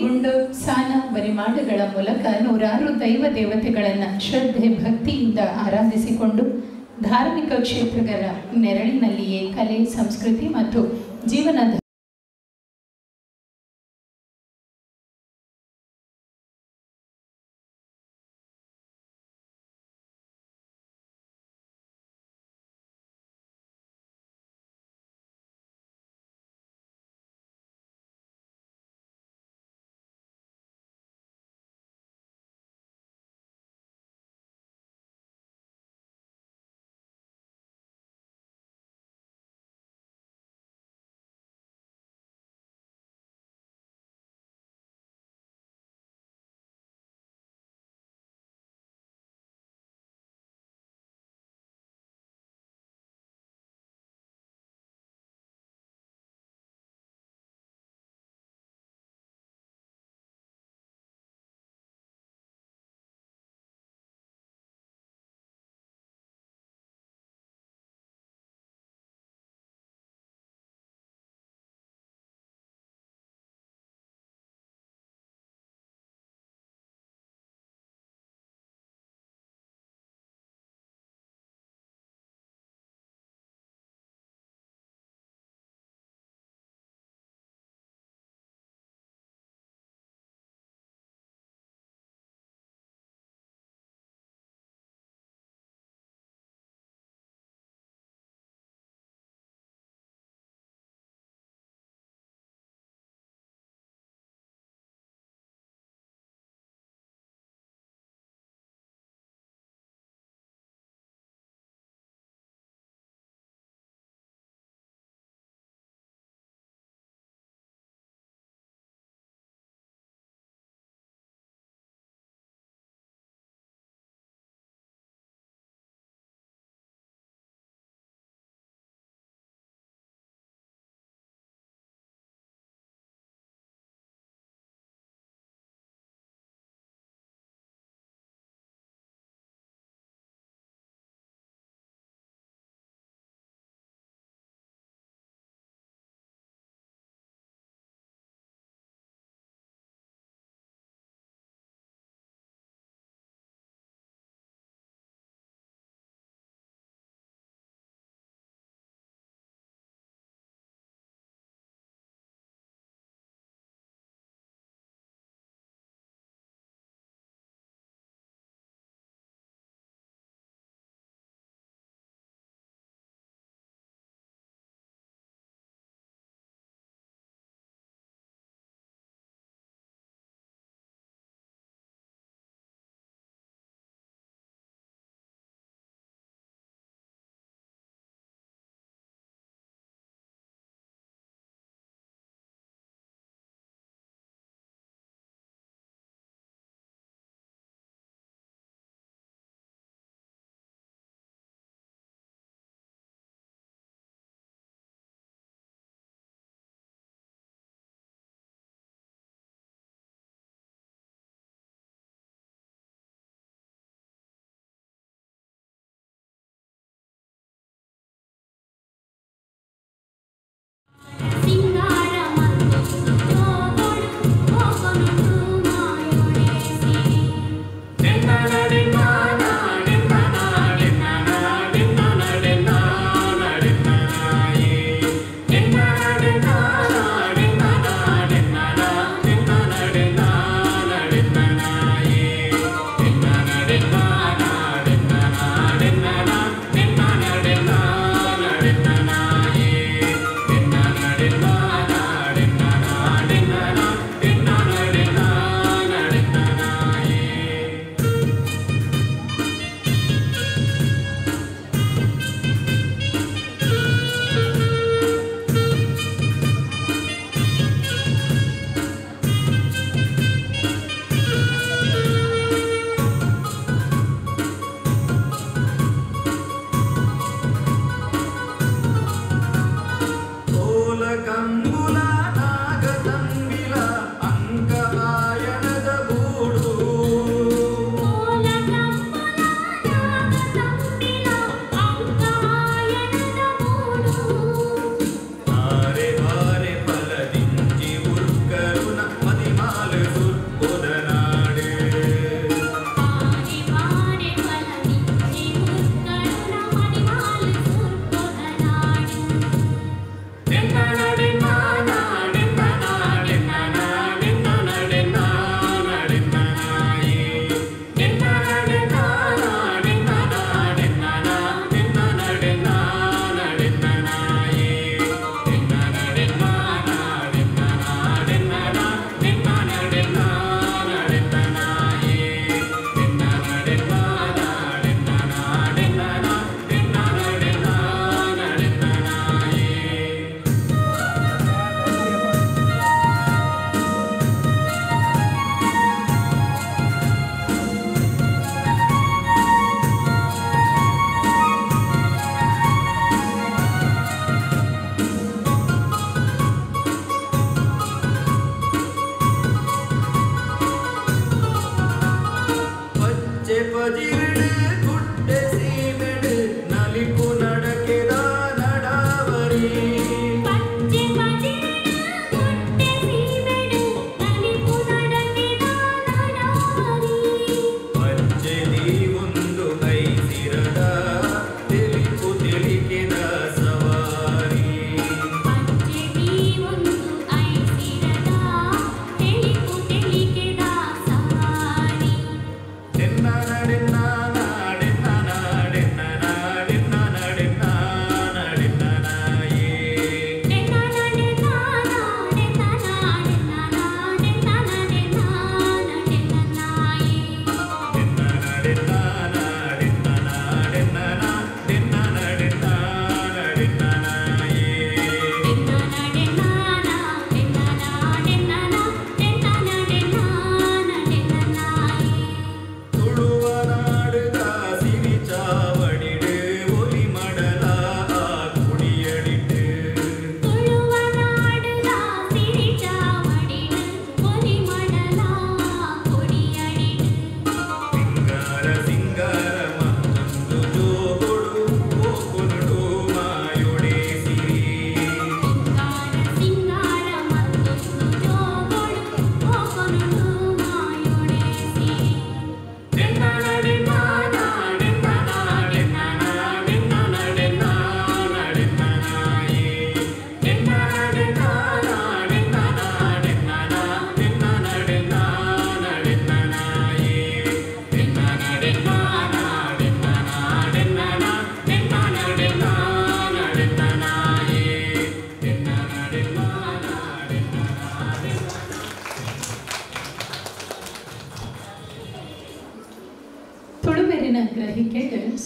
ಗುಂಡೊ, ಸಾನ, ಬರಿಮಾಡುಗಳ ಮೂಲಕ ನೂರಾರು ದೈವ ದೇವತೆಗಳನ್ನು ಶ್ರದ್ಧೆ ಭಕ್ತಿಯಿಂದ ಆರಾಧಿಸಿಕೊಂಡು ಧಾರ್ಮಿಕ ಕ್ಷೇತ್ರಗಳ ನೆರಳಿನಲ್ಲಿಯೇ ಕಲೆ, ಸಂಸ್ಕೃತಿ ಮತ್ತು ಜೀವನ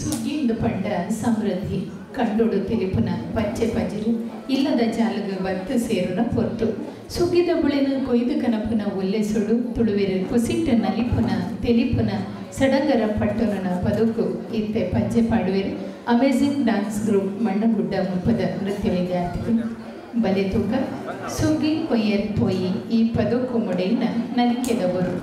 ಸುಗ್ಗಿಂದು ಪಂಡ ಸಮೃದ್ಧಿ ಕಂಡೋಡು ತಿಳಿಪುನ ಪಚ್ಚೆ ಪಜಿರು ಇಲ್ಲದ ಜಾಲಗ ಬತ್ತು ಸೇರುನ ಪೊರ್ತು ಸುಗ್ಗಿದ ಬುಳೆನ ಕೊಯ್ದು ಕನಪುನ ಒಲ್ಲೆಸುಡು ತುಳುವೆರು ಕುಸಿಟ್ಟ ನಲಿಪುನ ತೆಲಿಪುನ ಸಡಗರ ಪಟ್ಟುನ ಪದುಕು ಇತ್ತೆ ಪಜ್ಜೆ ಪಾಡುವೆರು ಅಮೇಜಿಂಗ್ ಡಾನ್ಸ್ ಗ್ರೂಪ್ ಮಣ್ಣಗುಡ್ಡ ಮುಲ್ಪದ ನೃತ್ಯ ವಿದ್ಯಾರ್ಥಿಗಳು ಬಲೆ ತೂಕ ಸುಗ್ಗಿ ಕೊಯ್ಯರ್ ಪೋಯಿ ಈ ಪದುಕು ಮುಡೆಯಿನ ನಲಿಕೆದವರು.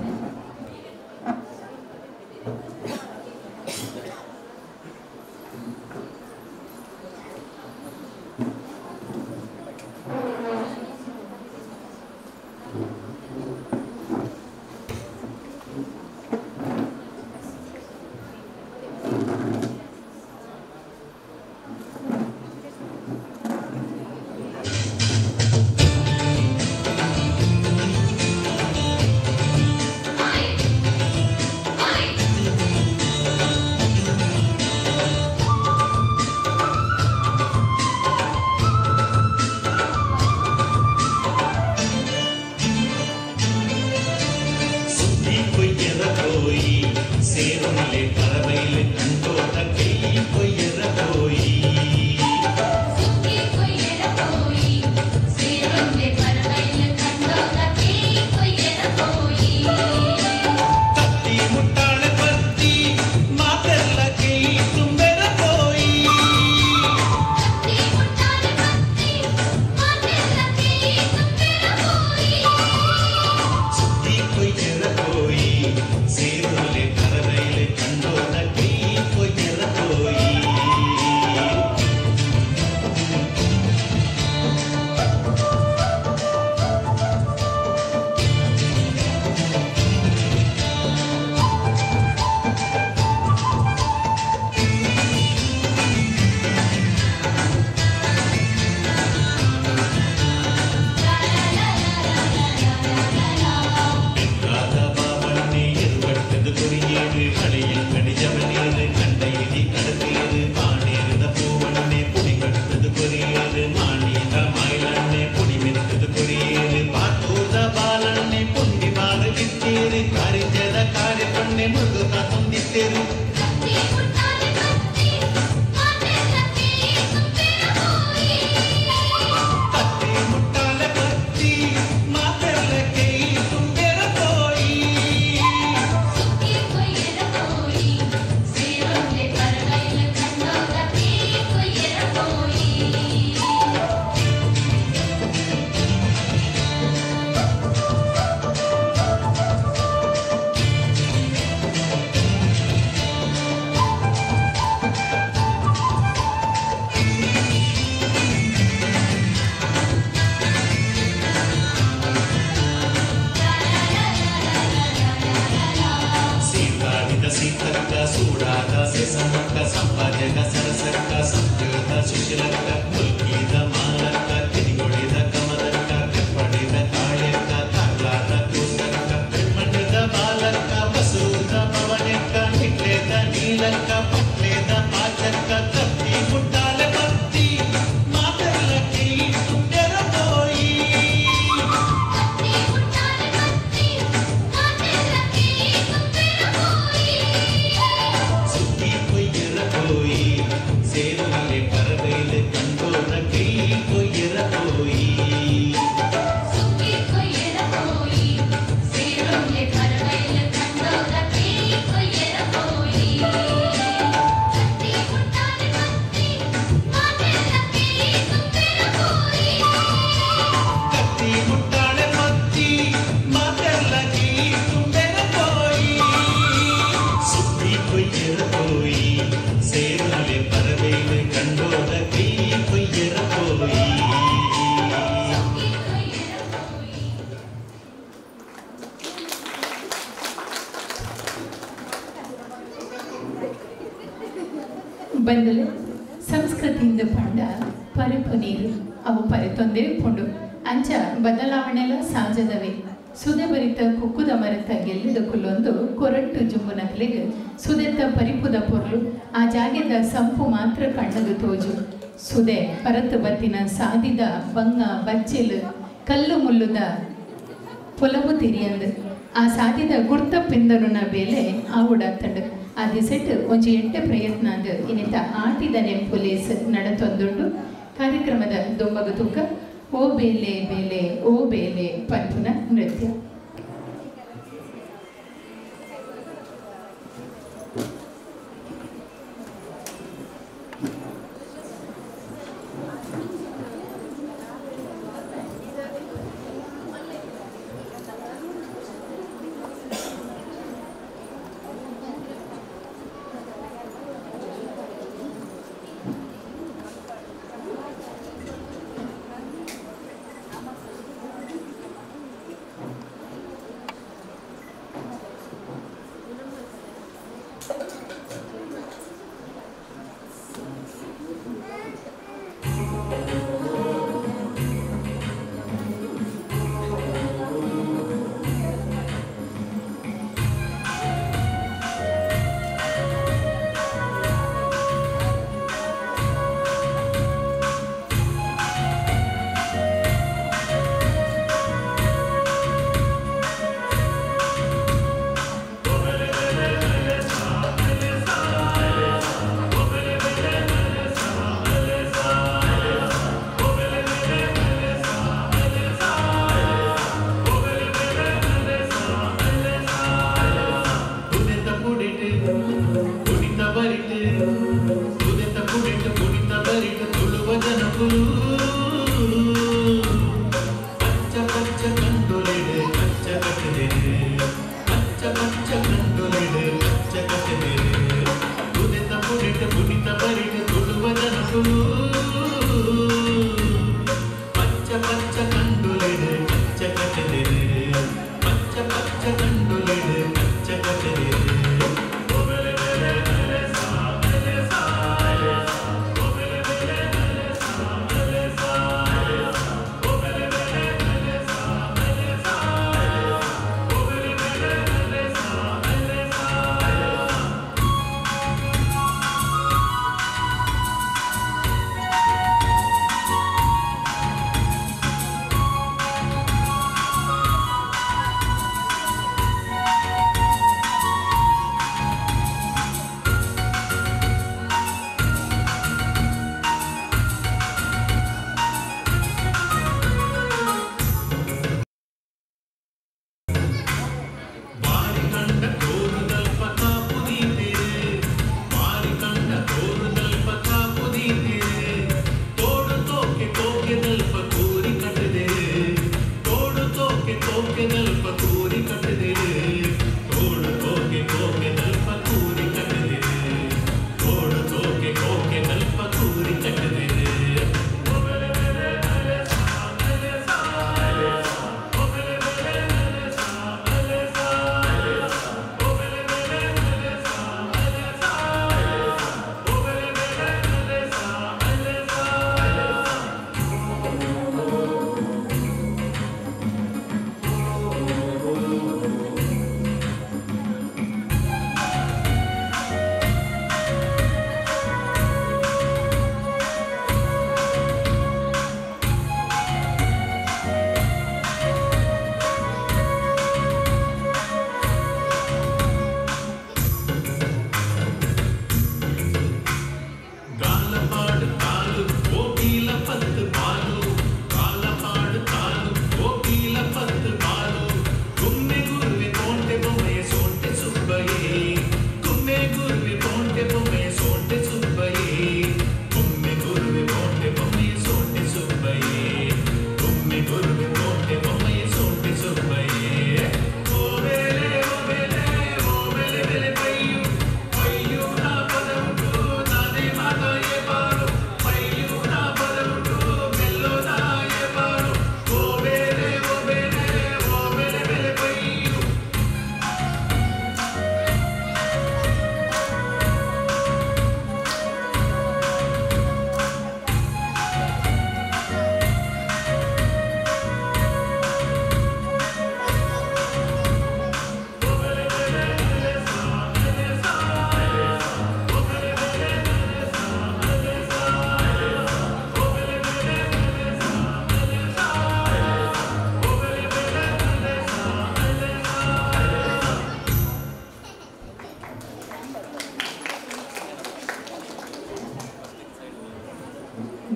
ಬಂದಲೆ ಸಂಸ್ಕೃತಿಯಿಂದ ಪಂಡ ಪರಿಪು ನೀರು ಅವು ಪರಿತೊಂದೇ ಪುಂಡು ಅಂಚ ಬದಲಾವಣೆಲ ಸಾಜದವೇ ಸುದೆ ಬರಿತ ಕುಕ್ಕುದ ಮರತ ಗೆಲ್ಲಿದ ಕುಲ್ಲೊಂದು ಕೊರಟ್ಟು ಜುಂಬುನಕ್ಲಿಗೆ ಸುದೆತ್ತ ಪರಿಪುದ ಪೊರ್ಲು ಆ ಜಾಗೆದ ಸಂಪು ಮಾತ್ರ ಕಣ್ಣದು ತೋಜು ಸುದೆ ಪರತು ಬತ್ತಿನ ಸಾದಿದ ಬಂಗ ಬಚ್ಚೆಲು ಕಲ್ಲು ಮುಳ್ಳುದ ಪೊಲವು ತಿರಿಯಂದು ಆ ಸಾದಿದ ಗುರ್ತಪ್ಪಿಂದನುನ ಬೇಲೆ ಆವುಡಾತಂಡು. ಆ ದಿಸೆಟ್ ಒಂಜಿ ಎಡ್ಡೆ ಪ್ರಯತ್ನ ಅಂದ್ ಇನ್ನಿತ ಆಟಿದ ನೆಂಪುಲೇಸ್ ನಡತೊಂದುಂಡು. ಕಾರ್ಯಕ್ರಮದ ದೊಂಬಗು ತೂಕ ಓ ಬೇಲೆ ಬೇಲೆ ಓ ಬೇಲೆ ಪನ್ಪುನ ನೃತ್ಯ.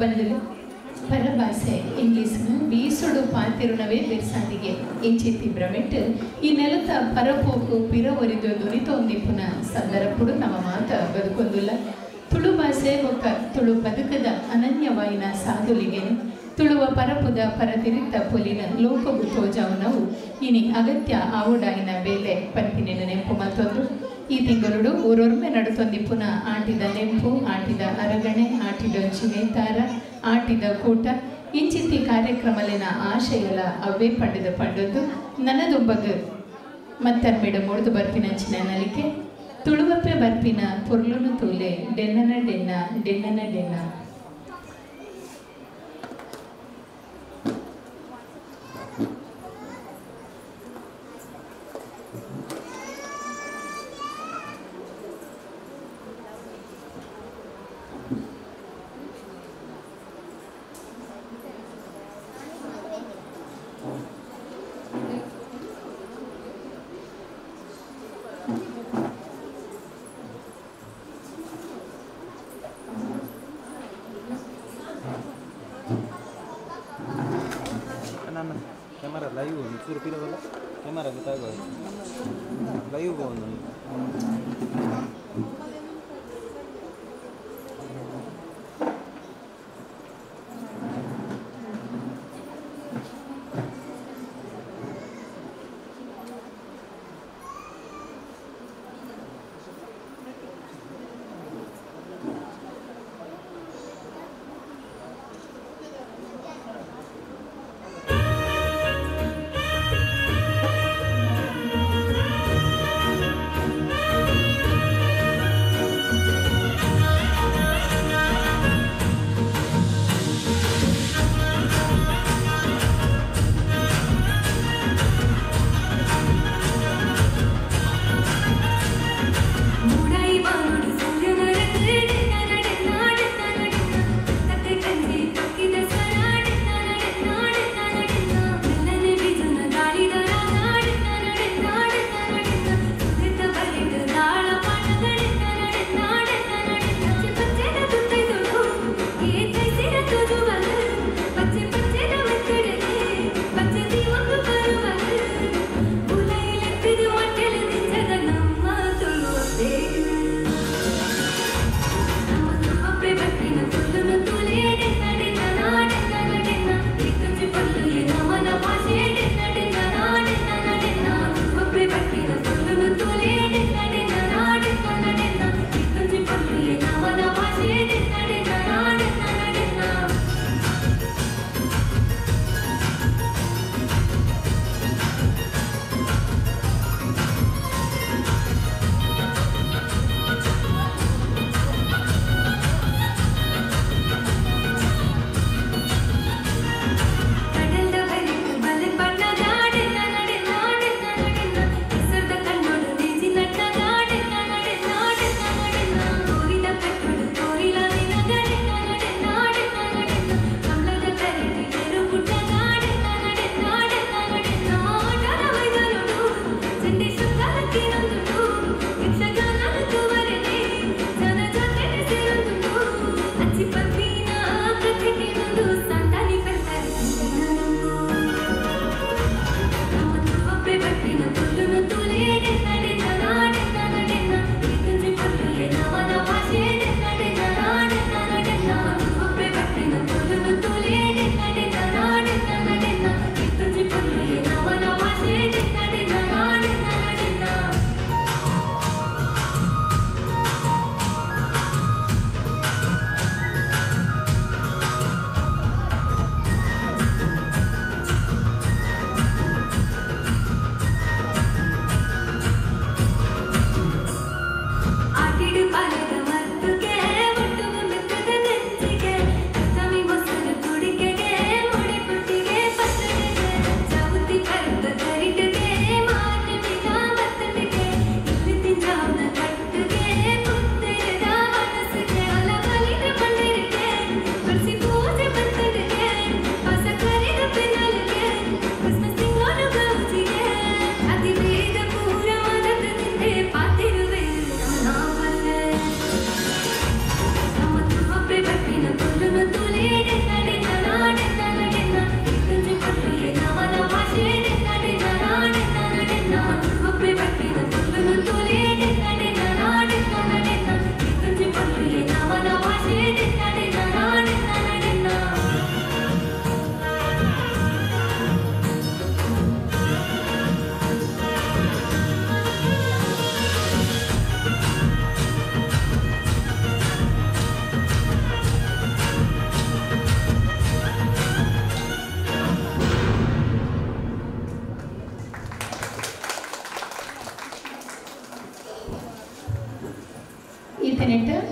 ಬಂದಲು ಪರಭಾಷೆ ಇಂಗ್ಲೀಷ್ನ ಬೀಸುಡು ಪಾತಿರುಣವೇ ಬಿರ್ಸಾದಿಗೆ ಇಂಚಿತ್ತಿ ಭ್ರಮೆಟ್ ಈ ನೆಲತ ಪರಪೋಕು ಪಿರ ಒರಿದು ದುನಿತೊಂದಿಪ್ಪುನ ಸಂದರಪುಡು ನಮ್ಮ ಮಾತ ಬದುಕೊಂದುಲ್ಲ. ತುಳು ಭಾಷೆ ಬೊಕ್ಕ ತುಳು ಬದುಕದ ಅನನ್ಯವಾಯಿನ ಸಾಧುಲಿಗೆನು ತುಳುವ ಪರಪುದ ಪರತಿರಿತ ಪೊಲಿನ ಲೋಕಗು ತೋಜಾವುನವು ಇನಿ ಅಗತ್ಯ ಆವುಡಾಯಿನ ಬೇಲೆ ಪನ್ಪಿನ ನೆಂಪು ಮತ್ತೊಂದು ಈ ತಿಂಗಳುಡು ಊರೊರ್ಮೆ ನಡುತ್ತೊಂದಿಪ್ಪುನ ಆಟಿದ ನೆಂಪು, ಆಟಿದ ಅರಗಣೆ, ಆಟಿದ ನೇತಾರ, ಆಟಿದ ಕೂಟ ಇಂಚಿತ್ತಿ ಕಾರ್ಯಕ್ರಮಲಿನ ಆಶಯಲ ಅವೇ ಪಂಡದ ಪಂಡೊಂದು ನನದೊಬ್ಬಗ ಮತ್ತರ್ಮಿಡ ಮೂಡ್ದು ಬರ್ಪಿನಂಚಿನ ನಲಿಕೆ ತುಳುವಪ್ಪೆ ಬರ್ಪಿನ ಪೊರ್ಲುನು ತೂಲೆ ಡೆನ್ನನ ಡೆನ್ನ ಡೆನ್ನನ ಡೆನ್ನ. ಕ್ಯಾಮರಾ ಲೈವ್ ಚೂರು ಪಿರವಲ್ಲ ಕ್ಯಾಮರಾ ಗೊತ್ತಾಗ ಲೈವ್ ಒಂದು. Thank you.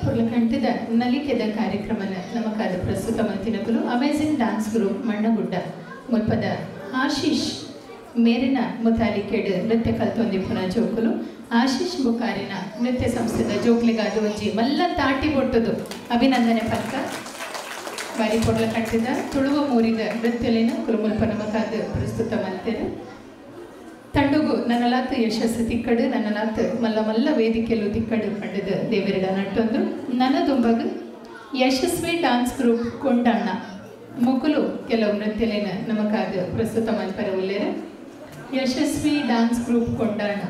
ಪುರ್ಲಕಂಠದ ನಲಿಕೆದ ಕಾರ್ಯಕ್ರಮನ ನಮಕಾದ ಪ್ರಸ್ತುತ ಮಲ್ತಿನಕುಲು ಅಮೇಜಿಂಗ್ ಡಾನ್ಸ್ ಗ್ರೂಪ್ ಮಣ್ಣಗುಡ್ಡ ಮುಲ್ಪದ ಆಶೀಶ್ ಮೇರಿನ ಮುತಾಲಿಕೆಡ್ ನೃತ್ಯ ಕಲ್ತೊಂದಿಪ್ಪುನ ಜೋಕುಲು ಆಶೀಶ್ ಬುಕಾರಿನ ನೃತ್ಯ ಸಂಸ್ಥೆದ ಜೋಕ್ಲಿಗಾದ ಒಂಜಿ ಮಲ್ಲ ತಾಟಿ ಬೊಟ್ಟುದು ಅಭಿನಂದನೆ ಪಕ್ಕ ಬಾರಿ ಪೊರ್ಲಕಂಠದ ತುಳುವ ಮೂರಿದ ನೃತ್ಯಲೇನ ಕುಲುಮುಲ್ಪ ನಮಕಾದ ಪ್ರಸ್ತುತ ಮಲ್ತೆರು. ತಂಡುಗು ನನ್ನಲಾತ್ ಯಶಸ್ಸು ತಿಕ್ಕಡು ನನ್ನಲಾತ್ ಮಲ್ಲ ಮಲ್ಲ ವೇದಿಕೆಯಲ್ಲೂ ತಿಕ್ಕಡು ಪಂಡದ ದೇವರಿಡ ನಟ್ಟೊಂದು ನನ್ನದುಂಬಗು ಯಶಸ್ವಿ ಡಾನ್ಸ್ ಗ್ರೂಪ್ ಕೊಂಡಣ್ಣ ಮುಕುಲು ಕೆಲವು ನೃತ್ಯಲೇನ ನಮಕಾದ ಪ್ರಸ್ತುತ ಮಲ್ಪರ ಉಲ್ಲೇರು. ಯಶಸ್ವಿ ಡಾನ್ಸ್ ಗ್ರೂಪ್ ಕೊಂಡಣ್ಣ.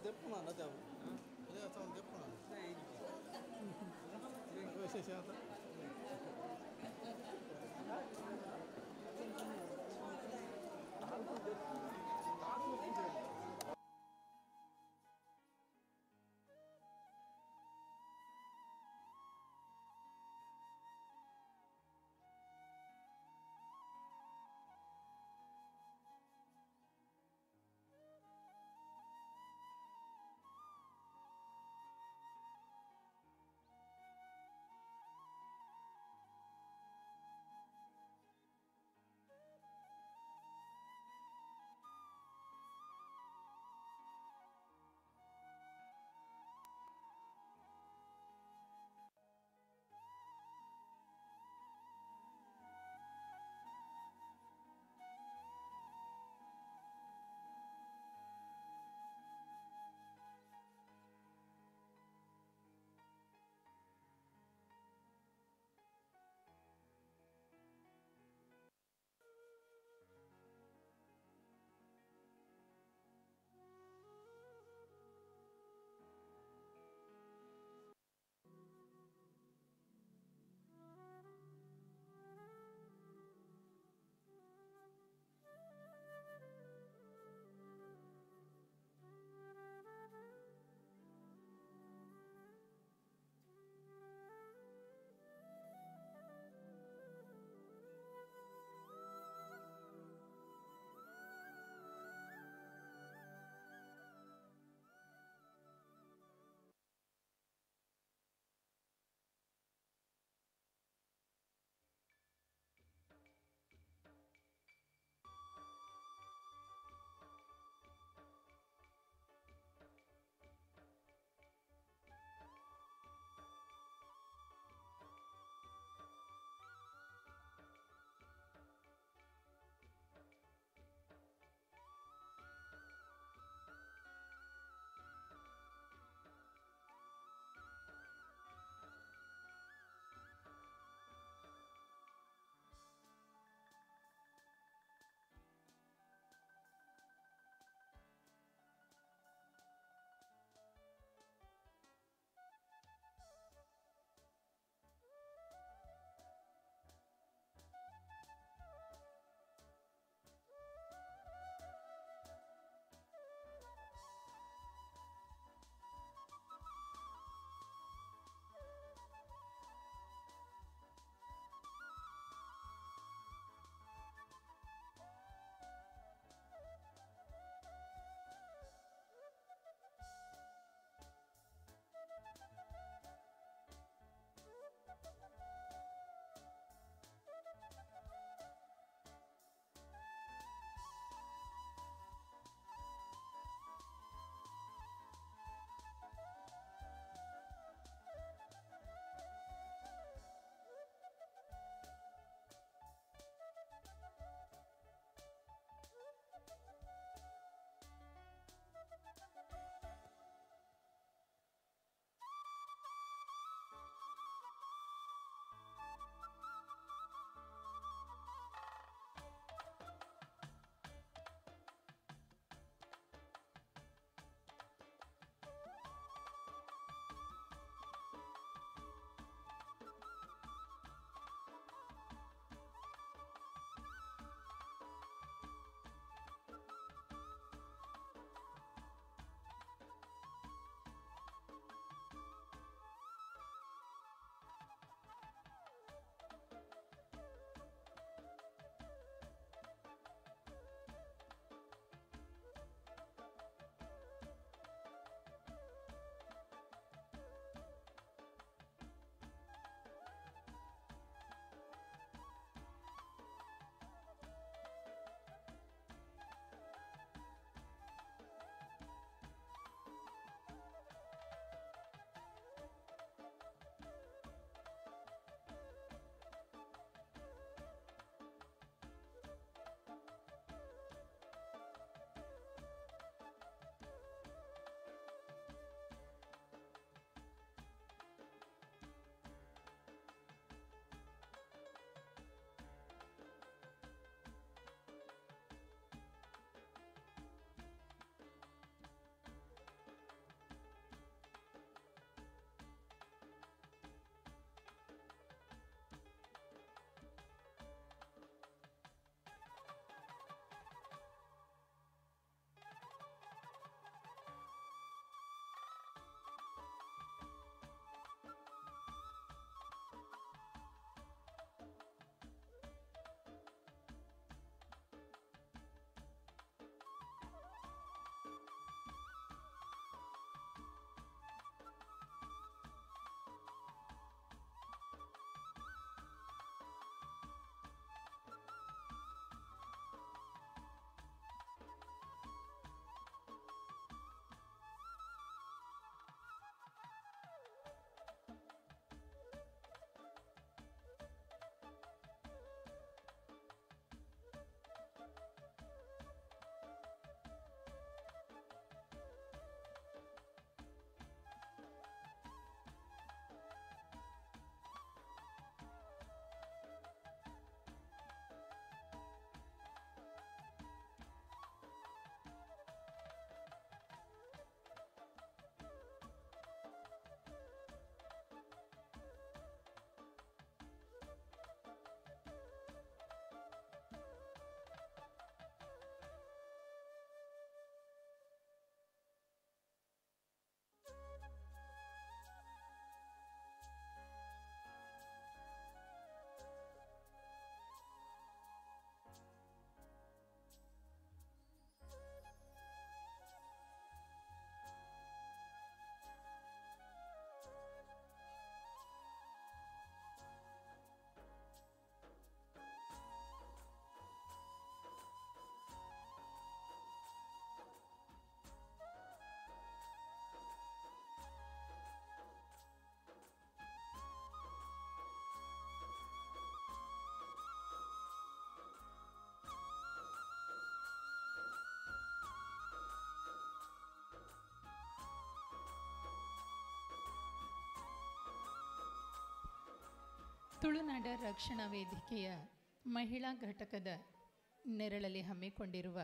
ದೆಪ್ಪುನ ಅದೇ ಅದೇ ಸೌಂಡ್ ದೆಪ್ಪುನ ವಿಶೇಷ ಆತ. ತುಳುನಾಡ ರಕ್ಷಣಾ ವೇದಿಕೆಯ ಮಹಿಳಾ ಘಟಕದ ನೆರಳಲ್ಲಿ ಹಮ್ಮಿಕೊಂಡಿರುವ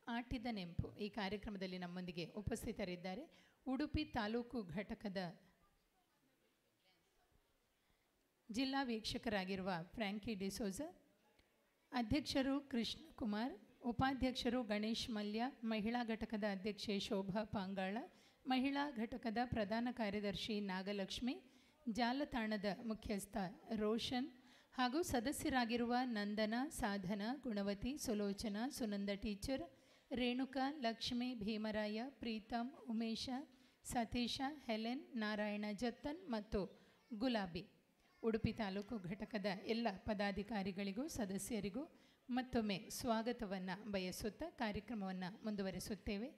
ಆಟಿದ ನೆಂಪು ಈ ಕಾರ್ಯಕ್ರಮದಲ್ಲಿ ನಮ್ಮೊಂದಿಗೆ ಉಪಸ್ಥಿತರಿದ್ದಾರೆ ಉಡುಪಿ ತಾಲೂಕು ಘಟಕದ ಜಿಲ್ಲಾ ವೀಕ್ಷಕರಾಗಿರುವ ಫ್ರ್ಯಾಂಕಿ ಡಿಸೋಜ, ಅಧ್ಯಕ್ಷರು ಕೃಷ್ಣ ಕುಮಾರ್, ಉಪಾಧ್ಯಕ್ಷರು ಗಣೇಶ್ ಮಲ್ಯ, ಮಹಿಳಾ ಘಟಕದ ಅಧ್ಯಕ್ಷೆ ಶೋಭಾ ಪಾಂಗಾಳ, ಮಹಿಳಾ ಘಟಕದ ಪ್ರಧಾನ ಕಾರ್ಯದರ್ಶಿ ನಾಗಲಕ್ಷ್ಮಿ, ಜಾಲತಾಣದ ಮುಖ್ಯಸ್ಥ ರೋಷನ್ ಹಾಗೂ ಸದಸ್ಯರಾಗಿರುವ ನಂದನ, ಸಾಧನ, ಗುಣವತಿ, ಸುಲೋಚನಾ, ಸುನಂದ ಟೀಚರ್, ರೇಣುಕಾ, ಲಕ್ಷ್ಮಿ, ಭೀಮರಾಯ, ಪ್ರೀತಮ್, ಉಮೇಶ, ಸತೀಶ, ಹೆಲೆನ್, ನಾರಾಯಣ ಜತ್ತನ್ ಮತ್ತು ಗುಲಾಬಿ. ಉಡುಪಿ ತಾಲೂಕು ಘಟಕದ ಎಲ್ಲ ಪದಾಧಿಕಾರಿಗಳಿಗೂ ಸದಸ್ಯರಿಗೂ ಮತ್ತೊಮ್ಮೆ ಸ್ವಾಗತವನ್ನು ಬಯಸುತ್ತಾ ಕಾರ್ಯಕ್ರಮವನ್ನು ಮುಂದುವರಿಸುತ್ತೇವೆ.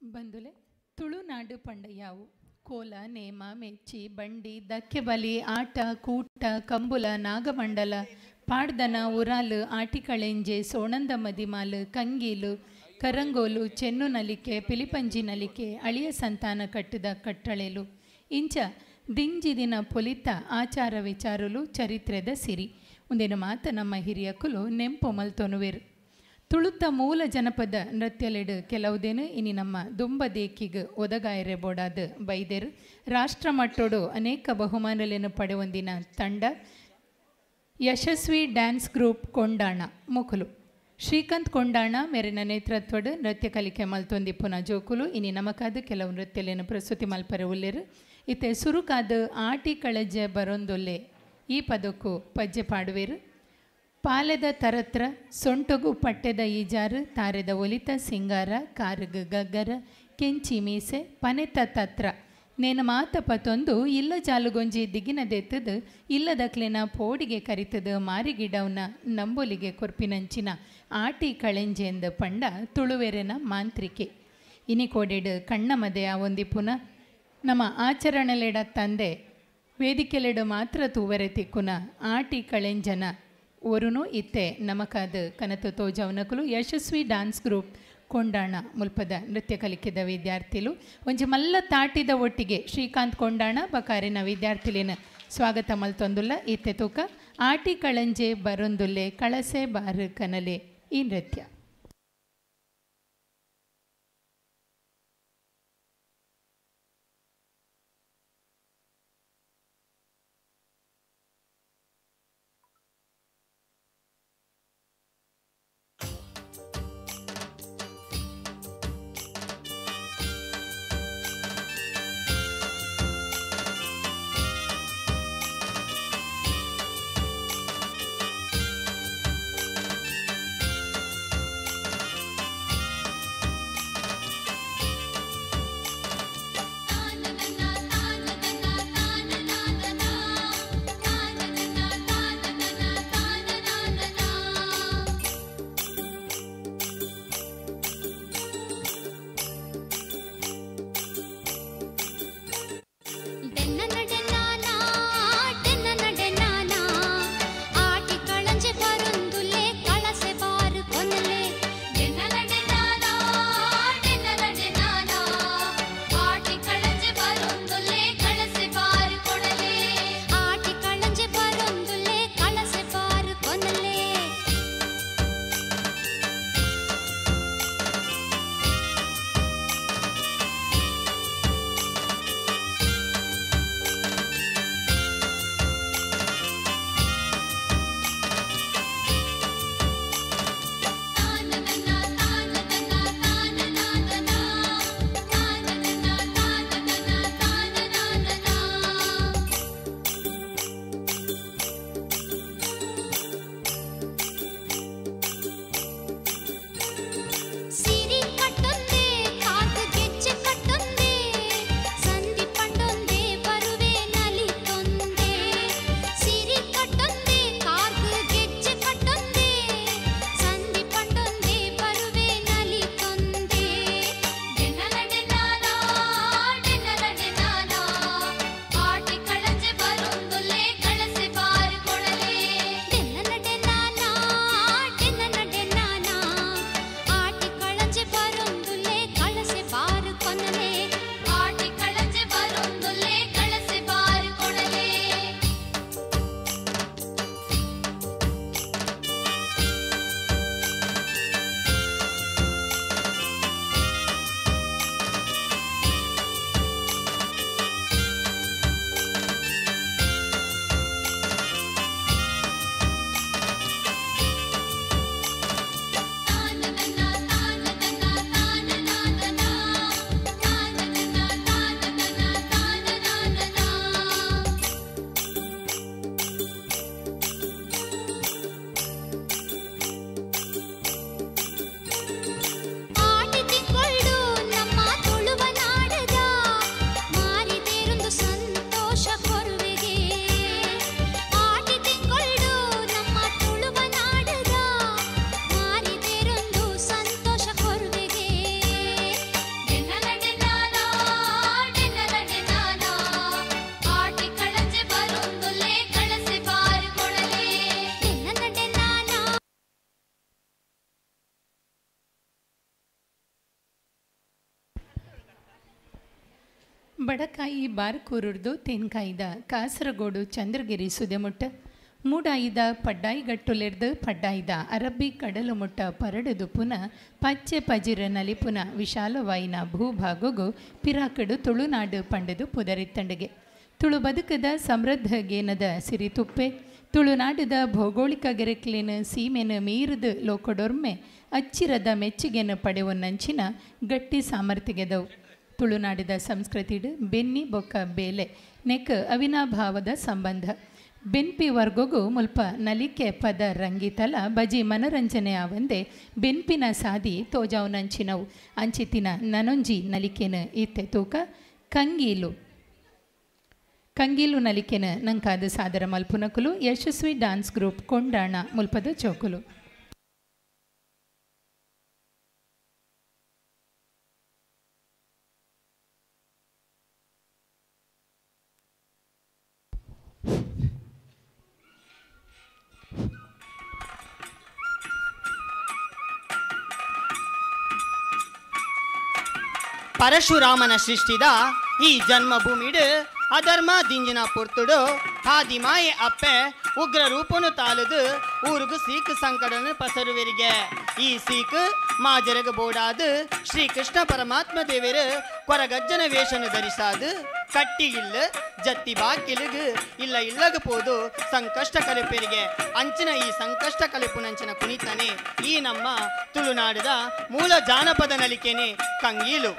ಬಂದುಲೆ ತುಳುನಾಡು ಪಂಡಯಾವು ಕೋಲ, ನೇಮ, ಮೆಚ್ಚಿ, ಬಂಡಿ, ದಕ್ಕೆಬಲಿ, ಆಟ, ಕೂಟ, ಕಂಬುಲ, ನಾಗಮಂಡಲ, ಪಾಡ್ದನ, ಉರಾಲು, ಆಟಿಕಳೆಂಜೆ, ಸೋಣಂದ ಮದಿಮಾಲು, ಕಂಗೀಲು, ಕರಂಗೋಲು, ಚೆನ್ನು ನಲಿಕೆ, ಪಿಲಿಪಂಜಿ ನಲಿಕೆ, ಅಳಿಯ ಸಂತಾನ ಕಟ್ಟಿದ ಕಟ್ಟಳೆಲು ಇಂಚ ದಿಂಜಿದಿನ ಪೊಲಿತ ಆಚಾರ ವಿಚಾರಲು ಚರಿತ್ರೆದ ಸಿರಿ ಒಂದೇನು ಮಾತ ನಮ್ಮ ಹಿರಿಯಕುಲು ನೆಂಪು ಮಲ್ತೊನುವೆರು. ತುಳುತ್ತ ಮೂಲ ಜನಪದ ನೃತ್ಯಲೆಡು ಕೆಲವುದೇನು ಇನಿ ನಮ್ಮ ದುಂಬದೇಕಿಗೆ ಒದಗಾಯರೆ ಬೋಡಾದ ಬೈದೆರು. ರಾಷ್ಟ್ರ ಮಟ್ಟೋಡು ಅನೇಕ ಬಹುಮಾನಲೇನು ಪಡೆಯೊಂದಿನ ತಂಡ ಯಶಸ್ವಿ ಡ್ಯಾನ್ಸ್ ಗ್ರೂಪ್ ಕೊಂಡಾಣ ಮುಖುಲು ಶ್ರೀಕಾಂತ್ ಕೊಂಡಾಣ ಮೇರಿನ ನೇತೃತ್ವಡು ನೃತ್ಯ ಕಲಿಕೆ ಮಲ್ತೊಂದಿಪ್ಪುನ ಜೋಕುಲು ಇನಿ ನಮಕಾದ ಕೆಲವು ನೃತ್ಯಲೇನು ಪ್ರಸ್ತುತಿ ಮಲ್ಪರೆ ಉಲ್ಲೆರು. ಇತ್ತೆ ಸುರುಕಾದ ಆಟಿ ಕಳಜೆ ಬರೊಂದೊಲ್ಲೆ ಈ ಪದಕ್ಕೂ ಪಜ್ಜೆ ಪಾಡುವೆರು. ಪಾಲೆದ ತರತ್ರ ಸೊಂಟಗು ಪಟ್ಟೆದ ಈಜಾರು, ತಾರೆದ ಒಲಿತ ಸಿಂಗಾರ, ಕಾರುಗು ಗಗ್ಗರ, ಕೆಂಚಿ ಮೀಸೆ, ಪನೆತ ತತ್ರ ನೇನು ಮಾತ ಪತೊಂದು ಇಲ್ಲ ಜಾಲುಗೊಂಜಿ ದಿಗಿನದೆತ್ತದು ಇಲ್ಲದಕ್ಲೆನ ಪೋಡಿಗೆ ಕರಿತದು ಮಾರಿಗಿಡವನ ನಂಬೊಲಿಗೆ ಕೊರ್ಪಿನಂಚಿನ ಆಟಿ ಕಳೆಂಜೆಂದ ಪಂಡ ತುಳುವೆರೆನ ಮಾಂತ್ರಿಕೆ. ಇನಿ ಕೋಡೆಡು ಕಣ್ಣಮದೆ ಆ ಒಂದಿಪುನ ನಮ್ಮ ಆಚರಣೆಲೆಡ ತಂದೆ ವೇದಿಕೆಲೆಡು ಮಾತ್ರ ತೂವರೆ ತಿಕ್ಕುನ ಆಟಿ ಕಳೆಂಜನ ಒರುನು ಇತ್ತೆ ನಮಕಾದ ಕನತು ತೋಜವನಕುಲು ಯಶಸ್ವಿ ಡಾನ್ಸ್ ಗ್ರೂಪ್ ಕೊಂಡಾಣ ಮುಲ್ಪದ ನೃತ್ಯ ಕಲಿಕೆದ ವಿದ್ಯಾರ್ಥಿಲು ಒಂಜಿ ಮಲ್ಲ ತಾಟಿದ ಒಟ್ಟಿಗೆ ಶ್ರೀಕಾಂತ್ ಕೊಂಡಾಣ ಬಕಾರಿನ ವಿದ್ಯಾರ್ಥಿಲೇನ ಸ್ವಾಗತ ಮಲ್ತೊಂದುಲ್ಲ. ಇತ್ತೆ ತೂಕ ಆಟಿ ಕಳಂಜೆ ಬರೊಂದುಲ್ಲೆ ಕಳಸೆ ಬಾರು ಕನಲೆ ಈ ನೃತ್ಯ. Thank ಬಡಕಾಯಿ ಬಾರ್ಕೂರುರ್ದು ತೆನ್ಕಾಯಿದ ಕಾಸರಗೋಡು ಚಂದ್ರಗಿರಿ ಸುದೆಮುಟ್ಟ ಮೂಡಾಯಿದ ಪಡ್ಡಾಯಿಗಟ್ಟುಲೆರ್ದು ಪಡ್ಡಾಯಿದ ಅರಬ್ಬಿ ಕಡಲುಮುಟ್ಟ ಪರಡುದು ಪುನ ಪಚ್ಚೆ ಪಜಿರ ನಲಿಪುನ ವಿಶಾಲವಾಯಿನ ಭೂಭಾಗೊಗು ಪಿರಾಕಡು ತುಳುನಾಡು ಪಂಡದು ಪುದರಿತ್ತಂಡಿಗೆ. ತುಳು ಬದುಕದ ಸಮೃದ್ಧ ಗೇನದ ಸಿರಿತುಪ್ಪೆ ತುಳುನಾಡದ ಭೌಗೋಳಿಕ ಗೆರೆಕ್ಲಿನ ಸೀಮೆನ ಮೀರಿದ ಲೋಕಡೊರ್ಮೆ ಅಚ್ಚಿರದ ಮೆಚ್ಚುಗೆನ ಪಡೆವನ್ನಂಚಿನ ಗಟ್ಟಿ ಸಾಮರ್ಥ್ಯಗೆದವು. ತುಳುನಾಡಿದ ಸಂಸ್ಕೃತಿಡು ಬೆನ್ನಿ ಬೊಕ್ಕ ಬೇಲೆ ನೆಕ್ ಅವಿನಾಭಾವದ ಸಂಬಂಧ. ಬೆನ್ಪಿ ವರ್ಗೊಗು ಮುಲ್ಪ ನಲಿಕೆ ಪದ ರಂಗಿತಲ ಬಜಿ ಮನರಂಜನೆ ಆವಂದೆ ಬೆನ್ಪಿನ ಸಾದಿ ತೋಜಾವುನಂಚಿನವು. ಅಂಚಿತಿನ ನನೊಂಜಿ ನಲಿಕೆನ ಇತ್ತೆ ತೂಕ ಕಂಗೀಲು. ಕಂಗೀಲು ನಲಿಕೆನ ನಂಕಾದ ಸಾದರ ಮಲ್ಪುನಕುಲು ಯಶಸ್ವಿ ಡಾನ್ಸ್ ಗ್ರೂಪ್ ಕೊಂಡಾಣ ಮುಲ್ಪದ ಚೋಕುಲು. ಪರಶುರಾಮನ ಸೃಷ್ಟಿದ ಈ ಜನ್ಮಭೂಮಿಡು ಅಧರ್ಮ ದಿಂಜಿನ ಪೊರ್ತುಡು ಹಾದಿಮಾಯೆ ಅಪ್ಪೆ ಉಗ್ರ ರೂಪನು ತಾಲುದು ಊರುಗು ಸೀಕ್ ಸಂಕಟನು ಪಸರುವೆರಿಗೆ. ಈ ಸೀಕ್ ಮಾಜರಗ ಬೋಡಾದು ಶ್ರೀಕೃಷ್ಣ ಪರಮಾತ್ಮ ದೇವರು ಕೊರಗಜ್ಜನ ವೇಷನು ಧರಿಸಾದು ಕಟ್ಟಿ ಇಲ್ಲ ಜತ್ತಿ ಬಾಕಿಲುಗು ಇಲ್ಲ ಇಲ್ಲಗ ಪೋದು ಸಂಕಷ್ಟ ಕಲಿಪೆರಿಗೆ. ಅಂಚಿನ ಈ ಸಂಕಷ್ಟ ಕಲಿಪುನಂಚಿನ ಕುಣಿತಾನೆ ಈ ನಮ್ಮ ತುಳುನಾಡದ ಮೂಲ ಜಾನಪದ ನಲಿಕೆನೆ ಕಂಗೀಲು.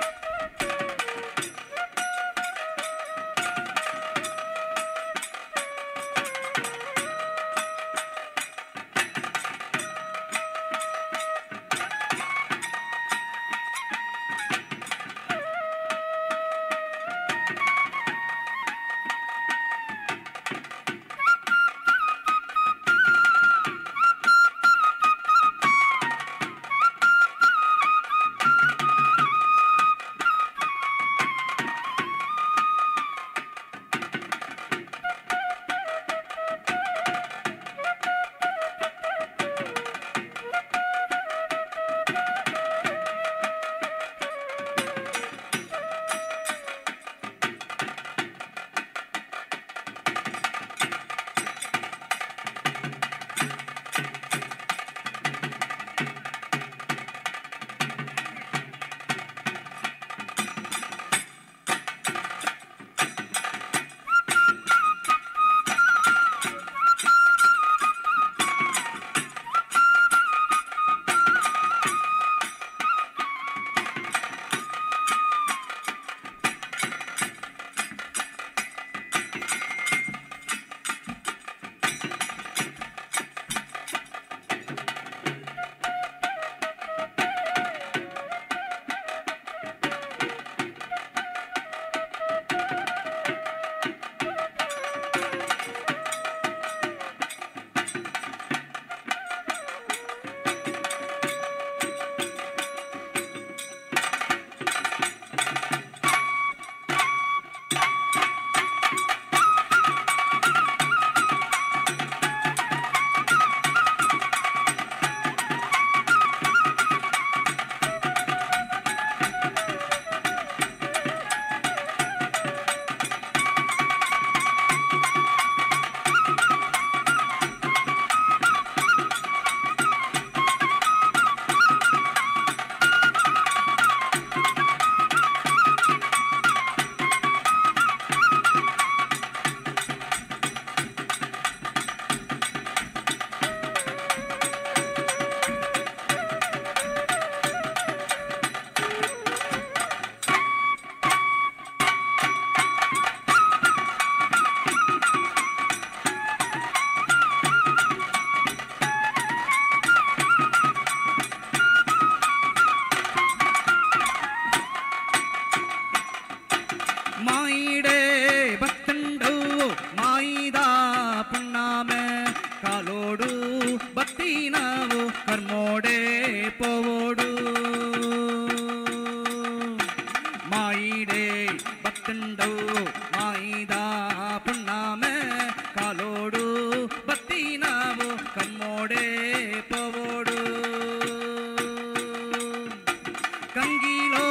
ಕಂಗೀಲೋ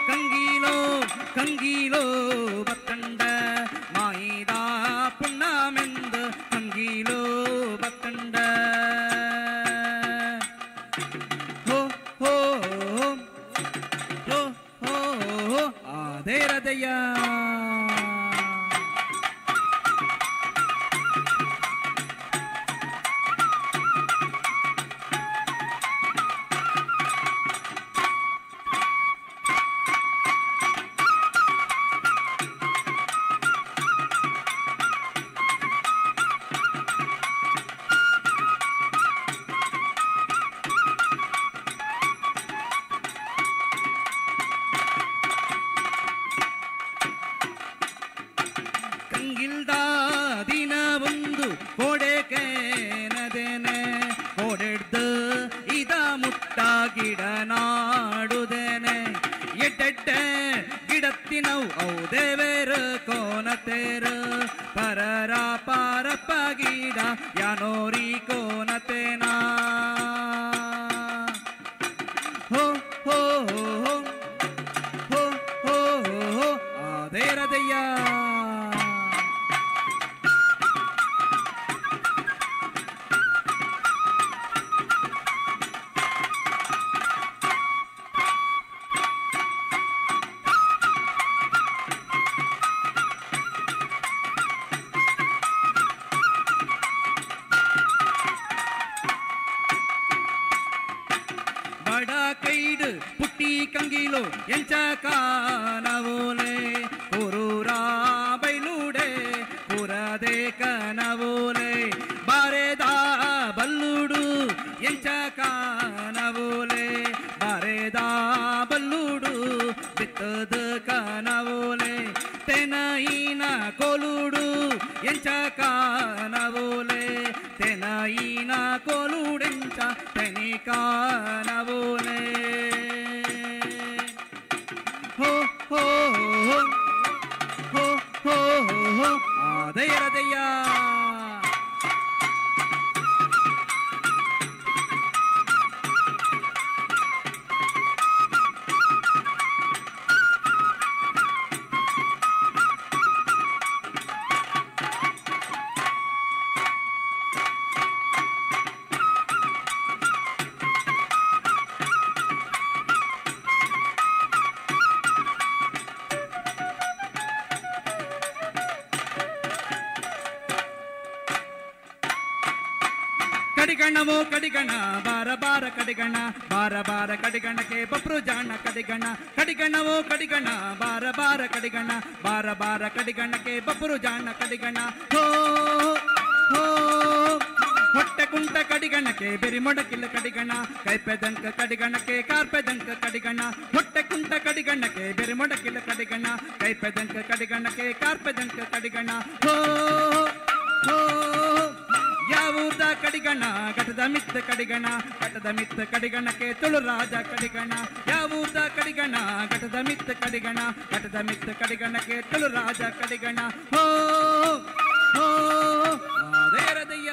ಕಂಗೀಲೋ ಕಂಗೀಲೋ ಆದೇರದಯ್ಯ. ಕಡಿಗಣವೋ ಕಡಿಗಣ ಬಾರ ಬಾರ ಕಡಿಗಣ ಬಾರ ಬಾರ ಕಡಿಗಣಕ್ಕೆ ಬಪ್ರು ಜಾಣ ಕಡಿಗಣ ಕಡಿಗಣವೋ ಕಡಿಗಣ ಬಾರ ಬಾರ ಕಡಿಗಣ ಬಾರ ಬಾರ ಕಡಿಗಣಕ್ಕೆ ಬಪ್ರು ಜಾಣ ಕಡಿಗಣ ಹೋ ಹೋ ಹೊಟ್ಟೆ ಕುಂಟ ಕಡಿಗಣಕ್ಕೆ ಬೆರಿ ಮೊಡಕಿಲ್ಲ ಕಡಿಗಣ ಕೈಪೆದಂಕ ಕಡಿಗಣಕ್ಕೆ ಕಾರ್ಪೆದಂಕ ಕಡಿಗಣ ಹೊಟ್ಟೆ ಕುಂಟ ಕಡಿಗಣಕ್ಕೆ ಬೆರಿ ಮೊಡಕಿಲ್ಲ ಕಡಿಗಣ ಕೈಪೆದಂಕ ಕಡಿಗಣಕ್ಕೆ ಕಾರ್ಪೆದಂಕ ಕಡಿಗಣ ಹೋ ಹೋ ಯಾವುದ ಕಡಿಗಣ ಘಟದ ಮಿತ್ತ ಕಡಿಗಣ ಘಟದ ಮಿತ್ತ ಕಡಿಗಣಕ್ಕೆ ತುಳು ರಾಜ ಕಡಿಗಣ ಯಾವುದ ಕಡಿಗಣ ಘಟದ ಮಿತ್ತ ಕಡಿಗಣ ಘಟದ ಮಿತ್ತ ಕಡಿಗಣಕ್ಕೆ ತುಳು ರಾಜ ಕಡಿಗಣ ಹೋ ಹೋ ಆದೇರದಯ್ಯ.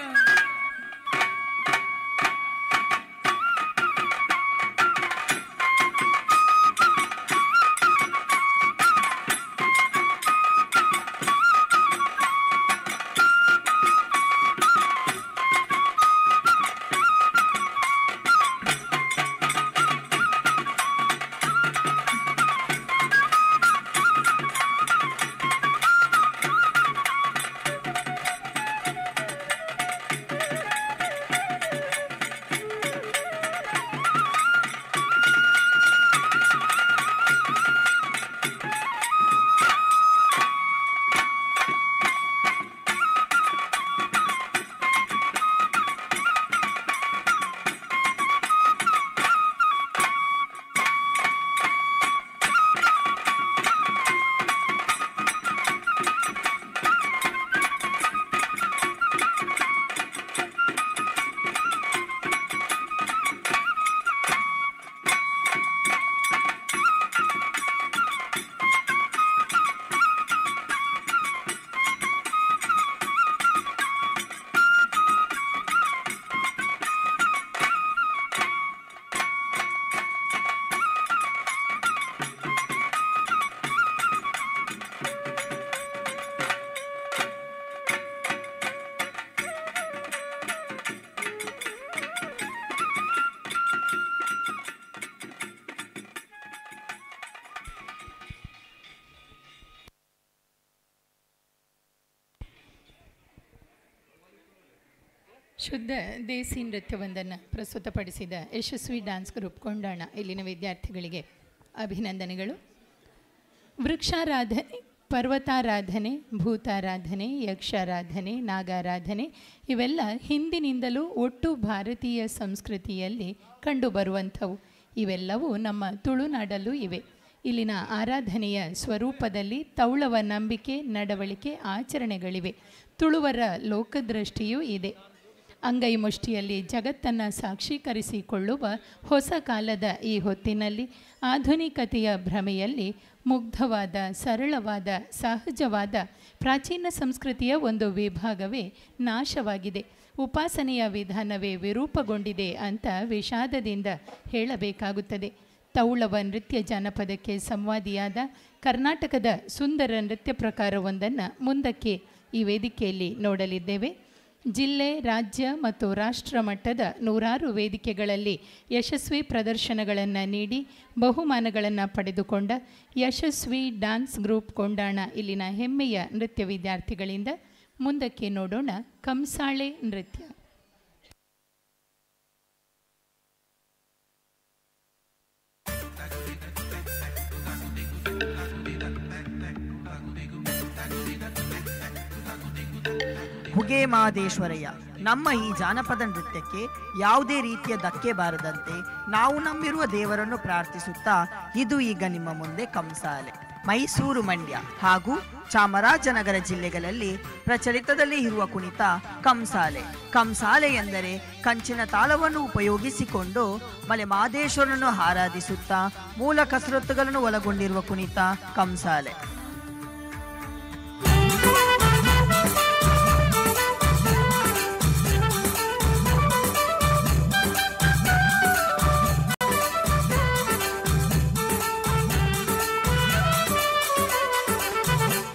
ಶುದ್ಧ ದೇಸಿ ನೃತ್ಯವೊಂದನ್ನು ಪ್ರಸ್ತುತಪಡಿಸಿದ ಯಶಸ್ವಿ ಡ್ಯಾನ್ಸ್ ಗ್ರೂಪ್ ಕೊಂಡಾಣ ಇಲ್ಲಿನ ವಿದ್ಯಾರ್ಥಿಗಳಿಗೆ ಅಭಿನಂದನೆಗಳು. ವೃಕ್ಷಾರಾಧನೆ, ಪರ್ವತಾರಾಧನೆ, ಭೂತಾರಾಧನೆ, ಯಕ್ಷಾರಾಧನೆ, ನಾಗಾರಾಧನೆ ಇವೆಲ್ಲ ಹಿಂದಿನಿಂದಲೂ ಒಟ್ಟು ಭಾರತೀಯ ಸಂಸ್ಕೃತಿಯಲ್ಲಿ ಕಂಡುಬರುವಂಥವು. ಇವೆಲ್ಲವೂ ನಮ್ಮ ತುಳುನಾಡಲ್ಲೂ ಇವೆ. ಇಲ್ಲಿನ ಆರಾಧನೆಯ ಸ್ವರೂಪದಲ್ಲಿ ತೌಳವ ನಂಬಿಕೆ, ನಡವಳಿಕೆ, ಆಚರಣೆಗಳಿವೆ. ತುಳುವರ ಲೋಕದೃಷ್ಟಿಯೂ ಇದೆ. ಅಂಗೈ ಮುಷ್ಟಿಯಲ್ಲಿ ಜಗತ್ತನ್ನು ಸಾಕ್ಷೀಕರಿಸಿಕೊಳ್ಳುವ ಹೊಸ ಕಾಲದ ಈ ಹೊತ್ತಿನಲ್ಲಿ ಆಧುನಿಕತೆಯ ಭ್ರಮೆಯಲ್ಲಿ ಮುಗ್ಧವಾದ, ಸರಳವಾದ, ಸಹಜವಾದ ಪ್ರಾಚೀನ ಸಂಸ್ಕೃತಿಯ ಒಂದು ವಿಭಾಗವೇ ನಾಶವಾಗಿದೆ, ಉಪಾಸನೆಯ ವಿಧಾನವೇ ವಿರೂಪಗೊಂಡಿದೆ ಅಂತ ವಿಷಾದದಿಂದ ಹೇಳಬೇಕಾಗುತ್ತದೆ. ತೌಳವ ನೃತ್ಯ ಜಾನಪದಕ್ಕೆ ಸಂವಾದಿಯಾದ ಕರ್ನಾಟಕದ ಸುಂದರ ನೃತ್ಯ ಪ್ರಕಾರವೊಂದನ್ನು ಮುಂದಕ್ಕೆ ಈ ವೇದಿಕೆಯಲ್ಲಿ ನೋಡಲಿದ್ದೇವೆ. ಜಿಲ್ಲೆ, ರಾಜ್ಯ ಮತ್ತು ರಾಷ್ಟ್ರ ಮಟ್ಟದ ನೂರಾರು ವೇದಿಕೆಗಳಲ್ಲಿ ಯಶಸ್ವಿ ಪ್ರದರ್ಶನಗಳನ್ನು ನೀಡಿ ಬಹುಮಾನಗಳನ್ನು ಪಡೆದುಕೊಂಡ ಯಶಸ್ವಿ ಡ್ಯಾನ್ಸ್ ಗ್ರೂಪ್ ಕೊಂಡಾಣ ಇಲ್ಲಿನ ಹೆಮ್ಮೆಯ ನೃತ್ಯ ವಿದ್ಯಾರ್ಥಿಗಳಿಂದ ಮುಂದಕ್ಕೆ ನೋಡೋಣ ಕಂಸಾಳೆ ನೃತ್ಯ. ಹುಗೆ ಮಹದೇಶ್ವರಯ್ಯ, ನಮ್ಮ ಈ ಜಾನಪದ ನೃತ್ಯಕ್ಕೆ ಯಾವುದೇ ರೀತಿಯ ಧಕ್ಕೆ ಬಾರದಂತೆ ನಾವು ನಂಬಿರುವ ದೇವರನ್ನು ಪ್ರಾರ್ಥಿಸುತ್ತಾ ಇದು ಈಗ ನಿಮ್ಮ ಮುಂದೆ ಕಂಸಾಲೆ. ಮೈಸೂರು, ಮಂಡ್ಯ ಹಾಗೂ ಚಾಮರಾಜನಗರ ಜಿಲ್ಲೆಗಳಲ್ಲಿ ಪ್ರಚಲಿತದಲ್ಲಿ ಇರುವ ಕುಣಿತ ಕಂಸಾಲೆ. ಕಂಸಾಲೆ ಎಂದರೆ ಕಂಚಿನ ತಾಳವನ್ನು ಉಪಯೋಗಿಸಿಕೊಂಡು ಮಲೆ ಮಹದೇಶ್ವರನನ್ನು ಆರಾಧಿಸುತ್ತಾ ಮೂಲ ಕಸರತ್ತುಗಳನ್ನು ಒಳಗೊಂಡಿರುವ ಕುಣಿತ ಕಂಸಾಲೆ.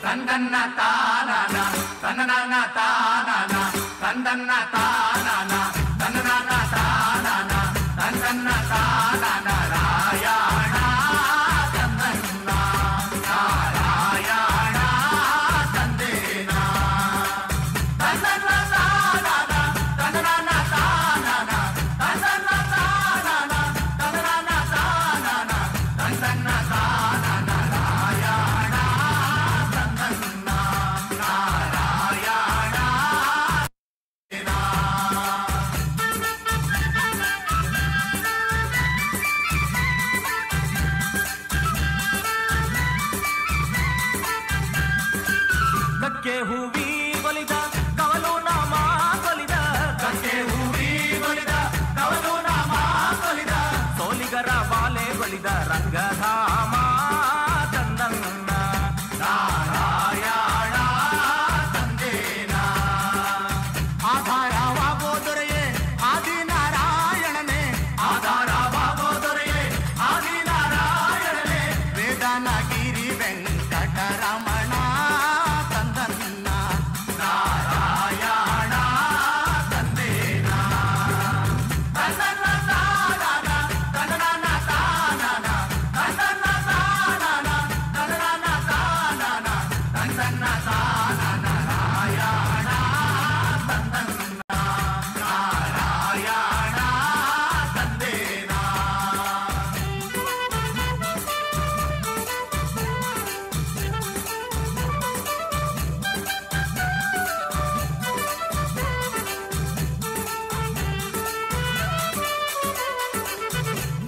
ತಂದನ್ನ ತಾನಾನ ತನ್ನನ ತಾನಾನ ತಂದನ್ನ ತಾನಾನ ತನ್ನನ ತಾನಾನ ತಂದನ್ನ ತಾನಾನ ರಾಯಣ ತಂದನ್ನ ನಾರಾಯಣ ತಂದೇನ ತಂದನ್ನ ತಾನಾನ ತನ್ನನ ತಾನಾನ ತಂದನ್ನ ತಾನಾನ ತನ್ನನ ತಾನಾನ ತಂದನ್ನ ತಾನಾನ ರಾಯಣ ಕಕ್ಕೆ ಹೂವಿ ಒಲಿದ ಕವಲು ನಾಮ ಕೊಲಿದ, ಕಕ್ಕೆ ಹೂವಿ ಒಲಿದ ಕವಲು ನಾಮ ಕೊಲಿದ, ಸೋಲಿಗರ ಬಾಲೆ ಒಲಿದ ರಂಗಧಾಮ ತಂದನ್ನ ನಾರಾಯಣ ತಂದೇನ. ಆಧಾರವಾಗೋ ದೊರೆಯೇ ಆದಿನಾರಾಯಣನೇ, ಆಧಾರವಾಗೋ ದೊರೆಯೇ ಆದಿನಾರಾಯಣನೇ, ವೇದನಗಿರಿ ವೆಂಕಟರಮಣ ತಂದನ್ನ ನಾರಾಯಣ ತಂದೇನ. ತಂದನ್ನ ತಾನಾನ ತನ್ನನ ತಾನಾನ ತಂದನ್ನ ತಾನಾನ ತನ್ನನ ತಾನಾನ ತಂದನ್ನ ತಾನಾನ ರಾಯಣ ತಂದನ್ನ ನಾರಾಯಣ ತಂದೇನ.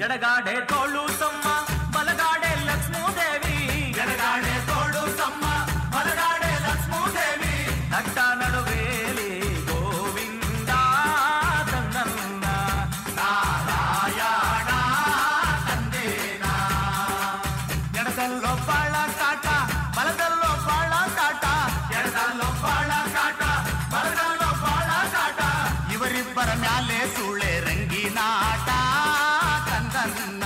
ಎಡಗಾಡೆ ತೋಳು ಸಮ್ಮ ಬಲಗಾಡೆ ಲಕ್ಷ್ಮೀದೇವಿ, ಎಡಗಾಡೆ ತೋಳು ಸಮ್ಮ ಬಲಗಾಡೆ ಲಕ್ಷ್ಮೀದೇವಿ, ನಟ್ಟ ನಡುವೇಲಿ ಗೋವಿಂದ ತಂದನ್ನ ನಾರಾಯಣ ತಂದೇನ. ಎಡದಲ್ಲೋ ಬಾಳ ಕಾಟ ಬಲದಲ್ಲೋ ಬಾಳ ಕಾಟ, ಎಡದಲ್ಲೋ ಬಾಳ ಕಾಟ ಬಲದಲ್ಲೋ ಬಾಳ ಕಾಟ, ಇವರಿಬ್ಬರ ಮ್ಯಾಲೆ ಸೂಳೆ ರಂಗಿನಾಟ ತಂದನ್ನ.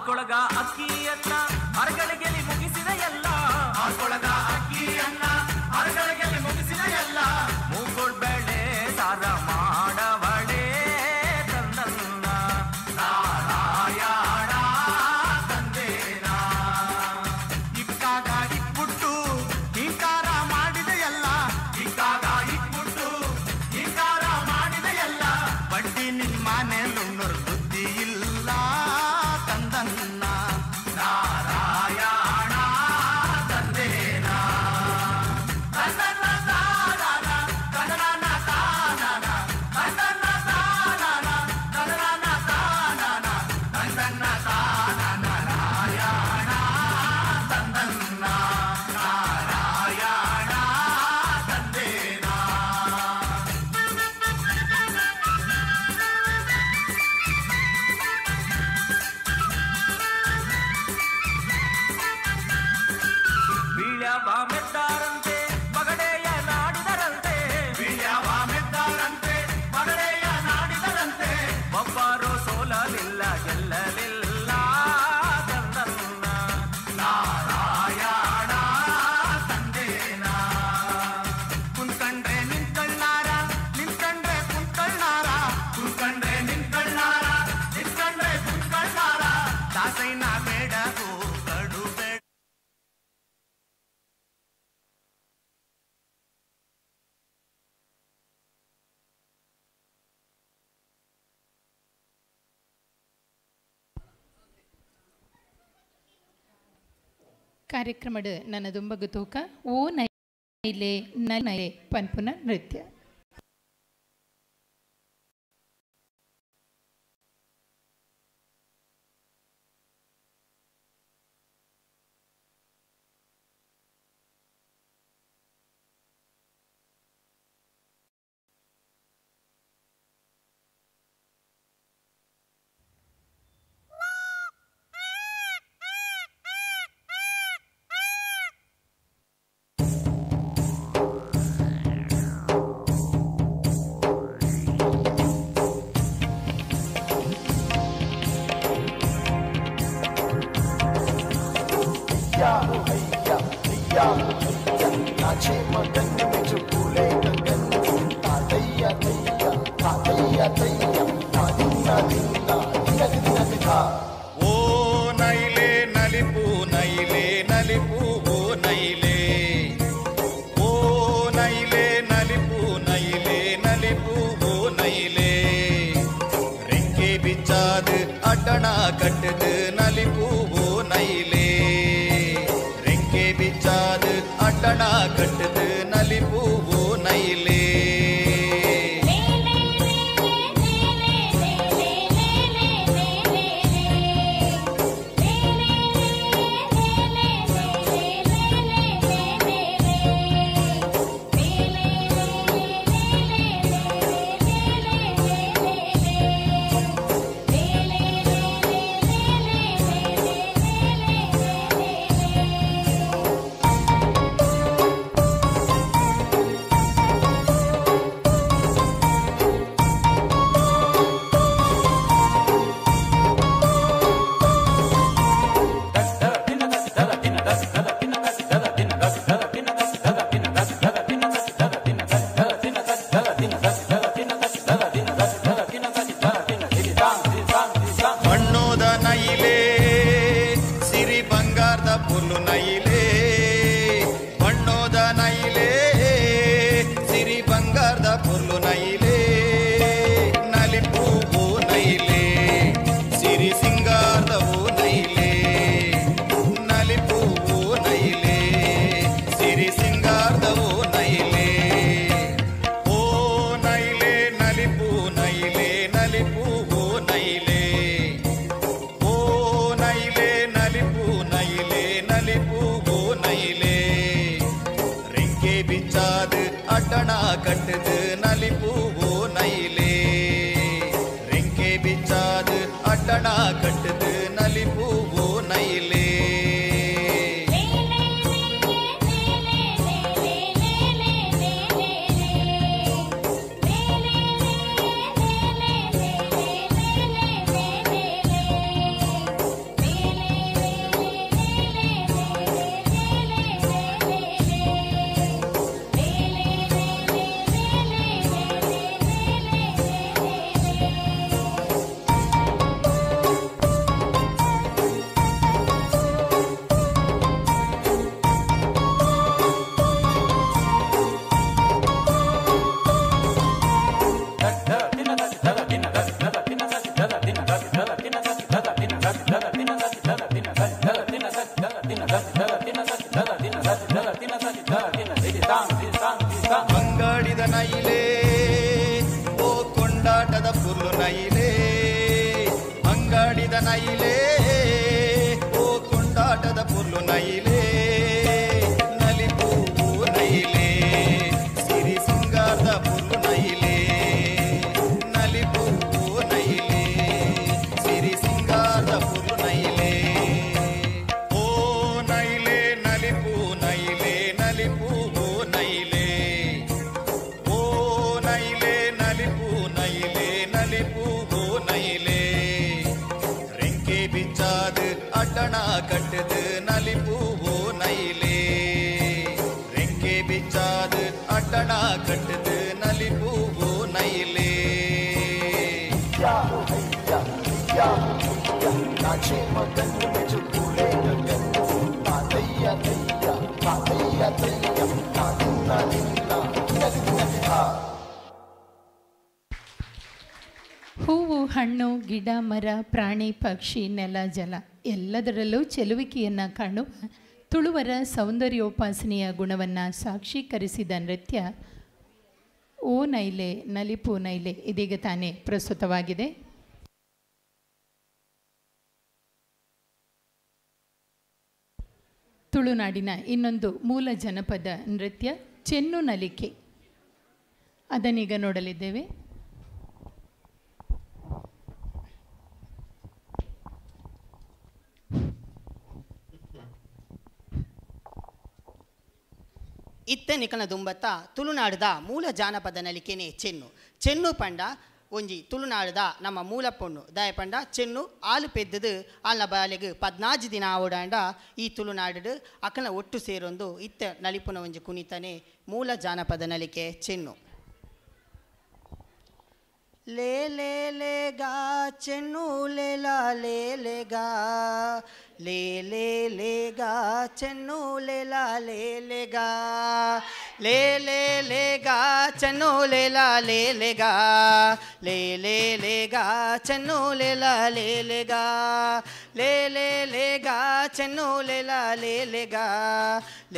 ಆರ್ಕೊಳಗ ಅಕ್ಕಿಯನ್ನ ಅರಗಳಿಗೆಲಿ ಮುಗಿಸಿದ ಎಲ್ಲ, ಆರ್ಕೊಳಗ ಅಕ್ಕಿಯನ್ನ ಅರಗಳಿಗೆಲಿ ಮುಗಿಸಿದ ಎಲ್ಲ, ಮೂಗೋಳ್ ಬೇಳೆ ಸಾರ ಮಾಡವಳೆ ತಂದನ್ನ ನಾರಾಯಣ ತಂದೇನ. ಇಕ್ಕಾಗ ಇಕ್ಬಿಟ್ಟು ಹಿಂಕಾರ ಮಾಡಿದೆಯಲ್ಲ, ಇಕ್ಕಾಗ ಇಕ್ಬಿಟ್ಟು ಹಿಂಕಾರ ಮಾಡಿದೆಯಲ್ಲ, ಬಡ್ಡಿ ನಿಮ್ಮ ಮನೇಲುಣ್ಣೋರ್ ಬುದ್ಧಿ ಇಲ್ಲ ತಂದನ್ನ ನಾರಾಯಣ ತಂದೇನ. ತಂದನ್ನ ತಾನಾನ ತಂದನ ತಾನಾನ ತಂದನ್ನ ತಾನಾನ ತಂದನ ತಾನಾನ ತಂದನ್ನ ತಾನಾನ ನಾರಾಯಣ ತಂದನ್ನ ನಾರಾಯಣ ತಂದೇನ. ಬೀಳ್ಯಾವ ಮೆದ್ದಾರಂತೆ ಮಗಡೆಯ ನಾಡಿದರಂತೆ, ಬೀಳ್ಯಾವ ಮೆದ್ದಾರಂತೆ ಮಗಡೆಯ ನಾಡಿದರಂತೆ, ಒಬ್ಬರು ಸೋಲಲಿಲ್ಲ ಗೆಲ್ಲಲಿಲ್ಲ ತಂದನ್ನ ನಾರಾಯಣ ತಂದೇನ. ಕುಂತ್ಕಂಡ್ರೆ ನಿಂತ್ಕಳ್ಳಾರ, ನಿಂತ್ಕಂಡ್ರೆ ಕುಂತ್ಕಳ್ಳಾರ, ಕುಂತ್ಕಂಡ್ರೆ ನಿಂತ್ಕಳ್ಳಾರ, ನಿಂತ್ಕಂಡ್ರೆ ಕುಂತ್ಕಳ್ಳಾರ, ದಾಸೈನ ಬೇಡವು ಕಡು ಬೇಡ. ಕಾರ್ಯಕ್ರಮದ ನನ್ನ ದುಂಬಗು ತೂಕ ಓ ನೈಲೆ ನೈಲೆ ಪನ್ಪುನ ನೃತ್ಯ. नाचे मगन में जो फूले गगन, तातैया तैया तातैया तैया दिन्ना दिन्ना दिना दिना दिखा। ಓ ನೈಲೆ ನಲಿಪು ನೈಲೆ ನಲಿಪು ಓ ನೈಲೆ, ಓ ನೈಲೆ ನಲಿಪು ನೈಲೆ ನಲಿಪು ಓ ನೈಲೆ, ರೆಂಕೆ ಬಿಚ್ಚಾದು ಅಡ್ಡಣ ಕಟ್ಟದು ನಲಿಪು ಓ ನೈಲೆ, ರೆಂಕೆ ಬಿಚ್ಚಾದು ಅಡ್ಡಣ ಕಟ್ಟದು ನಲಿಪು ಓ ನೈಲೆ. ಮಣ್ಣೋದ ನೈಲೆ ಸಿರಿ ಬಂಗಾರದ ಪುಲ್ಲು ನೈಲೆ, ಮಣ್ಣೋದ ನೈಲೆ ಸಿರಿ ಬಂಗಾರದ ಪುಲ್ಲು ನೈಲೆ, ನಲಿಪು ಓ ನೈಲೆ ಸಿರಿ ಸಿಂಗಾರದ ಓ ನೈಲೆ, ನಲಿಪು ಓ ನೈಲೆ ಸಿರಿ ಸಿಂಗಾರದ ಓ ನೈಲೆ, ಓ ನೈಲೆ ನಲಿಪು ನೈಲೆ ನಲಿಪು ಓ ನೈಲೆ, ಓ ನೈಲೆ ನಲಿಪು ನೈಲೆ ನಲಿಪು ಓ ನೈಲೆ, ರೆಂಕೆ ಬಿಚ್ಚಾದು ಅಡ್ಡಣ ಕಟ್ಟದು ನಲಿಪು ಓ ನೈಲೆ, ರೆಂಕೆ ಬಿಚ್ಚಾದು ಅಡ್ಡಣ ಕಟ್ಟದು ನಲಿಪು ಓ ನೈಲೆ. ಲೇ ನೈಲೇ ಓ ಕೊಂಡಾಟದ ಪೊರ್ಲು ನೈಲೇ ನಲಿಪು ನೈಲೇ ಸಿರಿ ಸಿಂಗಾರದ ಪೊರ್ಲು ನೈಲೇ ನಲಿಪು ನೈಲೇ ಸಿರಿ ಸಿಂಗಾರದ ಪೊರ್ಲು ನೈಲೇ ಓ ನೈಲೇ ನಲಿಪು ನೈಲೇ ನಲಿಪು ಓ ನೈಲೇ ಓ ನೈಲೇ ನಲಿಪು ನೈಲೇ ನಲಿಪು ಓ ನೈಲೇ ರೆಂಕೆ ಬಿಚ್ಚಾದು ಅಡ್ಡಣ ಕಟ್ಟದು ನಲಿಪು ಓ ನೈಲೇ ರೆಂಕೆ ಬಿಚ್ಚಾದು ಅಡ್ಡಣ ಕಟ್ಟದು ನಲಿಪು ಓ ನೈಲೇ नाचे मगन में जो फूले गगन तातैया तैया तातैया तैया तादिन्ना दिन्ना दिनक दिनक था ಹೂವು ಹಣ್ಣು ಗಿಡ ಮರ ಪ್ರಾಣಿ ಪಕ್ಷಿ ನೆಲ ಜಲ ಎಲ್ಲದರಲ್ಲೂ ಚೆಲುವಿಕೆಯನ್ನು ಕಾಣುವ ತುಳುವರ ಸೌಂದರ್ಯೋಪಾಸನೆಯ ಗುಣವನ್ನು ಸಾಕ್ಷೀಕರಿಸಿದ ನೃತ್ಯ ಓ ನೈಲೆ ನಲಿಪು ನೈಲೆ ಇದೀಗ ತಾನೇ ಪ್ರಸ್ತುತವಾಗಿದೆ. ತುಳುನಾಡಿನ ಇನ್ನೊಂದು ಮೂಲ ಜನಪದ ನೃತ್ಯ ಚೆನ್ನು ನಲಿಕೆ, ಅದನ್ನೀಗ ನೋಡಲಿದ್ದೇವೆ. ಇತ್ತ ನಿಕನ ದುಂಬತ್ತ ತುಳುನಾಡದ ಮೂಲ ಜಾನಪದ ನಲಿಕೆನೆ ಚೆನ್ನು. ಚೆನ್ನು ಪಂಡ ಒಂಜಿ ತುಳುನಾಡದ ನಮ್ಮ ಮೂಲ ಪೊಣ್ಣು ದಾಯ ಪಂಡ ಚೆನ್ನು ಆಲು ಪೆದ್ದದು ಆಲ್ನ ಬಾಲೆಗ್ 14 ದಿನ ಆವಡಾಂಡ ಈ ತುಳುನಾಡು ಅಕನ ಒಟ್ಟು ಸೇರೊಂದು ಇತ್ತ ನಲಿಪುನ ಒಂಜಿ ಕುಣಿತನೆ ಮೂಲ ಜಾನಪದ ನಲಿಕೆ ಚೆನ್ನು. ಲೇ ಲೇ ಲೇ ಗಾ ಚೆನ್ನು ಲೇಲಾ ಲೇ ಲೇ ಗಾ ಲೇ ಲೇ ಲೇ ಗಾ ಚೆನ್ನು ಲೇಲಾ ಲೇ ಲೇ ಗಾ ಲೇ ಲೇ ಲೇ ಗಾ ಚೆನ್ನು ಲೇಲಾ ಲೇ ಲೇ ಗಾ ಲೇ ಲೇ ಲೇ ಗಾ ಚೆನ್ನು ಲೇಲಾ ಲೇ ಲೇ ಗಾ ಲೇ ಲೇ ಲೇ ಗಾ ಚೆನ್ನು ಲೇಲಾ ಲೇ ಲೇ ಗಾ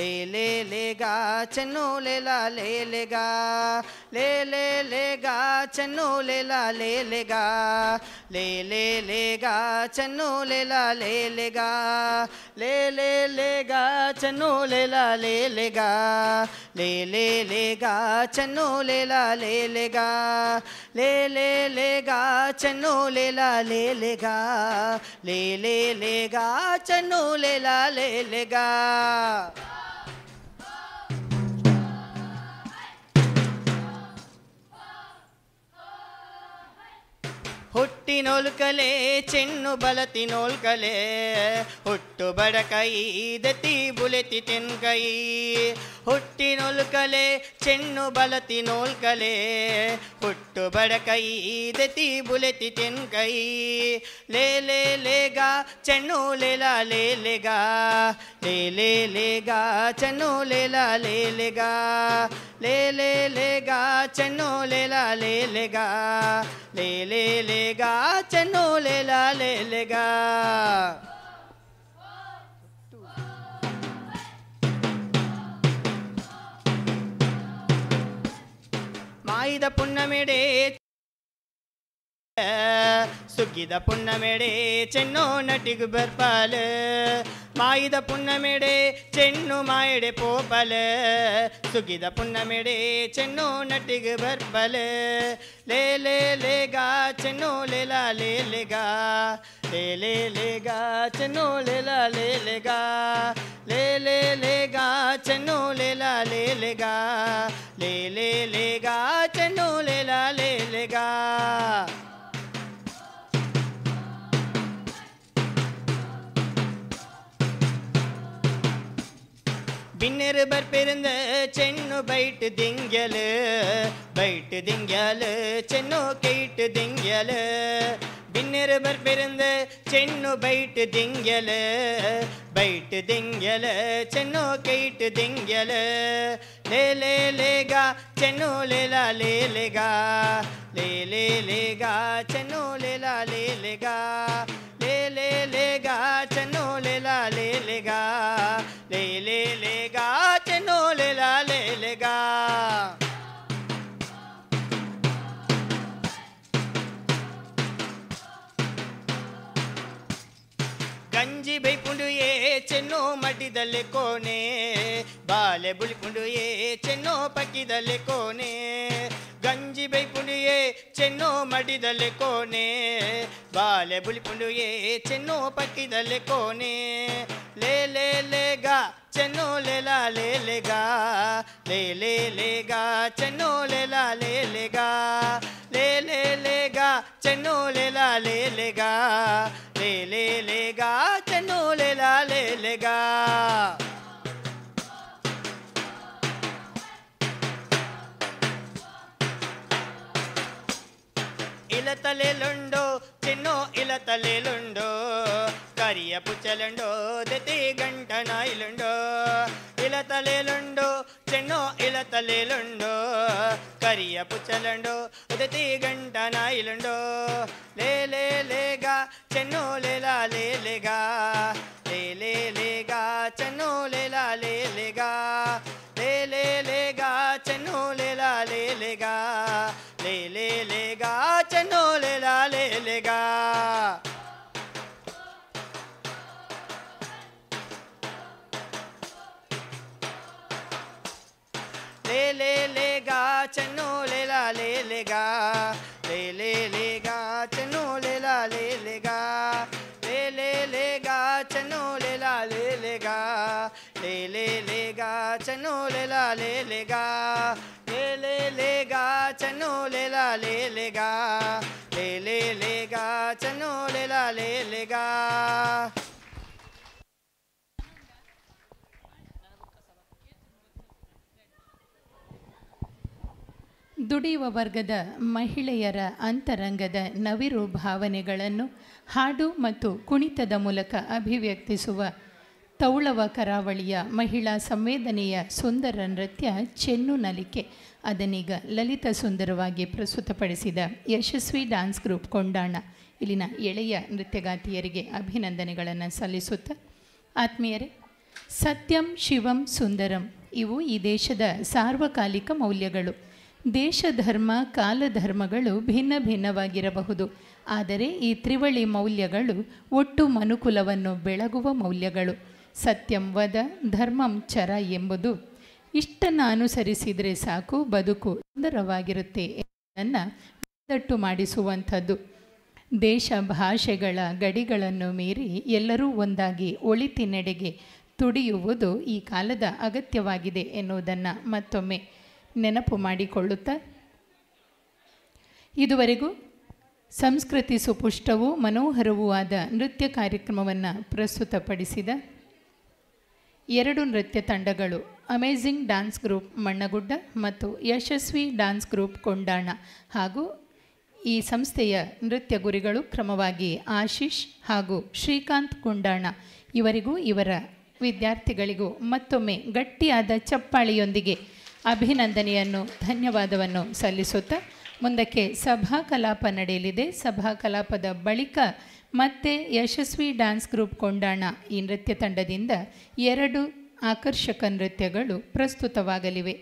ಲೇ ಲೇ ಲೇ ಗಾ ಚೆನ್ನು ಲೇಲಾ ಲೇ ಲೇ ಗಾ ಲೇ ಲೇ ಲೇ ಗಾ ಚೆನ್ನು ಲೇಲಾ ಲೇ ಲೇ ಗಾ ಲೇ ಲೇ ಲೇ ಗಾ ಚೆನ್ನು ಲೇಲಾ ಲೇ ಲೇ ಗಾ ಲೇ ಲೇ ಲೇ ಗಾ ಚೆನ್ನು ಲೇಲಾ ಲೇ ಲೇ ಗಾ ಲೇ ಲೇ ಲೇ ಗಾ ಚೆನ್ನು ಲೇಲಾ ಲೇ ಲೇ ಗಾ ಲೇ ಲೇ ಲೇ ಗಾ ಚೆನ್ನು ಲೇಲಾ ಲೇ ಲೇ ಗಾ ಲೇ ಲೇ ಲೇ ಗಾ ಚೆನ್ನು ಲೇಲಾ ಲೇ ಲೇ ಗಾ. ಹುಟ್ಟಿನೋಲ್ಕಲೆ ಚೆನ್ನು ಬಲತಿನೋಲ್ಕಲೆ ಹುಟ್ಟು ಬಡಕೈ ದತಿ ಬುಲೆತಿ ತೆನ್ಕೈ ಹುಟ್ಟಿನೋಲ್ಕಲೆ ಚೆನ್ನು ಬಲತಿನೋಲ್ಕಲೆ ಹುಟ್ಟು ಬಡಕೈ ದತಿ ಬುಲೆತಿ ತೆನ್ಕೈ ಲೇ ಲೇ ಲೇ ಗಾ ಚೆನ್ನು ಲೇಲಾ ಲೇ ಲೇ ಗಾ ಲೇ ಲೇ ಲೇ ಗಾ ಚೆನ್ನು ಲೇಲಾ ಲೇ ಲೇ ಗಾ ಲೇ ಲೇ ಲೇ ಗಾ ಚೆನ್ನು ಲೇಲಾ ಲೇ ಲೇ ಗಾ ಲೇ ಲೇ ಲೇ ಗಾ ಚೆನ್ನು ಲೇಲಾ ಲೇ ಲೇ ಗಾ. ಮಾಯಿದ ಪುಣ್ಣಮೆಡೆ ಸುಗ್ಗಿದ ಪುಣ್ಣಮೆಡೆ ಚೆನ್ನೋ ನಟಿಗು ಬರ್ಪಾಲ ಮಾಯಿದ ಪುಣ್ಣಮೆಡೆ ಚೆನ್ನು ಮಾಯಡೆ ಪೋಪಲ ಸುಗ್ಗಿದ ಪುಣ್ಣಮೆಡೆ ಚೆನ್ನೋ ನಟಿಗು ಬರ್ಪಲ ಲೇ ಲೇ ಲೇ ಗಾ ಚೆನ್ನೋ ಲೇಲಾ ಲೇ ಲೇ ಗಾ ಲೇ ಲೇ ಲೇ ಗಾ ಚೆನ್ನೋ ಲೇಲಾ ಲೇ ಲೇ ಗಾ ಲೇ ಲೇ ಲೇ ಗಾ ಚೆನ್ನೋ ಲೇಲಾ ಲೇ ಲೇ ಗಾ ಲೇ ಲೇ ಲೇ ಗಾ ಚೆನ್ನೋ ಲೇಲಾ ಲೇ ಲೇ ಗಾ. ಬಿನ್ನೆರು ಬರ್ಪಿರುಂದ ಚೆನ್ನು ಬೈಟ್ ದಿಂಗ್ಯಲು ಬೈಟ್ ದಿಂಗ್ಯಲು ಚೆನ್ನು ಕೈಟ್ ದಿಂಗ್ಯಲು ಬಿನ್ನೆರು ಬರ್ಪಿರುಂದ ಚೆನ್ನು ಬೈಟ್ ದಿಂಗ್ಯಲು ಬೈಟ್ ದಿಂಗ್ಯಲು ಚೆನ್ನು ಕೈಟ್ ದಿಂಗ್ಯಲು ಲೇ ಲೇ ಲೇ ಗಾ ಚೆನ್ನು ಲೇಲಾ ಲೇ ಲೇ ಗಾ ಲೇ ಲೇ ಲೇ ಗಾ ಚೆನ್ನು ಲೇಲಾ ಲೇ ಲೇ ಗಾ ಲೇ ಲೇ ಲೇ ಗಾ ಚೆನ್ನು ಲೇಲಾ ಲೇ ಲೇ ಗಾ ಲೇ ಲೇ ಲೇ ಗಾ ಚೆನ್ನು ಲೇಲಾ ಲೇ ಲೇ ಗಾ. ಗಂಜಿ ಬೈಪುಂಡು ಏ ಚೆನ್ನೋ ಮಡಿದಲ್ಲಿ ಕೋನೆ ಬಾಲೆ ಬುಳಿಪುಂಡು ಏ ಚೆನ್ನೋ ಪಕ್ಕಿದಲ್ಲಿ ಕೋನೆ ಗಂಜಿ ಬೈಪುಂಡು ಏ ಚೆನ್ನೋ ಮಡಿದಲ್ಲಿ ಕೋನೆ ಬಾಲೆ ಬುಳಿಪುಂಡು ಏ ಚೆನ್ನೋ ಪಕ್ಕಿದಲ್ಲಿ ಕೋನೆ ಲೇ ಲೇ ಲೇಗ ಚೆನ್ನೋ ಲೇಲಾ ಲೇ ಲೇಗಾ ಲೇ ಲೇ ಲೇಗಾ ಚೆನ್ನೋ ಲೇಲಾ ಲೇ ಲೇಗಾ ಲೇ ಲೇ ಲೇಗಾ ಚೆನ್ನೋ ಲೇಲಾ ಲೇ ಲೇಗಾ ಲೇ ಲೇ ಲೇಗಾ ಚೆನ್ನೋ ಲೇಲಾ ಲೇ ಲೇಗಾ. ಇಲತಲೆಲುಂಡೋ ಚಿನ್ನೋ ಇಲತಲೆಲುಂಡೋ ಕರಿಯ ಪುಚ್ಚಲುಂಡೋ ದತಿ ಗಂಟ ನಾಯಿಲುಂಡೋ ಇಲತಲೆಲುಂಡೋ ಚೆನ್ನೋ ಇಲತಲೆಲುಂಡೋ ಕರಿಯ ಪುಚ್ಚಲುಂಡೋ ದತಿ ಗಂಟ ನಾಯಿಲುಂಡೋ ಲೇ ಲೇ ಲೇಗಾ ಚೆನ್ನೋ ಲೇಲಾ ಲೇ ಲೇಗಾ ಲೇ ಲೇ ಲೇಗಾ ಚೆನ್ನೋ ಲೇಲಾ ಲೇ ಲೇಗಾ ಲೇ ಲೇ ಲೇಗಾ ಚೆನ್ನೋ ಲೇಲಾ ಲೇ ಲೇಗಾ ಲೇ ಲೇ ಲೇಗಾ ಚೆನ್ನೋ ಲೇಲಾ ಲೇ ಲೇಗಾ. ಲೇ ಲೇ ಲೇಗಾ ಚೆನ್ನೋ ಲೇಲಾ ಲೇ ಲೇಗಾ ಲೇ ಲೇ ಲೇಗಾ ಚೆನ್ನೋ ಲೇಲಾ ಲೇ ಲೇಗಾ ಲೇ ಲೇ ಲೇಗಾ ಚೆನ್ನೋ ಲೇಲಾ ಲೇ ಲೇಗಾ ಲೇ ಲೇ ಲೇಗಾ ಚೆನ್ನೋ ಲೇಲಾ ಲೇ ಲೇಗಾ ಲೇ ಲೇ ಲೇಗಾ ಚೆನ್ನೋ ಲೇಲಾ ಲೇ ಲೇಗಾ ಲೇ ಲೇ ಲೇಗಾ ಚೆನ್ನೋ ಲೇಲಾ ಲೇ ಲೇಗಾ. ದುಡಿಯುವ ವರ್ಗದ ಮಹಿಳೆಯರ ಅಂತರಂಗದ ನವಿರು ಭಾವನೆಗಳನ್ನು ಹಾಡು ಮತ್ತು ಕುಣಿತದ ಮೂಲಕ ಅಭಿವ್ಯಕ್ತಿಸುವ ತೌಳವ ಕರಾವಳಿಯ ಮಹಿಳಾ ಸಂವೇದನೆಯ ಸುಂದರ ನೃತ್ಯ ಚೆನ್ನು ನಲಿಕೆ ಅದನ್ನೀಗ ಲಲಿತ ಸುಂದರವಾಗಿ ಪ್ರಸ್ತುತಪಡಿಸಿದ ಯಶಸ್ವಿ ಡ್ಯಾನ್ಸ್ ಗ್ರೂಪ್ ಕೊಂಡಾಣ ಇಲ್ಲಿನ ಎಳೆಯ ನೃತ್ಯಗಾತಿಯರಿಗೆ ಅಭಿನಂದನೆಗಳನ್ನು ಸಲ್ಲಿಸುತ್ತಾ, ಆತ್ಮೀಯರೇ, ಸತ್ಯಂ ಶಿವಂ ಸುಂದರಂ ಇವು ಈ ದೇಶದ ಸಾರ್ವಕಾಲಿಕ ಮೌಲ್ಯಗಳು. ದೇಶಧರ್ಮ ಕಾಲಧರ್ಮಗಳು ಭಿನ್ನ ಭಿನ್ನವಾಗಿರಬಹುದು, ಆದರೆ ಈ ತ್ರಿವಳಿ ಮೌಲ್ಯಗಳು ಒಟ್ಟು ಮನುಕುಲವನ್ನು ಬೆಳಗುವ ಮೌಲ್ಯಗಳು. ಸತ್ಯಂ ವದ ಧರ್ಮಂ ಚರ ಎಂಬುದು ಇಷ್ಟನ್ನು ಅನುಸರಿಸಿದರೆ ಸಾಕು, ಬದುಕು ಸುಂದರವಾಗಿರುತ್ತೆ ಎನ್ನುವುದನ್ನು ದಟ್ಟು ಮಾಡಿಸುವಂಥದ್ದು. ದೇಶ ಭಾಷೆಗಳ ಗಡಿಗಳನ್ನು ಮೀರಿ ಎಲ್ಲರೂ ಒಂದಾಗಿ ಒಳಿತಿನೆಡೆಗೆ ತುಡಿಯುವುದು ಈ ಕಾಲದ ಅಗತ್ಯವಾಗಿದೆ ಎನ್ನುವುದನ್ನು ಮತ್ತೊಮ್ಮೆ ನೆನಪು ಮಾಡಿಕೊಳ್ಳುತ್ತಾ, ಇದುವರೆಗೂ ಸಂಸ್ಕೃತಿ ಸುಪುಷ್ಟವೂ ಮನೋಹರವೂ ಆದ ನೃತ್ಯ ಕಾರ್ಯಕ್ರಮವನ್ನು ಪ್ರಸ್ತುತಪಡಿಸಿದ ಎರಡು ನೃತ್ಯ ತಂಡಗಳು ಅಮೇಝಿಂಗ್ ಡ್ಯಾನ್ಸ್ ಗ್ರೂಪ್ ಮಣ್ಣಗುಡ್ಡ ಮತ್ತು ಯಶಸ್ವಿ ಡ್ಯಾನ್ಸ್ ಗ್ರೂಪ್ ಕೊಂಡಾಣ ಹಾಗೂ ಈ ಸಂಸ್ಥೆಯ ನೃತ್ಯ ಗುರಿಗಳು ಕ್ರಮವಾಗಿ ಆಶೀಶ್ ಹಾಗೂ ಶ್ರೀಕಾಂತ್ ಕೊಂಡಾಣ ಇವರಿಗೂ ಇವರ ವಿದ್ಯಾರ್ಥಿಗಳಿಗೂ ಮತ್ತೊಮ್ಮೆ ಗಟ್ಟಿಯಾದ ಚಪ್ಪಾಳೆಯೊಂದಿಗೆ ಅಭಿನಂದನೆಯನ್ನು ಧನ್ಯವಾದವನ್ನು ಸಲ್ಲಿಸುತ್ತಾ ಮುಂದಕ್ಕೆ ಸಭಾ ಕಲಾಪ ನಡೆಯಲಿದೆ. ಸಭಾ ಕಲಾಪದ ಬಳಿಕ ಮತ್ತೆ ಯಶಸ್ವಿ ಡ್ಯಾನ್ಸ್ ಗ್ರೂಪ್ ಕೊಂಡಾಣ ಈ ನೃತ್ಯ ತಂಡದಿಂದ ಎರಡು ಆಕರ್ಷಕ ನೃತ್ಯಗಳು ಪ್ರಸ್ತುತವಾಗಲಿವೆ.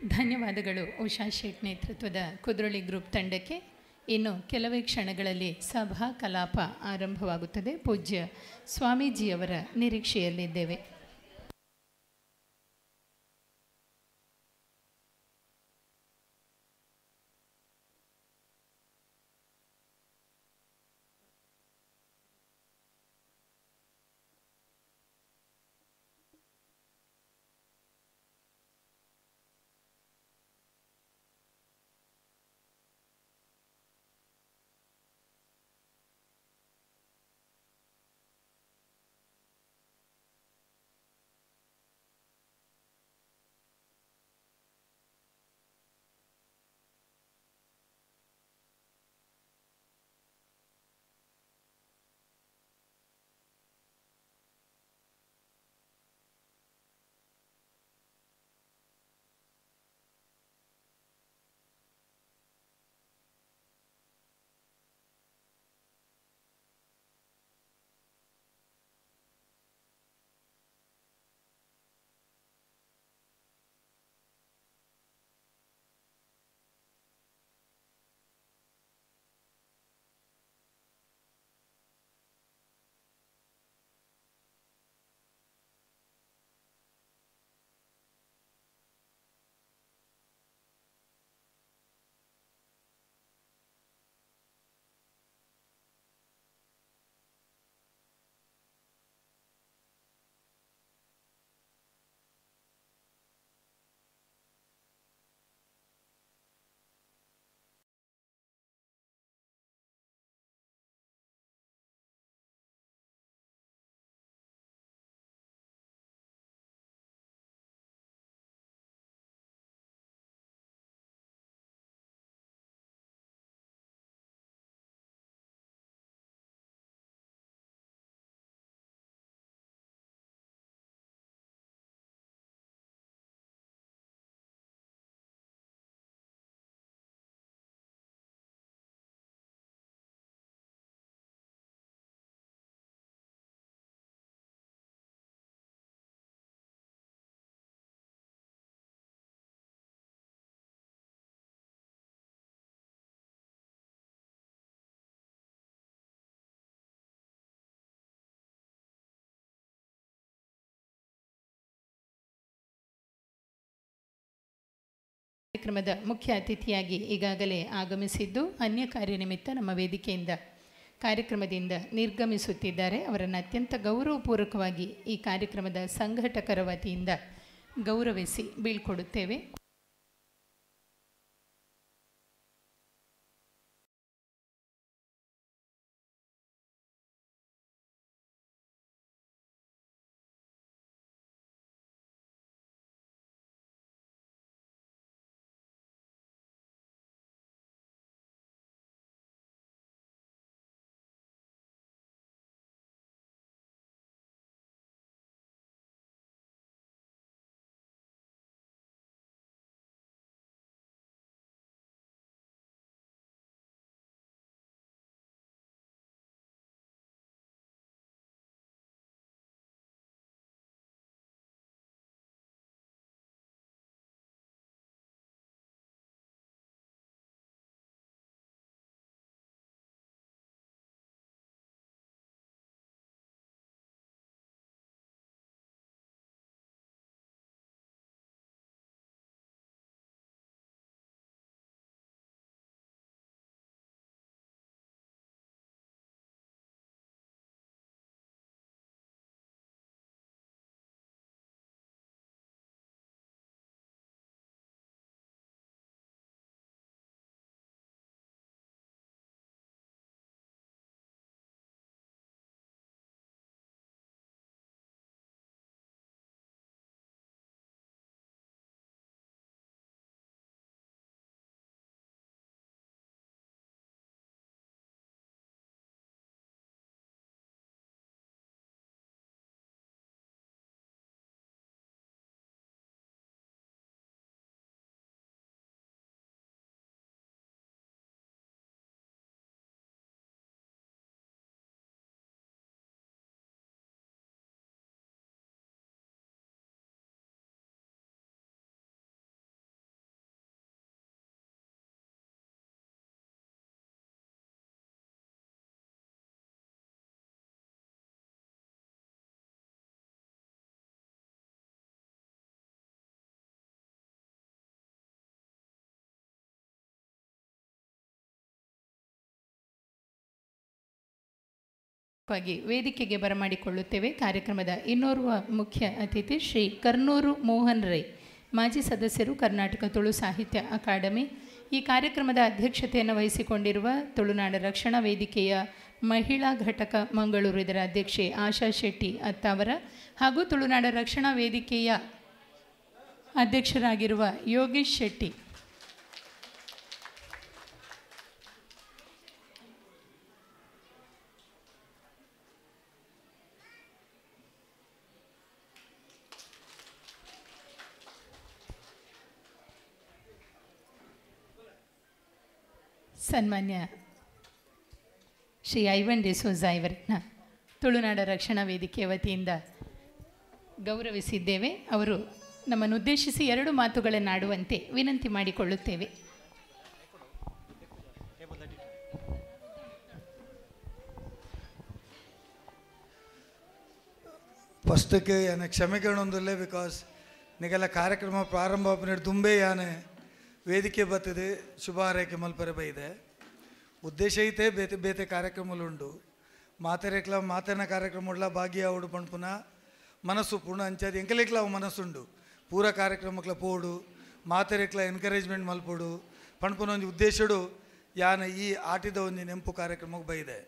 ಧನ್ಯವಾದಗಳು ಉಷಾ ಶೇಟ್ ನೇತೃತ್ವದ ಕುದ್ರೋಳಿ ಗ್ರೂಪ್ ತಂಡಕ್ಕೆ. ಇನ್ನು ಕೆಲವೇ ಕ್ಷಣಗಳಲ್ಲಿ ಸಭಾ ಕಲಾಪ ಆರಂಭವಾಗುತ್ತದೆ. ಪೂಜ್ಯ ಸ್ವಾಮೀಜಿಯವರ ನಿರೀಕ್ಷೆಯಲ್ಲಿದ್ದೇವೆ. ಕಾರ್ಯಕ್ರಮದ ಮುಖ್ಯ ಅತಿಥಿಯಾಗಿ ಈಗಾಗಲೇ ಆಗಮಿಸಿದ್ದು ಅನ್ಯ ಕಾರ್ಯನಿಮಿತ್ತ ನಮ್ಮ ವೇದಿಕೆಯಿಂದ ಕಾರ್ಯಕ್ರಮದಿಂದ ನಿರ್ಗಮಿಸುತ್ತಿದ್ದಾರೆ. ಅವರನ್ನು ಅತ್ಯಂತ ಗೌರವಪೂರ್ವಕವಾಗಿ ಈ ಕಾರ್ಯಕ್ರಮದ ಸಂಘಟಕರ ವತಿಯಿಂದ ಗೌರವಿಸಿ ಬೀಳ್ಕೊಡುತ್ತೇವೆ. ವೇದಿಕೆಗೆ ಬರಮಾಡಿಕೊಳ್ಳುತ್ತೇವೆ. ಕಾರ್ಯಕ್ರಮದ ಇನ್ನೋರ್ವ ಮುಖ್ಯ ಅತಿಥಿ ಶ್ರೀ ಕರ್ನೂರು ಮೋಹನ್ ರೈ, ಮಾಜಿ ಸದಸ್ಯರು, ಕರ್ನಾಟಕ ತುಳು ಸಾಹಿತ್ಯ ಅಕಾಡೆಮಿ. ಈ ಕಾರ್ಯಕ್ರಮದ ಅಧ್ಯಕ್ಷತೆಯನ್ನು ವಹಿಸಿಕೊಂಡಿರುವ ತುಳುನಾಡ ರಕ್ಷಣಾ ವೇದಿಕೆಯ ಮಹಿಳಾ ಘಟಕ ಮಂಗಳೂರು ಇದರ ಅಧ್ಯಕ್ಷೆ ಆಶಾ ಶೆಟ್ಟಿ ಅತ್ತಾವರ ಹಾಗೂ ತುಳುನಾಡ ರಕ್ಷಣಾ ವೇದಿಕೆಯ ಅಧ್ಯಕ್ಷರಾಗಿರುವ ಯೋಗೇಶ್ ಶೆಟ್ಟಿ. ಸನ್ಮಾನ್ಯ ಶ್ರೀ ಐವನ್ ಡಿಸೋಜಾ ಇವರನ್ನ ತುಳುನಾಡ ರಕ್ಷಣಾ ವೇದಿಕೆಯ ವತಿಯಿಂದ ಗೌರವಿಸಿದ್ದೇವೆ. ಅವರು ನಮ್ಮನ್ನು ಉದ್ದೇಶಿಸಿ ಎರಡು ಮಾತುಗಳನ್ನಾಡುವಂತೆ ವಿನಂತಿ ಮಾಡಿಕೊಳ್ಳುತ್ತೇವೆ. ಫಸ್ಟಕ್ಕೆ ಯಾನೆ ಕ್ಷಮೆಗಳೊಂದಿಲ್ಲ, because ನಿಗೆಲ್ಲ ಕಾರ್ಯಕ್ರಮ ಪ್ರಾರಂಭ ದುಂಬೆ ಯಾನೆ ವೇದಿಕೆ ಬರ್ತದೆ ಶುಭ ಹಾರೈಕೆ ಮಲ್ಪರೆ ಬೈದೆ ಉದ್ದೇಶ ಐತೆ ಬೇತೆ ಬೇತೆ ಕಾರ್ಯಕ್ರಮಲುಂಡು ಮಾತೆರೆಕ್ಲ ಮಾತನ ಕಾರ್ಯಕ್ರಮ ಉಳ್ಳ ಭಾಗ್ಯ ಪಣ್ಪುನ ಮನಸ್ಸು ಪೂರ್ಣ ಅಂಚಾದ ಎಂಕಲೆಕ್ಲ ಅವು ಮನಸ್ಸುಂಡು ಪೂರ ಕಾರ್ಯಕ್ರಮಕ್ಲ ಪೋಡು ಮಾತೆರೆಕ್ಲ ಎನ್ಕರೇಜ್ಮೆಂಟ್ ಮಲ್ಪೋಡು ಪಣ್ಪುನ ಒಂಜಿ ಉದ್ದೇಶಡು ಯಾನ ಈ ಆಟಿದ ಒಂಜಿ ನೆಂಪು ಕಾರ್ಯಕ್ರಮಕ್ಕೆ ಬೈದೆ.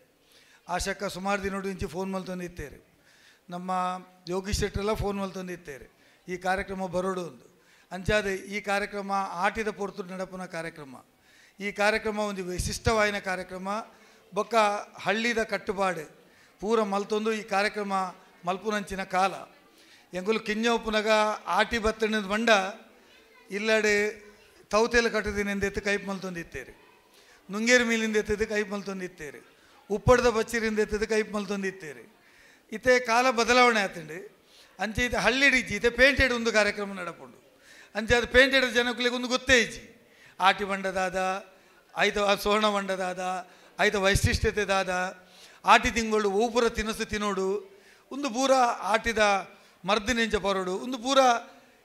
ಆಶಕ್ಕ ಸುಮಾರು ದಿನೋಡು ಇಂಚಿ ಫೋನ್ ಮಲ್ತೊಂದಿತ್ತೇರು, ನಮ್ಮ ಯೋಗೀಶ್ ಶೆಟ್ಟರೆಲ್ಲ ಫೋನ್ ಮಲ್ತೊಂದಿತ್ತೇರು ಈ ಕಾರ್ಯಕ್ರಮ ಬರೋಡು ಒಂದು ಅಂಚಾದ ಈ ಕಾರ್ಯಕ್ರಮ ಆಟಿದ ಪೊರ್ತು ನಡಪುನ ಕಾರ್ಯಕ್ರಮ. ಈ ಕಾರ್ಯಕ್ರಮ ಒಂದು ವಿಶಿಷ್ಟವಾಯಿನ ಕಾರ್ಯಕ್ರಮ. ಬೊಕ್ಕ ಹಳ್ಳಿದ ಕಟ್ಟುಪಾಡು ಪೂರ ಮಲ್ತೊಂದು ಈ ಕಾರ್ಯಕ್ರಮ ಮಲ್ಪುನಂಚಿನ ಕಾಲ ಎಂಗುಲು ಕಿಂಜ ಉಪ್ಪುನಗ ಆಟಿ ಬತ್ತಣ್ಣದ ಬಂಡ ಇಲ್ಲಡೆ ತೌತೆಲ್ಲ ಕಟ್ಟದಿನಿಂದ ಎತ್ತು ಕೈಪ್ ಮಲ್ತೊಂದಿತ್ತೇರು, ನುಂಗೇರು ಮೀಲಿಂದ ಎತ್ತದು ಕೈಪ್ ಮಲ್ತೊಂದಿತ್ತೇರು, ಉಪ್ಪಡದ ಬಚ್ಚಿರಿಂದ ಎತ್ತದು ಕೈಪ್ ಮಲ್ತೊಂದಿತ್ತೇರು. ಇತ್ತೆ ಕಾಲ ಬದಲಾವಣೆ ಆತಂಡು ಅಂಚೆ ಇತ್ತೆ ಹಳ್ಳಿಡಿಜ್ಜಿ ಇತ್ತೆ ಪೇಂಟೆಡ್ ಒಂದು ಕಾರ್ಯಕ್ರಮ ನಡಪುಂಡು. ಅಂಚೆ ಅದು ಪೇಂಟೆಡ್ ಜನಕ್ಕಲಿಗೆ ಒಂದು ಗೊತ್ತೇ ಇಜ್ಜಿ ಆಟಿ ಬಂಡದಾದ ಆಯ್ತು ಸುವರ್ಣ ಬಂಡದಾದ ಆಯ್ತು ವೈಶಿಷ್ಟ್ಯತೆ ದಾದ ಆಟಿ ತಿಂಗಳು ಓಪುರ ತಿನಸು ತಿನ್ನೋಡು ಒಂದು ಪೂರ ಆಟಿದ ಮರ್ದಿನೆಂಚ ಪರೋಡು ಒಂದು ಪೂರ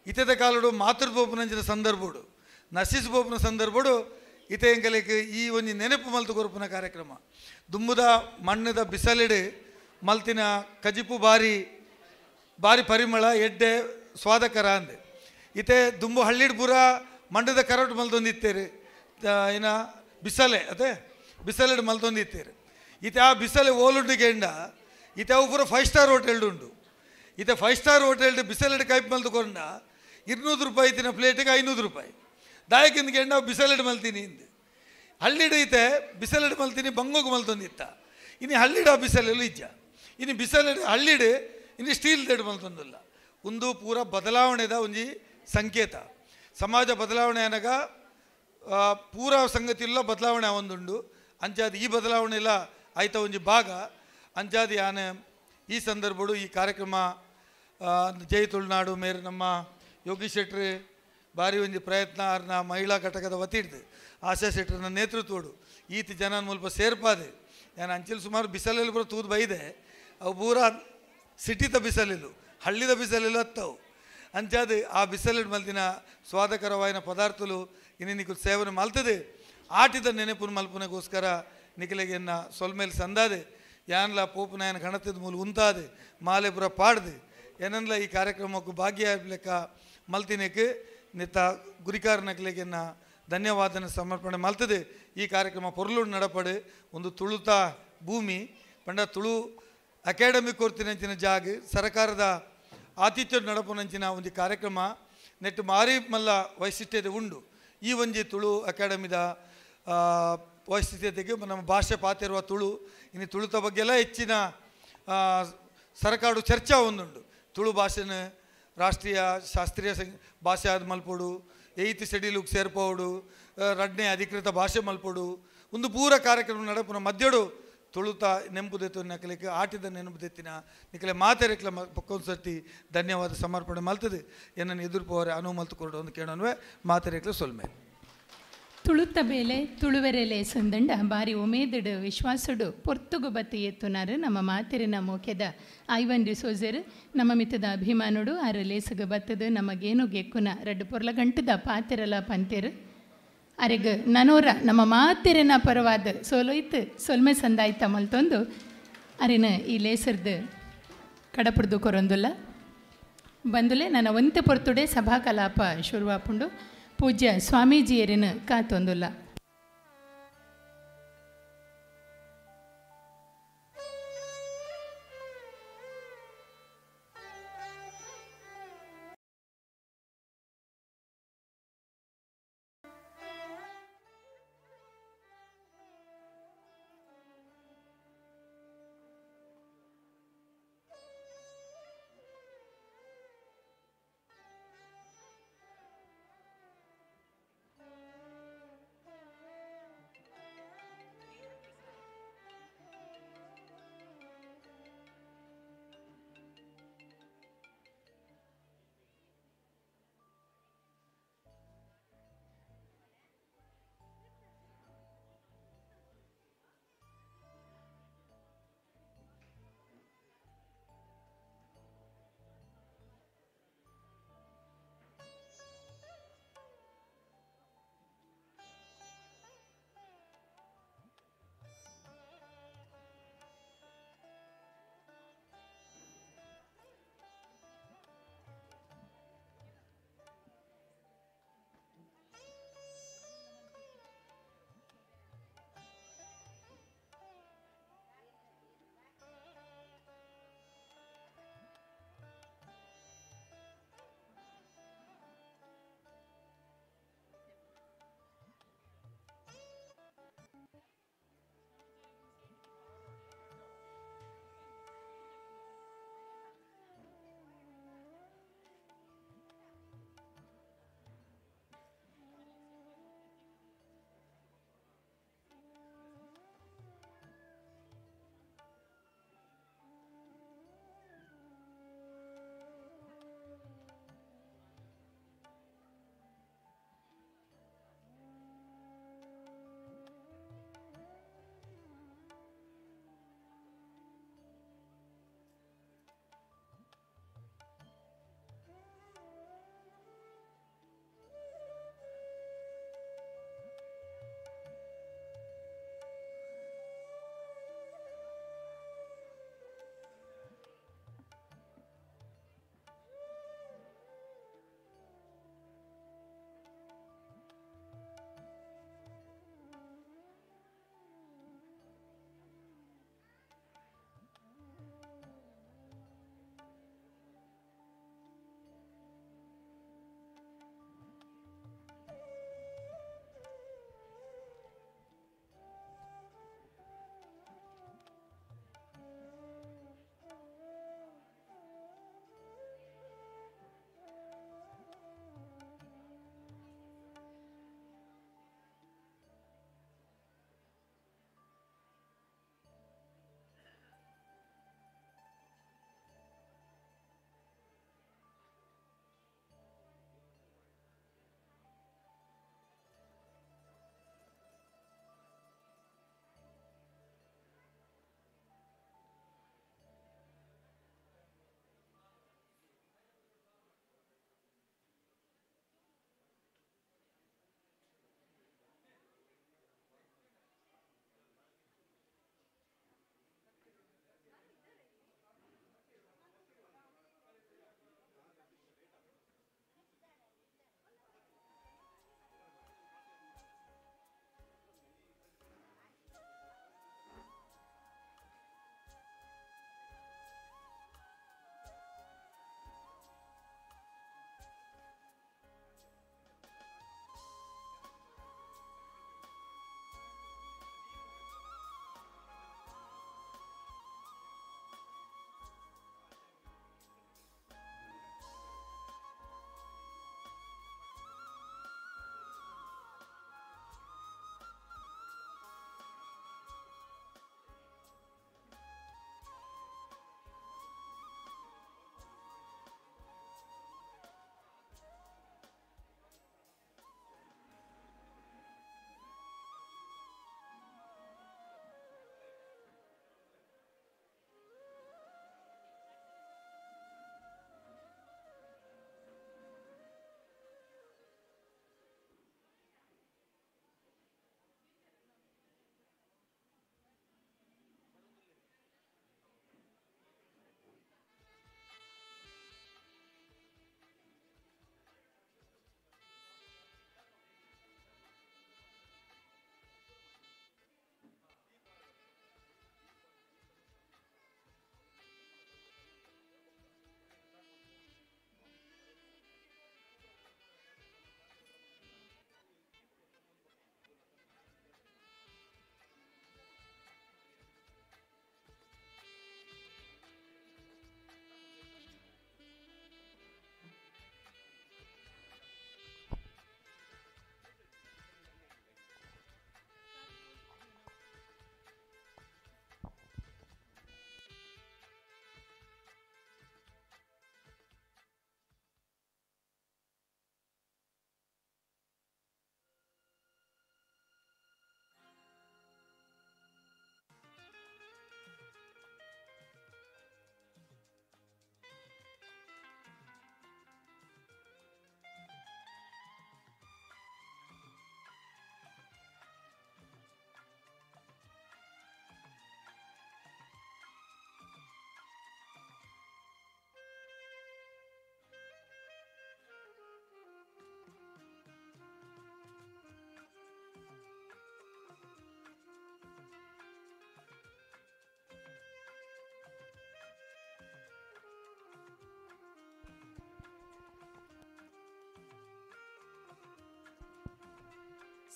ಇತದ ಕಾಲಡು ಮಾತೃಬೋಪನಂಚಿನ ಸಂದರ್ಭಡು ನಶಿಸ್ಬೋಪನ ಸಂದರ್ಭಡು ಇತೆ ಎಂಕಲಿಗೆ ಈ ಒಂಜಿ ನೆನಪು ಮಲ್ತು ಕೊರಪುನ ಕಾರ್ಯಕ್ರಮ. ದುಂಬುದ ಮಣ್ಣದ ಬಿಸಲಿಡು ಮಲ್ತಿನ ಕಜಿಪು ಬಾರಿ ಬಾರಿ ಪರಿಮಳ ಎಡ್ಡೆ ಸ್ವಾದಕರ ಅಂದೆ. ಇತೆ ದುಂಬು ಹಳ್ಳಿಡ್ ಪೂರ ಮಂಡದ ಕರೋಟ್ ಮಲ್ತೊಂದಿತ್ತೇರು, ಏನ ಬಿಸಲೆ ಅದೇ ಬಿಸಲೆಡ್ ಮಲ್ತೊಂದಿತ್ತೇರು. ಇತೆ ಆ ಬಿಸಲೆ ಓಲುಂಡು ಗೆಂಡ ಇತೆ ಅವು ಪೂರ 5 ಸ್ಟಾರ್ ಹೋಟೆಲ್ಡು ಉಂಡು. ಇತೆ 5 ಸ್ಟಾರ್ ಹೋಟೆಲ್ಡು ಬಿಸಲೆಡ್ ಕೈಪ್ ಮಲ್ತುಕೊಂಡ 200 ರೂಪಾಯಿ ತಿನ್ನ ಪ್ಲೇಟಿಗೆ 500 ರೂಪಾಯಿ ದಾಯಕಿಂದ ಗೆಂಡ ಬಿಸಲೆಡ್ ಮಲ್ತೀನಿ ಇಂದು. ಹಳ್ಳಿಡು ಇತೆ ಬಿಸಲೆಡ್ ಮಲ್ತೀನಿ ಬಂಗೋಗು ಮಲ್ತೊಂದಿತ್ತ. ಇನ್ನು ಹಳ್ಳಿಡು ಆ ಬಿಸಲೆಲು ಇಜ್ಜ ಇನ್ನು ಬಿಸಲೆಡ್ ಹಳ್ಳಿಡು ಇನ್ನು ಸ್ಟೀಲ್ ದೆಡ್ ಮಲ್ತೊಂದಿಲ್ಲ. ಒಂದು ಪೂರ ಬದಲಾವಣೆದ ಒಂಜಿ ಸಂಕೇತ. ಸಮಾಜ ಬದಲಾವಣೆ ಅನಗ ಪೂರ ಸಂಗತಿ ಇಲ್ಲ ಬದಲಾವಣೆ ಒಂದುಂಡು ಅಂಚಾದ ಈ ಬದಲಾವಣೆ ಇಲ್ಲ ಆಯ್ತ ಒಂಜಿ ಭಾಗ ಅಂಚಾದ ಯಾನೆ ಈ ಸಂದರ್ಭಡು ಈ ಕಾರ್ಯಕ್ರಮ ಜೈ ತುಳುನಾಡು ಮೇರೆ ನಮ್ಮ ಯೋಗೀಶ್ ಶೆಟ್ರಿ ಭಾರಿ ಒಂಜಿ ಪ್ರಯತ್ನ ಆರ್ನ ಮಹಿಳಾ ಘಟಕದ ವತಿಡ್ದು ಆಶಾ ಶೆಟ್ಟರ್ನ ನೇತೃತ್ವಡು ಈತ ಜನ ಮುಲ್ಪ ಸೇರ್ಪಾದೆ. ನಾನು ಅಂಚಿಲ್ ಸುಮಾರು ಬಿಸಲೆಲ್ಲಿ ಪೂರ ತೂದು ಬೈದೆ ಅವು ಪೂರ ಸಿಟಿದ ಬಿಸಲಿಲ್ಲು ಹಳ್ಳಿದ ಬಿಸಲಿಲ್ಲು ಹತ್ತವು ಅಂಚಾದ ಆ ಬಿಸಲಿಡ್ ಮಲ್ತಿನ ಸ್ವಾದಕರವಾಯಿನ ಪದಾರ್ಥಲು ಇನ್ನು ನಿಕ್ಕು ಸೇವನೆ ಮಲ್ತದೆ ಆಟಿದ ನೆನಪುನ ಮಲ್ಪುನಗೋಸ್ಕರ ನಿಖಲೆಗೆನ್ನ ಸೊಲ್ಮೇಲೆ ಸಂದಾದೆ ಯಾನ್ಲ ಪೋಪುನ ಏನ್ ಗಣತದ ಮೂಲ ಉಂತಾದೆ ಮಾಲೆ ಪೂರ ಪಾಡ್ದು ಏನನ್ಲ ಈ ಕಾರ್ಯಕ್ರಮಕ್ಕೂ ಭಾಗ್ಯ ಲೆಕ್ಕ ಮಲ್ತಿನಕ್ಕೆ ನಿತ್ತ ಗುರಿಕಾರ ನಕಲೆಗೆನ್ನ ಧನ್ಯವಾದನ ಸಮರ್ಪಣೆ ಮಲ್ತದೆ. ಈ ಕಾರ್ಯಕ್ರಮ ಪೊರ್ಲು ನಡಪಡೆ ಒಂದು ತುಳುತ ಭೂಮಿ ಪಂಡ ತುಳು ಅಕಾಡೆಮಿ ಕೊರ್ತಿನಂಚಿನ ಜಾಗ ಸರ್ಕಾರದ ಆತಿಥ್ಯ ನಡಪುನಂಚಿನ ಒಂದು ಕಾರ್ಯಕ್ರಮ ನೆಟ್ಟು ಮಾರಿ ಮಲ್ಲ ವೈಶಿಷ್ಟ್ಯತೆ ಉಂಡು. ಈ ಒಂಜಿ ತುಳು ಅಕಾಡೆಮಿದ ವೈಶಿಷ್ಟ್ಯತೆಗೆ ನಮ್ಮ ಭಾಷೆ ಪಾತಿರುವ ತುಳು ಇನ್ನು ತುಳುತ ಬಗ್ಗೆ ಎಲ್ಲ ಹೆಚ್ಚಿನ ಸರ್ಕಾರ ಚರ್ಚಾ ಒಂದುಂಡು. ತುಳು ಭಾಷೆನ ರಾಷ್ಟ್ರೀಯ ಶಾಸ್ತ್ರೀಯ ಭಾಷೆ ಆದ ಮಲ್ಪೋಡು, 8th ಶೆಡ್ಯೂಲ್ಗೆ ಸೇರ್ಪೋಡು, 2ನೇ ಅಧಿಕೃತ ಭಾಷೆ ಮಲ್ಪೋಡು ಒಂದು ಪೂರ ಕಾರ್ಯಕ್ರಮ ನಡಪುನ ಮಧ್ಯಡು ತುಳುತ ನೆಂಪುದೆತ್ತು ನಕಲಿಕ್ಕೆ ಆಟಿದ ನೆನಪುದೆತ್ತಿನ ನಿಕಲೆ ಮಾತೆರೆಕ್ಲ ಪಕ್ಕೊಂದು ಸರ್ತಿ ಧನ್ಯವಾದ ಸಮರ್ಪಣೆ ಮಲ್ತದೆ. ಏನನ್ನು ಎದುರುಪೋರೆ ಅನುವು ಮಲ್ತು ಕೊರಡು ಒಂದು ಕೇಳೋನ್ವೆ ಮಾತೆರೆಕ್ಲ ಸೊಲ್ಮೆ. ತುಳುತ ಬೇಲೆ ತುಳುವೆರೆಲೆ ಸಂದಂಡ ಬಾರಿ ಉಮೇದಡು ವಿಶ್ವಾಸಡು ಪೊರ್ತುಗು ಬತ್ತಿ ಎತ್ತುನಾರು ನಮ್ಮ ಮಾತೆರಿನ ಮೋಕೆದ ಐವನ್ ಡಿಸೋಜರ್ ನಮ್ಮ ಮಿತ್ತದ ಅಭಿಮಾನುಡು ಆರು ಲೇಸುಗು ಬತ್ತದು ನಮಗೇನು ಗೆಕ್ಕುನ ರಡ್ಡು ಪೊರ್ಲ ಗಂಟದ ಪಾತೆರಲ ಪಂತೆರು ಅರೆಗ್ ನನೋರ ನಮ್ಮ ಮಾತೆರಿನ ಪರವಾದ ಸೋಲೋಯ್ತು ಸೊಲ್ಮೆ ಸಂದಾಯ್ತ ಮಲ್ತೊಂದು ಅರೆನ ಈ ಲೇಸರ್ದು ಕಡಪುಡ್ದು ಕೊರೊಂದುಲ್ಲ ಬಂದುಲೆ ನನ್ನ ಒಂತೆ ಪೊರ್ತುಡೆ ಸಭಾ ಕಲಾಪ ಶುರುವಾಪುಂಡು ಪೂಜ್ಯ ಸ್ವಾಮೀಜಿಯರಿನ ಕಾತೊಂದುಲ್ಲ.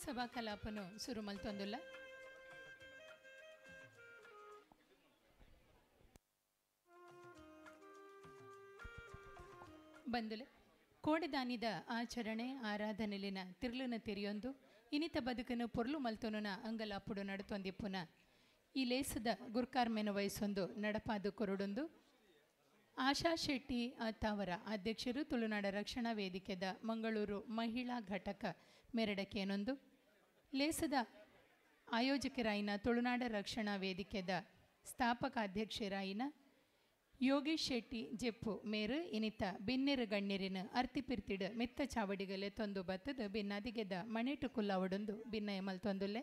ಸಭಾ ಕಲಾಪನು ಸುರು ಮಲ್ತೊಂದುಲ್ಲ. ಬಂದುಲೆ ಕೋಡೆದಾನಿದ ಆಚರಣೆ ಆರಾಧನೆಲಿನ ತಿರ್ಲುನ ತೆರಿಯೊಂದು ಇನಿತ ಬದುಕನ್ನು ಪೊರ್ಲು ಮಲ್ತೊನುನ ಅಂಗಲಾಪುಡು ನಡತೊಂದಿಪ್ಪುನ ಈ ಲೇಸದ ಗುರ್ಕಾರ್ಮೆನ ವಯಸ್ಸೊಂದು ನಡಪಾದು ಕೊರಡೊಂದು ಆಶಾ ಶೆಟ್ಟಿ ತಾವರ ಅಧ್ಯಕ್ಷರು ತುಳುನಾಡ ರಕ್ಷಣಾ ವೇದಿಕೆದ ಮಂಗಳೂರು ಮಹಿಳಾ ಘಟಕ ಮೆರಡಕೇನೊಂದು ಲೇಸದ ಆಯೋಜಕರಾಯಿನ ತುಳುನಾಡ ರಕ್ಷಣಾ ವೇದಿಕೆದ ಸ್ಥಾಪಕ ಅಧ್ಯಕ್ಷರಾಯಿನ ಯೋಗೇಶ್ ಶೆಟ್ಟಿ ಜೆಪ್ಪು ಮೇರು ಇನಿತ ಬಿನ್ನೆರು ಗಣ್ಯರಿನ ಅರ್ತಿಪಿರ್ತಿಡು ಮೆತ್ತ ಚಾವಡಿಗಲೆ ತೊಂದು ಬತ್ತದ ಬಿನ್ನಾದಿಗೆದ ಮಣೆಟು ಕುಲ್ಲಾವಡೊಂದು ಬಿನ್ನಯ ಮಲ್ತೊಂದುಲ್ಲೆ.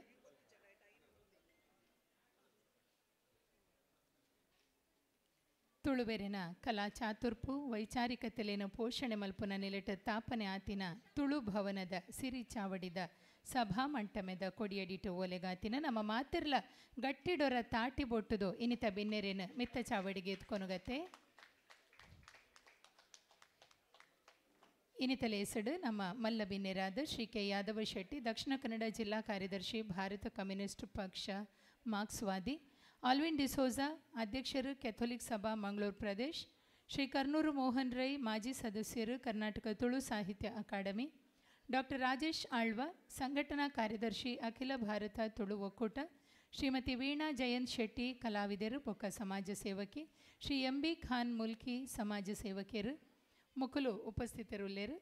ತುಳುವೆರಿನ ಕಲಾ ಚಾತುರ್ಪು ವೈಚಾರಿಕತೆಲೇನು ಪೋಷಣೆ ಮಲ್ಪುನ ನಿಲೆಟ ತಾಪನೆ ಆತಿನ ತುಳು ಭವನದ ಸಿರಿ ಚಾವಡಿದ ಸಭಾ ಮಂಟಮೆದ ಕೊಡಿಯಡಿಟು ಓಲೆಗಾತಿನ ನಮ್ಮ ಮಾತಿರ್ಲ ಗಟ್ಟಿಡೊರ ತಾಟಿ ಬೊಟ್ಟುದು ಇನಿತ ಬಿನ್ನೆರೇನು ಮಿತ್ತ ಚಾವಡಿಗೆ ಎತ್ಕೊನುಗತೆ. ಇನ್ನಿತಲೆ ಹೆಸಡು ನಮ್ಮ ಮಲ್ಲ ಬಿನ್ನೆರಾದ ಶ್ರೀ ಕೆ ಯಾದವ ಶೆಟ್ಟಿ, ದಕ್ಷಿಣ ಕನ್ನಡ ಜಿಲ್ಲಾ ಕಾರ್ಯದರ್ಶಿ, ಭಾರತ ಕಮ್ಯುನಿಸ್ಟ್ ಪಕ್ಷ ಮಾರ್ಕ್ಸ್ವಾದಿ, ಆಲ್ವಿನ್ ಡಿಸೋಜಾ ಅಧ್ಯಕ್ಷರು, ಕೆಥೋಲಿಕ್ ಸಭಾ ಮಂಗಳೂರು ಪ್ರದೇಶ್, ಶ್ರೀ ಕರ್ನೂರು ಮೋಹನ್ ರೈ ಮಾಜಿ ಸದಸ್ಯರು, ಕರ್ನಾಟಕ ತುಳು ಸಾಹಿತ್ಯ ಅಕಾಡೆಮಿ, ಡಾಕ್ಟರ್ ರಾಜೇಶ್ ಆಳ್ವ ಸಂಘಟನಾ ಕಾರ್ಯದರ್ಶಿ, ಅಖಿಲ ಭಾರತ ತುಳು ಒಕ್ಕೂಟ, ಶ್ರೀಮತಿ ವೀಣಾ ಜಯಂತ್ ಶೆಟ್ಟಿ ಕಲಾವಿದರು ಬೊಕ್ಕ ಸಮಾಜ ಸೇವಕಿ, ಶ್ರೀ ಎಂ ಬಿ ಖಾನ್ ಮುಲ್ಕಿ ಸಮಾಜ ಸೇವಕಿಯರು ಮುಕುಲು ಉಪಸ್ಥಿತರುಲ್ಲೇರು.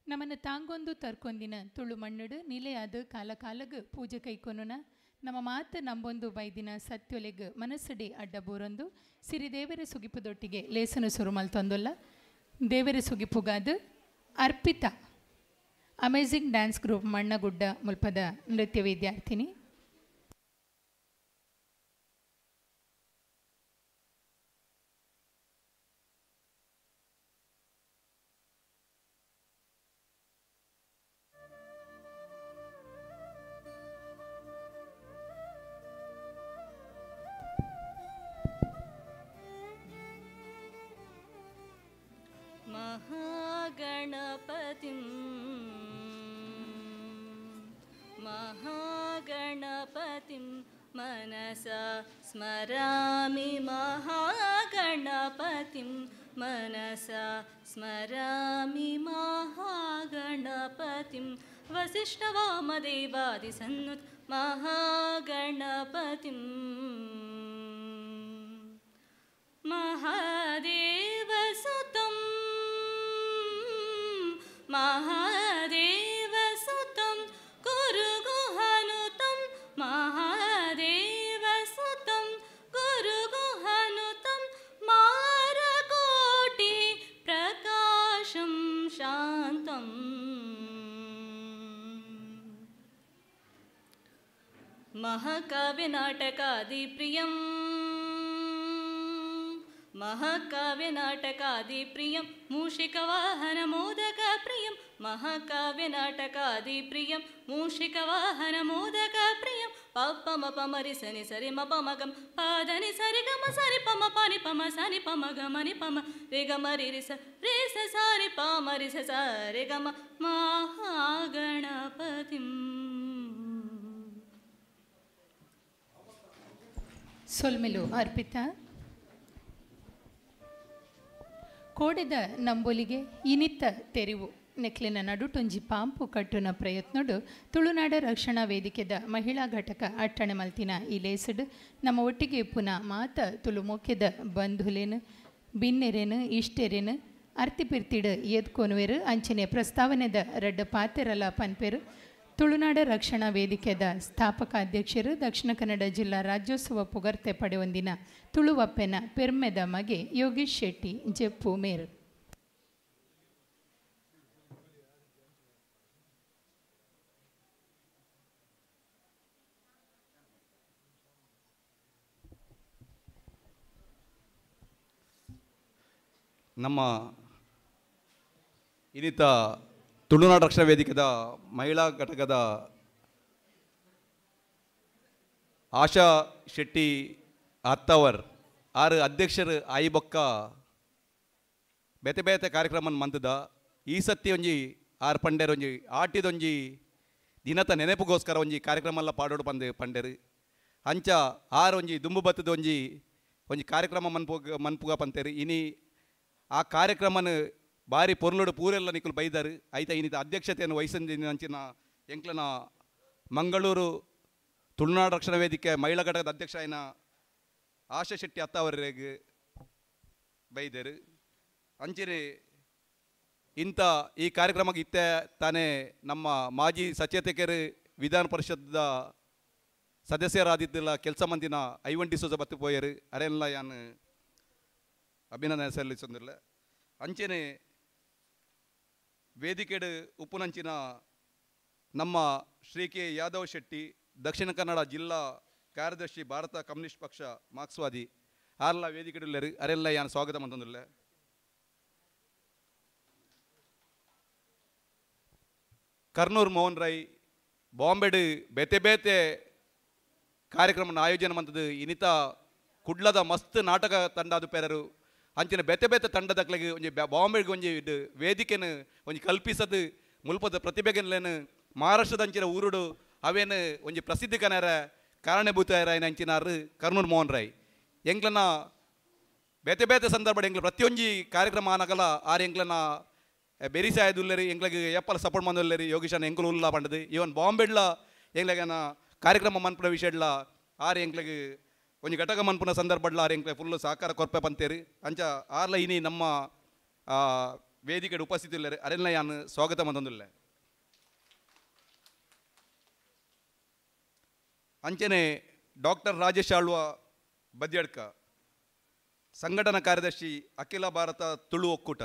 ನಮ್ಮನ್ನು ತಾಂಗೊಂದು ತರ್ಕೊಂದಿನ ತುಳು ಮಣ್ಣುಡು ನಿಲೆಯಾದ ಕಾಲ ಕಾಲಗ್ ಪೂಜೆ ಕೈಕೊನುನ ನಮ್ಮ ಮಾತು ನಂಬೊಂದು ಬೈದಿನ ಸತ್ಯೊಲೆಗ್ ಮನಸ್ಸಡಿ ಅಡ್ಡ ಬೋರೊಂದು ಸಿರಿದೇವರ ಸುಗಿಪುದೊಟ್ಟಿಗೆ ಲೇಸನು ಸುರು ಮಲ್ತೊಂದೊಲ್ಲ. ದೇವರ ಸುಗಿಪುಗಾದ Arpita amazing dance group Mannagudda ಮುಲ್ಪದ ನೃತ್ಯ ವಿದ್ಯಾರ್ಥಿನಿ. महागणपतिं महागणपतिं मनसा स्मरामि महागणपतिं मनसा स्मरामि महागणपतिं वसिष्ठवामदेवादिसन्नुत महागणपतिं महादेवसुतं महादेवसुतं गुरुगुहनुतं महादेवसुतं गुरुगुहनुतं मारकोटि प्रकाशं शान्तं महाकाव्यनाटकादिप्रियं महाकाव्यनाटकादिप्रियं मूषिकवाहनमोदकप्रियं महाकाव्यनाटकादिप्रियं मूषिकवाहनमोदकप्रियं पपमपमरि सनि सरि मपमगं पादनि सरि गम सरि पम पानि पम सनि पम गमनि पम रे गम रि रि स रे स सारि पम रि स सा रे गम महागणपतिम्. ಸೊಲ್ಮೆಲು ಅರ್ಪಿತಾ. ಕೋಡೆದ ನಂಬೊಲಿಗೆ ಇನಿತ ತೆರಿವು ನೆಕ್ಲಿನ ನಡುಟೊಂಜಿ ಪಾಂಪು ಕಟ್ಟುನ ಪ್ರಯತ್ನಡು ತುಳುನಾಡ ರಕ್ಷಣಾ ವೇದಿಕೆದ ಮಹಿಳಾ ಘಟಕ ಅಟ್ಟಣೆ ಮಲ್ತಿನ ಈ ಲೇಸಡು ನಮ್ಮ ಒಟ್ಟಿಗೆ ಪುನಃ ಮಾತ ತುಳು ಮೊಕ್ಕೆದ ಬಂಧುಲೇನು ಬಿನ್ನೆರೇನು ಇಷ್ಟೆರೇನು ಅರ್ತಿಪಿರ್ತಿಡು ಏದ್ಕೊನುವೆರು ಅಂಚನೆ ಪ್ರಸ್ತಾವನೆದ ರಡ್ಡ ಪಾತೆರಲ ಪನ್ಪೆರು. ತುಳುನಾಡ ರಕ್ಷಣಾ ವೇದಿಕೆದ ಸ್ಥಾಪಕ ಅಧ್ಯಕ್ಷರು ದಕ್ಷಿಣ ಕನ್ನಡ ಜಿಲ್ಲಾ ರಾಜ್ಯೋತ್ಸವ ಪುಗರ್ತೆ ಪಡೆಯೊಂದಿನ ತುಳುವಪ್ಪೆನ ಪೆರ್ಮೆದ ಮಗೆ ಯೋಗೀಶ್ ಶೆಟ್ಟಿ ಜೆಪ್ಪು ಮೇರು. ನಮ್ಮ ಇನ್ನಿತ ತುಳುನಾಡು ರಕ್ಷಣಾ ವೇದಿಕೆದ ಮಹಿಳಾ ಘಟಕದ ಆಶಾ ಶೆಟ್ಟಿ ಅತ್ತವರ್ ಆರು ಅಧ್ಯಕ್ಷರು ಆಯಿಬೊಕ್ಕ ಬೇತೆ ಬೇತೆ ಕಾರ್ಯಕ್ರಮ ಮಂತದ ಈ ಸತಿ ಒಂಜಿ ಆರು ಪಂಡೇರು ಒಂಜಿ ಆಟಿದೊಂಜಿ ದಿನತ ನೆನಪುಗೋಸ್ಕರ ಒಂಜಿ ಕಾರ್ಯಕ್ರಮ ಎಲ್ಲ ಪಾಡೋಡು ಪಂದು ಪಂಡೇರು ಅಂಚ ಆರು ಒಂಜಿ ದುಂಬು ಬತ್ತದ ಒಂಜಿ ಒಂಜಿ ಕಾರ್ಯಕ್ರಮ ಮನ್ಪುಗ ಪಂತೇರು ಇನಿ ಆ ಕಾರ್ಯಕ್ರಮನ ಬಾರಿ ಪೊರ್ಲುಡು ಪೂರೆಲ್ಲ ನಿಕುಲು ಬೈದಾರು ಐತ ಇನ್ನಿತ ಅಧ್ಯಕ್ಷತೆಯನ್ನು ವಹಿಸಿದ ಅಂಚಿನ ಎಂಕ್ಲನ ಮಂಗಳೂರು ತುಳುನಾಡು ರಕ್ಷಣಾ ವೇದಿಕೆ ಮಹಿಳಾ ಘಟಕದ ಅಧ್ಯಕ್ಷ అయిన ಆಶಾ ಶೆಟ್ಟಿ ಅತ್ತವರಿಗೆ ಬೈದರು. ಅಂಚನೆ ಇಂಥ ಈ ಕಾರ್ಯಕ್ರಮಕ್ಕೆ ಇತ್ತೆ ತಾನೇ ನಮ್ಮ ಮಾಜಿ ಸಚೇತಕರು ವಿಧಾನ ಪರಿಷತ್ದ ಸದಸ್ಯರಾದಿದ್ದಲ್ಲ ಕೆಲಸ ಮಂದಿನ ಐವನ್ ಡಿಸೋಜ ಬತ್ತು ಪೋಯರು ಅರೆಲ್ಲ ಯಾನು ಅಭಿನಂದನೆ ಸಲ್ಲಿಸೊಂದಿಲ್ಲ. ಅಂಚನೆ ವೇದಿಕೆಡು ಉಪ್ಪುನಂಚಿನ ನಮ್ಮ ಶ್ರೀ ಕೆ ಯಾದವ್ ಶೆಟ್ಟಿ ದಕ್ಷಿಣ ಕನ್ನಡ ಜಿಲ್ಲಾ ಕಾರ್ಯದರ್ಶಿ ಭಾರತ ಕಮ್ಯುನಿಸ್ಟ್ ಪಕ್ಷ ಮಾರ್ಕ್ಸ್ವಾದಿ ಆರ್ಲ ವೇದಿಕೆಡುಲ್ಲೇರು ಅರೆಲ್ಲ ಯಾನು ಸ್ವಾಗತ ಮಂತೊಂದುಲ್ಲೆ. ಕರ್ನೂರ್ ಮೋಹನ್ ರೈ ಬಾಂಬೆಡು ಬೇತೆ ಬೇತೆ ಕಾರ್ಯಕ್ರಮ ಆಯೋಜನೆ ಮಂತದ್ದು ಇನಿತ ಕುಡ್ಲದ ಮಸ್ತ್ ನಾಟಕ ತಂಡ ಅದು ಪೇರರು ಅಂಚಿನ ಬೇತೆ ಬೇತೆ ತಂಡದಕ್ಲೆಗ್ ಒಂಜಿ ಬಾಂಬೆಗೆ ಒಂಜಿ ಇದು ವೇದಿಕೆನು ಒಂಜಿ ಕಲ್ಪಿಸದು ಮುಲ್ಪದ ಪ್ರತಿಭೆಗನ್ಲೇನು ಮಹಾರಾಷ್ಟ್ರದ ಅಂಚಿನ ಊರುಡು ಅವೇನು ಒಂಜಿ ಪ್ರಸಿದ್ಧಿ ಕನರ ಕಾರಣಭೂತರಾಯನ ಅಂಚಿನಾರು ಕರ್ನೂರ್ ಮೋಹನ್ ರೈ. ಎಂಗ್ಲನ ಬೇತೆ ಬೇತೆ ಸಂದರ್ಭ ಎಂಗ್ಲ ಪ್ರತಿಯೊಂಜಿ ಕಾರ್ಯಕ್ರಮ ಆನಗಲ ಆರು ಎಂಗ್ಲನ ಬೆರಿಸಾಯದುಲ್ಲೇರಿ ಎಂಗ್ಲಗ್ ಎಪ್ಪಲ ಸಪೋರ್ಟ್ ಮಂದುಲ್ಲೇರಿ ಯೋಗೀಶನ ಎಂಕುಲು ಉಲ್ಲ ಪಂಡದು ಈವನ್ ಬಾಂಬೆಡ್ಲ ಎಂಗ್ಲಗನ ಕಾರ್ಯಕ್ರಮ ಮನ್ಪುನ ವಿಷಯಡ್ಲ ಆರು ಎಂಗ್ಲಗ್ ಒಂಜಿ ಘಟಕ ಮನ್ಪುನ ಸಂದರ್ಭಡ್ಲ ಆರು ಎಂಕ್ಲೆ ಫುಲ್ಲು ಸಹಕಾರ ಕೊರ್ಪೆ ಪಂತೇರಿ ಅಂಚ ಆರ್ಲ ಇನಿ ನಮ್ಮ ವೇದಿಕೆಡ್ ಉಪಸ್ಥಿತಿ ಉಲ್ಲೇರಿ ಅರೆಲ್ಲ ಯಾನು ಸ್ವಾಗತ ಮಂತೊಂದುಲ್ಲೆ. ಅಂಚನೆ ಡಾಕ್ಟರ್ ರಾಜೇಶ್ ಆಳ್ವ ಬದ್ಯಡ್ಕ ಸಂಘಟನಾ ಕಾರ್ಯದರ್ಶಿ ಅಖಿಲ ಭಾರತ ತುಳು ಒಕ್ಕೂಟ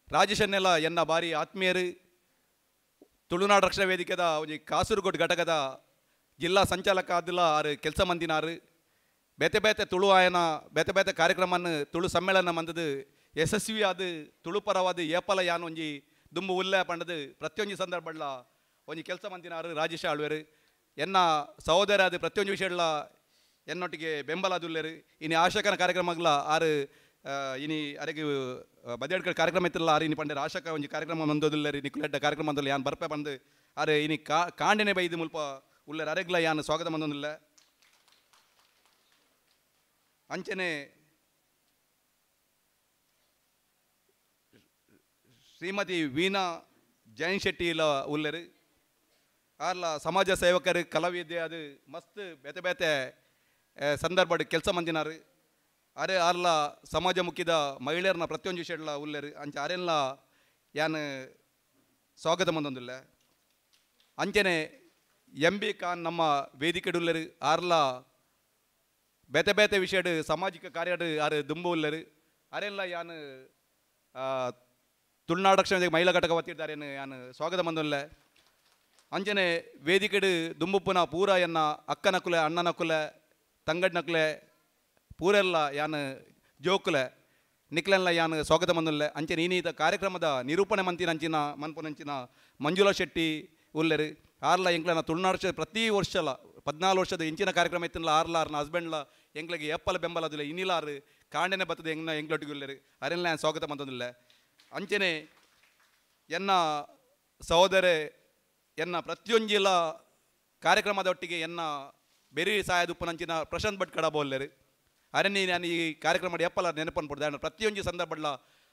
ರಾಜೇಶನ್ನೆಲ್ಲ ಎನ್ನ ಬಾರಿ ಆತ್ಮೀಯರು ತುಳುನಾಡು ರಕ್ಷಣಾ ವೇದಿಕೆದ ಒಂಜಿ ಕಾಸರಗೋಡು ಘಟಕದ ಜಿಲ್ಲಾ ಸಂಚಾಲಕ ಆದಿಲ್ಲ ಆರು ಕೆಲಸ ಮಂದಿನಾರು ಬೇತೆ ಬೇತೆ ತುಳು ಆಯನ ಬೇತೆ ಬೇತೆ ಕಾರ್ಯಕ್ರಮನ ತುಳು ಸಮ್ಮೇಳನ ಮಂದದು ಯಶಸ್ವಿ ಆದ ತುಳು ಪರವಾದ ಏಪಲ ಯಾನ್ ಒಂಜಿ ದುಂಬು ಉಲ್ಲೆ ಪಂಡದು ಪ್ರತಿಯೊಂಜಿ ಸಂದರ್ಭಡ್ಲ ಒಂಜಿ ಕೆಲಸ ಮಂದಿನಾರು ರಾಜೇಶ್ ಆಳ್ವೇರು ಎನ್ನ ಸಹೋದರ ಅದು ಪ್ರತಿಯೊಂದು ವಿಷಯಡ್ಲ ಎನ್ನೊಟ್ಟಿಗೆ ಬೆಂಬಲ ಅದುಲ್ಲೇರು. ಇನಿ ಆಶಕನ ಕಾರ್ಯಕ್ರಮಗಳ ಆರು ಇನಿ ಅರೆಗೆ ಬದಿಯಡ್ಕಡೆ ಕಾರ್ಯಕ್ರಮ ಇತ್ತಿಲ್ಲ ಆರು ಇನಿ ಪಂಡೇರು ಆಶಕ ಒಂಜಿ ಕಾರ್ಯಕ್ರಮ ಮಂದೋದುಲ್ಲೇರಿ ನಿಕುಲೆಡ್ಡ ಕಾರ್ಯಕ್ರಮ ಮಂದಲ್ಲ ಯಾನ್ ಬರ್ಪೆ ಬಂದು ಆರು ಇನಿ ಕಾಂಡೆನೆ ಬೈದು ಮುಲ್ಪ ಉಲ್ಲೇರು ಅರೆಗ್ಲ ಯಾನ್ ಸ್ವಾಗತ ಮಂದೊಂದಿಲ್ಲ. ಅಂಚನೆ ಶ್ರೀಮತಿ ವೀಣಾ ಜೈನ್ ಶೆಟ್ಟಿ ಇಲ್ಲ ಉಲ್ಲೇರು ಆರ್ಲ ಸಮಾಜ ಸೇವಕರು ಕಲಾವಿದೆ ಅದು ಮಸ್ತ್ ಬೇತೆ ಬೇತೆ ಸಂದರ್ಭ ಕೆಲಸ ಮಂದಿನಾರು ಅರೆ ಆರ್ಲ ಸಮಾಜ ಮುಖ್ಯದ ಮಹಿಳೆಯರನ್ನ ಪ್ರತಿಯೊಂದು ವಿಷಯಡ್ಲ ಉಲ್ಲೇರು ಅಂಚೆ ಅರೆಲ್ಲ ಯಾನ್ ಸ್ವಾಗತ ಮಂದೊಂದಿಲ್ಲ. ಅಂಚನೆ ಎಂ ಬಿ ಖಾನ್ ನಮ್ಮ ವೇದಿಕೆಡುಲ್ಲೇರು ಆರ್ಲ ಬೇತೆ ಬೇತೆ ವಿಷಯಡ್ ಸಾಮಾಜಿಕ ಕಾರ್ಯಡ್ ಆರು ದುಂಬು ಉಲ್ಲೇರು ಅರೆಲ್ಲ ಯಾನ್ ತುಳುನಾಡು ರಕ್ಷಣೆ ಮಹಿಳಾ ಘಟಕ ವತಿದ್ದಾರೆ ಯಾನ್ ಸ್ವಾಗತ ಮಂದೊಲ್ಲ. ಅಂಚನೆ ವೇದಿಕೆಡು ದುಂಬುಪ್ಪುನ ಪೂರ ಎನ್ನ ಅಕ್ಕನಕುಲೆ ಅಣ್ಣನಕುಲೆ ತಂಗಡ್ನಕುಲೆ ಪೂರೆಲ್ಲ ಯಾನ್ ಜೋಕುಲೆ ನಿಕ್ಲೆಲ್ಲ ಯಾನ್ ಸ್ವಾಗತ ಮಂದುಲ್ಲೆ. ಅಂಚನೆ ಈನೀತ ಕಾರ್ಯಕ್ರಮದ ನಿರೂಪಣೆ ಮಂತಿನ ಅಂಚಿನ ಮನ್ಪುನಂಚಿನ ಮಂಜುಳಾ ಶೆಟ್ಟಿ ಉಲ್ಲೇರು ಆರ್ಲ ಎಂಕ್ಲನ ತುಳುನಾಡು ಪ್ರತಿ ವರ್ಷಲ 14 ವರ್ಷದ ಇಂಚಿನ ಕಾರ್ಯಕ್ರಮ ಇತ್ತಿನಲ್ಲ ಆರ್ಲ ಆರ್ನ ಹಸ್ಬೆಂಡ್ಲ ಎಂಕ್ಲೆಗೆ ಎಪ್ಪಲ ಬೆಂಬಲ ಅದಿಲ್ಲ ಇನ್ನಿಲಾರು ಕಾಂಡೆನೆ ಬರ್ತದೆ ಎಂಗ್ನ ಎಂಕ್ಲೊಟ್ಟಿಗೆ ಉಲ್ಲೇರು ಅರೆಲ್ಲ ಯಾನ್ ಸ್ವಾಗತ ಮಂತೊಂದಿಲ್ಲ. ಅಂಚನೆ ಎನ್ನ ಸಹೋದರೆ ಎನ್ನ ಪ್ರತಿಯೊಂಜಿಲ ಕಾರ್ಯಕ್ರಮದೊಟ್ಟಿಗೆ ಎನ್ನ ಬೆರಿ ಸಹಾಯದುಪ್ಪನಂಚಿನ ಪ್ರಶಾಂತ್ ಭಟ್ ಕಡಬ ಉಲ್ಲೇರು ಅರಣ್ಯ ನಾನು ಈ ಕಾರ್ಯಕ್ರಮ ಎಪ್ಪಲ ನೆನಪನ್ನು ಪಡ್ದೆ ಪ್ರತಿಯೊಂಜಿ ಸಂದರ್ಭಡ್ಲ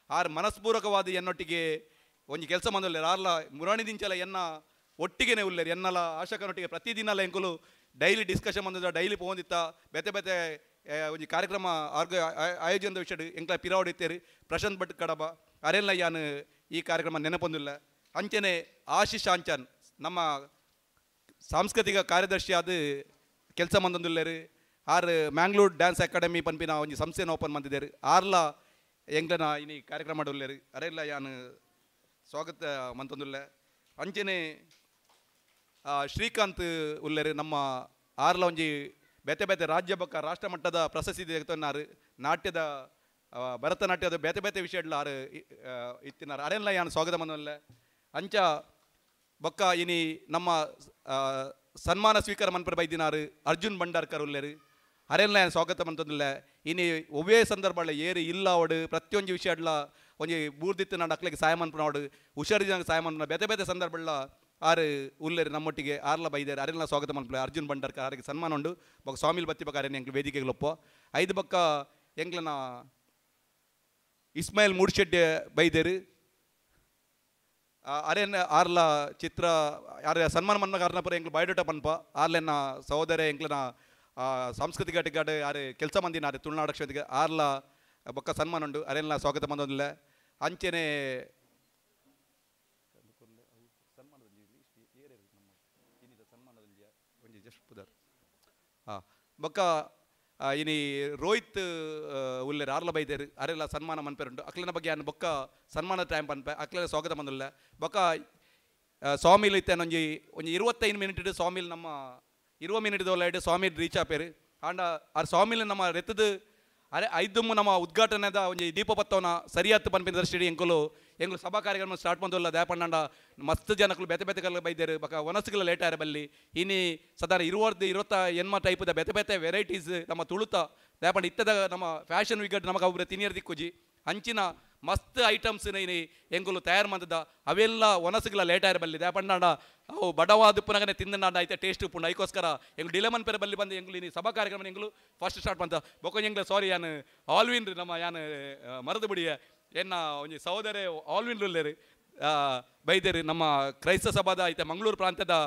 ಆರು ಮನಸ್ಪೂರ್ವಕವಾದ ಎನ್ನೊಟ್ಟಿಗೆ ಒಂಜಿ ಕೆಲಸ ಮಂದುಲ್ಲೇರು ಆರ್ಲ ಮುರಾಣಿ ದಿಂಚಲ ಎನ್ನ ಒಟ್ಟಿಗೆನೆ ಉಲ್ಲೇರು ಎನ್ನಲ ಆಶಕನೊಟ್ಟಿಗೆ ಪ್ರತಿದಿನಲ ಎಂಕುಲು ಡೈಲಿ ಡಿಸ್ಕಷನ್ ಬಂದಿದ್ದ ಡೈಲಿ ಪೋಂದಿತ್ತ ಬೇತೆ ಬೇತೆ ಒಂಜಿ ಕಾರ್ಯಕ್ರಮ ಆರ್ಗ ಆಯೋಜನದ ವಿಷಯ ಎಂಕ್ಲ ಪಿರಾವಡಿತ್ತೇರು ಪ್ರಶಾಂತ್ ಭಟ್ ಕಡಬ ಅರೆಲ್ಲ ಯಾನು ಈ ಕಾರ್ಯಕ್ರಮ ನೆನಪೊಂದಿಲ್ಲ. ಅಂಚನೆ ಆಶೀಶ್ ಆಂಚನ್ ನಮ್ಮ ಸಾಂಸ್ಕೃತಿಕ ಕಾರ್ಯದರ್ಶಿ ಆದ ಕೆಲಸ ಮಂದೊಂದುಲ್ಲೇರು ಆರ್ ಮ್ಯಾಂಗ್ಳೂರ್ ಡ್ಯಾನ್ಸ್ ಅಕಾಡೆಮಿ ಪನ್ಪಿನ ಒಂಜಿ ಸಂಸ್ಥೆನ ಓಪನ್ ಮಂದಿದ್ದೇರು ಆರ್ಲ ಎಂಗ್ಲನ ಇನಿ ಕಾರ್ಯಕ್ರಮ ಉಲ್ಲೇರು ಅರೆಲ್ಲ ಯಾನು ಸ್ವಾಗತ ಮಂತೊಂದುಲ್ಲೆ. ಅಂಚನೆ ಶ್ರೀಕಾಂತ್ ಉಲ್ಲೇರು ನಮ್ಮ ಆರ್ಲ ಒಂಜಿ ಬೇತೆ ಬೇತೆ ರಾಜ್ಯ ಬೊಕ್ಕ ರಾಷ್ಟ್ರ ಮಟ್ಟದ ಪ್ರಶಸ್ತಿ ತೆಗೆತೊನ್ನಾರು ನಾಟ್ಯದ ಭರತನಾಟ್ಯದ ಬೇತೆ ಬೇತೆ ವಿಷಯಡ್ಲ ಆರು ಇತ್ತಿನಾರು ಅರೆಲ್ಲ ಯಾನು ಸ್ವಾಗತ ಮಂದೊಲ್ಲೆ. ಅಂಚ ಬೊಕ್ಕ ಇನಿ ನಮ್ಮ ಸನ್ಮಾನ ಸ್ವೀಕಾರ ಮನ್ಪರ ಬೈದಿನಾರು ಅರ್ಜುನ್ ಭಂಡಾರ್ಕರ್ ಉಲ್ಲೇರು ಅರೆಲ್ಲ ಸ್ವಾಗತ ಮಂತೊಂದಿಲ್ಲ. ಇನಿ ಒವ್ವೇ ಸಂದರ್ಭ ಏರು ಇಲ್ಲ ಅವಡು ಪ್ರತಿಯೊಂದು ವಿಷಯ ಅಡ್ಲ ಒಂಜಿ ಬೂರ್ದಿತ್ತು ನಾನು ಅಕ್ಲೆಗೆ ಸಹಾಯ ಮನ್ಪುನವಡು ಹುಷಾರಿ ಜನ ಸಹಾಯ ಮನ್ಪುನ ಬೇತೆ ಬೇತೆ ಸಂದರ್ಭ ಆರು ಉಲ್ಲೇರು ನಮ್ಮೊಟ್ಟಿಗೆ ಆರ್ಲ ಬೈದೇರು ಅರೆಲ್ಲ ಸ್ವಾಗತ ಮನ್ಪುಲೆ ಅರ್ಜುನ್ ಭಂಡಾರ್ಕರ್ ಆರಿಗೆ ಸನ್ಮಾನ ಉಂಡು. ಬೊಕ್ಕ ಸ್ವಾಮಿಲ್ ಬತ್ತಿ ಬೊಕ್ಕ ಅರೆನ ಎಂಕ್ಲು ವೇದಿಕೆಗೆ ಒಪ್ಪೋ ಐದು ಬೊಕ್ಕ ಎಂಕ್ಲನ ಇಸ್ಮಾಯಿಲ್ ಮೂಡ್ಶೆಡ್ಡೆ ಬೈದೇರು ಅರೇನ ಆರ್ಲ ಚಿತ್ರ ಆರ್ ಸನ್ಮಾನ ಮನ್ನಾಗ ಆರ್ನಪುರ ಎಂಕ್ಲು ಬಯೋಡೇಟಾ ಪನ್ಪ ಆರ್ಲೆನ ಸಹೋದರ ಎಂಕ್ಲನ ಸಾಂಸ್ಕೃತಿಕ ಘಟಕ ಆರು ಕೆಲಸ ಮಂದಿನ ಆರು ತುಳುನಾಡು ಕ್ಷೇತ್ರಕ್ಕೆ ಆರ್ಲ ಬೊಕ್ಕ ಸನ್ಮಾನ ಉಂಡು ಅರೆಲ್ಲ ಸ್ವಾಗತ ಮಂದೊಂದಿಲ್ಲ. ಅಂಚೆನೆ ಹಾಂ ಬೊಕ್ಕ ಇನಿ ರೋಹಿತ್ ಉಲ್ಲೇರು ಆರ್ಲ ಬೈದೇರು ಅರೆಲ್ಲ ಸನ್ಮಾನ ಮನ್ಪೇರುಂಡು ಅಕ್ಲನ ಬಗ್ಗೆ ಅನ್ನ ಬೊಕ್ಕ ಸನ್ಮಾನ ಟೈಮ್ ಪನ್ಪೆ ಅಕ್ಲೆನ ಸ್ವಾಗತ ಮಂದಿಲ್ಲ. ಬೊಕ್ಕ ಸ್ವಾಮಿಲ್ ಇತ್ತೆ ಒಂಜಿ ಒಂಜಿ 25 ಮಿನಿಟ್ ಸ್ವಾಮಿಲ್ ನಮ್ಮ 20 ಮಿನಿಟ್ ದೋಲಾಯ್ಡು ಸ್ವಾಮಿ ರೀಚ್ ಆಪೇರು ಆಂಡ ಆರ್ ಸ್ವಾಮಿಲ್ ನಮ್ಮ ರೆತ್ತದು ಅರೆ ಐದುಮ್ಮು ನಮ್ಮ ಉದ್ಘಾಟನೆದ ಒಂಜಿ ದೀಪಪತ್ತವನ ಸರಿಯಾದ ಪನ್ಪಿನ ದೃಷ್ಟಿ ಎಂಕುಲು ಎಂಕುಲು ಸಭಾ ಕಾರ್ಯಕ್ರಮ ಸ್ಟಾರ್ಟ್ ಬಂದಲ್ಲ ದಯಪಣ್ಣಂಡ ಮಸ್ತ್ ಜನಕ್ಕಲು ಬೇತೆ ಬೇತೆ ಕಲ್ಲ ಬೈದೇರು ಬೊಕ್ಕ ವನಸುಗಳ ಲೇಟ್ ಆರೆ ಬಲ್ಲಿ ಇನಿ ಸಾಧಾರಣ 20 ಎನ್ಮ ಟೈಪದ ಬೇತೆ ಬೇತೆ ವೆರೈಟೀಸ್ ನಮ್ಮ ತುಳುತ ದಯಪಂಡ ಇತ್ತದ ನಮ್ಮ ಫ್ಯಾಷನ್ ವಿಗಡ್ ನಮಗೆ ಅವ್ರ ತಿನಿಯರ್ ದಿಕ್ಕುಜಿ ಅಂಚಿನ ಮಸ್ತ್ ಐಟಮ್ಸ್ ಇನಿ ಎಂಕುಲು ತಯಾರು ಮಂತದ ಅವೆಲ್ಲ ವನಸುಗಳ ಲೇಟ್ ಆರೆ ಬಲ್ಲಿ ದಯಪಣ್ಣಂಡ ಅವು ಬಡವಾದ ಪುನಗನೆ ತಿಂದನಾಡ ಐತೆ ಟೇಸ್ಟ್ ಉಪ್ಪುಂಡು ಐಕೋಸ್ಕರ ಎಂಗ್ಳು ಡಿಲೆಮನ್ ಪೆರೆ ಬಲ್ಲಿ ಬಂದು ಎಂಗ್ಳು ಇನಿ ಸಭಾ ಕಾರ್ಯಕ್ರಮ ಎಂಗ್ಳು ಫಸ್ಟ್ ಸ್ಟಾರ್ಟ್ ಬಂತ ಬೊಕ್ಕ ಎಂಗ್ಳು ಸಾರಿ ಯಾನು ಆಲ್ವಿನ್ ನಮ್ಮ ಯಾನು ಮರದು ಬಿಡಿಯ ಎನ್ನ ಒಂಜಿ ಸಹೋದರೇ ಆಲ್ವಿನ್ ಉಲ್ಲೇರು ಬೈದೇರು ನಮ್ಮ ಕ್ರೈಸ್ತ ಸಭಾದ ಐತೆ ಮಂಗಳೂರು ಪ್ರಾಂತ್ಯದ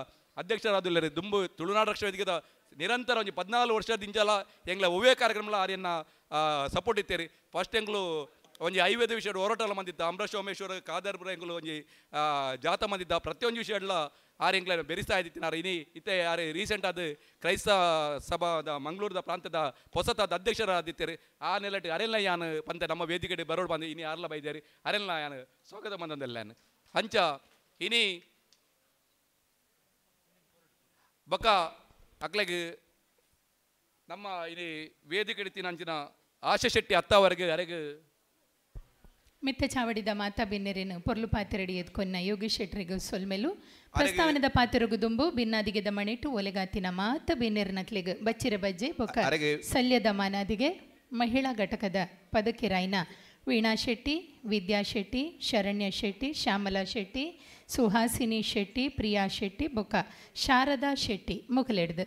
ಅಧ್ಯಕ್ಷರಾದುಲ್ಲೇರು ದುಂಬು ತುಳುನಾಡು ರಕ್ಷಣಾ ವೇದಿಕೆದ ನಿರಂತರ ಒಂಜಿ 14 ವರ್ಷದಿಂಚಲ ಎಂಗ್ಲ ಒವ್ವೇ ಕಾರ್ಯಕ್ರಮಲ ಆರ್ಯನ್ನ ಸಪೋರ್ಟ್ ಇತ್ತೇರಿ. ಫಸ್ಟ್ ಎಂಗ್ಳು ಒಂಜಿ ಐವೇದ ವಿಷಯ ಹೋರಾಟಲ ಮಂದಿದ್ದ ಅಮ್ರ ಸೋಮೇಶ್ವರ ಕಾದರ್ಪುರ ಎಂಗ್ಳು ಒಂಜಿ ಜಾತ ಮಂದಿದ್ದ ಪ್ರತಿಯೊಂದು ವಿಷಯ ಆರ್ ಎಂಗ್ಲ ಬೆರಿಸ್ತಾ ಇದ್ದಿತ್ತಿನಾರು ಇನಿ ಇತ್ತೆ ಆರು ರೀಸೆಂಟ್ ಅದು ಕ್ರೈಸ್ತ ಸಭಾದ ಮಂಗಳೂರದ ಪ್ರಾಂತ್ಯದ ಹೊಸತಾದ ಅಧ್ಯಕ್ಷರಾದಿತ್ತೇರು ಆ ನೆಲಟ್ ಅರೆಲ್ಲ ಯಾನು ಪಂತೆ ನಮ್ಮ ವೇದಿಕೆ ಬರೋಡು ಬಂದು ಇನಿ ಆರ್ಲ ಬೈದೇರಿ ಅರೆಲ್ಲ ಯಾನು ಸ್ವಾಗತ ಮಂದಂದೆಲ್ಲ ಯಾನು ಅಂಚ ಇನಿ ಬೊಕ್ಕ ಅಕ್ಲೆಗ್ ನಮ್ಮ ಇನಿ ವೇದಿಕೆ ಇಡ್ತಿನ ಅಂಚಿನ ಆಶಾ ಶೆಟ್ಟಿ ಅತ್ತವರೆಗೆ ಅರೆಗ್ ಮಿತ್ತ ಚಾವಡಿದ ಮಾತಾ ಬಿನ್ನೆರೇನು ಪೊರ್ಲು ಪಾತೆರಡಿ ಎದ್ಕೊನ್ನ ಯೋಗೀಶ್ ಶೆಟ್ಟರಿಗೂ ಸೊಲ್ಮೆಲು ಪ್ರಸ್ತಾವನದ ಪಾತೆರಗು ದುಂಬು ಬಿನ್ನಾದಿಗೆದ ಮಣಿಟು ಒಲೆಗಾತಿನ ಮಾತ ಬಿನ್ನೆರ್ ನಕ್ಲೆಗ್ ಬಚ್ಚಿರ ಬಜ್ಜೆ ಬೊಕ್ಕ ಸಲ್ಯದ ಮಾನಾದಿಗೆ ಮಹಿಳಾ ಘಟಕದ ಪದಕಿರಾಯ್ನ ವೀಣಾ ಶೆಟ್ಟಿ, ವಿದ್ಯಾ ಶೆಟ್ಟಿ, ಶರಣ್ಯ ಶೆಟ್ಟಿ, ಶ್ಯಾಮಲಾ ಶೆಟ್ಟಿ, ಸುಹಾಸಿನಿ ಶೆಟ್ಟಿ, ಪ್ರಿಯಾ ಶೆಟ್ಟಿ ಬೊಕ್ಕ ಶಾರದಾ ಶೆಟ್ಟಿ ಮುಖಲೆಡ್ದು.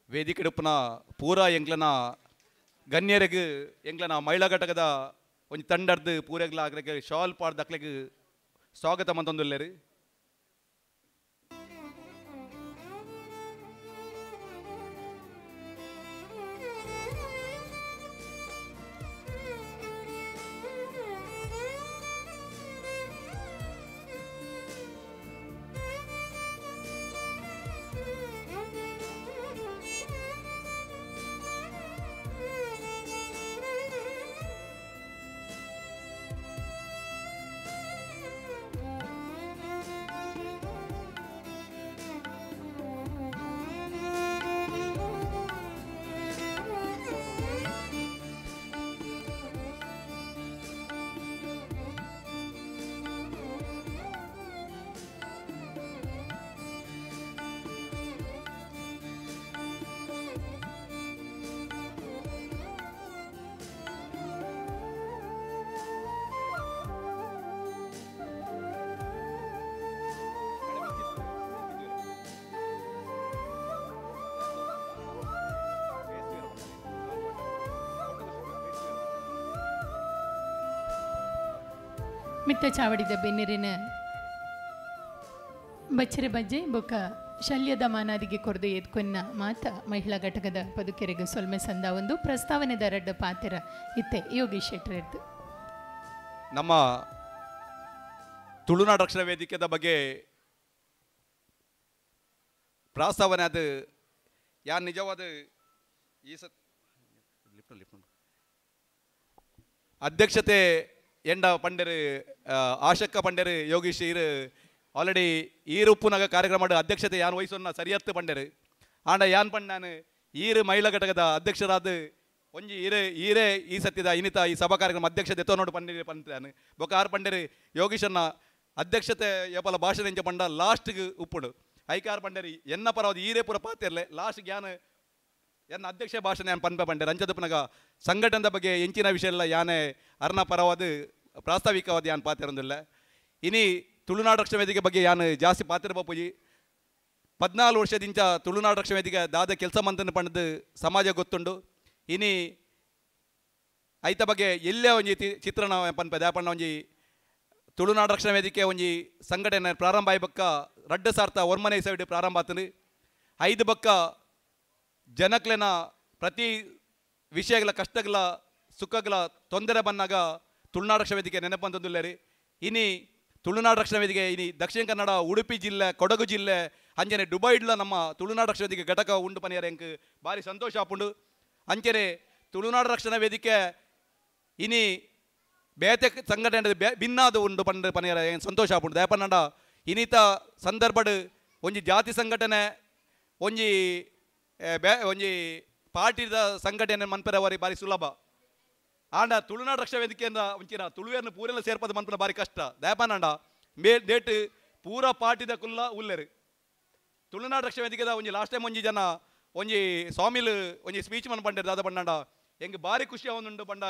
ವೇದಿಕೆಡುಪ್ಪುನ ಪೂರಾ ಎಂಗ್ಲನ ಗಣ್ಯರಿಗೆ ಎಂಗ್ಲನ ಮಹಿಳಾ ಘಟಕದ ಒಂಜಿ ತಂಡರ್ದು ಪೂರೆಗ್ಲ ಆಗ್ರಗೆ ಶಾಲ್ ಪಾಡ್ದ ಅಕ್ಲೆಗ್ ಸ್ವಾಗತ ಮಂತೊಂದುಲ್ಲೆರ್. ಮಿತ್ತ ಚಾವಡಿದ ಬೆನ್ನಿರಿನ ಬಚ್ಚರೆ ಬಜ್ಜೆ ಬೊಕ್ಕ ಶಲ್ಯದ ಮಾನಾದಿಗೆ ಕೊರದು ಎದ್ಕೊನ್ನ ಮಾತ ಮಹಿಳಾ ಘಟಕದ ಪದುಕೆರೆಗೆ ಸೊಲ್ಮೆ ಸಂದ ಒಂದು ಪ್ರಸ್ತಾವನೆದ ರಡ್ಡ ಪಾತೆರ ಇತ್ತೆ ಯೋಗೀಶ್ ಶೆಟ್ಟರ್. ನಮ್ಮ ತುಳುನಾಡು ರಕ್ಷಣಾ ವೇದಿಕೆದ ಬಗ್ಗೆ ಪ್ರಾಸ್ತಾವನೆ ಅದು ಯಾರು ನಿಜವಾದ ಈ ಸ ಅಧ್ಯಕ್ಷತೆ ಎಂಡ ಪಂಡೆರು ಆಶಕ್ಕ ಪಂಡೆರು ಯೋಗೀಶ್ ಈರು ಆಲ್ರೆಡಿ ಈರು ಉಪ್ಪುನಗ ಕಾರ್ಯಕ್ರಮ ಅಧ್ಯಕ್ಷತೆ ಯಾನ್ ವಹಿಸೋನ್ನ ಸರಿಯತ್ತು ಪಂಡೆರು ಆಂಡ ಯಾನ್ ಪಂಡ್ ಈರು ಮಹಿಳಾ ಘಟಕದ ಅಧ್ಯಕ್ಷರಾದ ಒಂಜಿ ಈರೆ ಈರೇ ಈ ಸತ್ಯದ ಇನಿತ ಈ ಸಭಾ ಕಾರ್ಯಕ್ರಮ ಅಧ್ಯಕ್ಷತೆ ನೋಡು ಪಂಡಿರಿ ಪಂತಾನು ಬೊಕ್ಕ ಆರು ಪಂಡೆರು ಯೋಗೀಶನ್ನ ಅಧ್ಯಕ್ಷತೆ ಯಪಲ ಭಾಷಣ ಎಂಚ ಪಂಡ ಲಾಸ್ಟ್ಗೆ ಉಪ್ಪುಡು ಐಕಾರ್ ಪಂಡೇರಿ ಎನ್ನ ಪರವಾದ ಈರೇ ಪೂರ ಪಾತಿರ್ಲೆ ಲಾಸ್ಟ್ ಯಾನ್ ಎನ್ನ ಅಧ್ಯಕ್ಷ ಭಾಷಣ ಯಾನ್ ಪನ್ಪೆ ಪಂಡೇರು ಅಂಚದಪ್ಪನಗ ಸಂಘಟನೆದ ಬಗ್ಗೆ ಎಂಚಿನ ವಿಷಯ ಎಲ್ಲ ಯಾನೆ ಅರ್ನ ಪರವಾದ ಪ್ರಾಸ್ತಾವಿಕವಾದ ಯಾನ್ ಪಾತಿರೊಂದಿಲ್ಲ. ಇನಿ ತುಳುನಾಡು ರಕ್ಷಣಾ ವೇದಿಕೆ ಬಗ್ಗೆ ಯಾನ್ ಜಾಸ್ತಿ ಪಾತಿರ ಬಾಪೂಜಿ 14 ವರ್ಷದಿಂಚ ತುಳುನಾಡು ರಕ್ಷಣಾ ವೇದಿಕೆ ದಾದ ಕೆಲಸ ಮಂತನ ಪಂಡದು ಸಮಾಜ ಗೊತ್ತುಂಡು. ಇನಿ ಐತ ಬಗ್ಗೆ ಎಲ್ಲೇ ಒಂಜಿ ಚಿತ್ರಣ ಪನ್ಪೆ ದಾಪಣ್ಣ ಒಂಜಿ ತುಳುನಾಡು ರಕ್ಷಣಾ ವೇದಿಕೆ ಒಂಜಿ ಸಂಘಟನೆ ಪ್ರಾರಂಭ ಆಯಿ ಬಕ್ಕ ರಡ್ಡ ಸಾರ್ಥ ಒರ್ಮನೆ ಸೈಡ್ ಪ್ರಾರಂಭ ಆತನು ಐದು ಬಕ್ಕ ಜನಕ್ಲೆನ ಪ್ರತಿ ವಿಷಯಗಳ ಕಷ್ಟಗಳ ಸುಖಗಳ ತೊಂದರೆ ಬಂದಾಗ ತುಳುನಾಡು ರಕ್ಷಣಾ ವೇದಿಕೆ ನೆನಪಂತಂದುಲ್ಲೇರಿ. ಇನಿ ತುಳುನಾಡು ರಕ್ಷಣಾ ವೇದಿಕೆ ಇನಿ ದಕ್ಷಿಣ ಕನ್ನಡ ಉಡುಪಿ ಜಿಲ್ಲೆ ಕೊಡಗು ಜಿಲ್ಲೆ ಅಂಚನೆ ದುಬೈಡ್ಲ ನಮ್ಮ ತುಳುನಾಡು ರಕ್ಷಣಾ ವೇದಿಕೆ ಘಟಕ ಉಂಡು ಪನಿಯರ ಎಂಕ್ ಭಾರಿ ಸಂತೋಷ ಆಪುಂಡು. ಅಂಚನೆ ತುಳುನಾಡು ರಕ್ಷಣಾ ವೇದಿಕೆ ಇನಿ ಬೇತೆ ಸಂಘಟನೆ ಭಿನ್ನಾದ ಉಂಡು ಪಂಡ ಪನಿಯರ ಏನು ಸಂತೋಷ ಆಪುಂಡು. ದಯಪನ್ನಂಡ ಇನಿತ ಸಂದರ್ಭಡ್ ಒಂಜಿ ಜಾತಿ ಸಂಘಟನೆ ಒಂಜಿ ಒಂಜಿ ಪಾರ್ಟಿದ ಸಂಘಟನೆ ಮನ್ಪೆರವರಿ ಭಾರಿ ಸುಲಭ. ಆಂಡ ತುಳುನಾಡು ರಕ್ಷಣಾ ವೇದಿಕೆಯಿಂದ ಒಂಚಿನ ತುಳುವೇರ್ನ ಪೂರೆಲ್ಲ ಸೇರ್ಪದ ಮನ್ಪುನ ಭಾರಿ ಕಷ್ಟ. ದಯಪನ್ನಂಡ ಮೇ ಡೇಟ್ ಪೂರ ಪಾರ್ಟಿದ ಕುಲ್ಲ ಉಲ್ಲೇರು ತುಳುನಾಡು ರಕ್ಷಣಾ ವೇದಿಕೆದ ಒಂಜಿ ಲಾಸ್ಟ್ ಟೈಮ್ ಒಂಜಿ ಜನ ಒಂಜಿ ಸ್ವಾಮಿಲು ಒಂಜಿ ಸ್ಪೀಚ್ ಮನ್ ಪಂಡೇರು ದಾದ ಪಂಡಂಡ ಎಂಗ್ ಭಾರಿ ಖುಷಿ ಅವನುಂಡು ಪಂಡ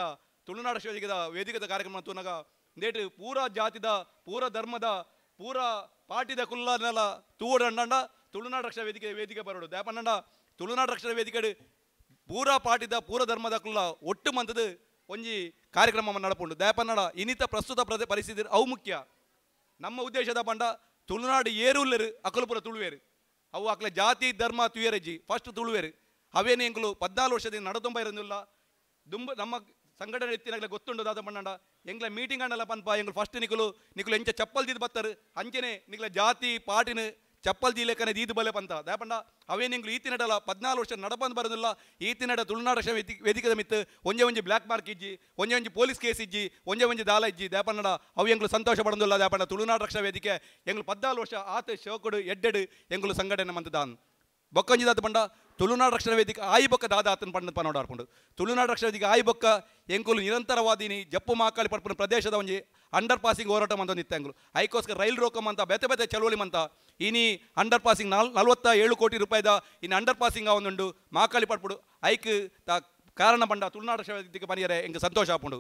ತುಳುನಾಡು ರಕ್ಷಣಾ ವೇದಿಕೆದ ವೇದಿಕೆದ ಕಾರ್ಯಕ್ರಮ ತೂನಗ ಡೇಟ್ ಪೂರ ಜಾತಿದ ಪೂರ ಧರ್ಮದ ಪೂರ ಪಾರ್ಟಿದ ಕುಲ್ಲನೆಲ್ಲ ತೂಡಂಡ ತುಳುನಾಡು ರಕ್ಷಣಾ ವೇದಿಕೆ ವೇದಿಕೆ ಬರೋಡು. ದಯಪನ್ನಂಡ ತುಳುನಾಡು ರಕ್ಷಣಾ ವೇದಿಕೆ ಪೂರ ಪಾರ್ಟಿದ ಪೂರ ಧರ್ಮದ ಕುಲ್ಲ ಒಟ್ಟು ಮಂತದ ಒಂಜಿ ಕಾರ್ಯಕ್ರಮ ನಡಪುಂಡು. ದಯಪನ್ನಡ ಇನ್ನಿತ ಪ್ರಸ್ತುತ ಪರಿಸ್ಥಿತಿ ಅವು ಮುಖ್ಯ. ನಮ್ಮ ಉದ್ದೇಶದ ಪಂಡ ತುಳುನಾಡು ಏರುಲ್ಲೇರು ಅಕಲಪುರ ತುಳುವೇರು ಅವು ಅಕ್ಲೆ ಜಾತಿ ಧರ್ಮ ತುಯರಜ್ಜಿ ಫಸ್ಟ್ ತುಳುವೇರು ಅವೇನೇ ಎಂಕುಲು 14 ವರ್ಷದಿಂದ ನಡತೊಂಬ ಇರೋದಿಲ್ಲ. ದುಂಬ ನಮ್ಮ ಸಂಘಟನೆ ಎತ್ತಿನಾಗಲೇ ಗೊತ್ತುಂಡು ದಾದ ಪಂಡಂಡ ಎಂಗ್ಲ ಮೀಟಿಂಗ್ ಅಂಡಲ್ಲ ಪನ್ಪ ಎಂಗ್ಲು ಫಸ್ಟ್ ನಿಕುಲು ನಿಕುಲು ಎಂಚ ಚಪ್ಪಲ್ ದೀದ್ ಬತ್ತರು ಅಂಚನೆ ನಿಕ್ಲ ಜಾತಿ ಪಾಟಿನ ಚಪ್ಪಲ್ ದೀಲೆಕ್ಕನೆ ದೀದ್ ಬಲೆ ಪಂತ ದಯಪಂಡ ಅವೇನು ಎಂಗ್ಲು ಈತಿನಡಲ 14 ವರ್ಷ ನಡಪಂದು ಬರೋದಿಲ್ಲ. ಈತಿನಡ ತುಳುನಾಡು ರಕ್ಷಣಾ ವೇದಿಕೆದ ಮಿತ್ತು ಒಂಜೆ ಒಂಜಿ ಬ್ಲ್ಯಾಕ್ ಮಾರ್ಕ್ ಇಜ್ಜಿ ಒಂಜೆ ಒಂಜಿ ಪೊಲೀಸ್ ಕೇಸ್ ಇಜ್ಜಿ ಒಂಜೆ ಒಂಜಿ ದಾಲ ಇಜ್ಜಿ. ದಯಪಂಡ ಅವು ಎಂಗ್ಲು ಸಂತೋಷ ಪಡೋದಿಲ್ಲ. ದಯಪಂಡ ತುಳುನಾಡು ರಕ್ಷಣಾ ವೇದಿಕೆ ಎಂಗ್ಲು 14 ವರ್ಷ ಆತ ಶೋಕಡು ಎಡ್ಡೆಡು ಎಂಗ್ಲು ಸಂಘಟನೆ ಮಂತದಾನ್ ಬೊಕ್ಕಂಜಿದಾತ ಪಂಡ ತುಳುನಾಡು ರಕ್ಷಣಾ ವೇದಿಕೆ ಆಯಿ ಬೊಕ್ಕ ದಾದ ಆತನ ಪಂಡ ಪನೋಡಾರ್ಪುಂಡು. ತುಳುನಾಡು ರಕ್ಷಣಾ ವೇದಿಕೆ ಆಯಿ ಬೊಕ್ಕ ಎಂಕುಲು ನಿರಂತರವಾದಿನಿ ಜಪ್ಪು ಮಾಕಾಳಿ ಪಡ್ಪುನ ಪ್ರದೇಶದ ಒಂಜಿ ಅಂಡರ್ ಪಾಸಿಂಗ್ ಹೋರಾಟ ಮಂತ ನಿತ್ಯಂಗ್ಲು ಐಕೋಸ್ಕರ ರೈಲ್ ರೋಕಮ್ ಅಂತ ಬೇತೆ ಬೇತೆ ಚಳುವಳಿ ಮಂತ ಇನಿ ಅಂಡರ್ ಪಾಸಿಂಗ್ 47 ಕೋಟಿ ರೂಪಾಯಿದ ಇನ್ನು ಅಂಡರ್ ಪಾಸಿಂಗ್ ಅವನುಂಡು ಮಾಕಾಳಿ ಪಡ್ಪುಡು ಐಕ್ ತ ಕಾರಣ ಪಂಡ ತುಳುನಾಡು ರಕ್ಷಣಾ ವೇದಿಕೆ ಪನಿಯರೆ ಎಂಕ್ ಸಂತೋಷ ಆಪುಂಡು.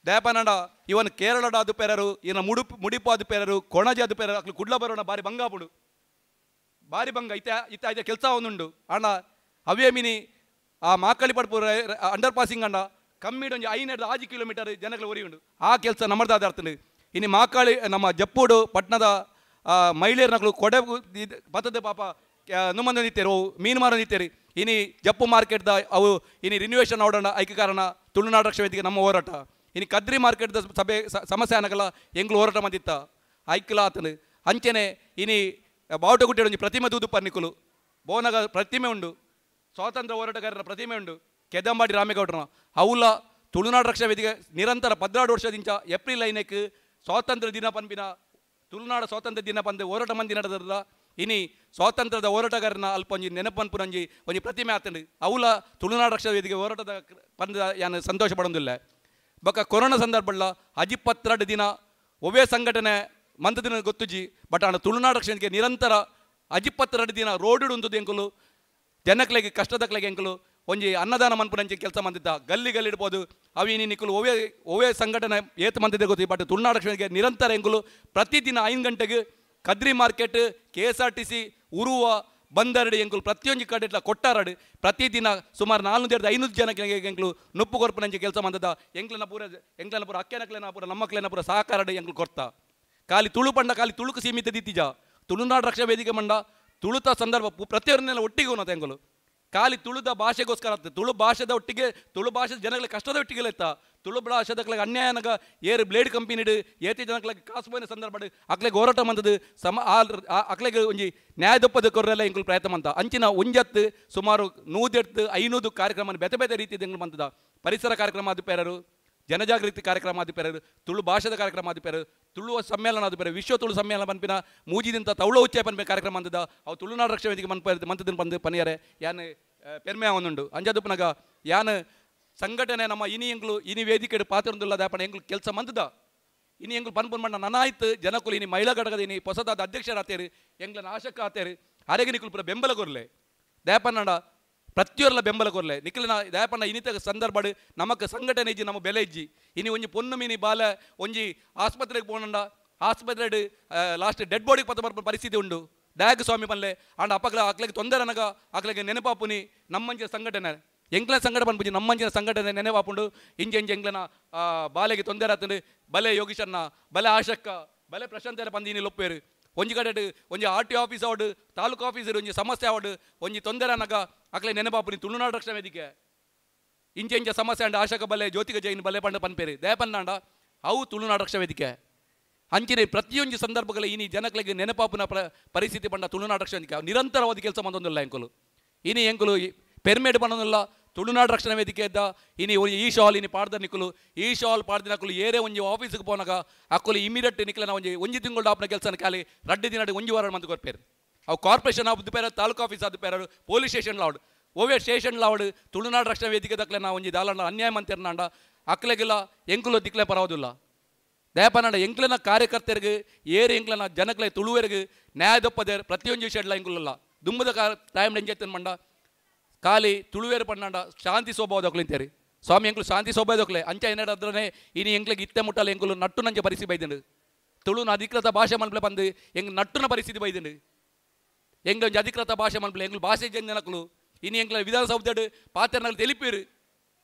ದಯಪನಂಡ ಇವನ್ ಕೇರಳದ ಪೆರರು ಇನ್ನ ಮುಡಿಪು ಆದ ಪೆರರು ಕೊಣಜಿ ಆದ ಪೆರರು ಅಕ್ಲು ಕುಡ್ಲ ಬರೋಣ ಬಾರಿ ಬಂಗಾಪುಡು ಬಾರಿ ಬಂಗ ಇತ್ತ ಇತ್ತ ಐತ ಕೆಲಸ ಒಂದುಂಡು ಅಣ್ಣ ಅವೇ ಮಿನಿ ಆ ಮಾಕಳಿ ಪಡ್ಪು ಅಂಡರ್ ಪಾಸಿಂಗ್ ಅಂಡ ಕಮ್ಮಿಡು ಒಂಜಿ 5 ಕಿಲೋಮೀಟರ್ ಜನಗಳು ಒರಿ ಉಂಡು ಆ ಕೆಲಸ ನಮ್ಮದಾದ ಅರ್ಥಂಡು. ಇನ್ನು ಮಾಕಾಳಿ ನಮ್ಮ ಜಪ್ಪುಡು ಪಟ್ಟಣದ ಮಹಿಳೆಯರ್ನಗಳು ಕೊಡೆ ಬತ್ತದ ಪಾಪ ನುಮ್ಮಂದ ನಿತ್ತೇರು ಮೀನು ಮಾರೋ ನಿತ್ತೇರಿ ಇನಿ ಜಪ್ಪು ಮಾರ್ಕೆಟ್ದ ಅವು ಇನಿ ರಿನ್ಯೂವೇಷನ್ ಆಡೋಣ ಐಕ್ಯ ಕಾರಣ ತುಳುನಾಡು ರಕ್ಷಣಾ ವೇದಿಕೆ ನಮ್ಮ ಹೋರಾಟ. ಇನ್ನು ಕದ್ರಿ ಮಾರ್ಕೆಟ್ದ ಸಭೆ ಸಮಸ್ಯೆ ಅನ್ನಕಲ್ಲ ಎಂಗ್ಲು ಹೋರಾಟ ಮಂದಿತ್ತ ಐಕ್ಲ ಆತನು ಅಂಚೆನೆ ಇನಿ ಬಾವುಟಗುಡ್ಡೆ ಒಂಜಿ ಪ್ರತಿಮೆ ದೂದು ಪನ್ನಿಕುಲು ಬೋನಗ ಪ್ರತಿಮೆ ಉಂಡು ಸ್ವಾತಂತ್ರ್ಯ ಹೋರಾಟಗಾರರ ಪ್ರತಿಮೆ ಉಂಡು ಕೆದಂಬಾಡಿ ರಾಮೇಗೌಡರನ ಅವುಲ ತುಳುನಾಡು ರಕ್ಷಣಾ ವೇದಿಕೆ ನಿರಂತರ 14 ವರ್ಷದಿಂಚ ಏಪ್ರಿಲ್ 5ಕ್ಕೆ ಸ್ವಾತಂತ್ರ್ಯ ದಿನ ಪನ್ಪಿನ ತುಳುನಾಡು ಸ್ವಾತಂತ್ರ್ಯ ದಿನ ಪಂದು ಹೋರಾಟ ಮಂದಿ ನಡೆದಲ್ಲ ಇನಿ ಸ್ವಾತಂತ್ರ್ಯದ ಹೋರಾಟಗಾರನ ಅಲ್ಪ ಒಂಜಿ ನೆನಪನ್ಪುನಂಜಿ ಒಂಜಿ ಪ್ರತಿಮೆ ಆತಂಡು ಅವುಲ ತುಳುನಾಡು ರಕ್ಷಣಾ ವೇದಿಕೆ ಹೋರಾಟದ ಪಂದ ಯಾನು ಸಂತೋಷ ಪಡೊಂದಿಲ್ಲ. ಬೊಕ್ಕ ಕೊರೋನಾ ಸಂದರ್ಭಲ್ಲ 22 ದಿನ ಒವೇ ಸಂಘಟನೆ ಮಂತದಿನ ಗೊತ್ತುಜಿ ಬಟ್ ಆಂಡ ತುಳುನಾಡು ರಕ್ಷಣೆಗೆ ನಿರಂತರ 22 ದಿನ ರೋಡ್ ಉಂಟು ಎಂಕುಲು ಜನಕ್ಲೆಗೆ ಕಷ್ಟದಕ್ಲೆಗೆ ಎಂಕುಲು ಒಂಜಿ ಅನ್ನದಾನ ಮನ್ಪುನಂಚಿ ಕೆಲಸ ಮಂದಿದ್ದ ಗಲ್ಲಿ ಗಲ್ಲಿ ಇಡ್ಬೋದು ಅವಿನಿ ನಿಕುಲು ಒವೇ ಒವೇ ಸಂಘಟನೆ ಏತ್ ಮಂದಿದ್ದೆ ಗೊತ್ತಿ ಬಟ್ ತುಳುನಾಡು ರಕ್ಷಣೆಗೆ ನಿರಂತರ ಎಂಕುಲು ಪ್ರತಿದಿನ 5 ಗಂಟೆಗೆ Kadri market KSRTC Uruva ಬಂದರಡು ಎಂಕುಲು ಪ್ರತಿಯೊಂದು ಕಡೆ ಕೊಟ್ಟಾರಡು ಪ್ರತಿದಿನ ಸುಮಾರು 400-500 ಜನಕ್ಕೆ ಎಂಕುಲು ನುಪ್ಪು ಕೊರ್ಪುನಂಚಿ ಕೆಲಸ ಮಂದದ ಎಂಕ್ಲನ ಪೂರ ಎಂಕ್ಲನ ಪೂರ ಅಕ್ಕೆನಕ್ಲೆನ ಪೂರ ನಮ್ಮಕ್ಲೆನ ಪೂರ ಸಹಕಾರಡು ಎಂಕುಲು ಕೊರ್ತಾ ಖಾಲಿ ತುಳು ಪಂಡ ಖಾಲಿ ತುಳುಕು ಸೀಮಿತ ದಿತ್ತಿಜ ತುಳುನಾಡು ರಕ್ಷಣಾ ವೇದಿಕೆ ಮಂಡ ತುಳುತ ಸಂದರ್ಭ ಪ್ರತಿಯೊಂದನ್ನೆಲ್ಲ ಒಟ್ಟಿಗೆ ಉನ್ನತ ಎಂಕುಲು ಖಾಲಿ ತುಳುದ ಭಾಷೆಗೋಸ್ಕರ ಆಗ್ತದೆ. ತುಳು ಭಾಷೆದ ಒಟ್ಟಿಗೆ ತುಳು ಭಾಷೆ ಜನಗಳ ಕಷ್ಟದ ಒಟ್ಟಿಗೆ ಇತ್ತ ತುಳು ಭಾಷೆದಕ್ಲಿಗೆ ಅನ್ಯಾಯನಗ ಏರು ಬ್ಲೇಡ್ ಕಂಪನಿಡು ಏತಿ ಜನಗಳಿಗೆ ಕಾಸು ಪೋಯಿನ ಸಂದರ್ಭ ಅಕ್ಲೆಗೆ ಹೋರಾಟ ಮಂದದು ಸಮ ಅಕ್ಲೆಗೆ ಒಂಜಿ ನ್ಯಾಯದೊಪ್ಪದ ಕೊರ್ರೆಲ್ಲ ಎಂಕುಲು ಪ್ರಯತ್ನ ಮಂತ ಅಂಚಿನ ಒಂಜತ್ತು ಸುಮಾರು 100 500 ಕಾರ್ಯಕ್ರಮ ಬೇತೆ ಬೇತೆ ರೀತಿಯ ಎಂಕುಲು ಮಂತದ ಪರಿಸರ ಕಾರ್ಯಕ್ರಮ ಅದು ಪೇರರು, ಜನಜಾಗೃತಿ ಕಾರ್ಯಕ್ರಮ ಅದು ಪೇರರು, ತುಳು ಭಾಷೆದ ಕಾರ್ಯಕ್ರಮ ಅದು ಪೇರರು, ತುಳು ಸಮ್ಮೇಳನ ಅದು ಬೇರೆ, ವಿಶ್ವ ತುಳು ಸಮ್ಮೇಳನ ಪನ್ಪಿನ ಮೂಜಿದಿಂತ ತೌಳ ಉಚ್ಚಯ ಪನ್ಪಿನ ಕಾರ್ಯಕ್ರಮ ಅಂತದ ಅವು ತುಳುನಾಡು ರಕ್ಷಣಾ ವೇದಿಕೆ ಮನ್ಪ ಮಂತದಿನ ಬಂದು ಪನಿಯರೆ ಯಾನ್ ಪೆರ್ಮೆ ಅವನುಂಡು ಅಂಜದುಪ್ಪನಗ ಯಾನ್ ಸಂಘಟನೆ ನಮ್ಮ ಇನಿ ಎಂಗ್ಲು ಇನಿ ವೇದಿಕೆ ಪಾತ್ರೊಂದುಲ್ಲ ದಾಪಣ ಎಂಗ್ಲು ಕೆಲಸ ಮಂತದ ಇನಿ ಎಂಗ್ಲು ಪನ್ಪುನ್ ಮಣ್ಣ ನನಾಯ್ತು ಜನಕುಲು ಇನಿ ಮಹಿಳಾ ಘಟಕದ ಇನಿ ಹೊಸದಾದ ಅಧ್ಯಕ್ಷರಾತೇರು ಎಂಗ್ಲನ ಆಶಕ ಆತೇರು ಅರೆಗೆ ನಿಕುಲು ಪೂರ ಬೆಂಬಲ ಕೊರ್ಲೆ ದಾಪನ್ನಡ ಪ್ರತಿಯೊರ್ಲ ಬೆಂಬಲ ಕೊರ್ಲೆ ನಿಖಿಲನ ದಾಪಣ್ಣ ಇನಿತ ಸಂದರ್ಭ ನಮಕ್ ಸಂಘಟನೆ ಇಜ್ಜಿ ನಮ್ಮ ಬೆಲೆ ಇಜ್ಜಿ ಇನಿ ಒಂಜಿ ಪೊನ್ನು ಮೀನಿ ಬಾಲ ಒಂಜಿ ಆಸ್ಪತ್ರೆಗೆ ಪೋನಂಡ ಆಸ್ಪತ್ರೆ ಲಾಸ್ಟ್ ಡೆಡ್ ಬಾಡಿಗೆ ಪತ್ತ ಬರ್ಪ ಪರಿಸ್ಥಿತಿ ಉಂಡು ದಾಯಕ ಸ್ವಾಮಿ ಪನ್ಲೆ ಆಂಡ ಅಪಕ್ಲ ಅಕ್ಲೆಗೆ ತೊಂದರೆ ಅನಗ ಅಕ್ಲೆಗೆ ನೆನಪಾಪುನಿ ನಮ್ಮಂಚಿನ ಸಂಘಟನೆ ಎಂಕ್ಲ ಸಂಘಟನೆ ಪನ್ಪುಜಿ ನಮ್ಮಂಚಿನ ಸಂಘಟನೆ ನೆನಪಾಪುಂಡು ಇಂಜೆ ಇಂಜೆ ಎಂಕ್ಲನ ಬಾಲೆಗೆ ತೊಂದರೆ ಆತಂಡು ಬಲೆ ಯೋಗೀಶಣ್ಣ ಬಲೆ ಆಶಕ್ಕ ಬಲೆ ಪ್ರಶಾಂತರ ಪಂದು ಇನಿ ಲೊಪ್ಪೇರು ಒಂಜಿ ಕಡೆ ಒಂಜಿ ಆರ್ ಟಿ ಆಫೀಸ್ ಆವಡು ತಾಲೂಕು ಆಫೀಸರ್ ಒಂಜಿ ಸಮಸ್ಯೆ ಆವಡು ಒಂಜಿ ತೊಂದರೆ ಅನಗ ಅಕ್ಲೆ ನೆನಪಾಪುನಿ ತುಳುನಾಡು ರಕ್ಷಣಾ ವೇದಿಕೆ ಇಂಚೆ ಇಂಚೆ ಸಮಸ್ಯೆ ಅಂಡ ಆಶಕ ಬಲೆ ಜ್ಯೋತಿಕ ಜೈನ್ ಬಲೆ ಪಂಡ ಪನ್ಪೇರು ದಯಪನ್ನಾಂಡ ಅವು ತುಳುನಾಡು ರಕ್ಷಣಾ ವೇದಿಕೆ ಅಂಚಿನ ಪ್ರತಿಯೊಂದು ಸಂದರ್ಭಗಳ ಇನಿ ಜನಗಳಿಗೆ ನೆನಪಾಪುನ ಪರಿಸ್ಥಿತಿ ಪಂಡ ತುಳುನಾಡು ರಕ್ಷಣಾ ವೇದಿಕೆ ನಿರಂತರವಾದ ಕೆಲಸ ಮಂದೊಂದಿಲ್ಲ ಎಂಕುಲು ಇನಿ ಎಂಕುಲು ಪೆರ್ಮೇಡ್ ಪನ್ನೊಂದಿಲ್ಲ ತುಳುನಾಡು ರಕ್ಷಣಾ ವೇದಿಕೆ ಇದ್ದ ಇನಿ ಒಂಜಿ ಈ ಶಾಲ್ ಇನಿ ಪಾಡ್ದ ನಿಕ್ಕುಲು ಈ ಶಾಲ್ ಪಾಡ್ದಿನ ಅಕ್ಕುಲು ಏರೇ ಒಂಜಿ ಆಫೀಸ್ಗೆ ಪೋನಾಗ ಅಕ್ಕುಲು ಇಮಿಡಿಯೇಟ್ ನಿಕ್ಲನ ಒಂಜಿ ಒಂಜಿ ತಿಂಗಳು ಆಪನ ಕೆಲಸನ ಖಾಲಿ ರಡ್ಡು ದಿನ ಒಂಜಿ ವಾರ ಮಂತ್ ಕೊರ್ಪೇರು ಅವು ಕಾರ್ಪೊರೇಷನ್ ಆದ್ದು ಪೇರ ತಾಲೂಕು ಆಫೀಸ್ ಆದ ಪೇರರು ಪೊಲೀಸ್ ಸ್ಟೇಷನ್ ಲಾವಡು ಓವೇ ಸ್ಟೇಷನ್ ಲಾವಡು ತುಳುನಾಡು ರಕ್ಷಣಾ ವೇದಿಕೆ ದಕ್ಲೆ ನಾ ಒಂಜಿ ದಾಲಂಡ ಅನ್ಯಾಯ ಮಂತಿರ್ನಾಂಡ ಅಕ್ಲೆಗೆಲ್ಲ ಎಂಕುಲು ದಿಕ್ಲೆ ಪರವದಿಲ್ಲ ದಯಪನಾಡ ಎಂಕ್ಲನ ಕಾರ್ಯಕರ್ತರಿಗೆ ಏರು ಎಂಕ್ಲನ ಜನಕ್ಲೆ ತುಳುವೆರಿಗೆ ನ್ಯಾಯದೊಪ್ಪದೇರು ಪ್ರತಿಯೊಂದು ವಿಷಯಡ್ಲ ಎಂಕುಲಲ್ಲ ದುಂಬದ ಟೈಮ್ ಎಂಜೆತ್ತನ್ ಮಂಡ ಖಾಲಿ ತುಳುವೇರು ಪಣ್ಣಾಂಡ ಶಾಂತಿ ಸ್ವಭಾವದೊಕ್ಲಿಂತೇರಿ ಸ್ವಾಮಿ ಎಂಕುಲು ಶಾಂತಿ ಸ್ವಭಾವದೊಕ್ಲೆ ಅಂಚ ಏನಾದ್ರೆ ಇನಿ ಎಂಕ್ಲೆಗೆ ಇತ್ತೆ ಮುಟ್ಟಲ್ಲ ಎಂಕುಲು ನಟ್ಟು ನಂಚೆ ಪರಿಸ್ಥಿತಿ ಬೈದಿಂಡು ತುಳುನ ಅಧಿಕೃತ ಭಾಷೆ ಮನ್ಪ್ಲೆ ಬಂದು ಎಂಗ್ ನಟ್ಟುನ ಪರಿಸ್ಥಿತಿ ಬೈದಿಂಡು ಎಂಗ್ಲ ಒಂಜಿ ಅಧಿಕೃತ ಭಾಷೆ ಮನ್ಪ್ಲೆ ಎಂಗ್ಲು ಭಾಷೆ ಜನಕುಲು ಇನಿ ಎಂಕ್ಲ ವಿಧಾನಸೌಧಡ್ ಪಾತ್ರನಗಳು తెలిపిರು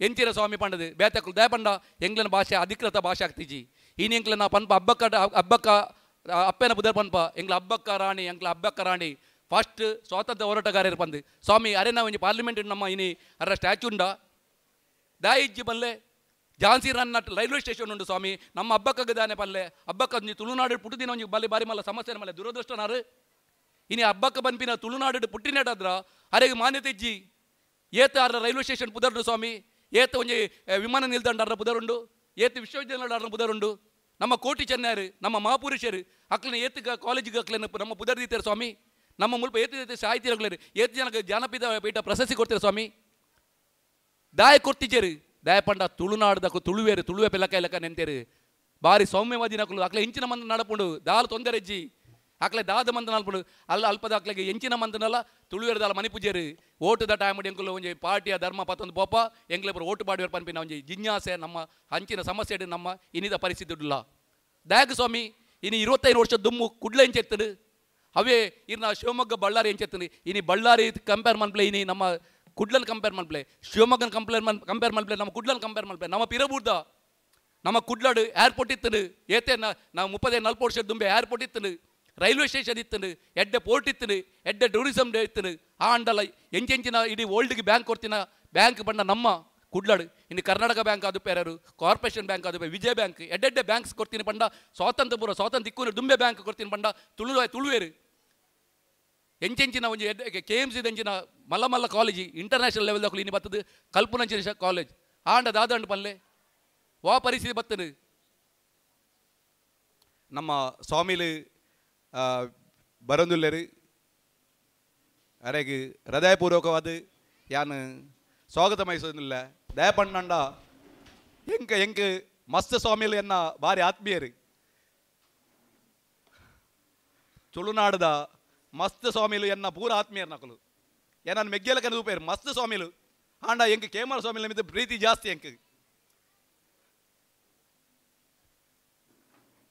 ಎಂಚಿರ ಸ್ವಾಮಿ ಪಂಡದು ಬೇತకులు ದಯಪಂಡ ಎಂಗ್ಲನ ಭಾಷೆ ಅಧಿಕೃತ ಭಾಷೆ ಆಗ್ತಿಜಿ ಇನಿ ಎಂಕ್ಲ ನಾ ಪನ್ಪ ಹಬ್ಬಕ್ಕ ಹಬ್ಬಕ್ಕ ಅಪ್ಪನ ಬುಧರ್ ಪನ್ಪ ಎಂಗ್ಲ ಹಬ್ಬಕ್ಕ ರಾಣಿ ಎಂಕ್ಲ ಹಬ್ಬಕ್ಕ ರಾಣಿ ಫಸ್ಟ್ ಸ್ವಾತಂತ್ರ್ಯ ಹೋರಾಟಗಾರರು ಬಂದು ಸ್ವಾಮಿ ಅರೆ ನಾವು ಒಂಜಿ ಪಾರ್ಲಿಮೆಂಟ್ ನಮ್ಮ ಇನಿ ಅರ ಸ್ಟ್ಯಾಚು ಉಂಡ ದಾಯಿಜ್ಜಿ ಬಲ್ಲೆ ಝಾನ್ಸಿ ರನ್ನ ರೈಲ್ವೆ ಸ್ಟೇಷನ್ ಉಂಡು ಸ್ವಾಮಿ ನಮ್ಮ ಹಬ್ಬಕ್ಕಾಗ ದಾನೆ ಪಲ್ಲೆ ಹಬ್ಬಕ್ಕ ಒಂಜಿ ತುಳುನಾಡು ಪುಟ್ಟುದಿನ ಒಂಜಿ ಬಲ್ಲೆ ಬಾರಿ ಮಲ್ಲ ಸಮಸ್ಯೆ ಮಲ್ಲ ದುರದೃಷ್ಟನಾರು ಇನಿ ಹಬ್ಬಕ್ಕ ಬನ್ಪಿನ ತುಳುನಾಡು ಪುಟ್ಟಿನೇಟಾದ್ರ ಅರೆಗೆ ಮಾನ್ಯತೆ ಇಜ್ಜಿ ಏತ ಅರ ರೈಲ್ವೆ ಸ್ಟೇಷನ್ ಪುದರುಂಡು ಸ್ವಾಮಿ ಏತ ಒಂಜಿ ವಿಮಾನ ನಿಲ್ದಾಣ ಅರ ಪುದರುಂಡು ಏತ ವಿಶ್ವವಿದ್ಯಾಲಯ ಅರ ಪುದರುಂಡು ನಮ್ಮ ಕೋಟಿ ಚೆನ್ನರು ನಮ್ಮ ಮಹಾಪುರುಷರು ಅಕ್ಲನ ಏತ ಕಾಲೇಜಿಗೆ ಅಕ್ಲನ ನಮ್ಮ ಪುದರ್ದೀತಾರೆ ಸ್ವಾಮಿ ನಮ್ಮ ಮುಲ್ಪ ಏತು ಏತು ಸಾಹಿತ್ಯಗಳು ಏತು ಜನಕ್ಕೆ ಜಾನಪದ ಪೀಠ ಪ್ರಶಸ್ತಿ ಕೊಡ್ತೀರ ಸ್ವಾಮಿ ದಾಯ ಕೊಡ್ತಿಜೇರು ದಯಪಂಡ ತುಳುನಾಡ್ದಕು ತುಳುವೇರು ತುಳುವೆ ಪೆಲಕ ಇಲಕ ನೆಂತೇರು ಬಾರಿ ಸೌಮ್ಯವಾದಿ ನಕಲು ಅಕ್ಲೆ ಇಂಚಿನ ಮಂದ ನಡಪುಂಡು ದಾಲ್ ತೊಂದರೆ ಇಜ್ಜಿ ಅಕ್ಲೆ ದಾದ ಮಂದ ನಲ್ಪುಂಡು ಅಲ್ಲ ಅಲ್ಪದ ಅಕ್ಲೆಗೆ ಎಂಚಿನ ಮಂದನಲ್ಲ ತುಳುವೇರು ದಾಲ ಮಣಿಪೂಜೇರು ಓಟುದ ಟೈಮ್ ಎಂಕುಲು ಒಂಜಿ ಪಾರ್ಟಿಯ ಧರ್ಮ ಪತ್ತೊಂದು ಪೋಪ ಎಂಕ್ಲೆ ಪೂರ ಓಟು ಪಾಡುವರು ಪನ್ಪಿನ ಒಂಜಿ ಜಿಜ್ಞಾಸೆ ನಮ್ಮ ಹಂಚಿನ ಸಮಸ್ಯೆ ನಮ್ಮ ಇನಿದ ಪರಿಸ್ಥಿತಿ ಉಡ್ಲ ದಯಾಗ ಸ್ವಾಮಿ ಇನಿ 25 ವರ್ಷ ದುಮ್ಮು ಕುಡ್ಲೆ ಎಂಚೆತ್ತಡು ಅವೇ ಇನ್ನು ಶಿವಮೊಗ್ಗ ಬಳ್ಳಾರಿ ಎಂಚೆತ್ತಂದು ಇನಿ ಬಳ್ಳಾರಿ ಕಂಪೇರ್ ಮನ್ಪ್ಲೆ ಇನಿ ನಮ್ಮ ಕುಡ್ಲನ್ ಕಂಪೇರ್ ಮನ್ಪ್ಲೆ ಶಿವಮೊಗ್ಗನ ಕಂಪೇರ್ ಮನ್ ಕಂಪೇರ್ ಮನ್ಪ್ಲೆ ನಮ್ಮ ಕುಡ್ಲನ್ ಕಂಪೇರ್ ಮನ್ಪ್ಲೆ ನಮ್ಮ ಪಿರಬೂರ್ದ ನಮ್ಮ ಕುಡ್ಲಾಡು ಏರ್ಪೋರ್ಟ್ ಇತ್ತನು ಏತೆ ನಾವು 35 40 ವರ್ಷದ ದುಂಬೆ ಏರ್ಪೋರ್ಟ್ ಇತ್ತನು ರೈಲ್ವೆ ಸ್ಟೇಷನ್ ಇತ್ತನು ಎಡ್ಡೆ ಪೋರ್ಟ್ ಇತ್ತನು ಎಡ್ಡೆ ಟೂರಿಸಮ್ ಇತ್ತನು ಆ ಅಂಡಲ ಎಂಚೆಂಚಿನ ಇಡೀ ವರ್ಲ್ಡ್ಗೆ ಬ್ಯಾಂಕ್ ಕೊಡ್ತಿನ ಬ್ಯಾಂಕ್ ಬಣ್ಣ ನಮ್ಮ ಕುಡ್ಲಾಡು ಇನ್ನು ಕರ್ನಾಟಕ ಬ್ಯಾಂಕ್ ಅದು ಪೇರರು ಕಾರ್ಪೊರೇಷನ್ ಬ್ಯಾಂಕ್ ಅದು ವಿಜಯ ಬ್ಯಾಂಕ್ ಎಡ್ಡೆಡ್ಡೆ ಬ್ಯಾಂಕ್ಸ್ ಕೊಡ್ತೀನಿ ಪಂಡ ಸ್ವಾತಂತ್ರ್ಯ ಪೂರ್ವ ಸ್ವಾತಂತ್ರ್ಯ ಇಕ್ಕೂ ದುಂಬೆ ಬ್ಯಾಂಕ್ ಕೊಡ್ತೀನಿ ಪಂಡ ತುಳು ತುಳುವೇರು ಎಂಚೆಂಚಿನ ಒಂಜಿ ಕೆ ಎಮ್ ಸಿ ಎಂಚಿನ ಮಲ್ಲ ಮಲ್ಲ ಕಾಲೇಜಿ ಇಂಟರ್ನ್ಯಾಷನಲ್ ಲೆವೆಲ್ ದಾಖಲು ಇನ್ನು ಬರ್ತದೆ ಕಲ್ಪನಂಚಿನ ಕಾಲೇಜ್ ಆಂಡ ದಾದಂಡು ಪಲ್ಲೆ ವಾ ಪರಿಸ್ಥಿತಿ ಬರ್ತದೆ. ನಮ್ಮ ಸ್ವಾಮಿಲು ಬರಂದುಲ್ಲೇರು ಅರೆಗೆ ಹೃದಯಪೂರ್ವಕವಾದ ಯಾನು ಸ್ವಾಗತ ಮೈಸೂರಿಲ್ಲ ದಯಪಣ್ಣಂಡ ಎಂಕ ಎಂಕ್ ಮಸ್ತ್ ಸ್ವಾಮಿಲು ಎನ್ನ ಭಾರಿ ಆತ್ಮೀಯರು ತುಳುನಾಡದ ಮಸ್ತ್ ಸ್ವಾಮಿಲು ಎನ್ನ ಪೂರ ಆತ್ಮೀಯರು ನಕಲು ಏನನ್ನು ಮೆಗ್ಗೆಲ ಕನದು ಪೇರು ಮಸ್ತ್ ಸ್ವಾಮಿಲು ಆಂಡ ಎಂಕ್ ಕೇಮರ ಸ್ವಾಮಿಲ ಮಿತ್ತ ಪ್ರೀತಿ ಜಾಸ್ತಿ ಎಂಕ್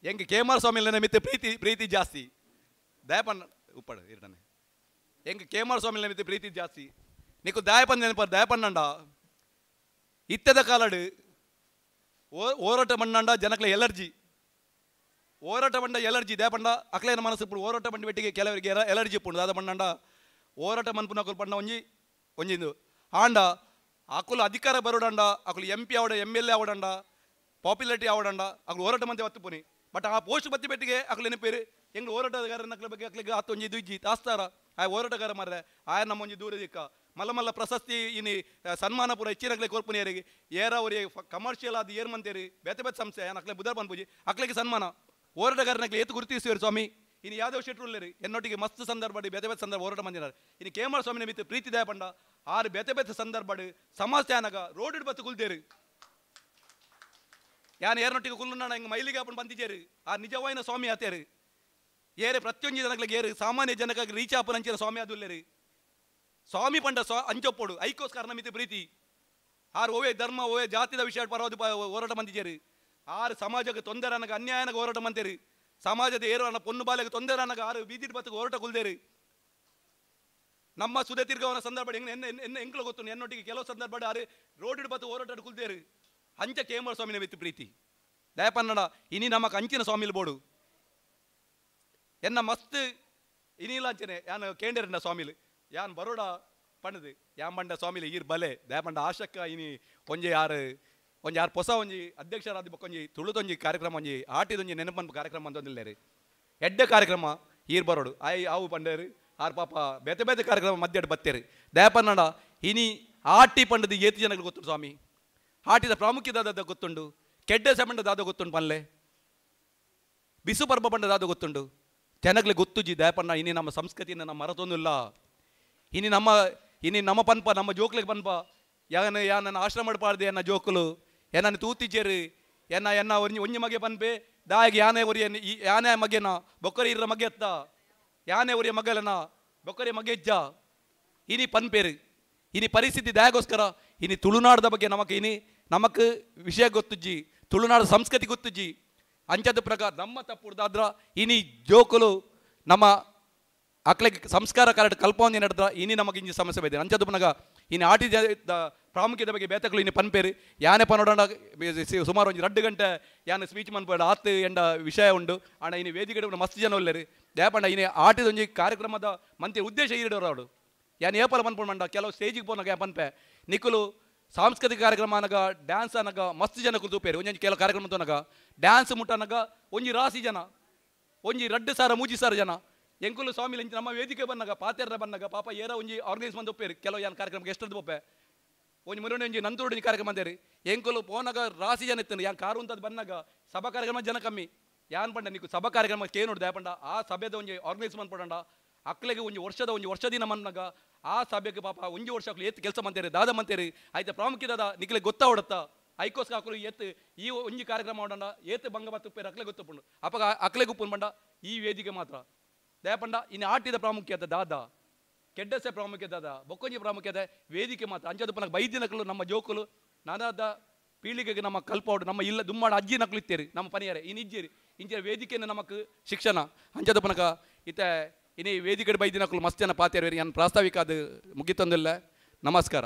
ಎಂಕ್ ಕೇಮರ ಸ್ವಾಮಿಲ ಮಿತ್ತ ಪ್ರೀತಿ ಪ್ರೀತಿ ಜಾಸ್ತಿ ದಯಪಣ್ಣ ಉಪ್ಪಡು ಇರ್ತಾನೆ ಎಂಕ್ ಕೇಮರ ಸ್ವಾಮಿಲ ಮಿತ್ತ ಪ್ರೀತಿ ಜಾಸ್ತಿ నీకు దయపంది ನೆನಪು ದಯಪಣ್ಣಂಡ ಇತ್ತದ ಕಾಲಡು ಹೋರಾಟ ಮಣ್ಣಂಡ ಜನಕ್ಲೆ ಎಲರ್ಜಿ ಹೋರಾಟ ಬಂಡ ಎಲರ್ಜಿ ದಯಪಂಡ ಅಕ್ಲೇನ ಮನಸ್ಸು ఇప్పుడు ಹೋರಾಟ ಬಂಡಿ ಬೆಟ್ಟಿಗೆ ಕೆಲವರಿಗೆ ಎಲರ್ಜಿ ಇಪ್ಪುಂಡು ದಾದ ಮಣ್ಣಂಡ ಹೋರಾಟ ಮನ್ಪುನಕುಲು ಪಂಡ ಒಂಜಿ ಒಂಜಿಂದು ಆಂಡ ಅಕುಲು ಅಧಿಕಾರ ಬರೋಡಂಡ ಅಕುಲು ಎಂ ಪಿ ಆವಡ ಎಮ್ ಎಲ್ ಎ ಆವಡಂಡ ಪಾಪ್ಯುಲಾರಿಟಿ ಆವಡಂಡ ಅಕುಲು ಹೋರಾಟ ಮಂತೆ ಬತ್ತುಪುನಿ ಬಟ್ ಆ ಪೋಸ್ಟ್ ಬತ್ತಿ ಬೆಟ್ಟಿಗೆ ಅಕುಲು ನೆನಪೇರು ಎಂಗ್ಲು ಹೋರಾಟಗಾರನ ಬಗ್ಗೆ ಅಕ್ಲಿಗೆ ಆತ ಒಂಜಿ ಇದು ಇಜ್ಜಿ ತಾಸ್ತಾರ ಆ ಹೋರಾಟಗಾರ ಮಾರ್ರೆ ಆಯ ನಮ್ಮ ಒಂಜಿ ದೂರ ದಿಕ್ಕ ಮಲ್ಲ ಮಲ್ಲ ಪ್ರಶಸ್ತಿ ಇನಿ ಸನ್ಮಾನ ಪೂರ ಹೆಚ್ಚಿನಗ್ಲೆ ಕೋರ್ಪುನಿಯರಿಗೆ ಏರ ಅವರಿಗೆ ಕಮರ್ಷಿಯಲ್ ಆದ ಏರ್ ಮಂತೇರಿ ಬೇತೆ ಬೇತೆ ಸಂಸ್ಥೆ ಏನು ಅಕ್ಲೆ ಬುಧರ್ ಪನ್ಪುಜಿ ಅಕ್ಲೆಗೆ ಸನ್ಮಾನ ಹೋರಾಟಗಾರನಕ್ಲೆ ಏತು ಗುರುತಿಸುವರು ಸ್ವಾಮಿ ಇನ್ನು ಯಾದವ್ ಶೆಟ್ರು ಎನ್ನೊಟ್ಟಿಗೆ ಮಸ್ತ್ ಸಂದರ್ಭ ಬೇತೆ ಬೇತೆ ಸಂದರ್ಭ ಹೋರಾಟ ಮಂದಿನಾರು ಇನ್ನು ಕೆ ಎಂ ಆರ್ ಸ್ವಾಮಿನ ಮಿತ್ತು ಪ್ರೀತಿ ದಯ ಪಂಡ ಆರು ಬೇತೆ ಬೇತೆ ಸಂದರ್ಭ ಸಮಸ್ಯೆ ಆನಗ ರೋಡ್ ಬತ್ತು ಕುಲ್ದೇರು ಯಾನ್ ಏರ್ನೊಟ್ಟಿಗೆ ಕುಲ್ಲುನಾಡ ಹಿಂಗೆ ಮೈಲಿಗೆ ಅಪ್ಪನ ಬಂದಿದ್ದೇರು ಆ ನಿಜವಾಯಿನ ಸ್ವಾಮಿ ಆತೇರು ಏರೆ ಪ್ರತಿಯೊಂದು ಜನಗಳಿಗೆ ಏರು ಸಾಮಾನ್ಯ ಜನಕ್ಕಾಗಿ ರೀಚ್ ಆಪನ ಅಂಚಿನ ಸ್ವಾಮಿ ಅದುಲ್ಲೇರು ಸ್ವಾಮಿ ಪಂಡ ಸ್ವಾ ಅಂಚೊಪ್ಪೋಡು ಐಕೋಸ್ಕರ ನಮಿತಿ ಪ್ರೀತಿ ಆರು ಓವೇ ಧರ್ಮ ಓವೇ ಜಾತಿದ ವಿಷಯ ಪರವಾದ ಹೋರಾಟ ಮಂದಿದ್ದೇರು ಆರು ಸಮಾಜಕ್ಕೆ ತೊಂದರೆ ಅನ್ನಗ ಅನ್ಯಾಯನಗ ಹೋರಾಟ ಮಂತೇರು ಸಮಾಜದ ಏರು ಅನ್ನ ಪೊನ್ನು ಬಾಲೆಗೆ ತೊಂದರೆ ಅನ್ನಗ ಆರು ಬೀದಿ ಬತ್ತಕ್ಕೆ ಹೋರಾಟ ಕುಲ್ದೇರು ನಮ್ಮ ಸುದೆ ತಿರ್ಗವನ ಸಂದರ್ಭ ಹೆಂಗೆ ಎನ್ನ ಎಂಕ್ಲು ಗೊತ್ತು ಎನ್ನೊಟ್ಟಿಗೆ ಕೆಲವು ಸಂದರ್ಭ ಆರು ರೋಡ್ ಬತ್ತು ಹೋರಾಟ ಕುಲ್ದೇರು ಅಂಚ ಕೆ ಎಂ ಆರ್ ಸ್ವಾಮಿನ ಮಿತ್ತು ಪ್ರೀತಿ ದಯಪನ್ನಡ ಇನಿ ನಮಕ್ ಅಂಚಿನ ಸ್ವಾಮಿಲ್ ಬೋಡು ಎನ್ನ ಮಸ್ತ್ ಇನಿಲ್ಲ ಅಂಚನೆ ಯಾನ್ ಕೇಂಡೇರನ್ನ ಸ್ವಾಮಿಲ್ ಯಾನ್ ಬರೋಡ ಪಂಡದು ಯಾನ್ ಬಂಡ ಸ್ವಾಮಿಲಿ ಈರ್ ಬಲೆ ದಯಪಂಡ ಆಶಕ್ಕ ಇನಿ ಒಂಜಿ ಯಾರು ಒಂಜಿ ಯಾರು ಹೊಸ ಒಂಜಿ ಅಧ್ಯಕ್ಷರಾದ ಬೊಕ್ಕೊಂಜಿ ತುಳುತೊಂಜಿ ಕಾರ್ಯಕ್ರಮ ಒಂಜಿ ಆಟಿದೊಂಜಿ ನೆನಪನ್ ಕಾರ್ಯಕ್ರಮ ಅಂತಂದಿಲ್ಲೇರಿ ಎಡ್ಡೆ ಕಾರ್ಯಕ್ರಮ ಈರ್ ಬರೋಡು ಆಯ್ ಆವು ಪಂಡೇರು ಆರ್ ಪಾಪ ಬೇತೆ ಬೇತೆ ಕಾರ್ಯಕ್ರಮ ಮಧ್ಯೆ ಬತ್ತೇರಿ ದಯಪನ್ನಡ ಇನಿ ಆಟಿ ಪಂಡದು ಏತಿ ಜನಗಳು ಗೊತ್ತುಂಡು ಸ್ವಾಮಿ ಆಟಿದ ಪ್ರಾಮುಖ್ಯದ ದಾದ ಗೊತ್ತುಂಡು ಕೆಡ್ಡ ಸೆಮಂಡ ದಾದ ಗೊತ್ತುಂಡು ಪಲ್ಲೆ ಬಿಸು ಪರ್ಬ ಪಂಡ ದಾದ ಗೊತ್ತುಂಡು ಜನಗಳಿಗೆ ಗೊತ್ತುಜಿ ದಯಪಣ್ಣ ಇನಿ ನಮ್ಮ ಸಂಸ್ಕೃತಿಯನ್ನು ನಮ್ಮ ಮರತೊಂದಿಲ್ಲ ಇನಿ ನಮ್ಮ ಪನ್ಪ ನಮ್ಮ ಜೋಕ್ಲಿಗೆ ಪನ್ಪ ಯಾನ ಯಾನ ಆಶ್ರಮ ಪಾಡ್ದೆ ಎನ್ನ ಜೋಕುಲು ಎನ್ನ ತೂತಿಚೇರು ಎನ್ನ ಎನ್ನ ಒಂಜಿ ಒಂಜಿ ಮಗೆ ಪನ್ಪೆ ದಾಯಗೆ ಯಾನೇ ಒರಿಯ ಯಾನೇ ಮಗೆನ ಬೊಕ್ಕರಿ ಇರ ಮಗೆ ಎತ್ತ ಯಾನೇ ಒರಿಯ ಮಗಲನ ಬೊಕ್ಕರಿ ಮಗೆಜ್ಜ ಇನಿ ಪನ್ಪೇರು ಇನಿ ಪರಿಸ್ಥಿತಿ ದಾಯಗೋಸ್ಕರ ಇನಿ ತುಳುನಾಡದ ಬಗ್ಗೆ ನಮಕ್ ಇನಿ ನಮಕ್ ವಿಷಯ ಗೊತ್ತುಜ್ಜಿ ತುಳುನಾಡ ಸಂಸ್ಕೃತಿ ಗೊತ್ತುಜ್ಜಿ ಅಂಚದ ಪ್ರಕಾರ ನಮ್ಮ ತಪ್ಪುಡ್ದಾದ್ರ ಇನಿ ಜೋಕುಲು ನಮ್ಮ ಅಕ್ಲೆಗೆ ಸಂಸ್ಕಾರ ಕರೆಕ್ಟ್ ಕಲ್ಪವನ್ನ ನಡೆದ್ರ ಇನಿ ನಮಗೆ ಇಂಜಿ ಸಮಸ್ಯೆ ಬೈದೆ ಅಂಚದ ಪನಗ ಇನ್ನು ಆಟಿ ಪ್ರಾಮುಖ್ಯದ ಬಗ್ಗೆ ಬೇತಕಲು ಇನ್ನು ಪನ್ಪೇರು ಯಾನೆ ಪನೋಡಂಡ ಸುಮಾರು ಒಂಜಿ 2 ಗಂಟೆ ಯಾನೆ ಸ್ಪೀಚ್ ಮನ್ಪೇಡ ಆತು ಎಂಡ ವಿಷಯ ಉಂಡು ಆಂಡ ಇನಿ ವೇದಿಕೆ ಮಸ್ತ್ ಜನ ಉಲ್ಲೇರು ದಯಪಂಡ ಇನಿ ಆಟಿದ ಒಂಜಿ ಕಾರ್ಯಕ್ರಮದ ಮಂತಿ ಉದ್ದೇಶ ಈರಿಡೋರು ಅವಳು ಯಾನ್ ಏಪಲ ಪನ್ಪುಂಡು ಮಂಡ ಕೆಲವು ಸ್ಟೇಜಿಗೆ ಪೋನಾಗ ಪನ್ಪೆ ನಿಕುಲು ಸಾಂಸ್ಕೃತಿಕ ಕಾರ್ಯಕ್ರಮ ಅನಗ ಡ್ಯಾನ್ಸ್ ಅನಗ ಮಸ್ತ್ ಜನ ತೂಪೇರು ಒಂಜೊಂಜಿ ಕೆಲವು ಕಾರ್ಯಕ್ರಮ ತೋನಗ ಡ್ಯಾನ್ಸ್ ಮುಟ್ಟನಗ ಒಂಜಿ ರಾಸಿ ಜನ ಒಂಜಿ 2,000 3,000 ಜನ ಎಂಕುಲು ಸ್ವಾಮಿ ಇಂಚ ನಮ್ಮ ವೇದಿಕೆ ಬಂದಾಗ ಪಾತೆರ ಬಂದಾಗ ಪಾಪ ಏರ ಒಂಜಿ ಆರ್ಗನೈಸ್ ಬಂದು ಒಪ್ಪೇರು ಕೆಲವು ಯಾನ್ ಕಾರ್ಯಕ್ರಮಕ್ಕೆ ಎಷ್ಟದ್ದು ಒಪ್ಪೆ ಒಂಜಿ ಮುರುಣೆ ಒಂಜಿ ನಂತರೊಂಜಿ ಒಂಜಿ ಕಾರ್ಯಕ್ರಮ ಅಂತೇರಿ ಎಂಕುಲು ಪೋನಾಗ ರಾಸಿ ಜನ ಇತ್ತು ಯಾನ್ ಕಾರು ಅಂತದ್ ಬಂದಾಗ ಸಭಾ ಕಾರ್ಯಕ್ರಮ ಜನ ಕಮ್ಮಿ ಯಾನ್ ಪಂಡ ನಿಕ್ಕು ಸಭಾ ಕಾರ್ಯಕ್ರಮ ಕೇನೋಡು ದಯಪಂಡ ಆ ಸಭೆದ ಒಂಜಿ ಆರ್ಗನೈಸ್ ಬಂದ್ಪಡಂಡ ಅಕ್ಲೆಗೆ ಒಂಜಿ ವರ್ಷದ ಒಂಜಿ ವರ್ಷ ದಿನ ಬಂದಾಗ ಆ ಸಭೆಗೆ ಪಾಪ ಒಂಜಿ ವರ್ಷ ಅಕ್ಲು ಏತ್ ಕೆಲಸ ಮಂತೇರಿ ದಾದ ಮಂತೇರಿ ಆಯ್ತಾ ಪ್ರಾಮುಖ್ಯದ ನಿಕ್ಲೆ ಗೊತ್ತಾವಡತ್ತ ಐಕೋಸ್ಕ ಅಕ್ಲು ಏತ್ ಈ ಒಂಜಿ ಕಾರ್ಯಕ್ರಮ ಮಾಡಂಡ ಏತ್ ಬಂಗ ಬತ್ತುಪ್ಪೇರು ಅಕ್ಲೆ ಗೊತ್ತುಪ್ಪುಂಡು ಅಪಗ ಅಕ್ಲೆ ಗುಪ್ಪುಂಡು ಬಂಡ ಈ ವೇದಿಕೆ ಮಾತ್ರ ದಯಪಂಡ ಇನ್ನು ಆಟಿದ ಪ್ರಾಮುಖ್ಯತೆ ದಾದ ಕೆಡ್ಡಸೆ ಪ್ರಾಮುಖ್ಯತೆ ದಾದ ಬೊಕ್ಕೊಂಜಿ ಪ್ರಾಮುಖ್ಯತೆ ವೇದಿಕೆ ಮಾತ್ರ ಅಂಚದ ಪನಕ ಬೈದಿನಕಲು ನಮ್ಮ ಜೋಕುಲು ನಾನಾದ ಪೀಳಿಗೆಗೆ ನಮ್ಮ ಕಲ್ಪೌಡು ನಮ್ಮ ಇಲ್ಲ ದುಮ್ಮಾಡ ಅಜ್ಜಿ ನಕಲು ಇತ್ತೇರಿ ನಮ್ಮ ಪನಿಯರೆ ಇನ್ನು ಇಜ್ಜಿರಿ ಇಂಚಿನ ವೇದಿಕೆಯನ್ನು ನಮಕ್ ಶಿಕ್ಷಣ ಅಂಚದ ಪನಕ ಇತ್ತೆ ಇನಿ ವೇದಿಕೆ ಬೈದಿನಕಲು ಮಸ್ತ್ ಜನ ಪಾತೇರು ನಾನು ಪ್ರಾಸ್ತಾವಿಕ ಅದು ಮುಗಿತೊಂದಿಲ್ಲ. ನಮಸ್ಕಾರ.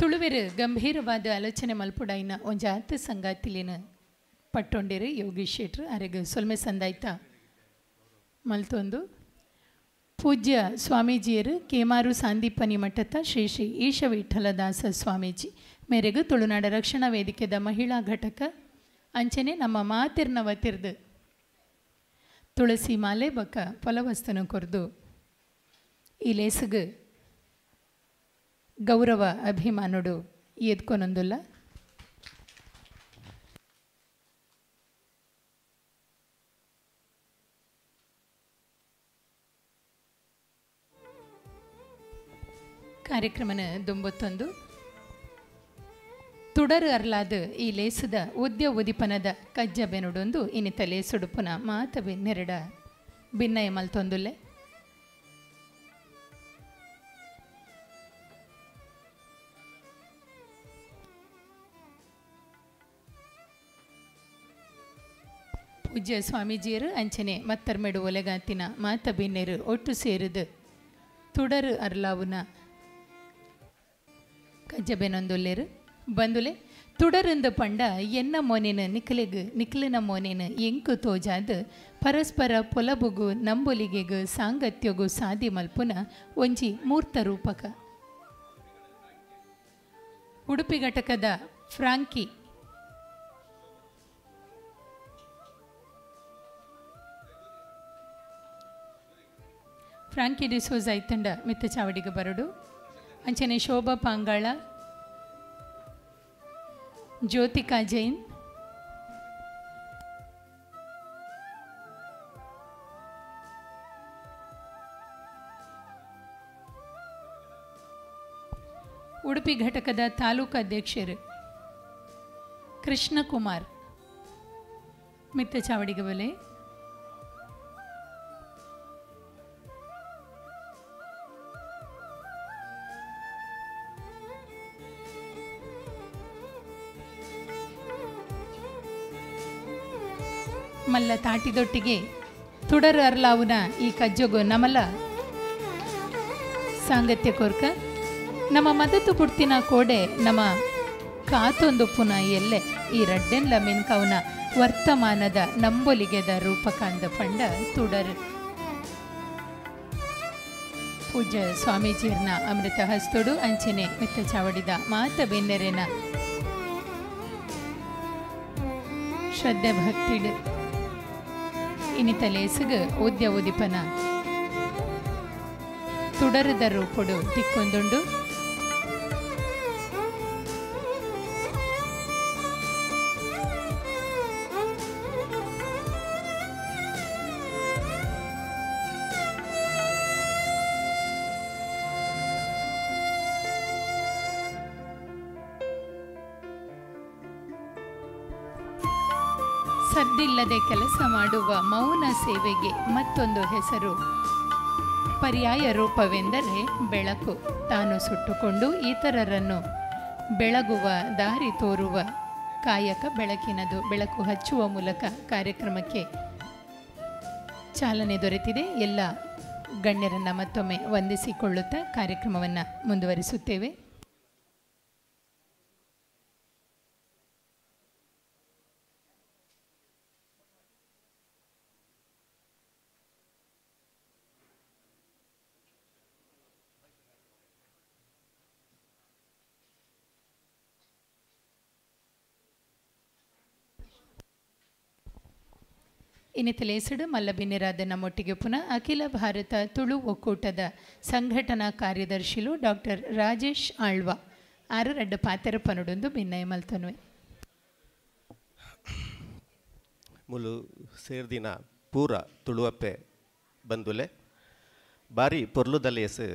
ತುಳುವೆರು ಗಂಭೀರವಾದ ಆಲೋಚನೆ ಮಲ್ಪುಡಾಯಿನ ಒಂಜಾತ ಸಂಗಾತಿಲಿನ ಪಟ್ಟೊಂಡಿರು ಯೋಗೀಶ್ ಶೆಟ್ರು ಅರೆಗ್ ಸೊಲ್ಮೆ ಸಂದಾಯ್ತ ಮಲ್ತೊಂದು ಪೂಜ್ಯ ಸ್ವಾಮೀಜಿಯರು ಕೇಮಾರು ಸಾಂದೀಪನಿ ಮಠದ ಶ್ರೀ ಶ್ರೀ ಈಶ ವಿಠಲದಾಸ ಸ್ವಾಮೀಜಿ ಮೇರೆಗೂ ತುಳುನಾಡ ರಕ್ಷಣಾ ವೇದಿಕೆದ ಮಹಿಳಾ ಘಟಕ ಅಂಚನೆ ನಮ್ಮ ಮಾತಿರ್ನ ವತಿರ್ದು ತುಳಸಿ ಮಾಲೆ ಬಕ್ಕ ಫಲವಸ್ತನು ಕೊರ್ದು ಈ ಲೇಸುಗು ಗೌರವ ಅಭಿಮಾನುಡು ಎದ್ಕೊನೊಂದುಲ್ಲ. ಕಾರ್ಯಕ್ರಮನ ದುಂಬತ್ತೊಂದು ತುಡರು ಅರ್ಲಾದ ಈ ಲೇಸದ ಉದ್ಯ ಉದಿಪನದ ಕಜ್ಜ ಬೆನುಡೊಂದು ಇನ್ನಿತ ಲೇಸುಡುಪುನ ಮಾತ ನೆರಡ ಭಿನ್ನಯ ಮಲ್ತೊಂದುಲ್ಲೆ. ಪೂಜ್ಯ ಸ್ವಾಮೀಜಿಯರು ಅಂಚನೆ ಮತ್ತರ್ಮೆಡು ಒಲೆಗಾತಿನ ಮಾತ ಬಿನ್ನೆರು ಒಟ್ಟು ಸೇರಿದು ತುಡರು ಅರ್ಲಾವುನ ಕಜ್ಜ ಬೆನೊಂದುಲ್ಲೇರು ಬಂದುಲೆ. ತುಡರಂದು ಪಂಡ ಎನ್ನ ಮೋನೆನ ನಿಕ್ಲೆಗ್ ನಿಕ್ಲಿನ ಮೋನೆನ ಎಂಕು ತೋಜಾದ್ ಪರಸ್ಪರ ಪೊಲಬುಗು ನಂಬೊಲಿಗೆಗು ಸಾಂಗತ್ಯಗು ಸಾದಿ ಮಲ್ಪುನ ಒಂಜಿ ಮೂರ್ತ ರೂಪಕ. ಉಡುಪಿ ಘಟಕದ ಫ್ರಾಂಕಿ ಫ್ರಾಂಕಿ ಡಿಸೋಜ ಐತಂಡ ಮಿತ್ತ ಚಾವಡಿಗೆ ಬರಡು. ಅಂಚನೆ ಶೋಭಾ ಪಾಂಗಾಳ, ಜ್ಯೋತಿಕಾ ಜೈನ್, ಉಡುಪಿ ಘಟಕದ ತಾಲೂಕು ಅಧ್ಯಕ್ಷರು ಕೃಷ್ಣಕುಮಾರ್ ಮಿತ್ತ ಚಾವಡಿಗೆ ಬಲೆ. ಮಲ್ಲ ತಾಟಿದೊಟ್ಟಿಗೆ ತುಡರು ಅರ್ಲಾವುನ ಈ ಕಜ್ಜೊಗು ನಮಲ ಸಾಂಗತ್ಯ ಕೋರ್ಕ ನಮ್ಮ ಮದತು ಪುಡ್ತಿನ ಕೋಡೆ ನಮ್ಮ ಕಾತೊಂದು ಪುನ ಎಲ್ಲೆ ಈ ರಡ್ಡೆನ್ಲ ಮಿನ್ಕವನ ವರ್ತಮಾನದ ನಂಬೊಲಿಗೆದ ರೂಪಕಾಂದ ಪಂಡ ತುಡರು. ಪೂಜ್ಯ ಸ್ವಾಮೀಜಿಯರ್ನ ಅಮೃತ ಹಸ್ತೊಡು ಅಂಚನೆ ಮಿತ್ತ ಚಾವಡಿದ ಮಾತ ಬೆನ್ನೆರೆನ ಶ್ರದ್ಧೆ ಭಕ್ತಿಡು ಇನಿತಲೇಸುಗ ಓದ್ಯ ಓದಿಪನ ತುಡರದ ರೂಪೊಡು ತಿಕ್ಕೊಂದುಂಡು. ಸದ್ದಿಲ್ಲದೆ ಕೆಲಸ ಮಾಡುವ ಮೌನ ಸೇವೆಗೆ ಮತ್ತೊಂದು ಹೆಸರು ಪರ್ಯಾಯ ರೂಪವೆಂದರೆ ಬೆಳಕು. ತಾನು ಸುಟ್ಟುಕೊಂಡು ಇತರರನ್ನು ಬೆಳಗುವ ದಾರಿ ತೋರುವ ಕಾಯಕ ಬೆಳಕಿನದು. ಬೆಳಕು ಹಚ್ಚುವ ಮೂಲಕ ಕಾರ್ಯಕ್ರಮಕ್ಕೆ ಚಾಲನೆ ದೊರೆತಿದೆ. ಎಲ್ಲ ಗಣ್ಯರನ್ನು ಮತ್ತೊಮ್ಮೆ ವಂದಿಸಿಕೊಳ್ಳುತ್ತಾ ಕಾರ್ಯಕ್ರಮವನ್ನು ಮುಂದುವರಿಸುತ್ತೇವೆ. ಇನ್ನಿತಲೇಸಡು ಮಲ್ಲಬಿನ್ನಿರಾದ ನಮ್ಮೊಟ್ಟಿಗೆ ಪುನಃ ಅಖಿಲ ಭಾರತ ತುಳು ಒಕ್ಕೂಟದ ಸಂಘಟನಾ ಕಾರ್ಯದರ್ಶಿಲು ಡಾಕ್ಟರ್ ರಾಜೇಶ್ ಆಳ್ವ ಆರು ರಡ್ಡ ಪಾತೆರ ಪನುಡೊಂದು ಭಿನ್ನಯ ಮಲ್ತನುವೆ. ಮುಲು ಸೇರ್ದಿನ ಪೂರ ತುಳುವಪ್ಪೆ ಬಂದುಲೆ ಬಾರಿ ಪೊರ್ಲುದಲೇಸು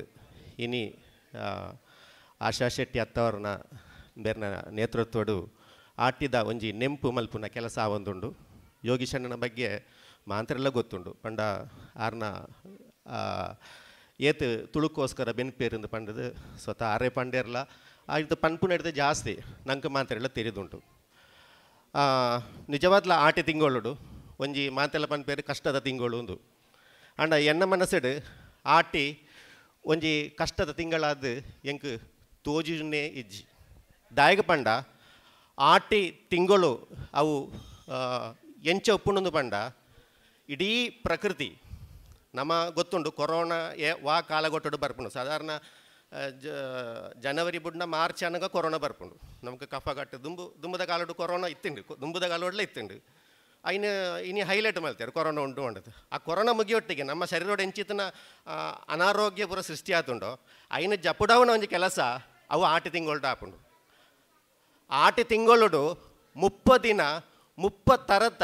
ಇನಿ ಆಶಾ ಶೆಟ್ಟಿ ಅತ್ತವರನ ಬೇರ್ನ ನೇತೃತ್ವಡು ಆಟಿದ ಒಂಜಿ ನೆಂಪು ಮಲ್ಪುನ ಕೆಲಸ ಆವೊಂದುಂಡು. ಯೋಗೀಶಣ್ಣನ ಬಗ್ಗೆ ಮಾಂತ್ರೆಲ್ಲ ಗೊತ್ತುಂಡು ಪಂಡ ಆರ್ನ ಏತ್ ತುಳುಕೋಸ್ಕರ ಬೆನ್ಪೇರಿಂದು ಪಂಡದು ಸ್ವತಃ ಆರೆ ಪಂಡೇರ್ಲ ಆಯ್ತು ಪನ್ಪುನ ಹಿಡ್ದು ಜಾಸ್ತಿ ನಂಗೆ ಮಾಂತ್ರೆಲ್ಲ ತೆರಿದುಂಟು. ನಿಜವಾದ್ಲ ಆಟೆ ತಿಂಗೊಳ್ಳುಡು ಒಂಜಿ ಮಾಂತೆಲ್ಲ ಪನ್ಪೇರು ಕಷ್ಟದ ತಿಂಗಳು ಉಂದು ಅಂಡ ಎನ್ನ ಮನಸ್ಸುಡು ಆಟಿ ಒಂಜಿ ಕಷ್ಟದ ತಿಂಗಳಾದ ಎಂಕ್ ತೋಜುನೇ ಇಜ್ಜಿ. ದಾಯಗ ಪಂಡ ಆಟಿ ತಿಂಗಳು ಅವು ಎಂಚ ಉಪ್ಪುಂಡು ಪಂಡ ಇಡೀ ಪ್ರಕೃತಿ ನಮ್ಮ ಗೊತ್ತುಂಡು. ಕೊರೋನಾ ವಾ ಕಾಲಗೊಟ್ಟಡು ಬರ್ಪುಂಡು ಸಾಧಾರಣ ಜನವರಿ ಬುಡ್ನ ಮಾರ್ಚ್ ಅನಗ ಕೊರೋನಾ ಬರ್ಪುಂಡು. ನಮ್ಗೆ ಕಫ ಕಟ್ಟು ದುಂಬು ದುಂಬುದ ಕಾಲಡು ಕೊರೋನಾ ಇತ್ತುಂಡು, ದುಂಬುದ ಕಾಲೋಡ್ಲೆ ಇತ್ತುಂಡು. ಐನ ಇನಿ ಹೈಲೈಟ್ ಮಾಡ್ತಾರೆ ಕೊರೋನಾ ಉಂಟು ಉಂಡದು. ಆ ಕೊರೋನಾ ಮುಗಿಯೊಟ್ಟಿಗೆ ನಮ್ಮ ಶರೀರೋಡು ಎಂಚಿತನ ಅನಾರೋಗ್ಯ ಪೂರ ಸೃಷ್ಟಿ ಆತುಂಡು. ಐನ ಜಪುಡವನ ಒಂಜಿ ಕೆಲಸ ಅವು ಆಟಿ ತಿಂಗೊಳ್ಡು ಆಪುಂಡು. ಆಟಿ ತಿಂಗೊಳುಡು 30 ದಿನ 30 ತರತ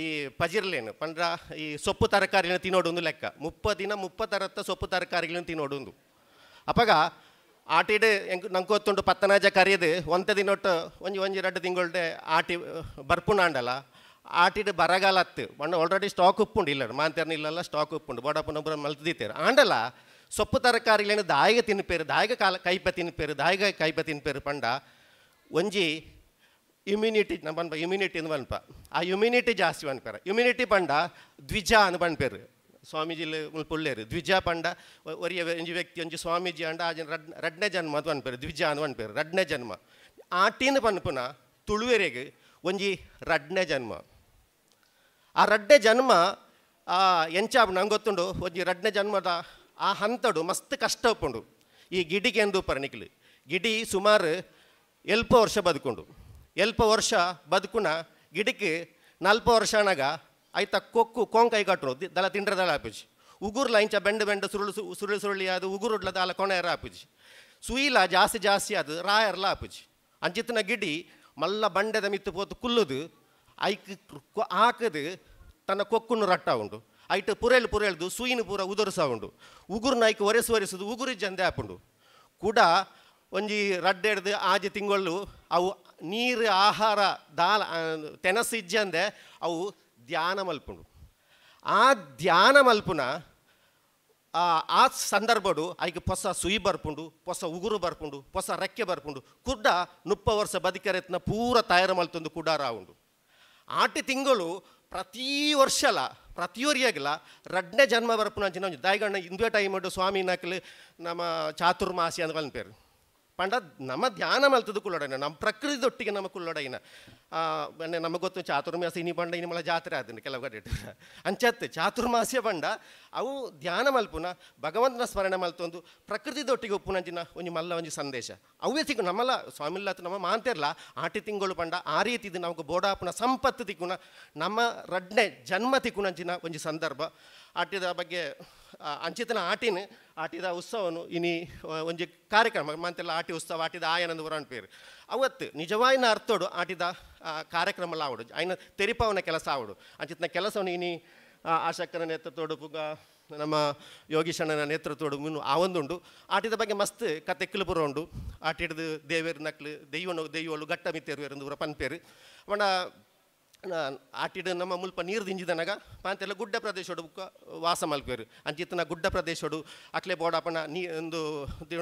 ಈ ಪಜಿರ್ಲೇನು ಪಂಡ್ರ ಈ ಸೊಪ್ಪು ತರಕಾರಿನ ತಿನ್ನೋಡೊಂದು ಲೆಕ್ಕ. 30 ದಿನ 30 ತರತ್ತ ಸೊಪ್ಪು ತರಕಾರಿಗಳನ್ನು ತಿನ್ನೋಡೊಂದು. ಅಪಗ ಆಟಿಡ್ ಎಂಕ್ ನಂಗೆ ಗೊತ್ತುಂಟು ಪತ್ತನಾಜ ಕರಿಯದು ಒಂತ ದಿನೊಟ್ಟು ಒಂಜಿ ಒಂಜಿ 2 ತಿಂಗಳ್ಡೆ ಆಟಿ ಬರ್ಪುನಾಂಡಲ ಆಟಿಡ್ ಬರಗಾಲ ಅತ್ತು ಪಂಡ ಆಲ್ರೆಡಿ ಸ್ಟಾಕ್ ಉಪ್ಪುಂಡು ಇಲ್ಲ ಮಾಂತೇರ್ನ ಇಲ್ಲಲ್ಲ ಸ್ಟಾಕ್ ಉಪ್ಪುಂಡು ಬೋಡಪ್ಪನೊಬ್ಬರ ಮಲ್ತಿದ್ದೀತೇರು. ಆಂಡಲ ಸೊಪ್ಪು ತರಕಾರಿಗಳೇನು ದಾಯಿಗ ತಿನ್ಪೇರು ದಾಯಿಗ ಕಾಲ ಕೈಪ ತಿನ್ಪೇರು ದಾಯಿಗ ಕೈಪ ತಿನ್ಪೇರು ಪಂಡ ಒಂಜಿ ಇಮ್ಯುನಿಟಿ ನಮ್ಮ ಪನ್ಪ ಇಮ್ಯುನಿಟಿ ಅಂದ್ ಪನ್ಪ ಆ ಇಮ್ಯುನಿಟಿ ಜಾಸ್ತಿ ಪನ್ಪೇರು. ಇಮ್ಯುನಿಟಿ ಪಂಡ ದ್ವಿಜ ಅಂದ್ ಪನ್ಪೇರು. ಸ್ವಾಮೀಜಿಲ್ ಮುಲ್ಪ ಉಳ್ಳೇರು ದ್ವಿಜ ಪಂಡ ಒರಿಯ ಒಂಜಿ ವ್ಯಕ್ತಿ ಒಂಜಿ ಸ್ವಾಮೀಜಿ ಅಂಡ ಆ ಜನ ರಡ್ನೇ ಜನ್ಮ ಅದು ಪನ್ಪೇರು ದ್ವಿಜ ಅಂದ್ ಪನ್ಪೇರು ರಡ್ನೇ ಜನ್ಮ ಆಟಿನ ಪನ್ಪುನ ತುಳುವೆರೆಗ್ ಒಂಜಿ ರಡ್ನೇ ಜನ್ಮ ಆ ರಡ್ಡೆ ಜನ್ಮ ಎಂಚಾಪು ನಂಗೆ ಗೊತ್ತುಂಡು ಒಂಜಿ ರಡ್ನೇ ಜನ್ಮದ ಆ ಹಂತಡು ಮಸ್ತ್ ಕಷ್ಟ ಉಪ್ಪುಂಡು ಈ ಗಿಡಿಗೆ ಎಂದು ಪರಣಿಕ್ಲು ಗಿಡಿ ಸುಮಾರು ಎಲ್ಪ ವರ್ಷ ಬದುಕುಂಡು ಎಲ್ಪ ವರ್ಷ ಬದುಕುನ ಗಿಡಕ್ಕೆ ನಲ್ಪ ವರ್ಷ ಅನಗ ಐತ ಕೊಕ್ಕು ಕೋಂಕೈ ಕಟ್ಟರು ದಲ ತಿಂಡ್ರ ದಳ ಆಪುಜಿ ಉಗುರ್ಲ ಇಂಚ ಬೆಂಡು ಬೆಂಡು ಸುರುಳು ಸುರುಳಿ ಸುರುಳಿ ಅದು ಉಗುರುಡ್ಲ ದಾಲ ಕೊಣೆರ ಆಪುಜಿ ಸುಯಿಲ ಜಾಸ್ತಿ ಜಾಸ್ತಿ ಅದು ರಾಯರ್ಲ ಆಪುಜಿ ಅಂಚಿತ್ತಿನ ಗಿಡಿ ಮಲ್ಲ ಬಂಡೆದ ಮಿತ್ತು ಪೋತು ಕುಲ್ಲುದು ಐಕ್ ಹಾಕದು ತನ್ನ ಕೊಕ್ಕುನ್ನು ರಟ್ಟ ಉಂಡು ಐಟ್ ಪುರೇಳು ಪುರೇಳ್ದು ಸುಯಿನ ಪೂರ ಉದುರುಸ ಉಂಡು ಉಗುರು ಐಕ್ ಒರೆಸು ಒರೆಸುದು ಉಗುರು ಜಂದೆ ಆಪುಂಡು ಕೂಡ ಒಂಜಿ ರಡ್ಡೆಡ್ದು ಆಜಿ ತಿಂಗಳು ಅವು ನೀರು ಆಹಾರ ದಾಲ ತೆನಸು ಇಜ್ಜಂದೆ ಅವು ಧ್ಯಾನ ಮಲ್ಪುಂಡು ಆ ಧ್ಯಾನ ಮಲ್ಪುನ ಆ ಸಂದರ್ಭಡು ಐಕ್ ಹೊಸ ಸುಯಿ ಬರ್ಪುಂಡು ಹೊಸ ಉಗುರು ಬರ್ಪುಂಡು ಹೊಸ ರೆಕ್ಕೆ ಬರ್ಪುಂಡು ಕುಡ್ಡ 30 ವರ್ಷ ಬದುಕರೆತ್ನ ಪೂರ ತಯಾರು ಮಲ್ತೊಂದು ಕುಡಾರ ಉಂಡು ಆಟಿ ತಿಂಗಳು ಪ್ರತಿ ವರ್ಷಲ ಪ್ರತಿಯೊರಿಯಾಗಲ ರಡ್ನೇ ಜನ್ಮ ಬರ್ಪುನ ಅಂಚಿನ ಒಂಜಿ ದಾಯಿಗಣ್ಣ ಇಂದುವೆ ಟೈಮ್ ಸ್ವಾಮಿ ನಕಲು ನಮ್ಮ ಚಾತುರ್ಮಾಸಿ ಅಂತ ಪನ್ಪೇರು ಪಂಡ ನಮ್ಮ ಧ್ಯಾನ ಮಲ್ತದ ಕುಲ್ಲೊಡೈನ ನಮ್ಮ ಪ್ರಕೃತಿದೊಟ್ಟಿಗೆ ನಮ್ಮ ಕುಲ್ಲೊಡೈನ ನಮಗೆ ಗೊತ್ತು ಚಾತುರ್ಮಾಸ ಇನಿ ಪಂಡ ಇನಿ ಮಲ ಜಾತ್ರೆ ಆತಂಡು ಕೆಲವು ಕಡೆ ಅಂಚತ್ತು ಚಾತುರ್ಮಾಸ್ಯ ಪಂಡ ಅವು ಧ್ಯಾನ ಮಲ್ಪುನ ಭಗವಂತನ ಸ್ಮರಣೆ ಮಲ್ತೊಂದು ಪ್ರಕೃತಿದೊಟ್ಟಿಗೆ ಉಪ್ಪುನಂಚಿನ ಒಂಜಿ ಮಲ್ಲ ಒಂಜಿ ಸಂದೇಶ ಅವೇ ತಿಕ್ಕು ನಮ್ಮಲ್ಲ ಸ್ವಾಮಿಲ್ಲತ್ತು ನಮ್ಮ ಮಾಂತಿರ್ಲ ಆಟಿ ತಿಂಗಳು ಪಂಡ ಆ ರೀತಿ ಇದು ನಮಗೆ ಬೋಡಾಪುನ ಸಂಪತ್ತು ತಿಕ್ಕುನ ನಮ್ಮ ರಡ್ನೆ ಜನ್ಮ ತಿಕ್ಕುನಂಚಿನ ಒಂಜಿ ಸಂದರ್ಭ ಆಟಿದ ಬಗ್ಗೆ ಅಂಚಿತನ ಆಟಿನ ಆಟಿದ ಉತ್ಸವನು ಇನಿ ಒಂಜಿ ಕಾರ್ಯಕ್ರಮ ಮಂತೆಲ್ಲ ಆಟಿ ಉತ್ಸವ ಆಟಿದ ಆಯನಂದು ಬರೋಣ ಪೇರು ಅವತ್ತು ನಿಜವಾಯಿನ ಅರ್ಥೋಡು ಆಟಿದ ಕಾರ್ಯಕ್ರಮ ಆವಡು ಆಯ್ನ ತೆರಿಪವನ ಕೆಲಸ ಆವಡು ಅಂಚಿತನ ಕೆಲಸವನ್ನು ಇನಿ ಆಶಕ್ಕನ ನೇತೃತ್ವಡು ಪುಗ ನಮ್ಮ ಯೋಗೀಶಣ್ಣನ ನೇತೃತ್ವಡು ಮುನ್ನು ಆ ಒಂದುಂಡು ಆಟಿದ ಬಗ್ಗೆ ಮಸ್ತ್ ಕತೆ ಪುರ ಉಂಡು ಆಟಿಡ್ದು ದೇವೇರು ನಕ್ಲು ದೈವನು ದೈವಳು ಗಟ್ಟ ಮಿತ್ತೇರು ಪೂರ ಪನ್ಪೇರು ಪಂಡ ಆಟಿಡು ನಮ್ಮ ಮುಲ್ಪ ನೀರು ದಿಂಜಿದನಗ ಪಾಂತೆಲ್ಲ ಗುಡ್ಡ ಪ್ರದೇಶೋಡು ಬುಕ್ಕ ವಾಸ ಮಲ್ಪೇರು ಅಂಚಿತ್ತನ ಗುಡ್ಡ ಪ್ರದೇಶೋಡು ಅಕ್ಲೆ ಬೋಡಾಪನ ನೀ ಒಂದು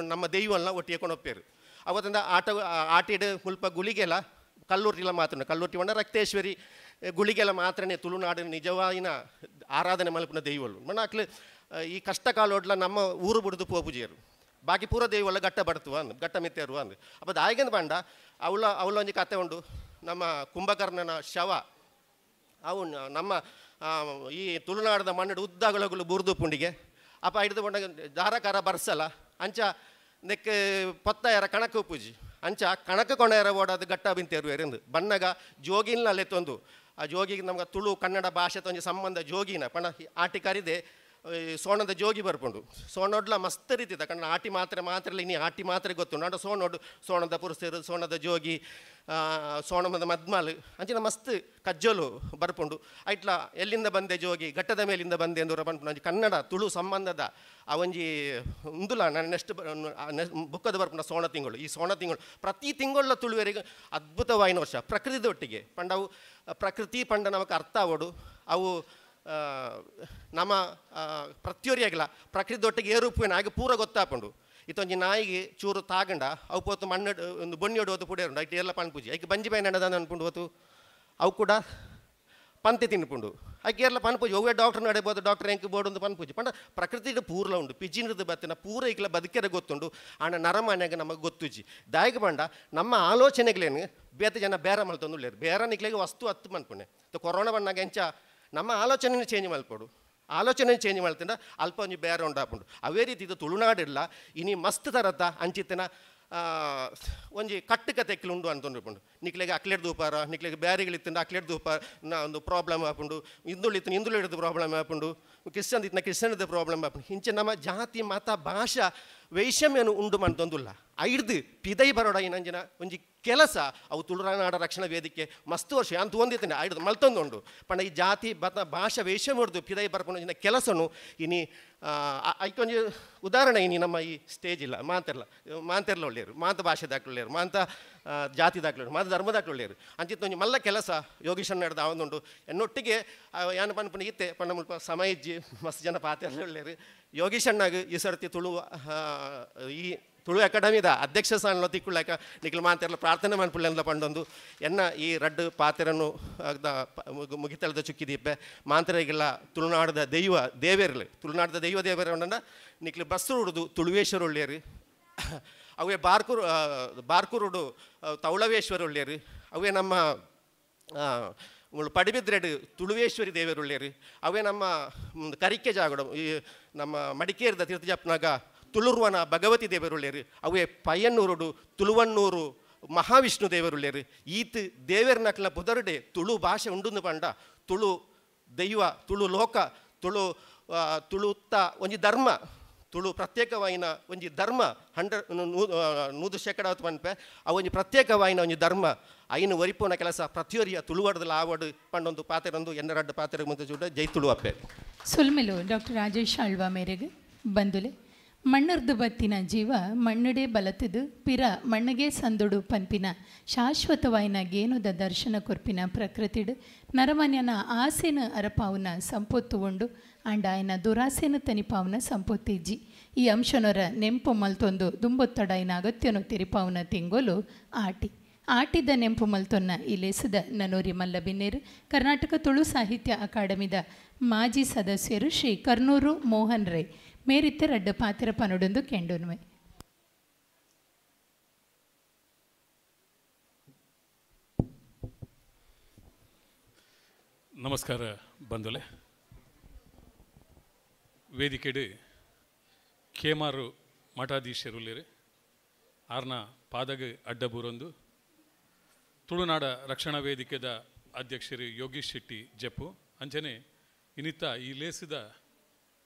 ನಮ್ಮ ದೈವಲ್ಲ ಒಟ್ಟಿಗೆ ಕೊಂಡೊಪ್ಪೇರು ಅವತ್ತಿಂದ ಆಟ ಆಟಿಡು ಮುಲ್ಪ ಗುಳಿಗೆಲ್ಲ ಕಲ್ಲೂರ್ಟಿಲ ಮಾತ್ರ ಕಲ್ಲೂರ್ಟಿ ಪಂಡ ರಕ್ತೇಶ್ವರಿ ಗುಳಿಗೆಲ್ಲ ಮಾತ್ರನೇ ತುಳುನಾಡಿನ ನಿಜವಾಯಿನ ಆರಾಧನೆ ಮಲ್ಪುನ ದೈವಲು ಮಣ್ಣ ಅಕ್ಲೆ ಈ ಕಷ್ಟ ಕಾಲೋಡ್ಲ ನಮ್ಮ ಊರು ಬುಡ್ದು ಪೋಪುಜಿಯರು ಬಾಕಿ ಪೂರ ದೈವಲ್ಲ ಗಟ್ಟ ಬಡ್ತುವ ಅಂದ್ ಗಟ್ಟ ಮಿತ್ತೇರುವ ಅಂದ್ ಅಪ್ಪ ದಾಯಿಗಂದು ಪಂಡ ಅವಳ ಅವಳ ಒಂಜಿ ಕತೆ ಉಂಡು ನಮ್ಮ ಕುಂಭಕರ್ಣನ ಶವ ಅವು ನಮ್ಮ ಈ ತುಳುನಾಡದ ಮಣ್ಣು ಉದ್ದಗಳಗಳು ಬುರ್ದು ಪುಂಡಿಗೆ ಅಪ್ಪ ಹಿಡಿದು ಪಂಡ ದಾರಕಾರ ಬರ್ಸಲ್ಲ ಅಂಚ ನೆಕ್ ಪೊತ್ತಾಯರ ಕಣಕ ಪೂಜಿ ಅಂಚ ಕಣಕ ಕೊಣೆಯರ ಓಡೋದು ಗಟ್ಟ ಬಿಂತೇರು ಬಣ್ಣಗ ಜೋಗಿನ ಅಲ್ಲೆತ್ತೊಂದು ಆ ಜೋಗಿಗೆ ನಮ್ಗೆ ತುಳು ಕನ್ನಡ ಭಾಷೆ ಒಂಜಿ ಸಂಬಂಧ ಜೋಗಿನ ಪಂಡ ಆಟಿ ಕರಿದೆ ಸೋಣದ ಜೋಗಿ ಬರ್ಪುಂಡು ಸೋಣೊಡ್ಲ ಮಸ್ತ್ ರೀತಿದ ಕಣ್ಣ ಆಟಿ ಮಾತ್ರೆ ಮಾತ್ರ ಇನಿ ಆಟಿ ಮಾತ್ರೆ ಗೊತ್ತು ನಾಡ ಸೋಣೊಡ್ಡು ಸೋಣದ ಪುರುಷರು ಸೋಣದ ಜೋಗಿ ಸೋಣದ ಮದ್ಮಾಲು ಅಂಚಿನ ಮಸ್ತ್ ಕಜ್ಜೋಲು ಬರ್ಪುಂಡು ಐಟ್ಲ ಎಲ್ಲಿಂದ ಬಂದೆ ಜೋಗಿ ಘಟ್ಟದ ಮೇಲಿಂದ ಬಂದೆ ಎಂದು ಪನ್ಪುಂಡು ಕನ್ನಡ ತುಳು ಸಂಬಂಧದ ಆ ಒಂಜಿ ಉಂದುಲ ನಾನು ನೆಕ್ಸ್ಟ್ ಬುಕ್ಕದ ಬರ್ಪುಂಡ ಸೋಣ ತಿಂಗಳು ಈ ಸೋಣ ತಿಂಗಳು ಪ್ರತಿ ತಿಂಗಳ ತುಳುವರಿಗೆ ಅದ್ಭುತವಾಯಿನ ವರ್ಷ ಪ್ರಕೃತಿದೊಟ್ಟಿಗೆ ಪಂಡವು ಪ್ರಕೃತಿ ಪಂಡ ನಮಕ್ ಅರ್ಥ ಆವಡು ಅವು ನಮ್ಮ ಪ್ರತಿಯೊರಿಯಾಗಿಲ್ಲ ಪ್ರಕೃತಿದೊಟ್ಟಿಗೆ ಏರುಪುವಿನ ಹಾಗೆ ಪೂರ ಗೊತ್ತಾಪುಂಡು ಇತ್ತೊಂಜಿ ನಾಯಿಗೆ ಚೂರು ತಾಗಂಡ ಅವು ಪೋತು ಮಣ್ಣು ಒಂದು ಬೊಣ್ಣಿ ಹೊತ್ತು ಪುಡಿಯರುಂಡು ಐಟ್ ಎಲ್ಲ ಪನ್ಪುಜಿ ಐಕ್ ಬಂಜಿ ಬೈ ನಡೆದ ಅನ್ಪುಂಡು ಹೊತ್ತು ಅವು ಕೂಡ ಪಂತೆ ತಿನ್ಪುಂಡು ಐಕೆ ಎಲ್ಲ ಪನ್ಪುಜಿ ಒವ್ವೆ ಡಾಕ್ಟರ್ ನಡೆಬೋದು ಡಾಕ್ಟರ್ ಎಂಕ್ ಬೋರ್ಡ್ ಒಂದು ಪನ್ಪುಜಿ ಪಂಡ ಪ್ರಕೃತಿಗೆ ಪೂರ್ಲ ಉಂಡು ಪಿಜಿನದು ಬತ್ತಿನ ಪೂರ ಈಗಲ ಬದುಕೆರೆ ಗೊತ್ತುಂಡು ಆಂಡ ನರಮಾನ್ಯಾಗ ನಮಗೆ ಗೊತ್ತುಜಿ ದಾಯಿಗೆ ಪಂಡ ನಮ್ಮ ಆಲೋಚನೆಗಳೇನು ಬೇತೆ ಜನ ಬೇರೆ ಮಲ್ತೊಂದು ಉಳ್ಳೇರು ಬೇರೆ ನಿಕ್ಲೆಗೆ ವಸ್ತು ಹತ್ತು ಮನ್ಪುಣೆ ಕೊರೋನಾ ಬಂದಾಗ ಎಂಚ ನಮ್ಮ ಆಲೋಚನೆ ಚೇಂಜ್ ಮಲ್ಪಡು ಆಲೋಚನೆ ಚೇಂಜ್ ಮಾಡ್ತಿಂದ ಅಲ್ಪ ಒಂಜಿ ಬೇರೆ ಉಂಡಾಪುಂಡು ಅವೇ ರೀತಿ ಇದು ತುಳುನಾಡಿಲ್ಲ ಇನಿ ಮಸ್ತ್ ತರತ ಅಂಚಿತ್ತಿನ ಒಂಜಿ ಕಟ್ಟು ಕತೆ ಉಂಡು ಅಂತಂದು ನಿಕ್ಲೆಗೆ ಅಕ್ಲೆಡ್ ದೂಪಾರ ನಿಕ್ಲೆಗೆ ಬ್ಯಾರಿಗಳಿತ್ತಿಂದ ಅಕ್ಲೆಡ್ ದೂಪಾರ ಒಂದು ಪ್ರಾಬ್ಲಮ್ ಆಪುಂಡು ಹಿಂದುಳಿತ್ತು ಹಿಂದುಳಿದ ಪ್ರಾಬ್ಲಮ್ ಆಪುಂಡು ಕ್ರಿಶ್ಚಿಯನ್ ಇತ್ತಿನ ಕ್ರಿಶ್ಚಿಯನ್ದ ಪ್ರಾಬ್ಲಮ್ ಆಪುಂಡು ಇಂಚೆ ನಮ್ಮ ಜಾತಿ ಮತ ಭಾಷಾ ವೈಷಮ್ಯನು ಉಂಡು ಮಂತೊಂದುಲ್ಲ ಐಡ್ದು ಪಿದೈ ಬರೋಡ ಇನ್ನಂಜಿನ ಒಂಜಿ ಕೆಲಸ ಅವು ತುಳುನಾಡ ರಕ್ಷಣಾ ವೇದಿಕೆ ಮಸ್ತ್ ವರ್ಷ ಅಂತ ಒಂದಿತ್ತನೆ ಐಡ್ದು ಮಲ್ತೊಂದುಂಡು ಪಂಡ ಈ ಜಾತಿ ಬತ ಭಾಷಾ ವೈಷಮ್ಯ ಹೊಡೆದು ಪಿದೈ ಬರ್ಪುನ ಕೆಲಸನು ಇನಿ ಐಕೊಂಜಿ ಉದಾಹರಣೆ ಇನಿ ನಮ್ಮ ಈ ಸ್ಟೇಜ್ ಇಲ್ಲ ಮಾತೆಲ್ಲ ಮಾಂತೆರ್ಲ ಒಳ್ಳೆಯರು ಮಾಂತ ಭಾಷೆ ದಾಖಲೆಯರು ಮಾಂತ ಜಾತಿ ದಾಖಲೆಯರು ಮಾಂತ ಧರ್ಮ ದಾಖಲೆಯರು ಅಂಚಿತ್ತು ಒಂಜಿ ಮಲ್ಲ ಕೆಲಸ ಯೋಗೀಶನ್ ನಡೆದ ಅವನೊಂಡು ಎನ್ನೊಟ್ಟಿಗೆ ಯಾನು ಪನ್ಪುನ ಇತ್ತೆ ಪಂಡ ಮುಲ್ಪ ಸಮಯ ಇಜ್ಜಿ ಮಸ್ತ್ ಜನ ಪಾತೆರ್ಲ ಒಳ್ಳೆಯರು ಯೋಗೀಶಣ್ಣಾಗ ಈ ಸರ್ತಿ ತುಳು ಈ ತುಳು ಅಕಾಡೆಮಿದ ಅಧ್ಯಕ್ಷ ಸ್ಥಾನ ತಿಕ್ಕುಳ್ಳಕ ನಿಖಿಲ್ ಮಾತೆರ್ಲ ಪ್ರಾರ್ಥನೆ ಮನ್ಪುಳ್ಳೆಂದ ಪಂಡೊಂದು ಎನ್ನ ಈ ರಡ್ಡು ಪಾತೆರನ್ನು ಮುಗಿತಳದ ಚುಕ್ಕಿದೀಪೆ ಮಾಂತರಿಗೆಲ್ಲ ತುಳುನಾಡದ ದೈವ ದೇವೇರ್ಲು ತುಳುನಾಡದ ದೈವ ದೇವರ ನಿಖಿಲ್ ಬಸ್ರು ತುಳುವೇಶ್ವರ ಒಳ್ಳೆಯರು ಅವೇ ಬಾರ್ಕೂರು ಬಾರ್ಕೂರುಡು ತೌಳವೇಶ್ವರ ಒಳ್ಳೆಯರು ಅವೇ ನಮ್ಮ ಪಡಿಬಿದ್ರೆಡು ತುಳುವೇಶ್ವರಿ ದೇವರುಳ್ಳೇರು ಅವೇ ನಮ್ಮ ಕರಿಕೆ ಜಾಗಡು ಈ ನಮ್ಮ ಮಡಿಕೇರಿದ ತೀರ್ಥಜಪ್ನಾಗ ತುಳುರ್ವನ ಭಗವತಿ ದೇವರುಳ್ಳೇರು ಅವೇ ಪಯ್ಯನ್ನೂರುಡು ತುಳುವನ್ನೂರು ಮಹಾವಿಷ್ಣು ದೇವರುಳ್ಳೇರು ಈತ್ ದೇವೇರ್ನಕ್ಲ ಪುದರುಡೆ ತುಳು ಭಾಷೆ ಉಂಡುಂದು ಪಂಡ ತುಳು ದೈವ ತುಳು ಲೋಕ ತುಳು ತುಳುತ್ತ ಒಂಜಿ ಧರ್ಮ ತುಳು ಪ್ರತ್ಯೇಕವಾಯಿನ ಒಂಜಿ ಧರ್ಮ 100% ಪನ್ಪೆ ಆ ಒಂಜಿ ಪ್ರತ್ಯೇಕವಾಯಿನ ಒಂಜಿ ಧರ್ಮ ಐನು ಒರಿಪೋನ ಕೆಲಸ ಪ್ರತಿಯೊರಿಯ ತುಳುವಡದ ಆವಡು ಪಂಡೊಂದು ಪಾತೆರೊಂದು ಎನ್ನರಡ್ಡು ಪಾತೆರ ಮುಂದೆ ಚೂಡ ಜೈ ತುಳುವಪ್ಪೆ. ಸೊಲ್ಮೆಲು ಡಾಕ್ಟರ್ ರಾಜೇಶ್ ಆಳ್ವಾ ಮೇರೆಗೆ ಬಂದುಲೆ ಮಣ್ಣರ್ದು ಬತ್ತಿನ ಜೀವ ಮಣ್ಣುಡೆ ಬಲತಿದು ಪಿರ ಮಣ್ಣಗೆ ಸಂದುಡು ಪನ್ಪಿನ ಶಾಶ್ವತವಾಯಿನ ಗೇನುದ ದರ್ಶನ ಕೊರ್ಪಿನ ಪ್ರಕೃತಿಡು ನರಮನ್ಯನ ಆಸೆನ ಅರಪಾವುನ ಸಂಪೊತ್ತು ಉಂಡು ಆಂಡ ಆಯನ ದುರಾಸೆನ ತನಿಪಾವುನ ಸಂಪೊತ್ತಿಜ್ಜಿ. ಈ ಅಂಶನೊರ ನೆಂಪು ಮಲ್ತೊಂದು ದುಂಬೊತ್ತಡಾಯಿನ ಅಗತ್ಯನು ತಿರಿಪಾವುನ ತಿಂಗೋಲು ಆಟಿ ಆಟಿದ ನೆಂಪು ಮಲ್ತೊನ್ನ ಈ ಲೇಸದ ನನೋರಿ ಮಲ್ಲಬಿನ್ನೇರು ಕರ್ನಾಟಕ ತುಳು ಸಾಹಿತ್ಯ ಅಕಾಡೆಮಿದ ಮಾಜಿ ಸದಸ್ಯರು ಶ್ರೀ ಕರ್ನೂರು ಮೋಹನ್ ರೈ ಮೇರಿತ್ತ ರಡ್ಡ ಪಾತ್ರ ಪನುಡೊಂದು ಕೆಂಡುನ್ವೆ. ನಮಸ್ಕಾರ ಬಂಧುಲೆ. ವೇದಿಕೆಡು ಕೇಮಾರು ಮಠಾಧೀಶರುಲ್ಲೇರು ಆರ್ನ ಪಾದಗ ಅಡ್ಡಬೂರೊಂದು ತುಳುನಾಡ ರಕ್ಷಣಾ ವೇದಿಕೆದ ಅಧ್ಯಕ್ಷರು ಯೋಗೀಶ್ ಶೆಟ್ಟಿ ಜಪ್ಪು ಅಂಚನೆ ಇನ್ನಿತ್ತ ಈ ಲೇಸಿದ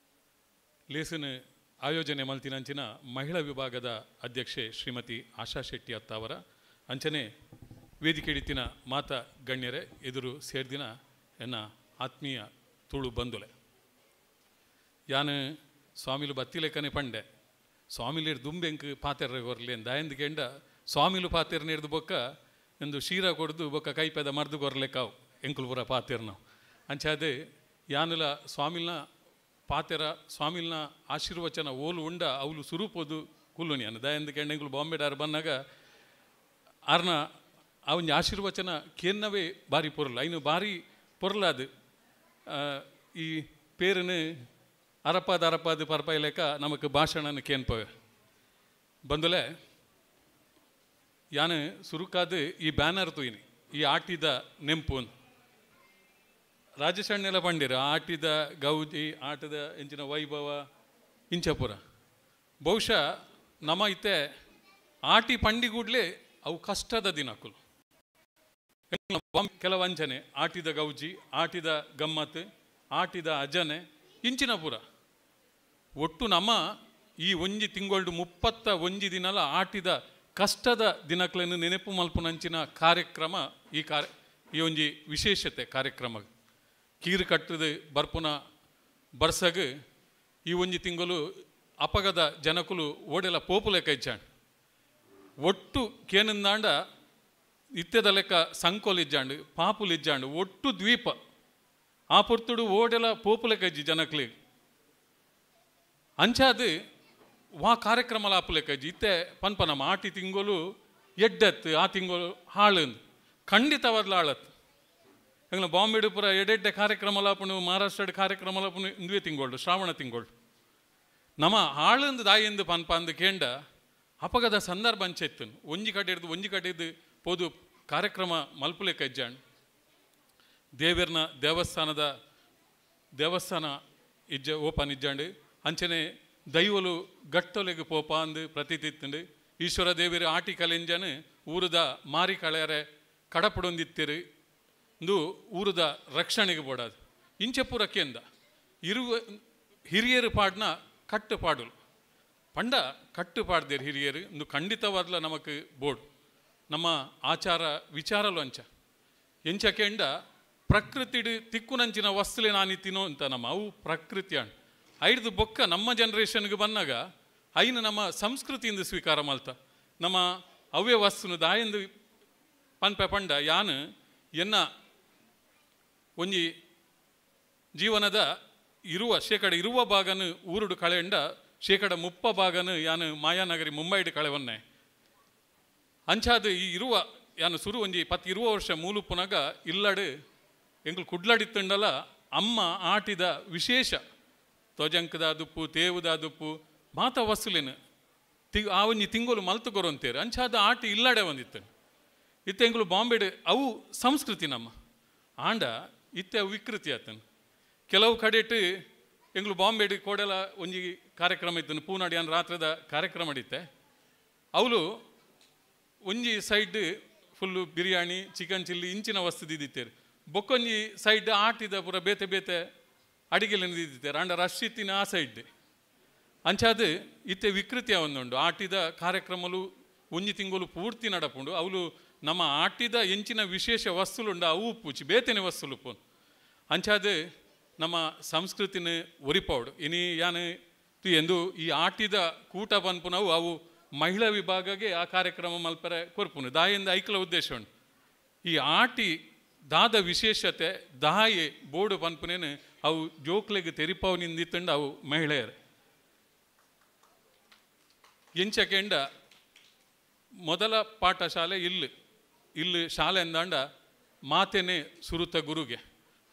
ಲೇಸಿನ ಆಯೋಜನೆ ಮಲ್ತಿನಂಚಿನ ಮಹಿಳಾ ವಿಭಾಗದ ಅಧ್ಯಕ್ಷೆ ಶ್ರೀಮತಿ ಆಶಾ ಶೆಟ್ಟಿ ಅತ್ತಾವರ ಅಂಚನೆ ವೇದಿಕೆ ಹಿಡಿತಿನ ಮಾತಾ ಗಣ್ಯರೇ ಎದುರು ಸೇರ್ದಿನ ಎನ್ನ ಆತ್ಮೀಯ ತುಳು ಬಂಧುಲೆ. ಯಾನು ಸ್ವಾಮಿಲು ಬತ್ತಿಲೆಕ್ಕನೆ ಪಂಡೆ ಸ್ವಾಮಿಲೇರು ದುಂಬೆಂಕ್ ಪಾತೆರ ಕೊರ್ಲೆ ದಾಯಂದು ಕೆಂಡ ಸ್ವಾಮಿಲು ಪಾತೆರ ನೀರ್ದು ಬೊಕ್ಕ ಎಂದು ಶೀರ ಕೊಡ್ದು ಬೊಕ್ಕ ಕೈಪೆದ ಮರ್ದು ಕೊರ್ಲೆಕ್ಕಾವು ಎಂಕುಲ್ಪುರ ಪಾತೆರ್ನವು ಅಂಚಾದೆ ಯಾನುಲ ಸ್ವಾಮಿಲ್ನ ಪಾತೆರ ಸ್ವಾಮಿಲ್ನ ಆಶೀರ್ವಚನ ಓಲು ಉಂಡ ಅವಳು ಸುರೂಪೋದು ಕುಲ್ಲುನಿ ಅನ್ನ ದಯಂದು ಕೆಂಡ ಎಂಕುಲು ಬಾಂಬೆಡಾರು ಬಂದಾಗ ಆರ್ನ ಆ ಒಂಜಿ ಆಶೀರ್ವಚನ ಕೇನ್ನವೇ ಭಾರಿ ಪೊರ್ಲು ಐನು ಭಾರಿ ಪೊರ್ಲಾದು ಈ ಪೇರನು ಅರಪಾದ ಅರಪಾದ ಪರ್ಪಾಯಿ ಲೆಕ್ಕ ನಮಕ್ ಭಾಷಣನ ಕೇನ್ಪವೆ ಬಂದುಲೆ. ಯಾನು ಸುರುಕಾದ ಈ ಬ್ಯಾನರ್ ತೂಯಿನಿ ಈ ಆಟಿದ ನೆಂಪು ರಾಜೇಶಣ್ಣೆಲ್ಲ ಪಂಡಿರು ಆಟಿದ ಗೌಜಿ ಆಟದ ಇಂಚಿನ ವೈಭವ ಇಂಚಪುರ ಬಹುಶಃ ನಮ್ಮ ಇತ್ತೆ ಆಟಿ ಪಂಡಿಗೂಡ್ಲೆ ಅವು ಕಷ್ಟದ ದಿನಕುಲು ಕೆಲವು ಅಂಚನೆ ಆಟಿದ ಗೌಜಿ ಆಟಿದ ಗಮ್ಮತ್ತು ಆಟಿದ ಅಜನೆ ಇಂಚಿನಪುರ ಒಟ್ಟು ನಮ್ಮ ಈ ಒಂಜಿ ತಿಂಗಳು 31 ದಿನಲ ಆಟಿದ ಕಷ್ಟದ ದಿನಕ್ಗಳನ್ನು ನೆನಪು ಮಲ್ಪುನಂಚಿನ ಕಾರ್ಯಕ್ರಮ ಈ ಈ ಒಂಜಿ ವಿಶೇಷತೆ ಕಾರ್ಯಕ್ರಮ ಕೀರು ಕಟ್ಟದ ಬರ್ಪುನ ಬರ್ಸಗ ಈ ಒಂಜಿ ತಿಂಗಳು ಅಪಗದ ಜನಕುಲು ಓಡೆಲ ಪೋಪುಲೆ ಕೈಚಾಂಡ್ ಒಟ್ಟು ಕೇನಂದಾಂಡ ಇತ್ತೆದ ಲೆಕ್ಕ ಸಂಕೋಲಿಜ್ಜಾಂಡು ಪಾಪುಲಿಜ್ಜಾಂಡು ಒಟ್ಟು ದ್ವೀಪ ಆ ಪೊರ್ತುಡು ಓಡೆಲ ಪೋಪುಲೆ ಕೈಜಿ ಜನಕ್ಲಿ ಅಂಚಾದು ವಾ ಕಾರ್ಯಕ್ರಮ ಲಾಪುಲೆ ಕೈಜಿ ಇತ್ತೆ ಪನ್ಪ ನಮ್ಮ ಆಟಿ ತಿಂಗಳು ಎಡ್ಡತ್ತು ಆ ತಿಂಗಳು ಹಾಳು ಖಂಡಿತವಾದ್ಲ ಹಾಳತ್ತು. ಎಂಗ್ಲ ಬಾಂಬೆಡು ಪೂರ ಎಡೆಡ್ಡೆ ಕಾರ್ಯಕ್ರಮ ಲಾಪುಣು ಮಹಾರಾಷ್ಟ್ರದ ಕಾರ್ಯಕ್ರಮ ಲಾಪುಣು ಇಂದುವೆ ತಿಂಗೋಳು ಶ್ರಾವಣ ತಿಂಗೋಳು ನಮ್ಮ ಹಾಳಂದು ದಾಯೆಂದು ಪನ್ಪ ಅಂದು ಕೇಂಡ ಅಪಗದ ಸಂದರ್ಭ ಅಂಚೆತ್ತು ಒಂಜಿ ಕಡೆ ಹಿಡ್ದು ಒಂಜಿ ಕಡೆದು ಪೋದು ಕಾರ್ಯಕ್ರಮ ಮಲ್ಪುಲೆ ಕಜ್ಜಾಂಡ್ ದೇವರ್ನ ದೇವಸ್ಥಾನ ಇಜ್ಜ ಓಪನ್ ಇಜ್ಜಾಂಡು ಅಂಚನೆ ದೈವಲು ಗಟ್ಟೊಲೆಗೆ ಪೋಪ ಅಂದು ಪ್ರತೀತಿತ್ತುಂಡು ಈಶ್ವರ ದೇವರು ಆಟಿ ಕಲೆಂಜನು ಊರದ ಮಾರಿ ಕಳೆಯರೆ ಕಡಪಡೊಂದಿತ್ತಿರು ಇಂದು ಊರದ ರಕ್ಷಣೆಗೆ ಬೋಡಾದು ಇಂಚಪುರ ಕೇಂದ ಇರುವ ಹಿರಿಯರು ಪಾಡ್ನ ಕಟ್ಟು ಪಾಡಲು ಪಂಡ ಕಟ್ಟು ಪಾಡ್ದೇರು ಹಿರಿಯರು ಇಂದು ಖಂಡಿತವಾದ್ಲ ನಮಕ್ ಬೋರ್ಡ್ ನಮ್ಮ ಆಚಾರ ವಿಚಾರಲು ಅಂಚ ಎಂಚ ಕೇಂಡ ಪ್ರಕೃತಿಡು ತಿಕ್ಕುನಂಚಿನ ವಸ್ತುಲೆ ನಾನು ತಿನ್ನೋ ಅಂತ ನಮ್ಮ ಅವು ಪ್ರಕೃತಿ ಅಣ್ ಐದು ಬೊಕ್ಕ ನಮ್ಮ ಜನ್ರೇಷನ್ಗೆ ಬಂದಾಗ ಐನು ನಮ್ಮ ಸಂಸ್ಕೃತಿಯಿಂದ ಸ್ವೀಕಾರ ಮಲ್ತ ನಮ್ಮ ಅವೇ ವಸ್ತುನು ದಾಯಂದು ಪನ್ಪೆ ಪಂಡ ಯಾನು ಎನ್ನ ಒಂಜಿ ಜೀವನದ ಇರುವ ಶೇಕಡ ಇರುವ ಭಾಗನು ಊರುಡು ಕಳೆಂಡ 30% ಭಾಗನು ಯಾನು ಮಾಯಾನಗರಿ ಮುಂಬೈಡ್ ಕಳೆವನ್ನೆ. ಅಂಚಾದ ಈ ಇರುವ ಯಾನು ಸುರು ಒಂಜಿ 10-20 ವರ್ಷ ಮೂಲುಪ್ಪುನಾಗ ಇಲ್ಲಡು ಎಂಕುಲು ಕುಡ್ಲಡಿತ್ತುಂಡಲ ಅಮ್ಮ ಆಟಿದ ವಿಶೇಷ ತೊಜಂಕದ ದುಪ್ಪು ತೇವುದ ದುಪ್ಪು ಮಾತ ವಸ್ತುಲೇನು ಆ ಒಂಜಿ ತಿಂಗಳು ಮಲ್ತು ಕೊರೊಂತೇರು. ಅಂಚಾದ ಆಟಿ ಇಲ್ಲಡೆ ಒಂದಿತ್ತು. ಇತ್ತೆ ಎಂಕುಲು ಬಾಂಬೆಡ್ ಅವು ಸಂಸ್ಕೃತಿ ನಮ್ಮ ಆಂಡ ಇತ್ತೆ ಅವು ವಿಕೃತಿ ಆತನು. ಕೆಲವು ಕಡೆಟ್ ಎಂಕುಲು ಬಾಂಬೆಡ್ ಕೋಡೆಲ ಒಂಜಿ ಕಾರ್ಯಕ್ರಮ ಇತ್ತು, ಪೂನಾಡಿ ಅನ್ ರಾತ್ರಿದ ಕಾರ್ಯಕ್ರಮ ಇತ್ತೆ. ಅವಳು ಒಂಜಿ side full biryani chicken chilli ಇಂಚಿನ ವಸ್ತು ದಿದ್ದಿತ್ತೇರು, ಬೊಕ್ಕೊಂಜಿ ಸೈಡ್ ಆಟಿದ ಪೂರ ಬೇತೆ ಬೇತೆ ಅಡಿಗೆಲೆನ ದಿದ್ದಿತ್ತೇರು. ಆಂಡ ರಶ್ ಇತ್ತಿನ ಆ ಸೈಡ್. ಅಂಚಾದ ಇತ್ತೆ ವಿಕೃತಿಯ ಒಂದುಂಡು. ಆಟಿದ ಕಾರ್ಯಕ್ರಮಲು ಒಂಜಿ ತಿಂಗಳು ಪೂರ್ತಿ ನಡಪುಂಡು. ಅವಳು ನಮ್ಮ ಆಟಿದ ಎಂಚಿನ ವಿಶೇಷ ವಸ್ತುಲುಂಡು ಅವು ಪೂಚಿ ಬೇತೆನೆ ವಸ್ತುಲು ಪೋನು. ಅಂಚಾದ ನಮ್ಮ ಸಂಸ್ಕೃತಿನ ಒರಿಪೌಡು ಇನಿ ಯಾನು ಎಂದು ಈ ಆಟಿದ ಕೂಟ ಪನ್ಪುನವು ಅವು ಮಹಿಳಾ ವಿಭಾಗಕ್ಕೆ ಆ ಕಾರ್ಯಕ್ರಮ ಮಲ್ಪರೆ ಕೊರ್ಪುನು ದಾಯಿಂದ ಐಕ್ಲ ಉದ್ದೇಶ ಉಂಡು. ಈ ಆಟಿ ದಾದ ವಿಶೇಷತೆ ದಾಯೆ ಬೋರ್ಡು ಪನ್ಪುನೇನು ಅವು ಜೋಕ್ಲೆಗ್ ತೆರಿಪಾವು ನಿಂದಿತ್ತಂಡು ಅವು ಮಹಿಳೆಯರು. ಎಂಚಕೆಂಡ ಮೊದಲ ಪಾಠಶಾಲೆ ಇಲ್ಲಿ ಇಲ್ಲಿ ಶಾಲೆ ಅಂದಾಂಡ ಮಾತೇನೆ ಸುರುತ ಗುರುಗೆ.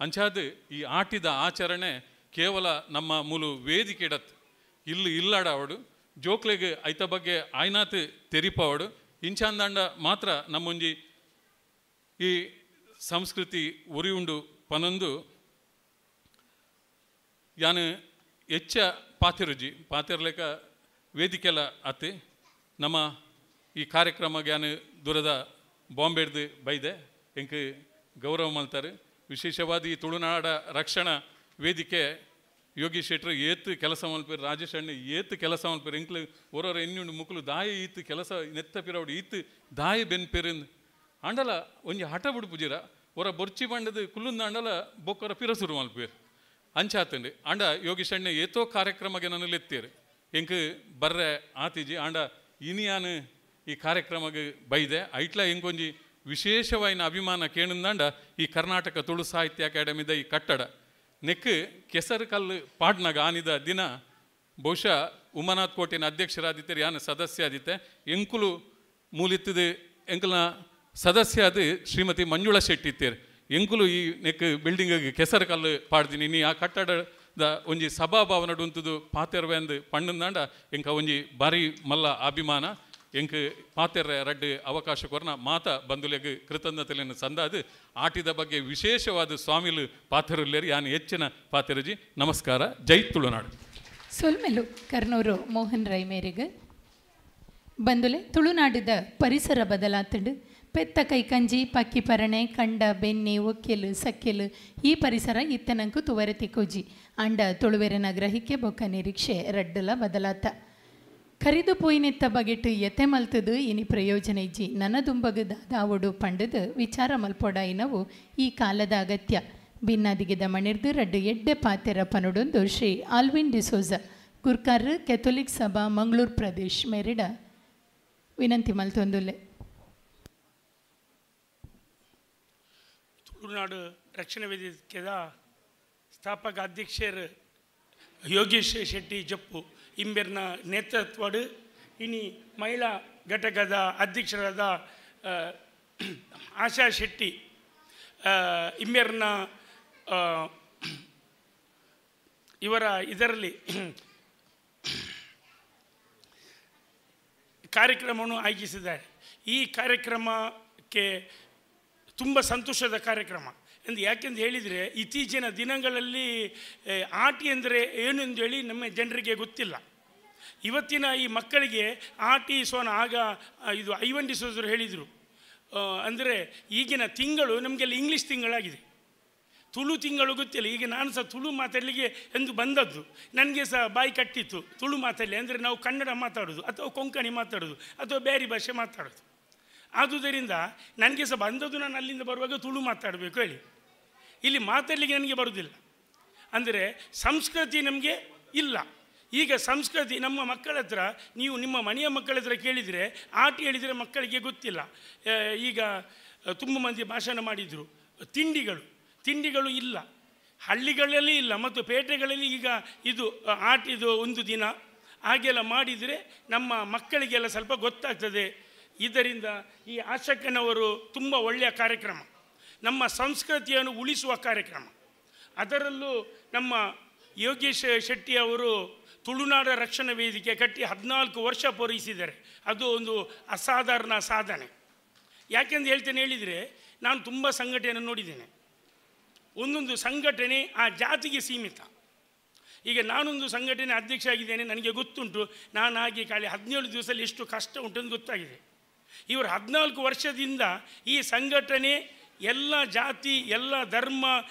ಅಂಚಾದ ಈ ಆಟಿದ ಆಚರಣೆ ಕೇವಲ ನಮ್ಮ ಮೂಲು ವೇದಿಕೆ ಇಡತ್ತು ಇಲ್ಲಿ ಇಲ್ಲಾಡ ಅವಡು ಜೋಕ್ಲೆಗ್ ಐತ ಬಗ್ಗೆ ಆಯ್ನಾತ್ ತೆರಿಪಾವಡು. ಇಂಚಾಂದಾಂಡ ಮಾತ್ರ ನಮ್ಮೊಂಜಿ ಈ ಸಂಸ್ಕೃತಿ ಉರಿಯುಂಡು ಪನೊಂದು ಯಾನು ಹೆಚ್ಚ ಪಾತಿರುಜಿ ಪಾತಿರ್ಲೇಕ ವೇದಿಕೆಲ್ಲ ಆತಿ ನಮ್ಮ ಈ ಕಾರ್ಯಕ್ರಮ ಯಾನು ದೂರದ ಬಾಂಬೆಡ್ದು ಬೈದೆ ಎಂಕ್ ಗೌರವ ಮಲ್ತಾರೆ. ವಿಶೇಷವಾದ ಈ ತುಳುನಾಡ ರಕ್ಷಣಾ ವೇದಿಕೆ ಯೋಗಿ ಶೆಟ್ರು ಏತು ಕೆಲಸ ಮಲ್ಪೇರು, ರಾಜೇಶ್ ಅಣ್ಣ ಏತು ಕೆಲಸ ಮಲ್ಪೇರು, ಎಂಕ್ಲು ಓರೋರ ಎನ್ನುಂಡು ಮುಕ್ಲು ದಾಯ ಈತು ಕೆಲಸ ನೆತ್ತ ಪಿರವಡು ಈತು ದಾಯ ಬೆನ್ಪೇರು ಆಂಡಲ ಒಂಜಿ ಹಠ ಬಿಡ್ಪುಜಿರ ಹೊರ ಬೊರ್ಚಿ ಬಂಡದ ಕುಲ್ಲುಂದ ಆಂಡಲ ಬೊಕ್ಕರ ಪಿರ ಸುರು ಮಲ್ಪೇರು ಅಂಚಾತಂಡು. ಆಂಡ ಯೋಗೀಶ್ ಅಣ್ಣ ಏತೋ ಕಾರ್ಯಕ್ರಮಕ್ಕೆ ನಾನು ಎತ್ತೀರು ಎಂಕ್ ಬರ್ರೆ ಆತಿಜಿ. ಆಂಡ ಇನಿಯಾನು ಈ ಕಾರ್ಯಕ್ರಮಕ್ಕೆ ಬೈದೆ ಐಟ್ಲ ಎಂಕೊಂಜಿ ವಿಶೇಷವಾಯಿನ ಅಭಿಮಾನ ಕೇಣಂದಾಂಡ ಈ ಕರ್ನಾಟಕ ತುಳು ಸಾಹಿತ್ಯ ಅಕಾಡೆಮಿದ ಈ ಕಟ್ಟಡ ನೆಕ್ ಕೆಸರು ಕಲ್ಲು ಪಾಡ್ನಾಗ ಆನಿದ ದಿನ ಬಹುಶಃ ಉಮಾನಾಥ್ ಕೋಟೆನ ಅಧ್ಯಕ್ಷರಾದಿತ್ತಾರೆ, ಯಾನು ಸದಸ್ಯ ಆದಿತ್ತೆ. ಎಂಕುಲು ಮೂಲಿತ್ತದು ಎಂಕುಲ ಸದಸ್ಯ ಅದು ಶ್ರೀಮತಿ ಮಂಜುಳಾ ಶೆಟ್ಟಿ ಇತ್ತೇರು. ಎಂಕುಲು ಈ ನೆಕ್ ಬಿಲ್ಡಿಂಗ್ ಕೆಸರು ಕಲ್ಲು ಪಾಡ್ದಿನಿ ನೀ ಆ ಕಟ್ಟಡದ ಒಂಜಿ ಸಭಾಭವನ ಉಂತುದು ಪಾತೆರ್ವೆಂದು ಪಣ್ಣಂದಾಂಡ ಎಂಕ ಒಂಜಿ ಭಾರಿ ಮಲ್ಲ ಅಭಿಮಾನ. ಎಂಕ್ ಪಾತೆರ್ರೆ ರಡ್ಡು ಅವಕಾಶ ಕೊರ್ನ ಮಾತ ಬಂಧುಲೆಗ್ ಕೃತಜ್ಞತೆಯನ್ನು ಸಂದಾದು ಆಟಿದ ಬಗ್ಗೆ ವಿಶೇಷವಾದ ಸ್ವಾಮಿಲು ಪಾತೆರುಲ್ಲೇರು ಯಾನು ಹೆಚ್ಚಿನ ಪಾತೆರುಜಿ. ನಮಸ್ಕಾರ, ಜೈ ತುಳುನಾಡು. ಸೊಲ್ಮೆಲು ಕರ್ನೂರು ಮೋಹನ್ ರೈ ಮೇರೆಗೆ ಬಂದುಲೆ ತುಳುನಾಡಿದ ಪರಿಸರ ಬದಲಾತಂಡು ಪೆತ್ತ ಕೈಕಂಜಿ ಪಕ್ಕಿ ಪರಣೆ ಕಂಡ ಬೆನ್ನಿ ಒಕ್ಕೆಲು ಸಕ್ಕೆಲು ಈ ಪರಿಸರ ಇತ್ತನಂಕು ತುವರೆ ತಿಕ್ಕೋಜಿ. ಅಂಡ ತುಳುವೆರನ ಗ್ರಹಿಕೆ ಬೊಕ್ಕ ನಿರೀಕ್ಷೆ ರಡ್ಡಲ ಬದಲಾತ ಕರಿದು ಪೋಯಿನೆತ್ತ ಬಗೆಟ್ ಎತೆ ಮಲ್ತದು ಇನಿ ಪ್ರಯೋಜನ ಇಜ್ಜಿ ನನ್ನ ದುಂಬಗು ದಾದಾವಡು ಪಂಡದು ವಿಚಾರ ಮಲ್ಪೊಡಾಯಿನವು ಈ ಕಾಲದ ಅಗತ್ಯ. ಭಿನ್ನಾದಿಗೆದ ಮಣಿರ್ದು ರಡ್ಡು ಎಡ್ಡೆ ಪಾತೆರ ಪನುಡೊಂದು ಶ್ರೀ ಆಲ್ವಿನ್ ಡಿಸೋಜ ಗುರ್ಕಾರ್ ಕೆಥೋಲಿಕ್ ಸಭಾ ಮಂಗಳೂರು ಪ್ರದೇಶ್ ಮೇರಿಡ ವಿನಂತಿ ಮಲ್ತೊಂದುಲ್ಲೆ. ತುಳುನಾಡು ರಕ್ಷಣಾ ವೇದಿಕೆದ ಸ್ಥಾಪಕ ಅಧ್ಯಕ್ಷರು ಯೋಗೇಶ್ ಶೆಟ್ಟಿ ಜಪ್ಪು ಇಂಬೆರ್ನ ನೇತೃತ್ವಡು ಇನಿ ಮಹಿಳಾ ಘಟಕದ ಅಧ್ಯಕ್ಷರಾದ ಆಶಾ ಶೆಟ್ಟಿ ಇಂಬೆರ್ನ ಇವರ ಇದರಲ್ಲಿ ಕಾರ್ಯಕ್ರಮವನ್ನು ಆಯೋಜಿಸಿದ್ದಾರೆ. ಈ ಕಾರ್ಯಕ್ರಮಕ್ಕೆ ತುಂಬ ಸಂತೋಷದ ಕಾರ್ಯಕ್ರಮ ಎಂದು ಯಾಕೆಂದು ಹೇಳಿದರೆ ಇತ್ತೀಚಿನ ದಿನಗಳಲ್ಲಿ ಆಟಿ ಅಂದರೆ ಏನು ಎಂದು ಹೇಳಿ ನಮ್ಮ ಜನರಿಗೆ ಗೊತ್ತಿಲ್ಲ. ಇವತ್ತಿನ ಈ ಮಕ್ಕಳಿಗೆ ಆಟಿ ಸೋನ ಆಗ ಇದು ಐವನ್ ಡಿಸೋಜರು ಹೇಳಿದರು, ಅಂದರೆ ಈಗಿನ ತಿಂಗಳು ನಮಗೆಲ್ಲ ಇಂಗ್ಲೀಷ್ ತಿಂಗಳಾಗಿದೆ, ತುಳು ತಿಂಗಳು ಗೊತ್ತಿಲ್ಲ. ಈಗ ನಾನು ಸಹ ತುಳು ಮಾತಾಡಲಿಕ್ಕೆ ಎಂದು ಬಂದದ್ದು, ನನಗೆ ಸಹ ಬಾಯಿ ಕಟ್ಟಿತ್ತು ತುಳು ಮಾತಾಡಲಿ ಅಂದರೆ ನಾವು ಕನ್ನಡ ಮಾತಾಡೋದು ಅಥವಾ ಕೊಂಕಣಿ ಮಾತಾಡೋದು ಅಥವಾ ಬೇರೆ ಭಾಷೆ ಮಾತಾಡೋದು. ಆದುದರಿಂದ ನನಗೆ ಸಹ ಬಂದದ್ದು ನಾನು ಅಲ್ಲಿಂದ ಬರುವಾಗ ತುಳು ಮಾತಾಡಬೇಕು ಹೇಳಿ, ಇಲ್ಲಿ ಮಾತಾಡಲಿಕ್ಕೆ ನನಗೆ ಬರುವುದಿಲ್ಲ. ಅಂದರೆ ಸಂಸ್ಕೃತಿ ನಮಗೆ ಇಲ್ಲ. ಈಗ ಸಂಸ್ಕೃತಿ ನಮ್ಮ ಮಕ್ಕಳ ಹತ್ರ, ನೀವು ನಿಮ್ಮ ಮನೆಯ ಮಕ್ಕಳ ಹತ್ರ ಕೇಳಿದರೆ ಆಟಿ ಹೇಳಿದರೆ ಮಕ್ಕಳಿಗೆ ಗೊತ್ತಿಲ್ಲ. ಈಗ ತುಂಬ ಮಂದಿ ಭಾಷಣ ಮಾಡಿದರು, ತಿಂಡಿಗಳು ಇಲ್ಲ, ಹಳ್ಳಿಗಳಲ್ಲಿ ಇಲ್ಲ ಮತ್ತು ಪೇಟೆಗಳಲ್ಲಿ. ಈಗ ಇದು ಆಟಿದು ಒಂದು ದಿನ, ಹಾಗೆಲ್ಲ ಮಾಡಿದರೆ ನಮ್ಮ ಮಕ್ಕಳಿಗೆಲ್ಲ ಸ್ವಲ್ಪ ಗೊತ್ತಾಗ್ತದೆ. ಇದರಿಂದ ಈ ಆಶಕ್ಕನವರು ತುಂಬ ಒಳ್ಳೆಯ ಕಾರ್ಯಕ್ರಮ, ನಮ್ಮ ಸಂಸ್ಕೃತಿಯನ್ನು ಉಳಿಸುವ ಕಾರ್ಯಕ್ರಮ. ಅದರಲ್ಲೂ ನಮ್ಮ ಯೋಗೇಶ್ ಶೆಟ್ಟಿ ಅವರು ತುಳುನಾಡ ರಕ್ಷಣಾ ವೇದಿಕೆ ಕಟ್ಟಿ 14 ವರ್ಷ ಪೂರೈಸಿದ್ದಾರೆ. ಅದು ಒಂದು ಅಸಾಧಾರಣ ಸಾಧನೆ. ಯಾಕೆಂದು ಹೇಳ್ತೇನೆ ಹೇಳಿದರೆ, ನಾನು ತುಂಬ ಸಂಘಟನೆಯನ್ನು ನೋಡಿದ್ದೇನೆ. ಒಂದೊಂದು ಸಂಘಟನೆ ಆ ಜಾತಿಗೆ ಸೀಮಿತ. ಈಗ ನಾನೊಂದು ಸಂಘಟನೆ ಅಧ್ಯಕ್ಷ ಆಗಿದ್ದೇನೆ, ನನಗೆ ಗೊತ್ತುಂಟು. ನಾನಾಗಿ ಖಾಲಿ 17 ದಿವಸದಲ್ಲಿ ಎಷ್ಟು ಕಷ್ಟ ಉಂಟು ಗೊತ್ತಾಗಿದೆ. ಇವರು 14 ವರ್ಷದಿಂದ ಈ ಸಂಘಟನೆ ಎಲ್ಲ ಜಾತಿ, ಎಲ್ಲ ಧರ್ಮ,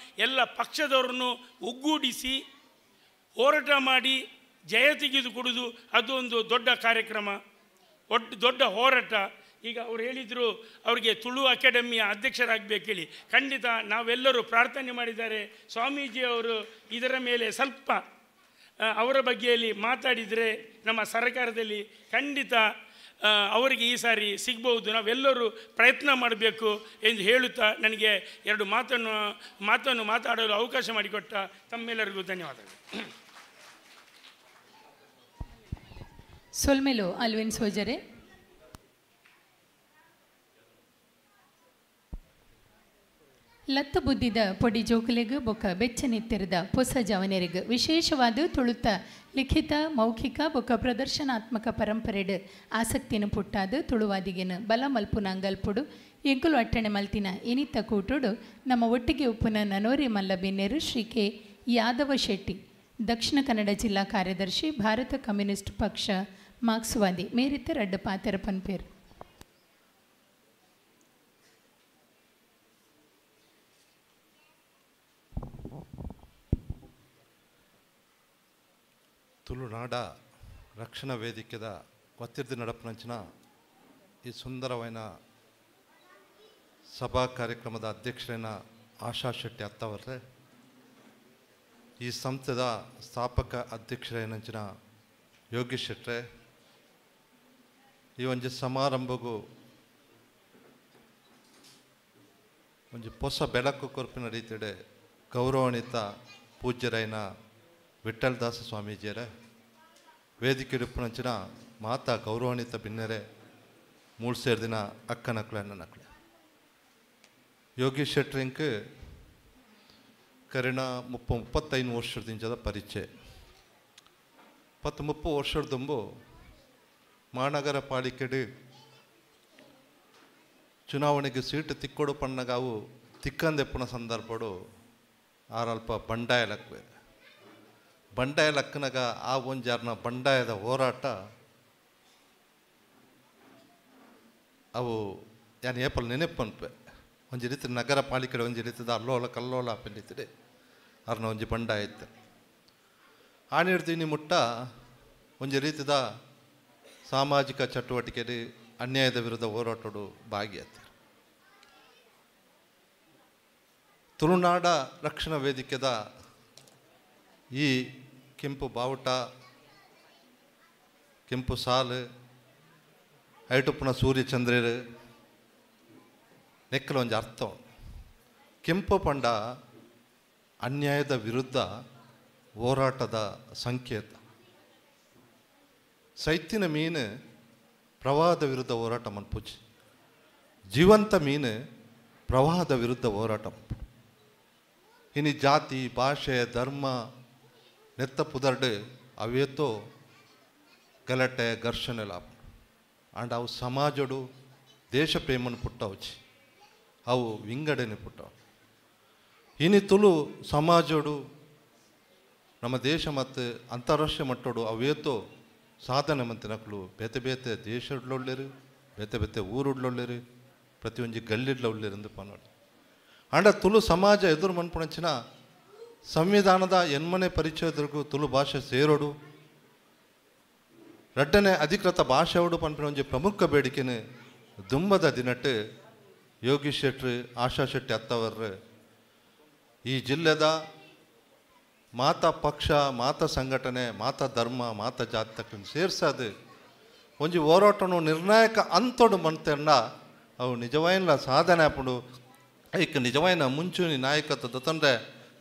ಎಲ್ಲ ಪಕ್ಷದವರನ್ನು ಒಗ್ಗೂಡಿಸಿ ಹೋರಾಟ ಮಾಡಿ ಜಯ ತೆಗೆದುಕೊಡುವುದು ಅದೊಂದು ದೊಡ್ಡ ಕಾರ್ಯಕ್ರಮ, ದೊಡ್ಡ ಹೋರಾಟ. ಈಗ ಅವರು ಹೇಳಿದರು ಅವರಿಗೆ ತುಳು ಅಕಾಡೆಮಿಯ ಅಧ್ಯಕ್ಷರಾಗಬೇಕೇಳಿ. ಖಂಡಿತ ನಾವೆಲ್ಲರೂ ಪ್ರಾರ್ಥನೆ ಮಾಡಿದ್ದಾರೆ. ಸ್ವಾಮೀಜಿಯವರು ಇದರ ಮೇಲೆ ಸ್ವಲ್ಪ ಅವರ ಬಗ್ಗೆಯಲ್ಲಿ ಮಾತಾಡಿದರೆ ನಮ್ಮ ಸರ್ಕಾರದಲ್ಲಿ ಖಂಡಿತ ಅವರಿಗೆ ಈ ಸಾರಿ ಸಿಗ್ಬೋದು. ನಾವೆಲ್ಲರೂ ಪ್ರಯತ್ನ ಮಾಡಬೇಕು ಎಂದು ಹೇಳುತ್ತಾ ನನಗೆ ಎರಡು ಮಾತನ್ನು ಮಾತಾಡಲು ಅವಕಾಶ ಮಾಡಿಕೊಟ್ಟ ತಮ್ಮೆಲ್ಲರಿಗೂ ಧನ್ಯವಾದಗಳು. ಸೊಲ್ಮೆಲು ಅಲ್ವಿನ್ ಸೋಜರೆ. ಲತ್ತು ಬುದ್ಧಿದ ಪೊಡಿ ಜೋಕುಲೆಗ್ ಬೊಕ್ಕ ಬೆಚ್ಚನಿತ್ತಿರದ ಪೊಸ ಜವನೆರೆಗ್ ವಿಶೇಷವಾದ ತುಳುತ ಲಿಖಿತ ಮೌಖಿಕ ಬೊಕ್ಕ ಪ್ರದರ್ಶನಾತ್ಮಕ ಪರಂಪರೆಡ್ ಆಸಕ್ತಿನ ಪುಟ್ಟಾದ ತುಳುವಾದಿಗೆನ ಬಲ ಮಲ್ಪುನ ಅಂಗಲ್ಪುಡು ಎಂಕುಲು ಅಟ್ಟಣೆ ಮಲ್ತಿನ ಇನಿತ ಕೂಟುಡು ನಮ್ಮ ಒಟ್ಟಿಗೆ ಉಪ್ಪುನ ನನೋರಿ ಮಲ್ಲ ಬಿನ್ನೆರು ಶ್ರೀ ಕೆ ಯಾದವ ಶೆಟ್ಟಿ, ದಕ್ಷಿಣ ಕನ್ನಡ ಜಿಲ್ಲಾ ಕಾರ್ಯದರ್ಶಿ, ಭಾರತ ಕಮ್ಯುನಿಸ್ಟ್ ಪಕ್ಷ ಮಾರ್ಕ್ಸ್ವಾದಿ, ಮೇರಿತ ರಡ್ಡ ಪಾತೆರ ಪನ್ಪೇರು. ತುಳುನಾಡ ರಕ್ಷಣಾ ವೇದಿಕೆದ ವತಿರ್ದು ನಡಪನಂಚಿನ ಈ ಸುಂದರವೈನ ಸಭಾ ಕಾರ್ಯಕ್ರಮದ ಅಧ್ಯಕ್ಷರೈನ ಆಶಾ ಶೆಟ್ಟಿ ಅತ್ತವರ್ರೆ, ಈ ಸಂಸ್ಥೆದ ಸ್ಥಾಪಕ ಅಧ್ಯಕ್ಷರೈನಂಚಿನ ಯೋಗೀಶ್ ಶೆಟ್ರೆ, ಈ ಒಂಜಿ ಸಮಾರಂಭಗೂ ಒಂಜಿ ಹೊಸ ಬೆಳಕು ಕೊರ್ಪಿನ ರೀತಿಡೆ ಗೌರವಾನ್ವಿತ ಪೂಜ್ಯರೈನ ವಿಠ್ಠಲದಾಸ ಸ್ವಾಮೀಜಿಯರೇ, ವೇದಿಕೆ ರೂಪನಂಚಿನ ಮಾತಾ ಗೌರವಾನ್ವಿತ ಬಿನ್ನೆರೆ, ಮೂರು ಸೇರು ದಿನ ಅಕ್ಕನಕ್ಲೆ ಅಣ್ಣನಕ್ಲೆ. ಯೋಗೀಶ್ ಶೆಟ್ರಿಂಕ್ ಕರಿಣ 35 ವರ್ಷದಿಂಚದ ಪರಿಚಯ. 30 ವರ್ಷದಂಬು ಮಹಾನಗರ ಪಾಲಿಕೆಡು ಚುನಾವಣೆಗೆ ಸೀಟು ತಿಕ್ಕೊಡು ಪಣ್ಣಗಾವು ತಿಕ್ಕಂದೆಪ್ಪುನ ಸಂದರ್ಭಡು ಆರಲ್ಪ ಬಂಡಾಯ ಲಕ್ವೆ ಬಂಡಾಯ ಲಕ್ಕನಾಗ ಆ ಒಂಜಾರ್ನ ಬಂಡಾಯದ ಹೋರಾಟ ಅವು ಯಾನ್ ಏಪಲ್ ನೆನಪನ್ಪೆ ಒಂಜಿ ರೀತಿ ನಗರ ಪಾಲಿಕೆ ಒಂಜಿ ರೀತಿದ ಅಲ್ಲೋಲ ಕಲ್ಲೋಲ ಅಪ್ಪಂಡಿತಿಡೆ ಅರ್ನ ಒಂಜಿ ಬಂಡಾಯ ಇತ್ತು. ಆನಿಡ್ತೀನಿ ಮುಟ್ಟ ಒಂಜಿ ರೀತಿದ ಸಾಮಾಜಿಕ ಚಟುವಟಿಕೆ ಅನ್ಯಾಯದ ವಿರುದ್ಧ ಹೋರಾಟೋಡು ಭಾಗಿಯಾಗ್ತಾರೆ. ತುಳುನಾಡ ರಕ್ಷಣಾ ವೇದಿಕೆದ ಈ ಕೆಂಪು ಬಾವುಟ, ಕೆಂಪು ಸಾಲು, ಐಟುಪ್ಪನ ಸೂರ್ಯಚಂದ್ರರು ನೆಕ್ಕಲ ಒಂಜಿ ಅರ್ಥ. ಕೆಂಪು ಪಂಡ ಅನ್ಯಾಯದ ವಿರುದ್ಧ ಹೋರಾಟದ ಸಂಕೇತ. ಸೈತಿನ ಮೀನು ಪ್ರವಾಹದ ವಿರುದ್ಧ ಹೋರಾಟ ಮನ್ಪುಜಿ, ಜೀವಂತ ಮೀನು ಪ್ರವಾಹದ ವಿರುದ್ಧ ಹೋರಾಟ ಮನ್ಪು. ಇನ್ನು ಜಾತಿ, ಭಾಷೆ, ಧರ್ಮ ನೆತ್ತ ಪುದರ್ಡು ಅವೇತೋ ಗಲಾಟೆ ಘರ್ಷಣೆ ಲಾಭ ಆಂಡ್ ಅವು ಸಮಾಜಡು ದೇಶ ಪ್ರೇಮನು ಪುಟ್ಟವಚಿ, ಅವು ವಿಂಗಡಣೆ ಪುಟ್ಟವು. ಇನಿ ತುಳು ಸಮಾಜಡು ನಮ್ಮ ದೇಶ ಮತ್ತು ಅಂತಾರಾಷ್ಟ್ರೀಯ ಮಟ್ಟಡು ಅವೇತೋ ಸಾಧನೆ ಮಂತಿನಕ್ಲು ಬೇತೆ ಬೇತೆ ದೇಶಡ್ಲೊಳ್ಳೇರು, ಬೇತೆ ಬೇತೆ ಊರುಡ್ಲೊಳ್ಳೇರು, ಪ್ರತಿಯೊಂಜಿ ಗಲ್ಲಿಡ್ಲ ಉಳ್ಳೇರು ಎಂದು ಪನ್ನೋಡು. ಆಂಡ ತುಳು ಸಮಾಜ ಎದುರು ಮನ್ಪುಣಂಚಿನ ಸಂವಿಧಾನದ ಎನ್ಮನೆ ಪರಿಚಯದವರೆಗೂ ತುಳು ಭಾಷೆ ಸೇರೋಡು, ರಡ್ಡನೆ ಅಧಿಕೃತ ಭಾಷೆಯೋಡು ಪನ್ಪಿನ ಒಂಜಿ ಪ್ರಮುಖ ಬೇಡಿಕೆನೆ ದುಂಬದ ದಿನಟ್ಟು ಯೋಗೀಶ್ ಶೆಟ್ರು, ಆಶಾ ಶೆಟ್ಟಿ ಅತ್ತವರ್ ಈ ಜಿಲ್ಲೆದ ಮಾತಾ ಪಕ್ಷ, ಮಾತಾ ಸಂಘಟನೆ, ಮಾತಾ ಧರ್ಮ, ಮಾತಾ ಜಾತಿ ತಕ್ಕ ಸೇರ್ಸದು ಒಂಜಿ ಹೋರಾಟನು ನಿರ್ಣಾಯಕ ಅಂತೋಡು ಮಂತೆಂಡ ಅವು ನಿಜವಾಯಿನ ಸಾಧನೆ ಆಪುಂಡು. ಐಕ್ ನಿಜವಾಯಿನ ಮುಂಚೂಣಿ ನಾಯಕತ್ವದ ತಂದ್ರೆ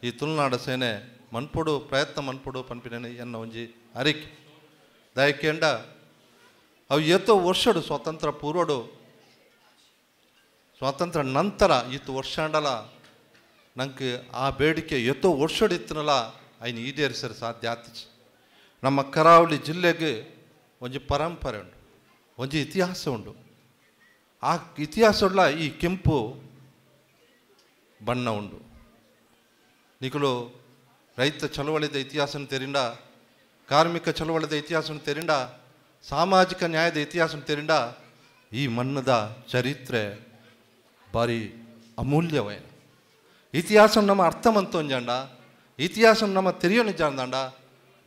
ಈ ತುಳುನಾಡ ಸೇನೆ ಮನ್ಪುಡು ಪ್ರಯತ್ನ ಮನ್ಪುಡು ಪನ್ಪಿನ ಎನ್ನ ಒಂಜಿ ಅರಿಕೆ. ದಯಕೇಂಡ ಅವು ಏತೋ ವರ್ಷಡು ಸ್ವಾತಂತ್ರ್ಯ ಪೂರ್ವಡು ಸ್ವಾತಂತ್ರ್ಯ ನಂತರ ಇತ್ತು ವರ್ಷಾಂಡಲ ನಂಗೆ ಆ ಬೇಡಿಕೆ ಎತ್ತೋ ವರ್ಷಡು ಇತ್ತನಲ್ಲ ಐನು ಈಡೇರಿಸಲು ಸಾಧ್ಯ ಆತಿச்சு. ನಮ್ಮ ಕರಾವಳಿ ಜಿಲ್ಲೆಗೆ ಒಂಜಿ ಪರಂಪರೆ ಉಂಟು, ಒಂಜಿ ಇತಿಹಾಸ ಉಂಟು. ಆ ಇತಿಹಾಸ ಈ ಕೆಂಪು ಬಣ್ಣ ಉಂಡು. ನಿಕಲು ರೈತ ಚಳವಳಿದ ಇತಿಹಾಸನ ತೆರಿಂಡ, ಕಾರ್ಮಿಕ ಚಳವಳಿದ ಇತಿಹಾಸನ ತೆರಿಂಡ, ಸಾಮಾಜಿಕ ನ್ಯಾಯದ ಇತಿಹಾಸನ ತೆರಿಂಡ ಈ ಮಣ್ಣದ ಚರಿತ್ರೆ ಭಾರಿ ಅಮೂಲ್ಯವೇ. ಇತಿಹಾಸ ನಮ್ಮ ಅರ್ಥ ಮಂತೊಂಜಾಂಡ, ಇತಿಹಾಸ ನಮ್ಮ ತೆರಿಯೋ ನಿಜಾಂದಾಂಡ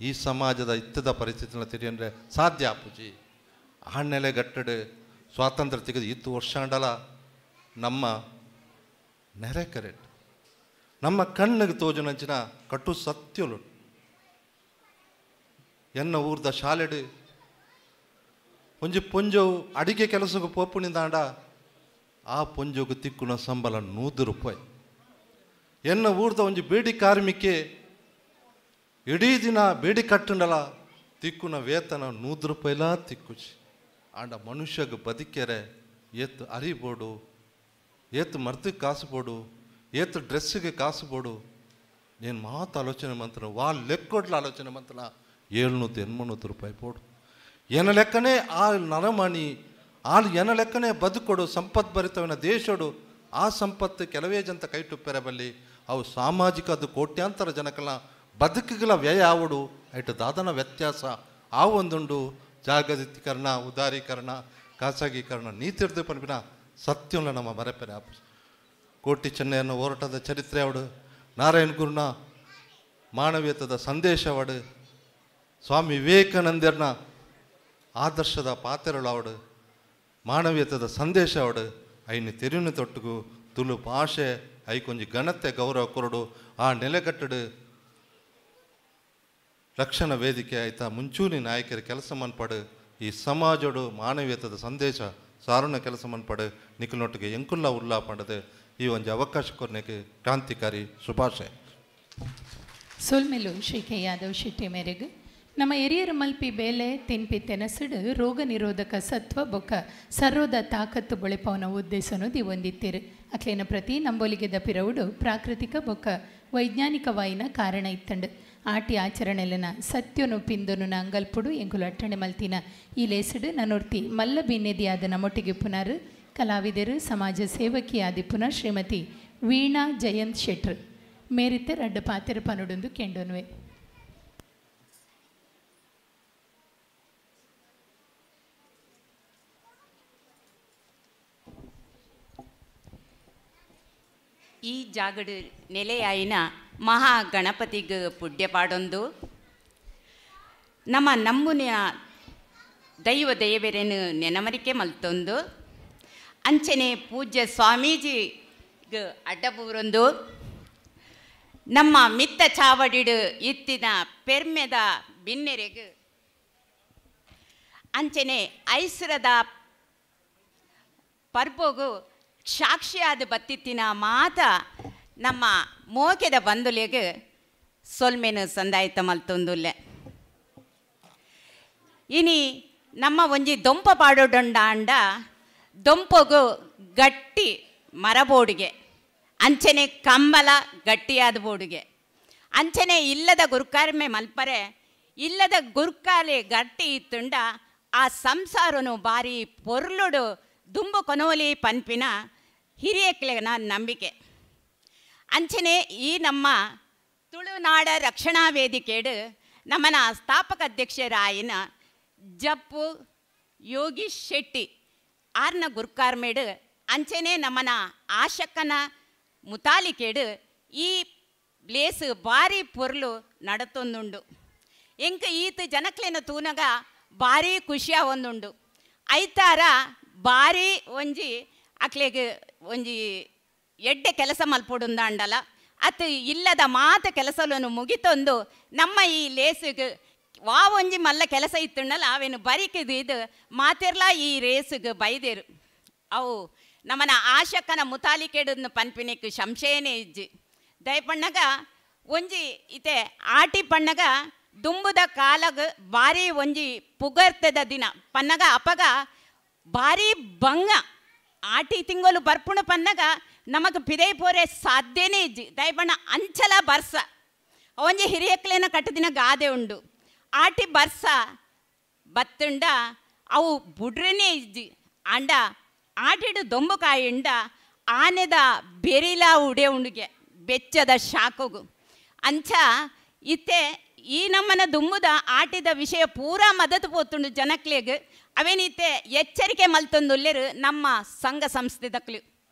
ಈ ಸಮಾಜದ ಇತ್ತದ ಪರಿಸ್ಥಿತಿನ ತೆರಿಯಂದ್ರೆ ಸಾಧ್ಯ ಆಪುಜಿ. ಆ ನೆಲೆಗಟ್ಟಡೆ ಸ್ವಾತಂತ್ರ್ಯ ತೆಗೆದು ಇತ್ತು ವರ್ಷಾಂಡಲ ನಮ್ಮ ನೆರೆ ಕರೆಕ್ಟ್ ನಮ್ಮ ಕಣ್ಣಿಗೆ ತೋಜುನಂಚಿನ ಕಟ್ಟು ಸತ್ಯಲು. ಎನ್ನ ಊರ್ದ ಶಾಲೆಡು ಒಂಜಿ ಪೊಂಜವು ಅಡಿಗೆ ಕೆಲಸಕ್ಕೆ ಪೋಪುನಿಂದಾಂಡ ಆ ಪೊಂಜೋಗು ತಿಕ್ಕುನ ಸಂಬಳ 100 ರೂಪಾಯಿ. ಎನ್ನ ಊರ್ದ ಒಂಜಿ ಬೇಡಿ ಕಾರ್ಮಿಕೆ ಇಡೀ ದಿನ ಬೇಡಿ ಕಟ್ಟುಂಡಲ ತಿಕ್ಕುನ ವೇತನ 100 ರೂಪಾಯಿಲ ತಿಕ್ಕುಚಿ. ಆಂಡ ಮನುಷ್ಯಗೆ ಬದುಕೆರೆ ಏತು ಅರಿ ಬೋಡು, ಏತು ಮರ್ತಿಗೆ ಕಾಸು ಬೋಡು, ಏತು ಡ್ರೆಸ್ಸಿಗೆ ಕಾಸು ಬೋಡು. నేను ಮಾತು ಆಲೋಚನೆ ಮಂತನ ವಾ ಲೆಕ್ಕೊಡ್ಲ ಆಲೋಚನೆ ಮಂತನ 700-800 ರೂಪಾಯಿ ಬೋಡು. ಏನ ಲೆಕ್ಕನೇ ಆ ನರಮಣಿ ಆಳು ಏನ ಲೆಕ್ಕನೇ ಬದುಕೊಡು ಸಂಪತ್ಭರಿತವಿನ ದೇಶಡು ಆ ಸಂಪತ್ತು ಕೆಲವೇ ಜಂತ ಕೈಟುಪ್ಪೆರಬಲ್ಲಿ ಅವು ಸಾಮಾಜಿಕ ಅದು ಕೋಟ್ಯಾಂತರ ಜನಕಲ ಬದುಕುಗಳ ವ್ಯಯ ಆವಡು ಐಟು ದಾದನ ವ್ಯತ್ಯಾಸ ಆ ಒಂದುಂಡು. ಜಾಗತೀಕರಣ, ಉದಾರೀಕರಣ, ಖಾಸಗೀಕರಣ ನೀತಿರ್ದು ಪನ್ಪಿನ ಸತ್ಯಂಲ ನಮ್ಮ ಮರೆಪೆರೆ ಆಪು. ಕೋಟಿ ಚೆನ್ನಯ್ಯನ ಹೋರಾಟದ ಚರಿತ್ರೆ ಅವಡು, ನಾರಾಯಣ ಗುರುನ ಮಾನವೀಯತದ ಸಂದೇಶ ಅವಡು, ಸ್ವಾಮಿ ವಿವೇಕಾನಂದರ್ನ ಆದರ್ಶದ ಪಾತ್ರಗಳು ಅವಡು, ಮಾನವೀಯತದ ಸಂದೇಶ ಅವಡು. ಐನು ತೆರಿನ ತೊಟ್ಟುಗು ತುಳು ಭಾಷೆ ಐಕೊಂಜಿ ಘನತೆ ಗೌರವ ಕೊರಡು ಆ ನೆಲೆಗಟ್ಟಡು ರಕ್ಷಣಾ ವೇದಿಕೆ ಆಯ್ತಾ ಮುಂಚೂಣಿ ನಾಯಕರ ಕೆಲಸ ಮನ್ಪಡು ಈ ಸಮಾಜಡು ಮಾನವೀಯತದ ಸಂದೇಶ ಸಾರುಣ ಕೆಲಸ ಮನ್ಪಡು ನಿಖಿಲ್ನೊಟ್ಟಿಗೆ ಎಂಕುಲ್ಲ ಉಲ್ಲಾ ಪಂಡದು ಈ ಒಂಜಿ ಅವಕಾಶ ಕೊರ್ನೆಗೆ ಕ್ರಾಂತಿಕಾರಿ ಶುಭಾಶಯ. ಸೊಲ್ಮೆಲು ಶ್ರೀ ಕೆ ಯಾದವ್ ಶೆಟ್ಟಿ ಮೇರೆಗೆ ನಮ್ಮ ಎರಿಯರ ಮಲ್ಪಿ ಬೇಲೆ ತಿನ್ಪಿ ತೆನಸುಡು ರೋಗ ನಿರೋಧಕ ಸತ್ವ ಬೊಕ್ಕ ಸರ್ವದ ತಾಕತ್ತು ಬೊಳೆಪವನ ಉದ್ದೇಶನು ದಿವೊಂದಿತ್ತಿರು. ಅಕ್ಲೇನ ಪ್ರತಿ ನಂಬೊಲಿಗೆದ ಪಿರವುಡು ಪ್ರಾಕೃತಿಕ ಬೊಕ್ಕ ವೈಜ್ಞಾನಿಕವಾಯಿನ ಕಾರಣ ಇತ್ತಂಡು. ಆಟಿ ಆಚರಣೆಲನ ಸತ್ಯನು ಪಿಂದನು ಅಂಗಲ್ಪುಡು ಎಂಕುಲು ಅಟ್ಟಣೆ ಮಲ್ತಿನ ಈ ಲೇಸುಡು ನನ್ನೊರ್ತಿ ಮಲ್ಲ ಬಿನ್ನೆದಿಯಾದ ನಮ್ಮೊಟ್ಟಿಗೆ ಪುನರ್ ಕಲಾವಿದರು ಸಮಾಜ ಸೇವಕಿಯಾದಿ ಪುನಃ ಶ್ರೀಮತಿ ವೀಣಾ ಜಯಂತ್ ಶೆಟ್ರು ಮೇರಿತ್ತ ರಡ್ಡ ಪಾತೆರ ಪನುಡೊಂದು ಕೆಂಡೊನ್ವೆ. ಈ ಜಾಗಡು ನೆಲೆಯಾಯಿನ ಮಹಾಗಣಪತಿಗೆ ಪುಡ್ಯ ಪಾಡೊಂದು ನಮ್ಮ ನಮ್ಮುನ ದೈವ ದೇವರೇನು ನೆನಮರಿಕೆ ಮಲ್ತೊಂದು ಅಂಚನೆ ಪೂಜ್ಯ ಸ್ವಾಮೀಜಿಗೆ ಅಡ್ಡಬೂರೊಂದು ನಮ್ಮ ಮಿತ್ತ ಚಾವಡಿಡು ಇತ್ತಿನ ಪೆರ್ಮೆದ ಬಿನ್ನೆರೆಗೆ ಅಂಚನೆ ಐಸರದ ಪರ್ಬೋಗು ಸಾಕ್ಷಿಯಾದ ಬತ್ತಿತ್ತಿನ ಮಾತ ನಮ್ಮ ಮೋಕೆದ ಬಂದುಲೆಗೆ ಸೊಲ್ಮೆನು ಸಂದಾಯಿತ ಮಲ್ತೊಂದುಲ್ಲೆ. ಇನಿ ನಮ್ಮ ಒಂಜಿ ದೊಂಪ ಪಾಡೋಡೊಂಡ ಅಂಡ ದೊಂಪಗು ಗಟ್ಟಿ ಮರಬೋಡಿಗೆ ಅಂಚನೆ ಕಂಬಲ ಗಟ್ಟಿಯಾದ ಬೋಡಿಗೆ ಅಂಚನೆ ಇಲ್ಲದ ಗುರುಕಾರ್ಮೆ ಮಲ್ಪರೆ ಇಲ್ಲದ ಗುರುಕಾಲೆ ಗಟ್ಟಿ ಇತ್ತುಂಡ ಆ ಸಂಸಾರನು ಬಾರಿ ಪೊರ್ಲುಡು ದುಂಬು ಕೊನೋಲಿ ಪನ್ಪಿನ ಹಿರಿಯಕ್ಲೆನ ನಂಬಿಕೆ. ಅಂಚನೆ ಈ ನಮ್ಮ ತುಳುನಾಡ ರಕ್ಷಣಾ ವೇದಿಕೆಡು ನಮ್ಮನ ಸ್ಥಾಪಕ ಅಧ್ಯಕ್ಷರಾಯಿನ ಜಪ್ಪು ಯೋಗೀಶ್ ಶೆಟ್ಟಿ ಆರ್ನ ಗುರ್ಕಾರ್ಮೇಡು ಅಂಚನೆ ನಮ್ಮನ ಆಶಕ್ಕನ ಮುತಾಲಿಕೇಡು ಈ ಪ್ಲೇಸ್ ಭಾರಿ ಪೊರ್ಲು ನಡತೊಂದುಂಡು. ಎಂಕ ಈತ ಜನಕ್ಲೆನ ತೂನಗ ಭಾರಿ ಖುಷಿಯ ಒಂದುಂಡು. ಐತಾರ ಭಾರಿ ಒಂಜಿ ಅಕ್ಲೆಗ್ ಒಂಜಿ ಎಡ್ಡೆ ಕೆಲಸ ಮಲ್ಪೊಡುಂದಾಂಡಲ ಅತ್ ಇಲ್ಲದ ಮಾತ ಕೆಲಸలను ಮುಗಿತೊಂದು ನಮ್ಮ ಈ ಲೇಸಿಗೆ ವಾ ಒಂಜಿ ಮಲ್ಲ ಕೆಲಸ ಇತ್ತುಂಡಲ್ಲ ಅವೇನು ಬರಿಕಿದು ಇದು ಮಾತಿರ್ಲ ಈ ರೇಸುಗೆ ಬೈದೇರು. ಅವು ನಮ್ಮನ ಆಶಕನ ಮುತಾಲಿಕೆಡನ್ನು ಪನ್ಪಿನೆಕ್ ಸಂಶಯನೇ ಇಜ್ಜಿ. ದಯಪಣ್ಣಗ ಒಂಜಿ ಇತೆ ಆಟಿ ಪಣ್ಣಗ ದುಂಬುದ ಕಾಲಗ ಭಾರಿ ಒಂಜಿ ಪುಗರ್ತದ ದಿನ ಪನ್ನಗ ಅಪಗ ಭಾರಿ ಬಂಗ ಆಟಿ ತಿಂಗಳು ಬರ್ಪುಣ ಪನ್ನಗ ನಮಗ್ ಪಿದೈ ಪೋರೆ ಸಾಧ್ಯನೇ ಇಜ್ಜಿ ದಯಪಣ್ಣ ಅಂಚಲ ಬರ್ಸ ಒಂಜಿ ಹಿರಿಯಕ್ಲೇನ ಕಟ್ಟದಿನ ಗಾದೆ ಉಂಡು ಆಟಿ ಬರ್ಸ ಬತ್ತುಂಡ ಅವು ಬುಡ್ರನೇ ಇಜ್ಜಿ ಅಂಡ ಆಟಿಡು ದೊಂಬುಕಾಯಿಂಡ ಆನೆದ ಬೆರಿಲ ಉಡೆ ಉಂಡುಗೆ ಬೆಚ್ಚದ ಶಾಖಗು ಅಂಚ ಇತ್ತೆ ಈ ನಮ್ಮನ ದುಂಬುದ ಆಟಿದ ವಿಷಯ ಪೂರಾ ಮದತು ಪೋತುಂಡು ಜನಕ್ಲೆಗ್ ಅವೇನಿತ್ತೆ ಎಚ್ಚರಿಕೆ ಮಲ್ತೊಂದುಲ್ಲೆರು ನಮ್ಮ ಸಂಘ ಸಂಸ್ಥೆದಕ್ಲು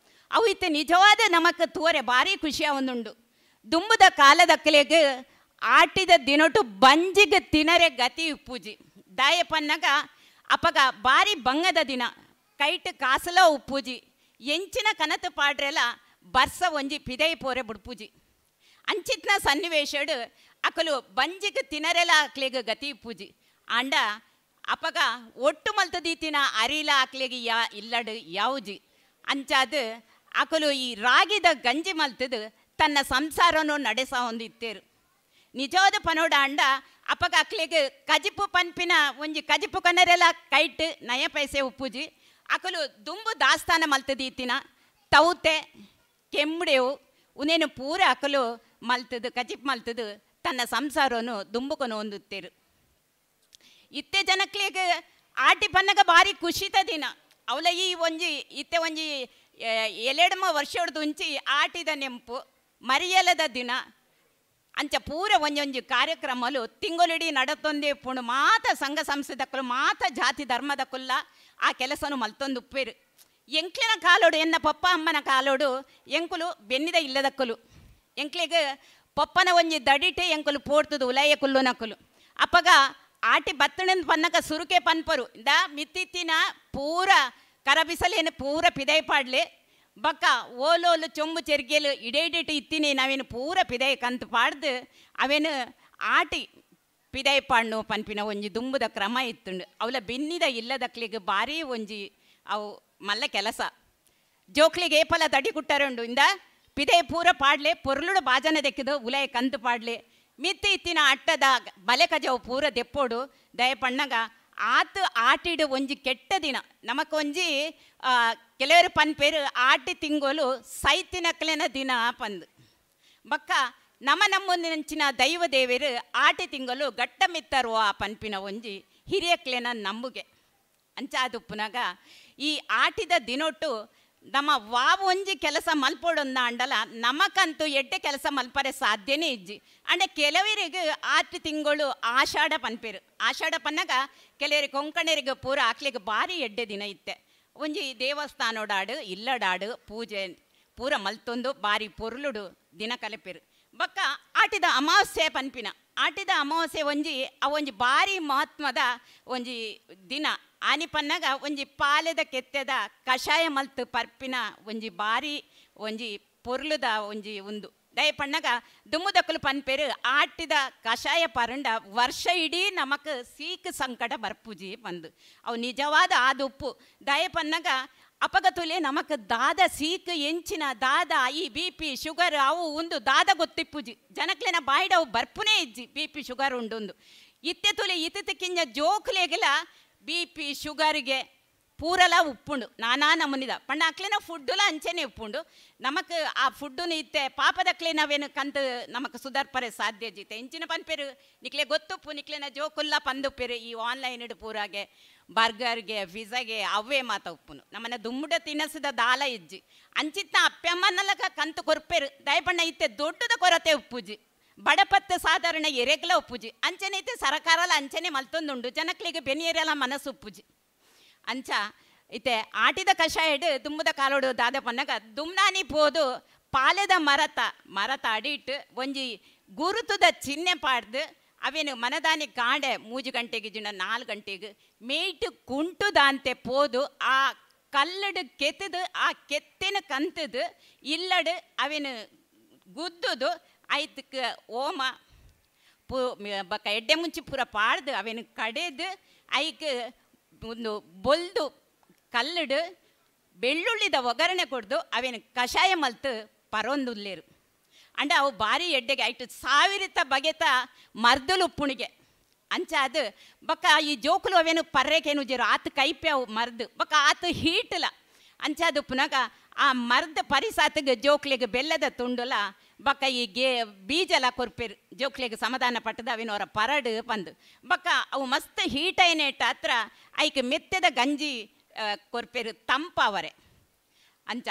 ಅವು ಇತ್ತೆ ನಿಜವಾದ ನಮಕ್ ತೋರೆ ಭಾರಿ ಖುಷಿಯ ಒಂದುಂಡು ದುಂಬುದ ಕಾಲದಕ್ಲೆಗ್ ಆಟಿದ ದಿನೊಟು ಬಂಜಿಗೆ ತಿನರೆ ಗತಿ ಉಪ್ಪುಜಿ ದಾಯ ಪನ್ನಗ ಅಪಗ ಭಾರಿ ಬಂಗದ ದಿನ ಕೈಟ್ ಕಾಸಲ ಉಪ್ಪುಜಿ ಎಂಚಿನ ಕನತು ಪಾಡ್ರೆಲ ಬರ್ಸ ಒಂಜಿ ಪಿದೈ ಪೋರೆ ಬುಡ್ಪುಜಿ ಅಂಚಿತ್ನ ಸನ್ನಿವೇಶಡು ಅಕಲು ಬಂಜಿಗೆ ತಿನರೆಲ ಅಕ್ಲೆಗ್ ಗತಿ ಉಪ್ಪುಜಿ ಆಂಡ ಅಪಗ ಒಟ್ಟು ಮಲ್ತದೀತಿನ ಅರಿಲ ಅಕ್ಲೆಗ್ ಯಾ ಇಲ್ಲಡು ಯಾವುಜಿ ಅಂಚಾದ ಅಕಲು ಈ ರಾಗಿದ ಗಂಜಿ ಮಲ್ತದು ತನ್ನ ಸಂಸಾರನು ನಡೆಸ ಹೊಂದಿತ್ತೇರು ನಿಜವಾದ ಪನೋಡ ಅಂಡ ಅಪಗ ಅಕ್ಲೆಗ್ ಕಜಿಪು ಪನ್ಪಿನ ಒಂಜಿ ಕಜಿಪು ಕನರೆಲ ಕೈಟ್ ನಯ ಪೈಸೆ ಉಪ್ಪುಜಿ ಅಕಲು ದುಂಬು ದಾಸ್ತಾನ ಮಲ್ತದೀತಿನ ತೌತೆ ಕೆಂಬಡೆವು ಉನೇನು ಪೂರ ಅಕಲು ಮಲ್ತದು ಕಜಿಪ್ ಮಲ್ತದು ತನ್ನ ಸಂಸಾರನು ದುಂಬುಕೊನು ಹೊಂದುತ್ತೇರು ಇತ್ತೆ ಜನಕ್ಲೆಗ್ ಆಟಿ ಪನ್ನಗ ಭಾರಿ ಖುಷಿತ ದಿನ ಅವಲ ಈ ಒಂಜಿ ಇತ್ತೆ ಒಂಜಿ ಎಲೆಡಮ ವರ್ಷೊಡ್ದು ಉಂಚಿ ಆಟಿದ ನೆಂಪು ಮರಿಯಲದ ದಿನ ಅಂಚ ಪೂರ ಒಂಜೊಂಜಿ ಕಾರ್ಯಕ್ರಮಲು ತಿಂಗೊಲಿಡಿ ನಡತೊಂದೇ ಪುಣು ಮಾತ ಸಂಘ ಸಂಸ್ಥೆದಕ್ಕಲು ಮಾತ ಜಾತಿ ಧರ್ಮದಕ್ಕುಲ್ಲ ಆ ಕೆಲಸನು ಮಲ್ತೊಂದು ಉಪ್ಪೇರು ಎಂಕ್ಲಿನ ಕಾಲೋಡು ಎನ್ನ ಪಪ್ಪ ಅಮ್ಮನ ಕಾಲೋಡು ಎಂಕುಲು ಬೆನ್ನಿದ ಇಲ್ಲದಕ್ಕಲು ಎಂಕ್ಲಿಗ್ ಪಪ್ಪನ ಒಂಜಿ ದಡಿಟೆ ಎಂಕುಲು ಪೋಡ್ತದು ಉಲಯ ಕುಲ್ಲುನಕುಲು ಅಪಗ ಆಟಿ ಬತ್ತಣನ್ ಪನ್ನಕ ಸುರುಕೆ ಪನ್ಪರು ಇಂದ ಮಿತ್ತಿತ್ತಿನ ಪೂರ ಕರಬಿಸಲೇನು ಪೂರ ಪಿದೈ ಪಾಡ್ಲೆ ಬಕ್ಕ ಓಲೋಲು ಚೊಂಬು ಚೆರ್ಗೆಲು ಇಡೇಡಿಟ್ಟು ಇತ್ತೀನಿ ನಾವೇನು ಪೂರ ಪಿದೈ ಕಂತು ಪಾಡ್ದು ಅವೇನು ಆಟಿ ಪಿದೈ ಪಾಡ್ನು ಪನ್ಪಿನ ಒಂಜಿ ದುಂಬುದ ಕ್ರಮ ಇತ್ತುಂಡು ಅವಲ ಬೆನ್ನಿದ ಇಲ್ಲದಕ್ಲಿಗೆ ಭಾರಿ ಒಂಜಿ ಅವು ಮಲ್ಲ ಕೆಲಸ ಜೋಕ್ಲಿಗೆ ಏಪಲ ದಡಿ ಕುಟ್ಟರುಂಡು ಇಂದ ಪಿದೈ ಪೂರ ಪಾಡ್ಲೆ ಪೊರ್ಲುಡು ಬಾಜನ ದೆಕ್ಕಿದು ಉಲಯ ಕಂತು ಪಾಡ್ಲೆ ಮಿತ್ತಿ ಇತ್ತಿನ ಅಟ್ಟದ ಬಲೆ ಕಜವು ಪೂರ ದೆಪ್ಪೋಡು ದಯಪಣ್ಣಗ ಆತು ಆಟಿಡು ಒಂಜಿ ಕೆಟ್ಟ ದಿನ ನಮಕೊಂಜಿ ಕೆಲವರು ಪನ್ಪೇರು ಆಟಿ ತಿಂಗೋಲು ಸೈತಿನಕ್ಲೆನ ದಿನ ಪಂದು ಬಕ್ಕ ನಮ ನಮ್ಮೊಂದಿನಂಚಿನ ದೈವ ದೇವರು ಆಟಿ ತಿಂಗಳು ಗಟ್ಟ ಮಿತ್ತರುವ ಪನ್ಪಿನ ಒಂಜಿ ಹಿರಿಯಕ್ಲೆನ ನಂಬುಗೆ ಅಂಚಾದುಪ್ಪುನಾಗ ಈ ಆಟಿದ ದಿನೊಟ್ಟು ನಮ್ಮ ವಾವ್ ಒಂಜಿ ಕೆಲಸ ಮಲ್ಪೋಡೊಂದ ಅಂಡಲ ನಮಕಂತೂ ಎಡ್ಡೆ ಕೆಲಸ ಮಲ್ಪರೆ ಸಾಧ್ಯನೇ ಇಜ್ಜಿ ಅಂಡ ಕೆಲವರಿಗೆ ಆಟಿ ತಿಂಗಳು ಆಷಾಢ ಪನ್ಪೇರು ಆಷಾಢ ಪನ್ನಗ ಕೆಲವರಿಗೆ ಕೊಂಕಣರಿಗೆ ಪೂರ ಆಕ್ಲಿಗೆ ಭಾರಿ ಎಡ್ಡೆ ದಿನ ಇತ್ತೆ ಒಂಜಿ ದೇವಸ್ಥಾನೋಡಾಡು ಇಲ್ಲಡಾಡು ಪೂಜೆ ಪೂರ ಮಲ್ತೊಂದು ಭಾರಿ ಪೊರ್ಲುಡು ದಿನ ಕಲೆಪೇರು ಬಕ್ಕ ಆಟಿದ ಅಮಾವಾಸ್ಯೆ ಪನ್ಪಿನ ಆಟಿದ ಅಮಾವಾಸ್ಯೆ ಒಂಜಿ ಆ ಒಂಜಿ ಭಾರಿ ಮಹತ್ವದ ಒಂಜಿ ದಿನ ಆನಿ ಪನ್ನಗ ಒಂಜಿ ಪಾಲೆದ ಕೆತ್ತೆದ ಕಷಾಯ ಮಲ್ತು ಪರ್ಪಿನ ಒಂಜಿ ಭಾರಿ ಒಂಜಿ ಪೊರ್ಲುದ ಒಂಜಿ ಉಂದು ದಯ ಪಣ್ಣಗ ದುಮ್ಮುದಕ್ಕಲು ಪನ್ಪೇರು ಆಟಿದ ಕಷಾಯ ಪರಂಡ ವರ್ಷ ಇಡೀ ನಮಕ್ ಸೀಕ್ ಸಂಕಟ ಬರ್ಪುಜಿ ಬಂದು ಅವು ನಿಜವಾದ ಆದುಪ್ಪು ದಯ ಪನ್ನಗ ಅಪಗತುಲೆ ನಮಕ್ ದಾದ ಸೀಕ್ ಎಂಚಿನ ದಾದ ಈ ಬಿ ಪಿ ಶುಗರ್ ಅವು ಒಂದು ದಾದ ಗೊತ್ತಿಪ್ಪುಜಿ ಜನಕ್ಲೆನ ಬಾಯಿಡ ಅವು ಬರ್ಪುನೇ ಇಜ್ಜಿ ಬಿ ಪಿ ಶುಗರ್ ಉಂಡೊಂದು ಇತ್ತೆ ತುಲೆ ಇತ್ತಿಕ್ಕಿಂಜ ಜೋಕ್ಲೆಗೆಲ್ಲ ಬಿ ಪಿ ಶುಗರ್ಗೆ ಪೂರಲ ಉಪ್ಪುಂಡು ನಾನಾ ನಮೂನಿದ ಪಂಡ ಅಕ್ಲೆನ ಫುಡ್ಡುಲ ಅಂಚೆನೆ ಉಪ್ಪುಂಡು ನಮಕ್ ಆ ಫುಡ್ಡುನು ಇತ್ತೆ ಪಾಪದಕ್ಲೆ ನಾವೇನು ಕಂತು ನಮಕ್ ಸುಧಾರ್ಪರೆ ಸಾಧ್ಯ ಜಿತೆ ಇಂಚಿನ ಪನ್ಪೇರು ನಿಕ್ಲೆ ಗೊತ್ತುಪ್ಪು ನಿಕ್ಲೆನ ಜೋಕುಲ್ಲ ಪಂದುಪ್ಪೇರು ಈ ಆನ್ಲೈನ್ ಇಡು ಪೂರಾಗೆ ಬರ್ಗರ್ಗೆ ಫಿಝಾಗೆ ಅವೇ ಮಾತ ಉಪ್ಪುನು ನಮ್ಮನೆ ದುಮ್ಮುಡ ತಿನಸದ ದಾಲ ಇಜ್ಜಿ ಅಂಚಿತ್ನ ಅಪ್ಪಮ್ಮನಲಕ ಕಂತು ಕೊರ್ಪೇರು ದಯಪಣ್ಣ ಇತ್ತೆ ದೊಡ್ಡದ ಕೊರತೆ ಉಪ್ಪುಜಿ ಬಡಪತ್ತು ಸಾಧಾರಣ ಎರೆಗ್ಲ ಉಪ್ಪುಜಿ ಅಂಚನೆ ಇತ್ತೆ ಸರಕಾರಲ ಅಂಚನೆ ಮಲ್ತೊಂದುಂಡು ಜನಕ್ಲಿಗೆ ಬೆನಿಯರೆಲ್ಲ ಮನಸ್ಸು ಉಪ್ಪುಜಿ ಅಂಚ ಇತ್ತೆ ಆಟಿದ ಕಷಾಯಡು ದುಮ್ಮದ ಕಾಲೋಡು ದಾದ ಪನ್ನಗ ದುಮ್ನಾನಿ ಪೋದು ಪಾಲೆದ ಮರತ ಮರತ ಅಡಿಟ್ಟು ಒಂಜಿ ಗುರುತುದ ಚಿಹ್ನೆ ಪಾಡ್ದು ಅವೇನು ಮನದಾನಿ ಕಾಂಡೆ 3 ಗಂಟೆಗೆ ಜಿನ 4 ಗಂಟೆಗೆ ಮೇಯ್ಟು ಕುಂಟುದಾಂತೆ ಪೋದು ಆ ಕಲ್ಲಡು ಕೆತ್ತದು ಆ ಕೆತ್ತಿನ ಕಂತದು ಇಲ್ಲಡು ಅವೇನು ಗುದ್ದುದು ಐತಕ್ಕೆ ಓಮ ಪೂ ಬಕ್ಕ ಎಡ್ಡೆ ಮುಂಚೆ ಪೂರ ಪಾಡ್ದು ಅವೇನು ಕಡೆದು ಐಕ್ ಒಂದು ಬೊಲ್ದು ಕಲ್ಲಡು ಬೆಳ್ಳುಳ್ಳಿದ ಒಗ್ಗರಣೆ ಕೊಡ್ದು ಅವೇನು ಕಷಾಯ ಮಲ್ತು ಪರೊಂದುಲ್ಲೇರು. ಅಂಡ ಅವು ಭಾರಿ ಎಡ್ಡೆಗೆ ಐಟು ಸಾವಿರತ ಬಗೆತ ಮರ್ದಲು ಉಪ್ಪುಣಿಗೆ ಅಂಚ ಅದು ಬೊಕ್ಕ ಈ ಜೋಕುಲು ಅವೇನು ಪರ್ರೆಕೇನು ಜೇರು ಆತು ಕೈಪೆ ಅವು ಮರ್ದು ಬೊಕ್ಕ ಆತು ಹೀಟಲ ಅಂಚ ಅದು ಪುನಗ ಆ ಮರ್ದ ಪರಿಸಾತಿಗೆ ಜೋಕ್ಲಿಗೆ ಬೆಲ್ಲದ ತುಂಡುಲ ಬೊಕ್ಕ ಈ ಗೆ ಬೀಜಲ ಕೊರ್ಪೇರು ಜೋಕ್ಲಿಗೆ ಸಮಾಧಾನ ಪಟ್ಟದ ಅವಿನವರ ಪರಡು ಪಂದು ಬೊಕ್ಕ ಅವು ಮಸ್ತ್ ಹೀಟ ಏನೇಟ ಹತ್ರ ಐಕ್ ಮೆತ್ತೆದ ಗಂಜಿ ಕೊರ್ಪೇರು ತಂಪಾವರೆ ಅಂಚ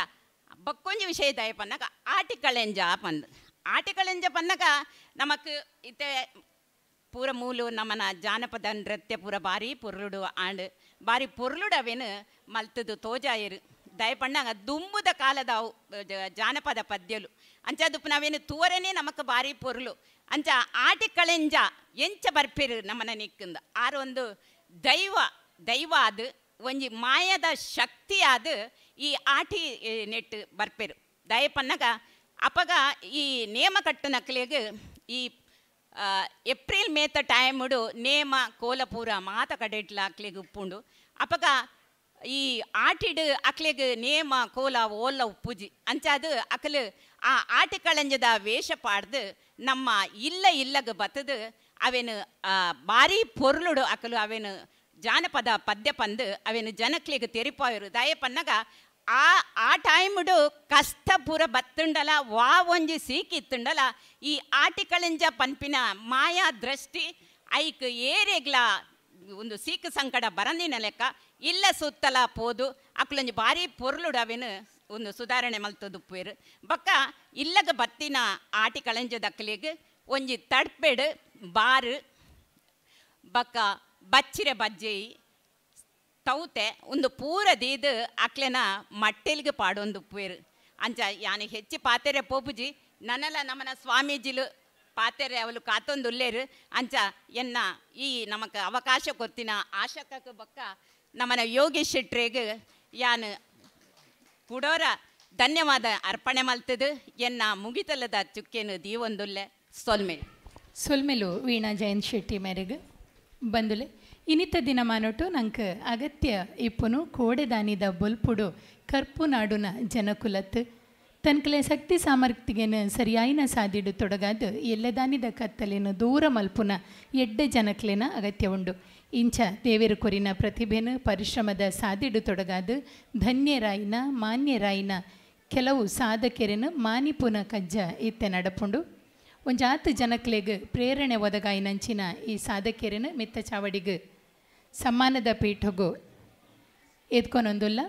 ಬಕ್ಕೊಂಜಿ ವಿಷಯ ದಯ ಪನ್ನಗ ಆಟಿಕಳೆಂಜ ಪಂದು ಆಟಿಕಳೆಂಜ ಪನ್ನಗ ನಮಕ್ ಇತ್ತೆ ಪೂರ ಮೂಲು ನಮನ ಜಾನಪದ ನೃತ್ಯ ಪೂರ ಬಾರಿ ಪೊರ್ಲುಡು ಆಂಡ್ ಬಾರಿ ಪೊರ್ಲುಡು ಅವೇನು ಮಲ್ತದು ತೋಜಾಯರು ದಯಪಣ್ಣಾಗ ದುಂಬುದ ಕಾಲದ ಅವು ಜಾನಪದ ಪದ್ಯಲು ಅಂಚ ದುಪ್ಪು ನಾವೇನು ತೂವರೇನೆ ನಮಕ್ ಬಾರಿ ಪೊರ್ಲು ಅಂಚ ಆಟಿಕಳೆಂಜ ಎಂಚ ಬರ್ಪೇರು ನಮನ ನಿಕ್ಕಂದು ಆರೊಂದು ದೈವ ದೈವ ಅದು ಒಂಜಿ ಮಾಯದ ಶಕ್ತಿ ಅದು ಈ ಆಟಿ ನೆಟ್ಟು ಬರ್ಪೇರು ದಯಪನ್ನಗ ಅಪಗ ಈ ನೇಮ ಕಟ್ಟುನಕ್ಲೆಗ್ ಈ ಏಪ್ರಿಲ್ ಮೇತ ಟೈಮುಡು ನೇಮ ಕೋಲಪೂರ ಮಾತ ಕಡೆಟ್ಲ ಅಕ್ಲೆಗ್ ಉಪ್ಪುಂಡು ಅಪಗ ಈ ಆಟಿಡು ಅಕ್ಲೆಗ್ ನೇಮ ಕೋಲ ಓಲ ಉಪ್ಪುಜಿ ಅಂಚ ಅದು ಅಕ್ಲು ಆ ಆಟಿ ಕಳಂಜದ ವೇಷ ಪಾಡ್ದು ನಮ್ಮ ಇಲ್ಲ ಇಲ್ಲಗ ಬತ್ತದು ಅವೇನು ಭಾರಿ ಪೊರ್ಲುಡು ಅಕಲು ಅವೇನು ಜಾನಪದ ಪದ್ಯ ಪಂದು ಅವೇನು ಜನಕ್ಲೆಗ್ ತೆರಿಪಾಯರು ದಯ ಪನ್ನಗ ಆ ಆ ಟೈಮುಡು ಕಷ್ಟ ಪೂರ ಬತ್ತುಂಡಲ ವಾ ಒಂಜಿ ಸೀಕಿತ್ತುಂಡಲ ಈ ಆಟಿಕಳಿಂಜ ಪನ್ಪಿನ ಮಾಯಾ ದೃಷ್ಟಿ ಐಕ್ ಏರೆಗ್ಲ ಒಂದು ಸೀಕು ಸಂಕಟ ಬರಂದಿನ ಲೆಕ್ಕ ಇಲ್ಲ ಸುತ್ತಲ ಪೋದು ಅಕ್ಲೊಂಜಿ ಭಾರಿ ಪೊರ್ಲುಡು ಅವೇನು ಒಂದು ಸುಧಾರಣೆ ಮಲ್ತದುಪ್ಪೇರು ಬೊಕ್ಕ ಇಲ್ಲಗ ಬತ್ತಿನ ಆಟಿ ಕಳಂಜದಕ್ಕಲಿಗ್ ಒಂಜಿ ತಡ್ಪೆಡು ಬಾರು ಬೊಕ್ಕ ಬಚ್ಚಿರೆ ಬಜ್ಜೆಯಿ ತೌತೆ ಒಂದು ಪೂರ ದೀದು ಅಕ್ಲೆನ ಮಟ್ಟೆಲ್ಗೆ ಪಾಡೊಂದು ಉಪ್ಪೇರು ಅಂಚ ಯಾನು ಹೆಚ್ಚು ಪಾತೆರೆ ಪೋಪುಜಿ ನನಲ ನಮನ ಸ್ವಾಮೀಜಿಲು ಪಾತೆರೆ ಅವಳು ಕಾತೊಂದು ಉಲ್ಲೇರು ಅಂಚ ಎನ್ನ ಈ ನಮಕ್ ಅವಕಾಶ ಕೊತ್ತಿನ ಆಶಕಕ್ಕೆ ಬೊಕ್ಕ ನಮನ ಯೋಗೇಶ್ ಶೆಟ್ರೆಗ್ ಯಾನು ಕುಡೋರ ಧನ್ಯವಾದ ಅರ್ಪಣೆ ಮಲ್ತದು ಎನ್ನ ಮುಗಿತಲದ ಚುಕ್ಕೆನು ದೀವೊಂದುಲ್ಲೆ ಸೊಲ್ಮೆಲು ಸೊಲ್ಮೆಲು ವೀಣಾ ಜಯಂತ್ ಶೆಟ್ಟಿ ಮೇರೆಗೆ ಬಂದುಲೆ ಇನಿತ ದಿನಮಾನೊಟು ನಂಗೆ ಅಗತ್ಯ ಇಪ್ಪುನು ಕೋಡೆದಾನಿದ ಬೊಲ್ಪುಡು ಕರ್ಪು ನಾಡುನ ಜನಕುಲತ್ ತನ್ಕಲೆ ಶಕ್ತಿ ಸಾಮರ್ಥ್ಯಗೆನ ಸರಿಯಾಯಿನ ಸಾದಿಡು ತೊಡಗಾದು ಎಲ್ಲದಾನಿದ ಕತ್ತಲೆನು ದೂರ ಮಲ್ಪುನ ಎಡ್ಡೆ ಜನಕ್ಲೆನ ಅಗತ್ಯ ಉಂಡು ಇಂಚ ದೇವೇರು ಕೊರಿನ ಪ್ರತಿಭೆನು ಪರಿಶ್ರಮದ ಸಾದಿಡು ತೊಡಗಾದು ಧನ್ಯರಾಯಿನ ಮಾನ್ಯರಾಯಿನ ಕೆಲವು ಸಾಧಕೆರೆನು ಮಾನಿಪುನ ಕಜ್ಜ ಇತ್ತೆ ನಡಪುಂಡು ಒಂಜಾತ್ ಜನಕ್ಲೆಗ್ ಪ್ರೇರಣೆ ಒದಗಾಯಿನಂಚಿನ ಈ ಸಾಧಕೆರೆನು ಮಿತ್ತ ಚಾವಡಿಗ್ ಸಮ್ಮಾನದ ಪೀಠಗು ಎದ್ಕೊನೊಂದುಲ್ಲ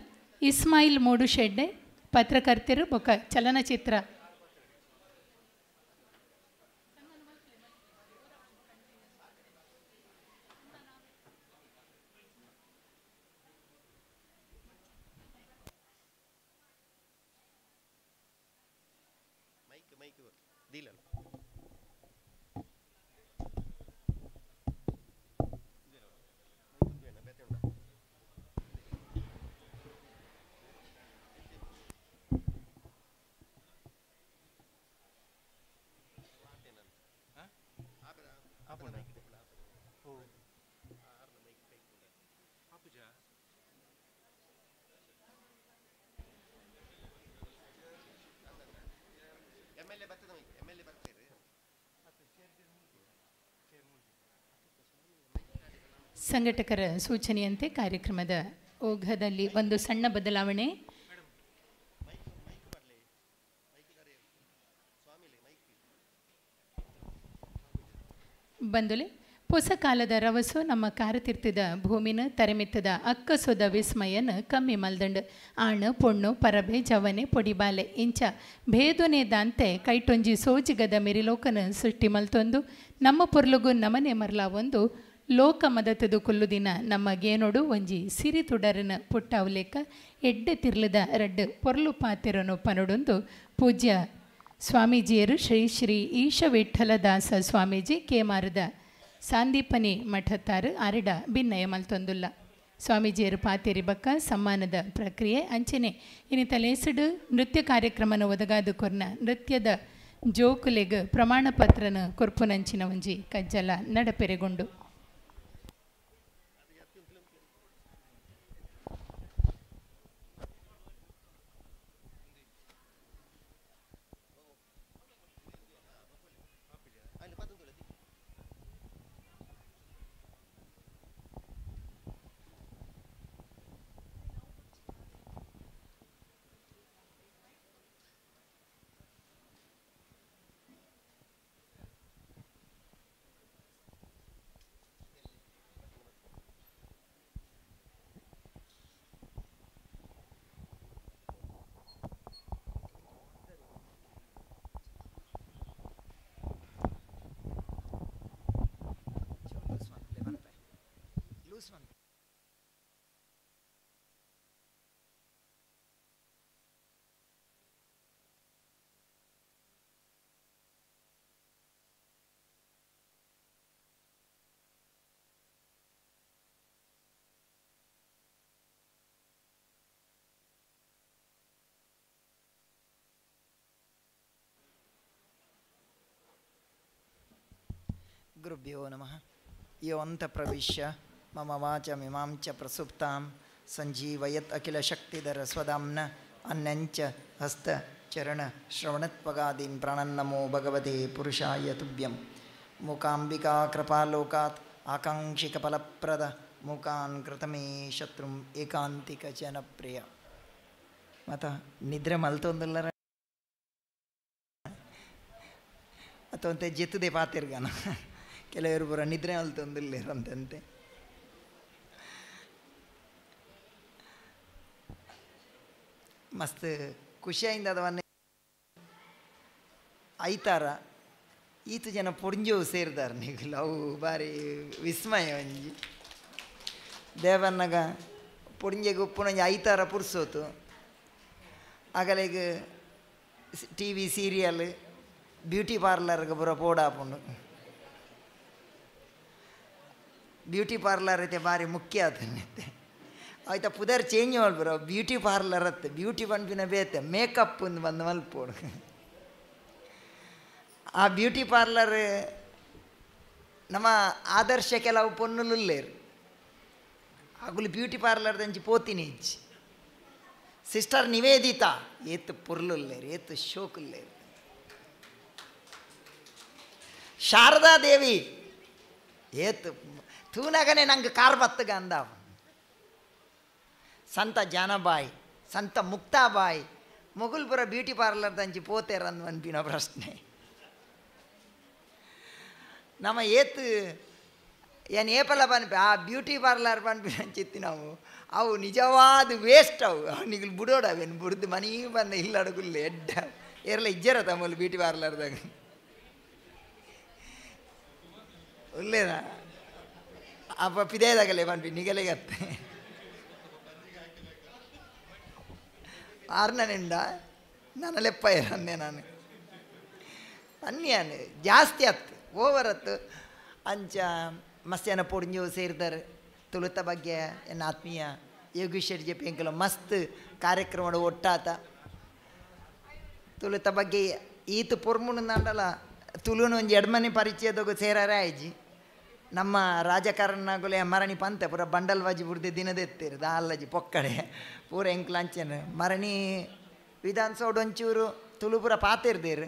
ಇಸ್ಮಾಯಿಲ್ ಮೂಡುಶೆಡ್ಡೆ ಪತ್ರಕರ್ತರು ಬೊಕ ಚಲನಚಿತ್ರ ಸಂಘಟಕರ ಸೂಚನೆಯಂತೆ ಕಾರ್ಯಕ್ರಮದ ಓಘದಲ್ಲಿ ಒಂದು ಸಣ್ಣ ಬದಲಾವಣೆ. ಬಂದುಲೆ ಹೊಸ ಕಾಲದ ರವಸು ನಮ್ಮ ಕಾರತಿರ್ತದ ಭೂಮಿನ ತರೆಮಿತ್ತದ ಅಕ್ಕಸೊದ ವಿಸ್ಮಯನ ಕಮ್ಮಿ ಮಲ್ದಂಡು ಆಣು ಪೊಣ್ಣು ಪರಬೆ ಜವನೆ ಪೊಡಿಬಾಲೆ ಇಂಚ ಭೇದನೆ ದಾಂತೆ ಕೈಟೊಂಜಿ ಸೋಜಿಗದ ಮೆರಿಲೋಕನ ಸೃಷ್ಟಿ ಮಲ್ತೊಂದು ನಮ್ಮ ಪೊರ್ಲುಗು ನಮನೆ ಮರ್ಲಾ ಒಂದು ಲೋಕ ಮದತದು ಕುಲ್ಲುದಿನ ನಮ್ಮ ಗೇನೊಡು ಒಂಜಿ ಸಿರಿ ತುಡರನ ಪುಟ್ಟಾವುಲೇಕ ಎಡ್ಡೆ ತಿರ್ಲದ ರಡ್ಡು ಪೊರ್ಲು ಪಾತಿರನು ಪನೊಡೊಂದು ಪೂಜ್ಯ ಸ್ವಾಮೀಜಿಯರು ಶ್ರೀ ಶ್ರೀ ಈಶವಿಠಲದಾಸ ಸ್ವಾಮೀಜಿ ಕೇಮಾರದ ಸಾಂದೀಪನಿ ಮಠತ್ತಾರು ಆರಿಡ ಭಿನ್ನಯ ಮಲ್ತೊಂದುಲ್ಲ. ಸ್ವಾಮೀಜಿಯರು ಪಾತೇರಿ ಬಕ್ಕ ಸಮ್ಮಾನದ ಪ್ರಕ್ರಿಯೆ ಅಂಚನೆ ಇನಿ ತಲೇಸಡು ನೃತ್ಯ ಕಾರ್ಯಕ್ರಮನ ಒದಗಾದು ಕೊರ್ನ ನೃತ್ಯದ ಜೋಕುಲೆಗ್ ಪ್ರಮಾಣ ಪತ್ರನ ಕೊರ್ಪುನಂಚಿನ ಒಂಜಿ ಕಜ್ಜಲ ನಡಪೆರೆಗೊಂಡು. ಗುರುಭ್ಯೋ ನಮಃ. ಯೋಂತ ಪ್ರವಿಶ್ಯ ಮಮ ವಾಚಮಿಮಾಂ ಚ ಪ್ರಸುಪ್ತಾಂ ಸಂಜೀವಯತ್ ಅಖಿಲ ಶಕ್ತಿಧರ ಸ್ವದಾಮ್ನ ಅನ್ಯಂಚ ಹಸ್ತ ಚರಣ ಶ್ರವಣತ್ವಗಾದೀನ್ ಪ್ರಾಣನ್ನಮೋ ಭಗವತೆ ಪುರುಷಾಯ ತುಭ್ಯಂ. ಮೂಕಾಂಬಿಕಾ ಕೃಪಾಲೋಕಾತ್ ಆಕಾಂಕ್ಷಿಕಫಲಪ್ರದ ಮೂಕಾನ್ ಕೃತಮೇ ಶತ್ರುಂ ಏಕಾಂತಿಕ ಜನಪ್ರಿಯ. ಮತ ನಿದ್ರೆ ಮಲ್ತೊಂದುಲ್ಲರ ಅಥವಾ ಜೆತ್ತದೆ ಪಾತಿರ್ಗಾನ ಕೆಲವರು ಪೂರ ನಿದ್ರೆ ಮಲ್ತೊಂದುಲ್ಲೇರಂತಂತೆ. ಮಸ್ತ್ ಖುಷಿಯಿಂದ ಅದವನ್ನೇ ಐತಾರ ಈತು ಜನ ಪೊಂಜೋವು ಸೇರಿದಾರೆ ನಿಗುಲು, ಅವು ಭಾರಿ ವಿಸ್ಮಯ ಒಂಜಿ. ದೇವನ್ನಗ ಪೊಂಜೆಗೆ ಉಪ್ಪುನೊಂಜಿ ಐತಾರ ಪುರ್ಸೋತು ಆಗಲೇಗ ಟಿ ವಿ ಸೀರಿಯಲ್ ಬ್ಯೂಟಿ ಪಾರ್ಲರ್ಗೆ ಪೂರ ಪೋಡಾಪುಂಡು. ಬ್ಯೂಟಿ ಪಾರ್ಲರ್ ಐತೆ ಭಾರಿ ಮುಖ್ಯ ಆತನೈತೆ. ಆಯ್ತಾ ಪುದರ್ ಚೇಂಜ್ ಮಾಡ್ಬರ ಬ್ಯೂಟಿ ಪಾರ್ಲರ್ ಅತ್ತೆ ಬ್ಯೂಟಿ ಪನ್ಪಿನ ಬೇತೆ ಮೇಕಪ್ ಒಂದು ಬಂದು ಮಲ್ಪೋಡು. ಆ ಬ್ಯೂಟಿ ಪಾರ್ಲರ್ ನಮ್ಮ ಆದರ್ಶ ಕೆಲವು ಪೊನ್ನುಲುಲ್ಲೇರು ಅಗುಲು ಬ್ಯೂಟಿ ಪಾರ್ಲರ್ ದಂಚಿ ಪೋತಿನಿ ಇಜ್ಜಿ. ಸಿಸ್ಟರ್ ನಿವೇದಿತಾ ಏತು ಪೊರ್ಲುಲ್ಲೇರು ಏತು ಶೋಕುಲ್ಲೇರು. ಶಾರದಾ ದೇವಿ ಏತು ತೂನಗನೆ ನಂಗೆ ಕಾರ್ ಬತ್ತಗ ಅಂದ. ಸಂತ ಜಾನಬಾಯಿ ಸಂತ ಮುಕ್ತಾಬಾಯಿ ಮೊಗುಲ್ಪುರ ಬ್ಯೂಟಿ ಪಾರ್ಲರ್ ದಂಚಿ ಪೋತೇರಂದು ಅನ್ಪಿನ ಪ್ರಶ್ನೆ. ನಮ್ಮ ಏತು ಏನು ಏಪಲ ಪನ್ಪಿ ಆ ಬ್ಯೂಟಿ ಪಾರ್ಲರ್ ಪನ್ಪಿನ ಚಿತ್ತಿ ನಾವು ಅವು ನಿಜವಾದ ವೇಸ್ಟ್ ಅವು ಅವನಿಗೆ ಬುಡೋಡ ಅವೇನು ಬುಡ್ದು ಮನೆ ಬಂದ ಇಲ್ಲಡಗುಲ್ಲ ಎಡ್ಡ ಏರ್ಲ ಇಜ್ಜರ ತಮ್ಮಲ್ಲಿ ಬ್ಯೂಟಿ ಪಾರ್ಲರ್ದಾಗ ಒಳ್ಳೇದಾ ಅಪ್ಪ ಪಿದೇದಾಗಲೇ ಪನ್ಪಿ ನಿಗಲೆಗತ್ತೆ ಆರ್ನನಿಂದ ನನ್ನ ಲೆಪ್ಪ ಇರಂದೆ ನಾನು ಅನ್ಯಾನು ಜಾಸ್ತಿ ಆತ್ತು ಓವರ್ ಆತ್ತು. ಅಂಚ ಮಸ್ತ್ಯಾನ ಪೊಡಿಂಜು ಸೇರಿದಾರೆ ತುಳುತ ಬಗ್ಗೆ ಎನ್ನ ಆತ್ಮೀಯ ಯೋಗೀಶ್ವರ್ ಜೆ ಪಿ ಮಸ್ತ್ ಕಾರ್ಯಕ್ರಮ ಒಟ್ಟಾತ ತುಳುತ ಬಗ್ಗೆ ಈತ ಪೊರ್ಮುಂಡಲ್ಲ ತುಳುನ ಒಂಜಿ ಎಡ್ಮನೆ ಪರಿಚಯದಾಗ ಸೇರಾರೆ ಆಯ್ಜಿ. ನಮ್ಮ ರಾಜಕಾರಣಗುಲೆ ಮರಣಿ ಪಂತೆ ಪೂರ ಬಂಡಲ್ವಾಜಿ ಬುಡ್ದು ದಿನದೆತ್ತಿರು ದಾಲ್ಲಜಿ ಪೊಕ್ಕಡೆ ಪೂರ ಎಂಕ್ಲಾಂಚನ ಮರಣಿ ವಿಧಾನಸೌಧ ಒಂಚೂರು ತುಳು ಪೂರ ಪಾತಿರ್ದೇರು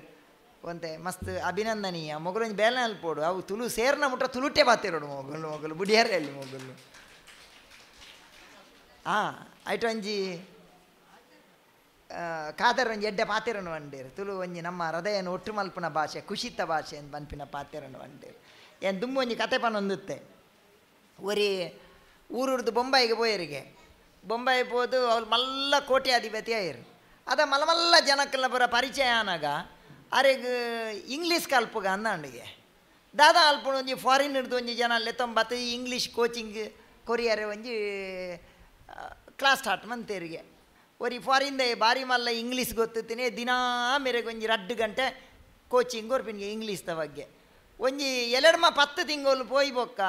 ಒಂತೆ ಮಸ್ತ್ ಅಭಿನಂದನೀಯ. ಮೊಗಲೊಂಜಿ ಬೇಲೆ ಅಲ್ಪೋಡು ಅವು ತುಳು ಸೇರ್ನ ಮುಟ್ಟ ತುಳುಟೆ ಪಾತಿರೋಡು ಮೊಗಲು ಮೊಗಲು ಬುಡಿಯಾರೆ ಅಲ್ಲಿ ಮೊಗಲು. ಹಾಂ ಐಟ್ ಒಂಜಿ ಕಾದರ್ ಒಂಜಿ ಎಡ್ಡೆ ಪಾತಿರನು వండేರು ತುಳು ಒಂಜಿ ನಮ್ಮ ಹೃದಯನ ಒಟ್ಟು ಮಲ್ಪುನ ಭಾಷೆ ಕುಶಿತ ಭಾಷೆ ಅಂತ ಪನ್ಪಿನ ಪಾತಿರನು వండేರು. ಏನು ದುಂಬು ಒಂಜಿ ಕತೆ ಪನೊಂದುತ್ತೆ ಒರಿ ಊರುರ್ದು ಬೊಂಬಾಯಿಗೆ ಪೋಯರಿಗೆ ಬೊಂಬಾಯಿ ಪೋದು ಅವ್ರು ಮಲ್ಲ ಕೋಟ್ಯಾಧಿಪತಿ ಆಯಿರು. ಅದ ಮಲ್ಲ ಜನಕ್ಕೆಲ್ಲ ಪೂರ ಪರಿಚಯ ಆನಾಗ ಅರೆಗ್ ಇಂಗ್ಲೀಷ್ ಕಲ್ಪುಗ ಅಂದಾಂಡಿಗೆ ದಾದಾ ಅಲ್ಪುಣ ಒಂಜಿ ಫಾರಿನ್ ಹಿಡ್ದು ಒಂಜಿ ಜನ ಲೆತ್ತೊಂಬತ್ತು ಇಂಗ್ಲೀಷ್ ಕೋಚಿಂಗ್ ಕೊರಿಯರೆ ಒಂಜಿ ಕ್ಲಾಸ್ ಸ್ಟಾರ್ಟ್ ಮಂತೇರಿಗೆ. ಒರಿ ಫಾರಿನ್ದ ಬಾರಿ ಮಲ್ಲ ಇಂಗ್ಲೀಷ್ ಗೊತ್ತುತ್ತೀನಿ ದಿನಾ ಮೇರೆಗೆ ಒಂಜಿ 2 ಗಂಟೆ ಕೋಚಿಂಗ್ ಕೊರ್ಪಿನ್ಗೆ ಇಂಗ್ಲೀಷ್ದ ಬಗ್ಗೆ. ಒಂಜಿ ಎಲೆಡ್ಮ 10 ತಿಂಗಳು ಪೋಯಿ ಬೊಕ್ಕ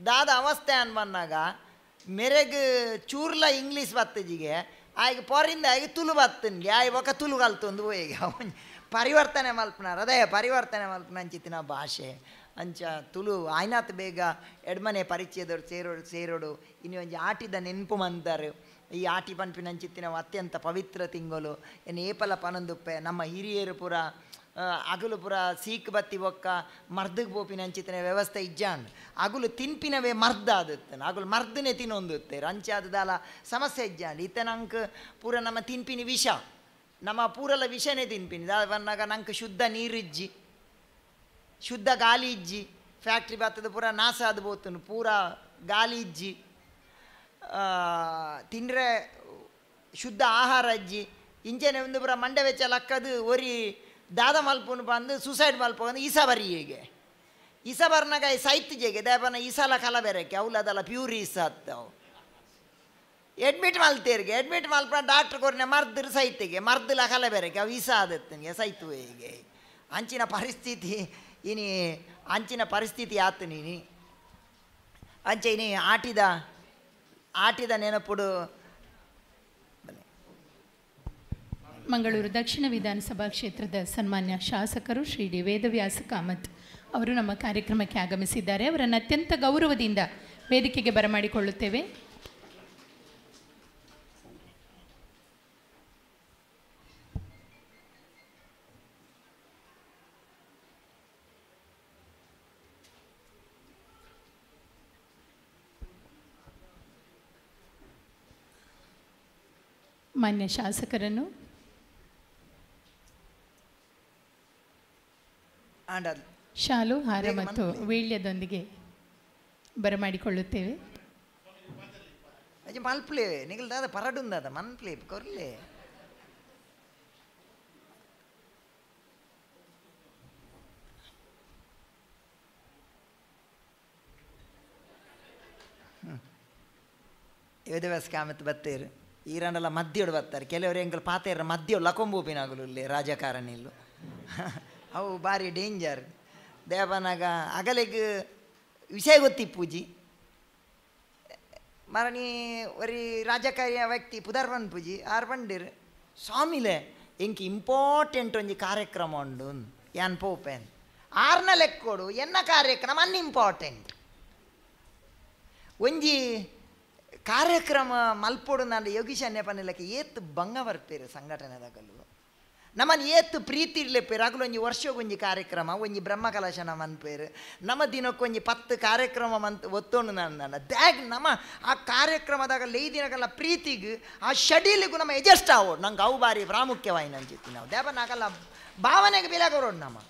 ದಾದ ಅವಸ್ಥೆ ಅನ್ ಬಂದಾಗ ಮೆರೆಗ್ ಚೂರ್ಲ ಇಂಗ್ಲೀಷ್ ಬತ್ತಜಿಗೆ ಆಯ್ಗೆ ಫಾರಿನ್ದ ಆಯ್ಗೆ ತುಳು ಬತ್ತನ್ಗೆ ಆಯ್ ಬೊಕ್ಕ ತುಳು ಕಲ್ತೊಂದು ಪೋಯಿಗೆ ಒಂಜಿ ಪರಿವರ್ತನೆ ಮಲ್ಪನಾರ ಅದೇ ಪರಿವರ್ತನೆ ಮಲ್ಪನ ಅಂಚಿತ್ತಿನ ಭಾಷೆ ಅಂಚ ತುಳು ಆಯ್ನಾತ್ ಬೇಗ ಎಡ್ಮನೆ ಪರಿಚಯದವ್ರು ಸೇರೋಡು ಸೇರೋಡು ಇನ್ನು ಒಂಜಿ ಆಟಿದ ನೆನಪು ಮಂತಾರೆ. ಈ ಆಟಿ ಪನ್ಪಿನ ಅಂಚಿತ್ತಿನ ಅತ್ಯಂತ ಪವಿತ್ರ ತಿಂಗಳು ಏನು ಏಪಲ ಪನೊಂದುಪ್ಪೆ ನಮ್ಮ ಹಿರಿಯರು ಪೂರ ಅಗಲು ಪೂರ ಸೀಕ್ ಬತ್ತಿ ಬೊಕ್ಕ ಮರ್ದಗೆ ಪೋಪಿನ ಅಂಚಿತ್ತಿನ ವ್ಯವಸ್ಥೆ ಇಜ್ಜಾಂಡ್ ಅಗುಲು ತಿನ್ಪಿನವೇ ಮರ್ದ ಆದುತ್ತೆ ಅಗುಲು ಮರ್ದನೆ ತಿನ್ನೊಂದುತ್ತೆ ರಂಚಾದದಾಲ ಸಮಸ್ಯೆ ಇಜ್ಜಾಂಡ್. ಇತ್ತ ನಂಗೆ ಪೂರ ನಮ್ಮ ತಿನ್ಪಿನ ವಿಷ ನಮ್ಮ ಪೂರಲ ವಿಷನೇ ತಿನ್ಪಿನಿ ದಾವನ್ನಾಗ ನಂಗೆ ಶುದ್ಧ ನೀರಿಜ್ಜಿ ಶುದ್ಧ ಗಾಲಿ ಇಜ್ಜಿ ಫ್ಯಾಕ್ಟ್ರಿ ಬತ್ತದ ಪೂರ ನಾಶ ಆದ ಬೋತನು ಪೂರ ಗಾಲಿ ಇಜ್ಜಿ ತಿಂದರೆ ಶುದ್ಧ ಆಹಾರ ಅಜ್ಜಿ ಇಂಚೆನೆ ಒಂದು ಪೂರ ಮಂಡೆ ವೆಚ್ಚ ಲಕ್ಕದು ಒರಿ ದಾದ ಮಲ್ಪುನು ಬಂದು ಸೂಸೈಡ್ ಮಲ್ಪಂದು ಈಸ ಬರಿಯೇಗೆ ಈಸ ಬರ್ನಾಗ ಸೈತ್ ಜೇಗೆ ದೇವನ ಈಸಲ ಕಲ ಬೇರೆಕ್ಕೆ ಅವಲದಲ್ಲ ಪ್ಯೂರ್ ಈಸ ಅತ್ತವು ಅಡ್ಮಿಟ್ ಮಲ್ತೇರಿಗೆ ಅಡ್ಮಿಟ್ ಮಲ್ಪ ಡಾಕ್ಟ್ರ್ ಕೊರ್ನೆ ಮರ್ದ್ರು ಸೈತಿಗೆ ಮರ್ದಲ ಕಲ ಬೇರೆಕ್ಕೆ ಅವು ಈಸ ಆದತ್ತನಿಗೆ ಸೈತು ಹೇಗೆ ಅಂಚಿನ ಪರಿಸ್ಥಿತಿ ಇನಿ ಅಂಚಿನ ಪರಿಸ್ಥಿತಿ ಆತು ನೀನಿ ಅಂಚೆ ಇನಿ ಆಟಿದ ಆಟಿದ ನೆನಪುಡು. ಮಂಗಳೂರು ದಕ್ಷಿಣ ವಿಧಾನಸಭಾ ಕ್ಷೇತ್ರದ ಸನ್ಮಾನ್ಯ ಶಾಸಕರು ಶ್ರೀ ಡಿ ವೇದವ್ಯಾಸ ಕಾಮತ್ ಅವರು ನಮ್ಮ ಕಾರ್ಯಕ್ರಮಕ್ಕೆ ಆಗಮಿಸಿದ್ದಾರೆ. ಅವರನ್ನು ಅತ್ಯಂತ ಗೌರವದಿಂದ ವೇದಿಕೆಗೆ ಬರಮಾಡಿಕೊಳ್ಳುತ್ತೇವೆ. ಮಾನ್ಯ ಶಾಸಕರನ್ನು ಶಾಲು, ಹಾರ ಮತ್ತು ವೀಳ್ಯದೊಂದಿಗೆ ಬರಮಾಡಿಕೊಳ್ಳುತ್ತೇವೆ. ಮಲ್ಪ್ಲೆ ನಿಗಲ್ದಾದ ಪರಡುಂದಾದ ಮನ್ಪ್ಲೆ ಕೊರ್ಲೆ ವೇದವ್ಯಾಸ ಕಾಮತ್ ಬತ್ತೇರು ಈರನ್ನೆಲ್ಲ ಮದ್ಯೋಡು ಬರ್ತಾರೆ. ಕೆಲವರು ಎಂಕಲ್ ಪಾತೇರ ಮದ್ಯೋ ಲಕೊಂಬೂಪಿನಾಗಲು ಇಲ್ಲಿ ರಾಜಕಾರಣಿಲ್ಲು ಅವು ಭಾರಿ ಡೇಂಜರ್. ದೇವನಾಗ ಅಗಲಿಗೆ ವಿಷಯ ಗೊತ್ತಿಪ್ಪೂಜಿ ಮರಣಿ ಒರಿ ರಾಜಕಾರಿಯ ವ್ಯಕ್ತಿ ಪುದರ್ವನ್ ಪೂಜಿ ಆರು ಬಂಡಿರು ಸ್ವಾಮಿಲೆ ಎಂಕ್ ಇಂಪಾರ್ಟೆಂಟ್ ಒಂಜಿ ಕಾರ್ಯಕ್ರಮ ಉಂಡು ಯಾನ್ ಪೋಪೆನ್ ಆರ್ನ ಲೆಕ್ಕೋಡು ಎನ್ನ ಕಾರ್ಯಕ್ರಮ ಅನ್ಇಂಪಾರ್ಟೆಂಟ್ ಒಂಜಿ ಕಾರ್ಯಕ್ರಮ ಮಲ್ಪೋಡು ನಾನು ಯೋಗೀಶ್ ಅನ್ಯಪನಿಲಕ್ಕೆ ಏತ್ ಬಂಗ ಬರ್ಪೇರು ಸಂಘಟನೆದಾಗಲು ನಮ್ಮನ್ನು ಏತ್ ಪ್ರೀತಿ ಇರ್ಲೆಪ್ಪೇರು ಆಗಲು ಒಂಜಿ ವರ್ಷಗೊಂಜಿ ಕಾರ್ಯಕ್ರಮ ಒಂಜಿ ಬ್ರಹ್ಮಕಲಶ ಮನ್ಪೇರು ನಮ್ಮ ದಿನಕ್ಕೊಂಜಿ 10 ಕಾರ್ಯಕ್ರಮ ಮಂತ್ ಒತ್ತೋಂಡು ನಾನು ದ್ಯಾಗ್ ನಮ್ಮ ಆ ಕಾರ್ಯಕ್ರಮದಾಗ ಲೈದಿನಗಲ್ಲ ಪ್ರೀತಿಗೆ ಆ ಶೆಡ್ಯೂಲಿಗೂ ನಮ್ಮ ಎಜಸ್ಟ್ ಆವೋಡು ನಂಗೆ ಅವು ಬಾರಿ ಪ್ರಾಮುಖ್ಯವಾಯಿನ ಅಂಚಿತ್ತಿ ನಾವು ದೇವನಾಗಲ್ಲ ಭಾವನೆಗೆ ಬೆಲೆ ಕೊರೋಡು ನಮ್ಮ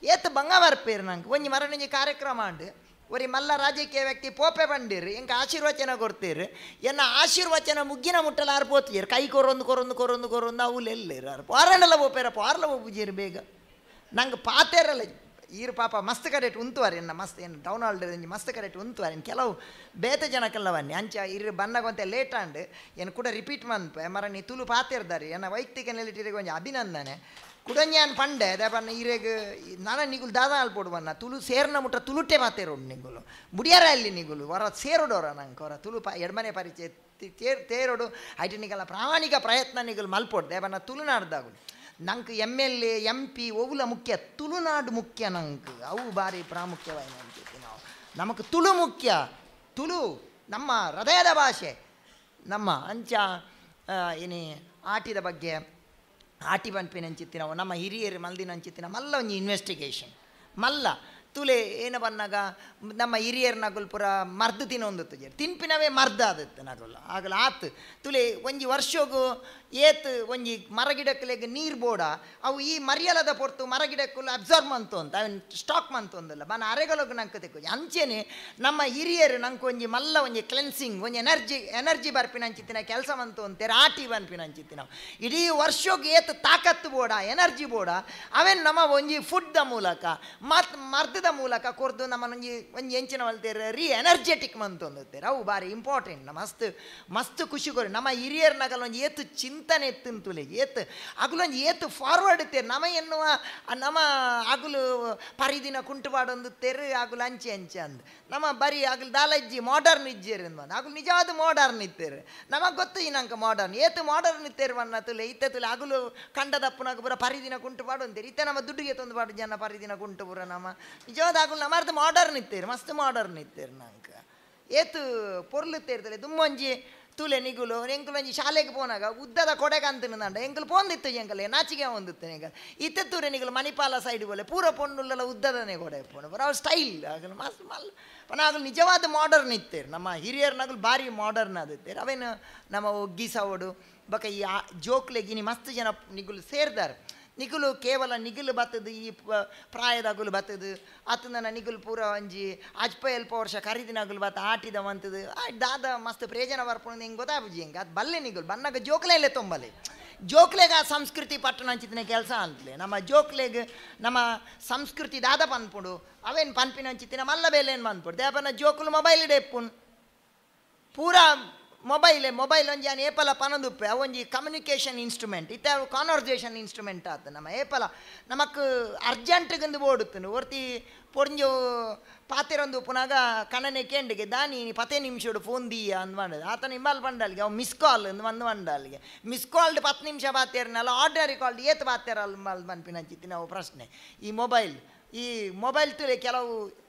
ಏತ್ ಬಂಗ ಬರ್ಪೇರು ನಂಗೆ ಒಂಜಿ ಮರಣಂಜಿ ಕಾರ್ಯಕ್ರಮ ಉಂಡು ಒರಿ ಮಲ್ಲ ರಾಜಕೀಯ ವ್ಯಕ್ತಿ ಪೋಪೆ ಬಂದಿರು ಎಂಕ ಆಶೀರ್ವಚನ ಕೊಡ್ತೀರಿ ಎನ್ನ ಆಶೀರ್ವಚನ ಮುಗ್ಗಿನ ಮುಟ್ಟಲ ಆರು ಪೋತೀರು ಕೈ ಕೊರೊಂದು ಕೊರೊಂದು ಕೊರೊಂದು ಕೊರೊಂದು ಅವು ಎಲ್ಲೇರು ಆರು ಪಾರನೆಲ್ಲ ಪೋಪೇರಪ್ಪ ಆರ್ಲ ಪೂಜೀರು ಬೇಗ ನಂಗೆ ಪಾತೇರಲ್ಲ ಈರು ಪಾಪ ಮಸ್ತ್ ಕಡೆಟ್ ಉಂತುವಾರೆ ಎನ್ನ ಮಸ್ತ್ ಏನು ಟೌನ್ ಹಾಲ್ ಮಸ್ತ್ ಕಡೆಟ್ ಉಂತುವಾರೆ ಕೆಲವು ಬೇತ ಜನಕ್ಕೆಲ್ಲ ಬನ್ನಿ ಅಂಚ ಇರು ಬನ್ನಗೊಂತೆ ಲೇಟ್ ಆಂಡ್ ಏನು ಕೂಡ ರಿಪೀಟ್ ಮನ್ಪೆ ಮರ ನೀ ತುಳು ಪಾತೇರ್ದಾರೆ ಎನ್ನ ವೈಯಕ್ತಿಕ ನೆಲೆಟಿರಿಗೆ ಒಂಜಿ ಅಭಿನಂದನೆ ಕುಡಂಜಾನ್ ಪಂಡೆ ದೇಪನ್ನ ಈರೆಗ್ ನಾನ ನಿಗುಲು ದಾದಾ ಅಲ್ಪೋಡು ಬನ್ನ ತುಳು ಸೇರ್ನ ಮುಟ್ಟ ತುಳುಟೆ ಮಾತೇರೋಡು ನಿಗುಲು ಬುಡಿಯಾರ ಅಲ್ಲಿ ನಿಗುಲು ಹೊರ ಸೇರೋಡೋರ ನಂಗೆ ಹೊರ ತುಳು ಪ ಎಡ್ಮನೆ ಪರಿಚಯ ತೇರೋಡು ಐಟ ನಿಗಲ ಪ್ರಾಮಾಣಿಕ ಪ್ರಯತ್ನ ನಿಗುಲು ಮಲ್ಪೋಡು ದೇಪನ್ನ ತುಳುನಾಡ್ದಾಗುಲು ನಂಗೆ M L A M P ಒವುಲ ಮುಖ್ಯ ತುಳುನಾಡು ಮುಖ್ಯ ನಂಗೆ ಅವು ಭಾರಿ ಪ್ರಾಮುಖ್ಯವಾಗಿ ಅಂತೀವಿ ನಾವು ನಮಗೆ ತುಳು ಮುಖ್ಯ ತುಳು ನಮ್ಮ ಹೃದಯದ ಭಾಷೆ ನಮ್ಮ ಅಂಚ ಏನೇ ಆಟಿದ ಬಗ್ಗೆ ಆಟಿ ಪನ್ಪಿನ ನಾವು ನಮ್ಮ ಹಿರಿಯರು ಮಲ್ದಿನ ಅಂಚಿತ್ತಿನ ಮಲ್ಲ ಒಂಜಿ ಇನ್ವೆಸ್ಟಿಗೇಷನ್ ಮಲ್ಲ ತುಲೆ ಏನ ಬನ್ನಾಗ ನಮ್ಮ ಹಿರಿಯರ್ ನಗುಲ್ ಪೂರ ಮರ್ದು ತಿನ್ನೊಂದು ತುಜೆ ತಿನ್ಪಿನವೇ ಮರ್ದು ಆದತ್ತು ನಗುಲ್ ಆಗಲ ಆತು ತುಲೆ ಒಂಜಿ ವರ್ಷಗೂ ಏತ್ ಒಂಜಿ ಮರಗಿಡಕ್ಕಲೆಗ್ ನೀರು ಬೋಡ ಅವು ಈ ಮರಿಯಲದ ಪೊರ್ತು ಮರಗಿಡಕ್ಕುಲ್ಲ ಅಬ್ಸರ್ವ್ ಮಂತು ಅಂತ ಅವನ್ ಸ್ಟಾಕ್ ಮಂತು ಅಂದಲ್ಲ ಬನ ಅರೆಗಲೊಗ್ ನಂಗೆ ತೆಕ್ಕು ಅಂಚೆನೆ ನಮ್ಮ ಹಿರಿಯರು ನಂಗೆ ಒಂಜಿ ಮಲ್ಲ ಒಂಜಿ ಕ್ಲೆನ್ಸಿಂಗ್ ಒಂಜಿ ಎನರ್ಜಿ ಎನರ್ಜಿ ಬರ್ಪಿನ ಅಂಚಿತ್ತಿನ ಕೆಲಸ ಮಂತು ಅಂತಾರೆ ಆಟಿ ಬನ್ಪಿನ ಅಂಚಿತ್ತಿನ ಇಡೀ ವರ್ಷಕ್ಕೆ ಏತ್ ತಾಕತ್ತು ಬೋಡ ಎನರ್ಜಿ ಬೋಡ ಅವೇನು ನಮ್ಮ ಒಂಜಿ ಫುಡ್ದ ಮೂಲಕ ಮತ್ ಮರ್ದದ ಮೂಲಕ ಕೊರ್ದು ನಮ್ಮನೊಂಜಿ ಒಂಜಿ ಎಂಚಿನ ಮಲ್ತೇರು ರೀ ಎನರ್ಜೆಟಿಕ್ ಮಂತು ಅಂದುತ್ತೇರು ಅವು ಭಾರಿ ಇಂಪಾರ್ಟೆಂಟ್ ನಮ್ಮ ಮಸ್ತ್ ಮಸ್ತ್ ಖುಷಿ ಕೊರಿ ನಮ್ಮ ಹಿರಿಯರ್ ನಗಲ ಒಂಜಿ ಏತು ಚಿಂತನೆ ಎತ್ತುಂತುಲೆ ಏತು ಅಗುಲೊಂಜಿ ಏತು ಫಾರ್ವರ್ಡ್ ಇತ್ತೇರು ನಮ ಎನ್ನುವ ನಮ್ಮ ಅಗುಲು ಪರಿದಿನ ಕುಂಟುಪಾಡೊಂದು ತೆರು ಅಗುಲು ಅಂಚೆ ಅಂಚೆ ಅಂದ್ ನಮ್ಮ ಬರೀ ಅಗುಲು ದಾಲಜ್ಜಿ ಮಾಡರ್ನ್ ಇಜ್ಜೇರು ಅಂದ್ ಅಗುಲು ನಿಜವಾದ ಮಾಡರ್ನ್ ಇತ್ತೇರು ನಮಗೆ ಗೊತ್ತು ಈ ನಂಗೆ ಮಾಡರ್ನ್ ಏತು ಮಾಡರ್ನ್ ಇತ್ತೇರು ವನ್ನ ತುಲೆ ಇತ್ತೆ ತುಲೆ ಅಗುಲು ಕಂಡದಪ್ಪನಾಗ ಪೂರ ಪರಿದಿನ ಕುಂಟುಪಾಡು ಅಂತೀರಿ ಇತ್ತೆ ನಮ್ಮ ದುಡ್ಡಿಗೆ ತಂದು ಪಾಡು ಜನ ಪರಿದಿನ ಕುಂಟು ಪೂರ ನಮ್ಮ ನಿಜವಾದ ಅಗುಲು ನಮ್ಮರ್ದು ಮಾಡರ್ನ್ ಇತ್ತೇರು ಮಸ್ತ್ ಮಾಡರ್ನ್ ಇತ್ತೇರು ನಂಗೆ ಏತು ಪೊರ್ಲು ತೇರ್ತಲೆ ದುಮ್ಮೊಂಜಿ ತುಲೆ ನಿಗುಲು ಎಂಕುಲು ಒಂಜಿ ಶಾಲೆಗೆ ಪೋನಾಗ ಉದ್ದದ ಕೊಡೆಗೆ ಅಂತಿನಂಡ ಎಂಕುಲು ಪೋಂದಿತ್ತು ಎಂಕಲೆ ನಾಚಿಗೆ ಒಂದಿತ್ತು ಎಂಕಲ್ ಇತ್ತೆ ತೂರೆ ನಿಗುಲು ಮಣಿಪಾಲ ಸೈಡ್ ಬೋಲೆ ಪೂರ ಪೊಣ್ಣುಲ್ಲೆಲ್ಲ ಉದ್ದದನೇ ಕೊಡೆ ಪೋಣ ಪೂರ ಅವ್ರ ಸ್ಟೈಲ್ ಆಗಲು ಮಸ್ತ್ ಮಲ್ ಪನ ಆಗಲು ನಿಜವಾದ ಮಾಡರ್ನ್ ಇತ್ತೇರು ನಮ್ಮ ಹಿರಿಯರ್ನಾಗಲು ಭಾರಿ ಮಾಡರ್ನ್ ಆದಿತ್ತೇರು ಅವೇನು ನಮ್ಮ ಒಗ್ಗಿಸವಡು ಬಕ ಈ ಜೋಕ್ಲೆಗಿನಿ ಮಸ್ತ್ ಜನ ನಿಗುಲು ಸೇರ್ದಾರೆ ನಿಗುಲು ಕೇವಲ ನಿಗುಲು ಬತ್ತದು ಈ ಪ್ರಾಯದಾಗುಲು ಬತ್ತದು ಆತನ ನಿಗುಲು ಪೂರ ಒಂಜಿ ಅಜ್ಪ ಎಲ್ಪ ವರ್ಷ ಕರಿದಿನಾಗುಲು ಬತ್ತ ಆಟಿದ ಮಂತದು ದಾದ ಮಸ್ತ್ ಪ್ರಯೋಜನ ಬರ್ಪುಣ ಹಿಂಗೆ ಗೊತ್ತಾಪುಜಿ ಹಿಂಗೆ ಅದು ಬಲ್ಲೆ ನಿಗುಲು ಬನ್ನಾಗ ಜೋಕ್ಲೆಲ್ಲೇ ತೊಂಬಲೆ ಜೋಕ್ಲೆಗ ಆ ಸಂಸ್ಕೃತಿ ಪಟ್ಟಣ ಅಂಚಿತ್ತಿನ ಕೆಲಸ ಅಂತಲೇ ನಮ್ಮ ಜೋಕ್ಲೆಗ್ ನಮ್ಮ ಸಂಸ್ಕೃತಿ ದಾದ ಪನ್ಪುಡು ಅವೇನು ಪನ್ಪಿನ ಅಂಚಿತ್ತಿನ ಮಲ್ಲ ಬೇಲೇನು ಪನ್ಪುಡು ದೇಪನ ಜೋಕುಲು ಮೊಬೈಲ್ ಇಡೆಪ್ಪುನ್ ಪೂರಾ ಮೊಬೈಲೇ ಮೊಬೈಲ್ ಒಂಜಿ ಆನ್ ಏಪಲ ಪನದುಪ್ಪೆ ಅವೊಂಜಿ ಕಮ್ಯುನಿಕೇಷನ್ ಇನ್ಸ್ಟ್ರುಮೆಂಟ್ ಇತ್ತೆ ಅವು ಕಾನ್ವರ್ಸೇಷನ್ ಇನ್ಸ್ಟ್ರುಮೆಂಟ್ ಆತ ನಮ್ಮ ಏಪಲ ನಮಕ್ ಅರ್ಜೆಂಟ್ಗಂದು ಓಡುತ್ತನು ಒರ್ತಿ ಪೊಂಜು ಪಾತೆರೊಂದು ಪುನಾಗ ಕಣನೆ ಕೇಂಡಿಗೆ ದಾನಿ ಪತ್ತೆ ನಿಮಿಷಡು ಫೋನ್ ದೀಯ ಅಂದ್ ಮಾಡೋದು ಆತನ ಇಂಬಾಲ್ ಬಂಡಲ್ಗೆ ಅವು ಮಿಸ್ ಕಾಲ್ ಅಂದ್ ಬಂದು ಬಂಡಲ್ಗೆ ಮಿಸ್ ಕಾಲ್ಡ್ 10 ನಿಮಿಷ ಬಾತೇರ್ನಲ್ಲ ಆರ್ಡಿನರಿ ಕಾಲ್ಡ್ ಏತ್ ಬಾತೇರ ಅಲ್ಲಿ ಮನ್ಪಿನ ಅಂಚಿತ್ತಿನ ಅವು ಪ್ರಶ್ನೆ ಈ ಮೊಬೈಲ್ ಈ ಮೊಬೈಲ್ ತುಲೆ ಕೆಲವು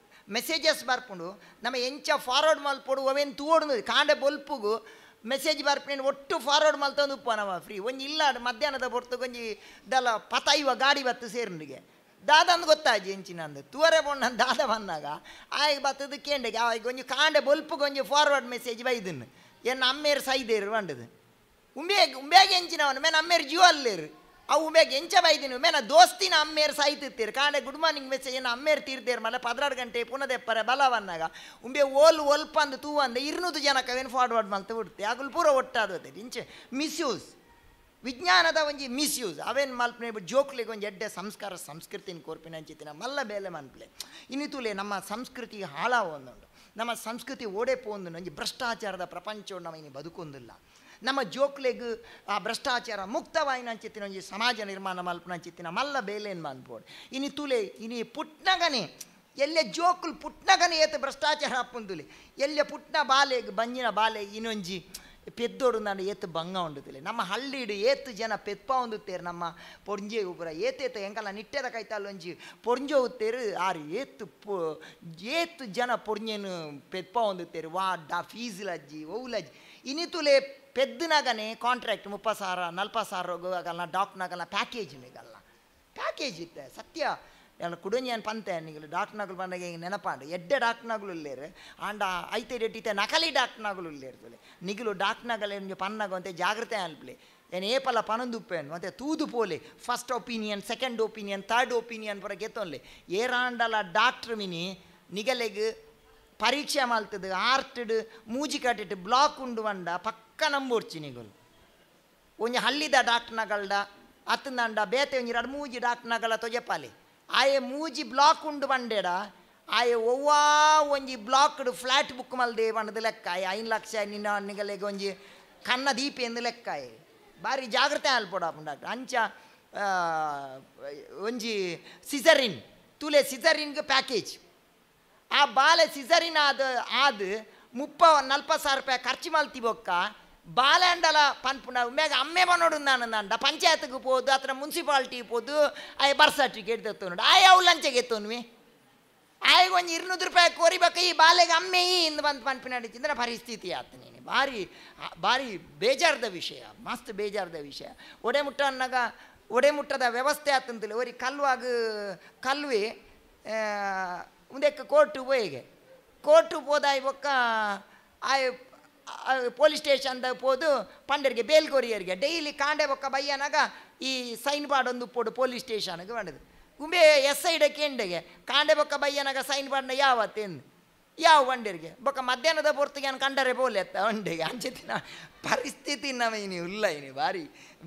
ಮೆಸೇಜಸ್ ಬರ್ಪುಂಡು ನಮ್ಮ ಎಂಚ ಫಾರ್ವರ್ಡ್ ಮಲ್ಪೊಡು ಅವೇನು ತೂವೊಡು ಕಾಂಡೆ ಬೊಲ್ಪುಗು ಮೆಸೇಜ್ ಬರ್ಪಿನ ಒಟ್ಟು ಫಾರ್ವರ್ಡ್ ಮಲ್ತೊಂದು ಉಪ್ಪ ನಮ್ಮ ಫ್ರೀ ಒಂಜಿ ಇಲ್ಲ ಮಧ್ಯಾಹ್ನದ ಪೊರ್ತು ಒಂಜಿ ದಲ ಪತೈವ ಗಾಡಿ ಬತ್ತು ಸೇರುಂಡಿಗೆ ದಾದಂದು ಗೊತ್ತಾಜಿ ಎಂಚಿನಂದು ತೂವರೆ ಪೋಂಡ ದಾದ ಬಂದಾಗ ಆಯ್ಗೆ ಬತ್ತದು ಕೇಂಡೆಗೆ ಆಯ್ಗೆ ಒಂಜಿ ಕಾಂಡೆ ಬೊಲ್ಪುಗೆ ಒಂಜಿ ಫಾರ್ವರ್ಡ್ ಮೆಸೇಜ್ ಬೈದನ್ನು ಎನ್ನ ಅಮ್ಮೇರು ಸೈದೇರು ಬಂಡದು ಉಂಬೇಗ್ ಉಂಬೇಗ್ ಎಂಚಿನವನು ಮೇನ ಅಮ್ಮೇರು ಜೀವ ಅಲ್ಲೇರು ಅವು ಉಂಬೇಗ್ ಎಂಚ ಬೈದಿನಿ ಮೇನ ದೋಸ್ತಿನ ಅಮ್ಮೇರು ಸಾಯ್ತಿತ್ತೀರು ಕಾಂಡೆ ಗುಡ್ ಮಾರ್ನಿಂಗ್ ಮೆಸೇಜ್ ಏನು ಅಮ್ಮೇರು ತೀರ್ದೇರು ಮಲ್ಲ 12 ಗಂಟೆ ಪುನದೆಪ್ಪರೆ ಬಲವನ್ನಾಗ ಉಂಬೆ ಓಲ್ ಒಲ್ಪಂದು ತೂವಂದೆ 200 ಜನಕ್ಕವೇನು ಫಾರ್ವರ್ಡ್ ಮಲ್ತು ಬಿಡ್ತೆ ಆಗಲು ಪೂರ ಒಟ್ಟಾದ ಇಂಚೆ ಮಿಸ್ಯೂಸ್ ವಿಜ್ಞಾನದ ಒಂಜಿ ಮಿಸ್ಯೂಸ್ ಅವೇನು ಮಲ್ಪನೆ ಜೋಕ್ಲಿಗೆ ಒಂಜಿ ಎಡ್ಡೆ ಸಂಸ್ಕಾರ ಸಂಸ್ಕೃತಿನ ಕೋರ್ಪಿನ ಅಂಚಿತ್ತಿನ ಮಲ್ಲ ಬೇಲೆ ಮನ್ಪ್ಲೆ ಇನ್ನಿತುಲೆ ನಮ್ಮ ಸಂಸ್ಕೃತಿ ಹಾಳಾವೊಂದುಂಡು ನಮ್ಮ ಸಂಸ್ಕೃತಿ ಓಡೆ ಪೋಂದು ಒಂಜಿ ಭ್ರಷ್ಟಾಚಾರದ ಪ್ರಪಂಚವನ್ನು ನಮ್ಮ ಇನ್ನು ಬದುಕೊಂದಿಲ್ಲ ನಮ್ಮ ಜೋಕ್ಲೆಗ್ ಆ ಭ್ರಷ್ಟಾಚಾರ ಮುಕ್ತವಾಯಿನ ಅಂಚಿತ್ತಿನ ಒಂಜಿ ಸಮಾಜ ನಿರ್ಮಾಣ ಮಲ್ಪನ ಅಂಚಿತ್ತಿನ ಮಲ್ಲ ಬೇಲೇನು ಮನ್ಪೋಡು ಇನಿ ತುಲೆ ಇನಿ ಪುಟ್ನಗನೆ ಎಲ್ಲೆ ಜೋಕುಲು ಪುಟ್ನಗನೆ ಏತ ಭ್ರಷ್ಟಾಚಾರ ಅಪ್ಪುಂದುಲೆ ಎಲ್ಲೆ ಪುಟ್ನ ಬಾಲೆಗ್ ಬಂಜಿನ ಬಾಲೆ ಇನ್ನೊಂಜಿ ಪೆದ್ದೋಡು ನಾನು ಏತು ಬಂಗ ಉಂಡುತ್ತಿಲ್ಲ ನಮ್ಮ ಹಳ್ಳಿಡು ಏತು ಜನ ಪೆತ್ಪ ಉಂದುತ್ತೇರು ನಮ್ಮ ಪೊಂಜೆ ಉಪುರ ಏತೇತ ಎಂಕಲ್ಲ ನಿಟ್ಟೆದ ಕೈತಾಲ್ ಒಂಜಿ ಪೊಂಜೆ ಉತ್ತೇರು ಆರು ಏತು ಏತು ಜನ ಪೊಂಜೆನು ಪೆತ್ಪ ಉಂದುತ್ತೇರು ವಾ ಡಾ ಫೀಸ್ ಲಜ್ಜಿ ಒವು ಲಜ್ಜಿ ಇನಿತುಲೆ ಪೆದ್ದನಾಗನೆ ಕಾಂಟ್ರಾಕ್ಟ್ 30,000 40,000 ಆಗಲ್ಲ ಡಾಕ್ಟ್ನಾಗಲ್ಲ ಪ್ಯಾಕೇಜ್ ನಿಗಲ್ಲ ಪ್ಯಾಕೇಜ್ ಇತ್ತೆ ಸತ್ಯ ಎಲ್ಲ ಕುಡೊಂಜಿ ಪಂತೆ ನಿಗಲು ಡಾಕ್ಟ್ನಾಗಲು ಬಂದಾಗ ಹಿಂಗೆ ನೆನಪಾಂಡು ಎಡ್ಡೆ ಡಾಕ್ಟ್ನಾಗಲು ಇಲ್ಲೇರು ಆಂಡ ಐತೆ ರೇಟ್ ನಕಲಿ ಡಾಕ್ಟ್ನಾಗಲು ಇಲ್ಲೇರು ತುಲೆ ನಿಗಲು ಡಾಕ್ಟ್ನಾಗಲೆ ಒಂಜಿ ಪನ್ನಾಗ ಅಂತೆ ಜಾಗ್ರತೆ ಅನ್ಪ್ಲೆ ಏನು ಏಪಲ್ಲ ಪನೊಂದುಪ್ಪೇನು ಮತ್ತೆ ತೂದು ಪೋಲೆ first opinion second opinion third opinion ಪೂರ ಗೆತ್ತೊನ್ಲೆ ಏರಾಂಡಲ ಡಾಕ್ಟ್ರ್ ಮಿನಿ ನಿಗಲೆಗ್ ಪರೀಕ್ಷೆ ಮಾಲ್ತದು ಆರ್ಟ್ಡ್ ಮೂಜಿ ಕಟ್ಟಿಟ್ಟು ಬ್ಲಾಕ್ ಉಂಡು ಬಂಡ ಪಕ್ಕ ನಂಬೋಡ್ಚಿ ನಿಗಲು ಒಂಜಿ ಹಳ್ಳಿದ ಡಾಕ್ಟ್ನಗಲ್ಡ ಅತ್ತಂದಂಡ ಬೇತೆ ಒಂಜಿ ಎರಡು ಮೂಜಿ ಡಾಕ್ಟ್ನಗಲ ತೊಜಪಾಲೆ ಆಯೆ ಮೂಜಿ ಬ್ಲಾಕ್ ಉಂಡು ಬಂಡೇಡ ಆಯೆ ಒವ್ವಾ ಒಂಜಿ ಬ್ಲಾಕ್ಡ್ ಫ್ಲಾಟ್ ಬುಕ್ ಮಲ್ದೆ ಬಂಡದ ಲೆಕ್ಕ ಆಯೆ 5 ಲಕ್ಷ ನಿನ್ನ ನಿಗಲೆಗೆ ಒಂಜಿ ಕನ್ನ ದೀಪ ಎಂದು ಲೆಕ್ಕ ಆಯೆ ಭಾರಿ ಜಾಗ್ರತೆ ಅಲ್ಪೋಡ ಡಾಕ್ಟರ್ ಅಂಚ ಒಂಜಿ ಸಿಸರಿನ್ ತುಲೆ ಸಿಸರಿನ್ಗೆ ಪ್ಯಾಕೇಜ್ ಆ ಬಾಲೆ ಸಿಸರಿನ್ ಆದ ಆದ 30-40 ಸಾವಿರ ರೂಪಾಯಿ ಖರ್ಚು ಮಲ್ತಿ ಬೊಕ್ಕ ಬಾಲೆ ಅಂಡಲ ಪನ್ಪುನ ಮೇಗ ಅಮ್ಮೆ ಬನ್ನೋಡು ನಾನು ಅಂಡ ಪಂಚಾಯತ್ಗೆ ಪೋದು ಅತ್ರ ಮುನ್ಸಿಪಾಲ್ಟಿ ಪೋದು ಆಯ್ ಬರ್ತ್ ಸರ್ಟಿಫಿಕೇಟ್ ತೆತ್ತೋನು ಆಯ್ ಅವು ಲಂಚಗೆ ಎತ್ತೋನ್ವಿ ಆಯ್ಗೆ ಒಂಜಿ 200 ರೂಪಾಯಿ ಕೋರಿಬೇಕು ಈ ಬಾಲೆಗೆ ಅಮ್ಮೆ ಈ ಇಂದು ಬಂದು ಪನ್ಪಿನ ಅಡಿಚಿಂದ್ರೆ ಪರಿಸ್ಥಿತಿ ಆತು ನೀನು ಭಾರಿ ಭಾರಿ ಬೇಜಾರದ ವಿಷಯ ಮಸ್ತ್ ಬೇಜಾರದ ವಿಷಯ ಒಡೆ ಮುಟ್ಟ ಅನ್ನಾಗ ಒಡೆ ಮುಟ್ಟದ ವ್ಯವಸ್ಥೆ ಆತಂತಿಲ್ಲ ಒರಿ ಕಲ್ವಾಗ ಕಲ್ವಿ ಮುಂದಕ್ಕೆ ಕೋರ್ಟು ಪೋಯಿಗೆ ಕೋರ್ಟು ಪೋದಾಯ್ ಬೊಕ್ಕ ಆಯ್ ಪೊಲೀಸ್ ಸ್ಟೇಷನ್ದ ಪೋದು ಪಂಡರಿಗೆ ಬೇಲ್ ಕೊರಿಯರಿಗೆ ಡೈಲಿ ಕಾಂಡೆ ಬೊಕ್ಕ ಬಯ್ಯನಾಗ ಈ ಸೈನ್ ಬಾರ್ಡ್ ಪೋಡು ಪೊಲೀಸ್ ಸ್ಟೇಷನ್ಗೆ ಬಂಡದು ಗುಂಬೆ ಎಸ್ ಐಡ ಕೇಂಡೆಗೆ ಕಾಂಡೆ ಬೊಕ್ಕ ಬಯ್ಯನಾಗ ಸೈನ್ ಬಾರ್ಡ್ನ ಯಾವತ್ತೇನು ಯಾವ ಬಂಡರಿಗೆ ಬೊಕ್ಕ ಮಧ್ಯಾಹ್ನದ ಪೊರ್ತಿಗೆ ನಾನು ಕಂಡರೆ ಪೋಲೆ ಅತ್ತ ಬಂಡೆಗೆ ಅಂಚಿತ್ತಿನ ಪರಿಸ್ಥಿತಿ ನಮ್ಮ ಇನಿ ಉಲ್ಲ ಇನಿ ಭಾರಿ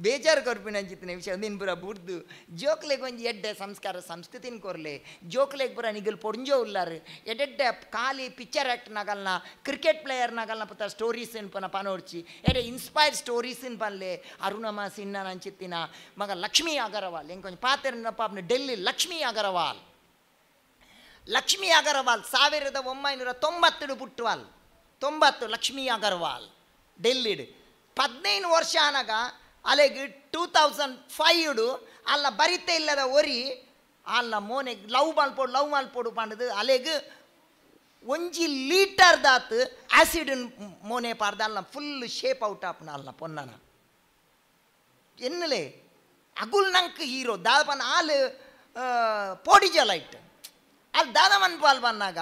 ಬೇಜಾರು ಕೊರ್ಪಿನ ಅಂಚಿತ್ತಿನ ವಿಷಯ ಒಂದಿನ ಪೂರ ಬುಡ್ದು ಜೋಕ್ಲೆಗ್ ಒಂಜಿ ಎಡ್ಡೆ ಸಂಸ್ಕಾರ ಸಂಸ್ಕೃತಿನ ಕೊರ್ಲೆ ಜೋಕ್ಲೆಗ್ ಪೂರ ನಿಗಲ್ ಪೊಂಜೋ ಉಲ್ಲಾರು ಎಡ್ಡೆಡ್ಡೆ ಖಾಲಿ ಪಿಕ್ಚರ್ ಆ್ಯಕ್ಟ್ನಾಗಲ್ನ ಕ್ರಿಕೆಟ್ ಪ್ಲೇಯರ್ನಾಗಲ್ನ ಪುತ್ತ ಸ್ಟೋರೀಸ್ ಪನ ಪನೋಡ್ಚಿ ಎಡೆ ಇನ್ಸ್ಪೈರ್ ಸ್ಟೋರೀಸ್ ಪನ್ಲೆ ಅರುಣಮ ಸಿನ್ನ ಅಂಚಿತ್ತಿನ ಮಗ ಲಕ್ಷ್ಮೀ ಅಗರವಾಲ್ ಎಂಕೊಂಚ ಪಾತ್ರ ಪಾಪ್ನ ಡೆಲ್ಲಿ ಲಕ್ಷ್ಮೀ ಅಗರವಾಲ್ ಲಕ್ಷ್ಮೀ ಅಗರ್ವಾಲ್ 1990 ಪುಟ್ಟುವಾಲ್ 90 ಲಕ್ಷ್ಮೀ ಅಗರ್ವಾಲ್ ಡೆಲ್ಲಿಡ್ 15 ವರ್ಷ ಆನಾಗ ಅಲೆಗ್ 2005 ಅಲ್ಲ ಬರಿತೆ ಇಲ್ಲದ ಒರಿ ಅಲ್ಲ ಮೋನೆಗ್ ಲವ್ ಮಲ್ಪೋಡು ಲವ್ ಮಲ್ಪೋಡು ಪಂಡದು ಅಲೆಗ್ ಒಂಜಿ ಲೀಟರ್ ದಾತ್ ಆಸಿಡ್ ಮೋನೆ ಪಾರ್ದ ಅಲ್ಲ ಫುಲ್ ಶೇಪ್ ಔಟ್ ಆಪುನ ಅಲ್ಲ ಪೊನ್ನನ ಎನ್ನಲೆ ಅಗುಲ್ ನಂಕ್ ಹೀರೋ ದಾಪನ ಆಲ್ ಪೋಡಿಜಲೈಟ್ ಅಲ್ಲಿ ದಾದಮನ್ ಪಾಲ್ ಬಂದಾಗ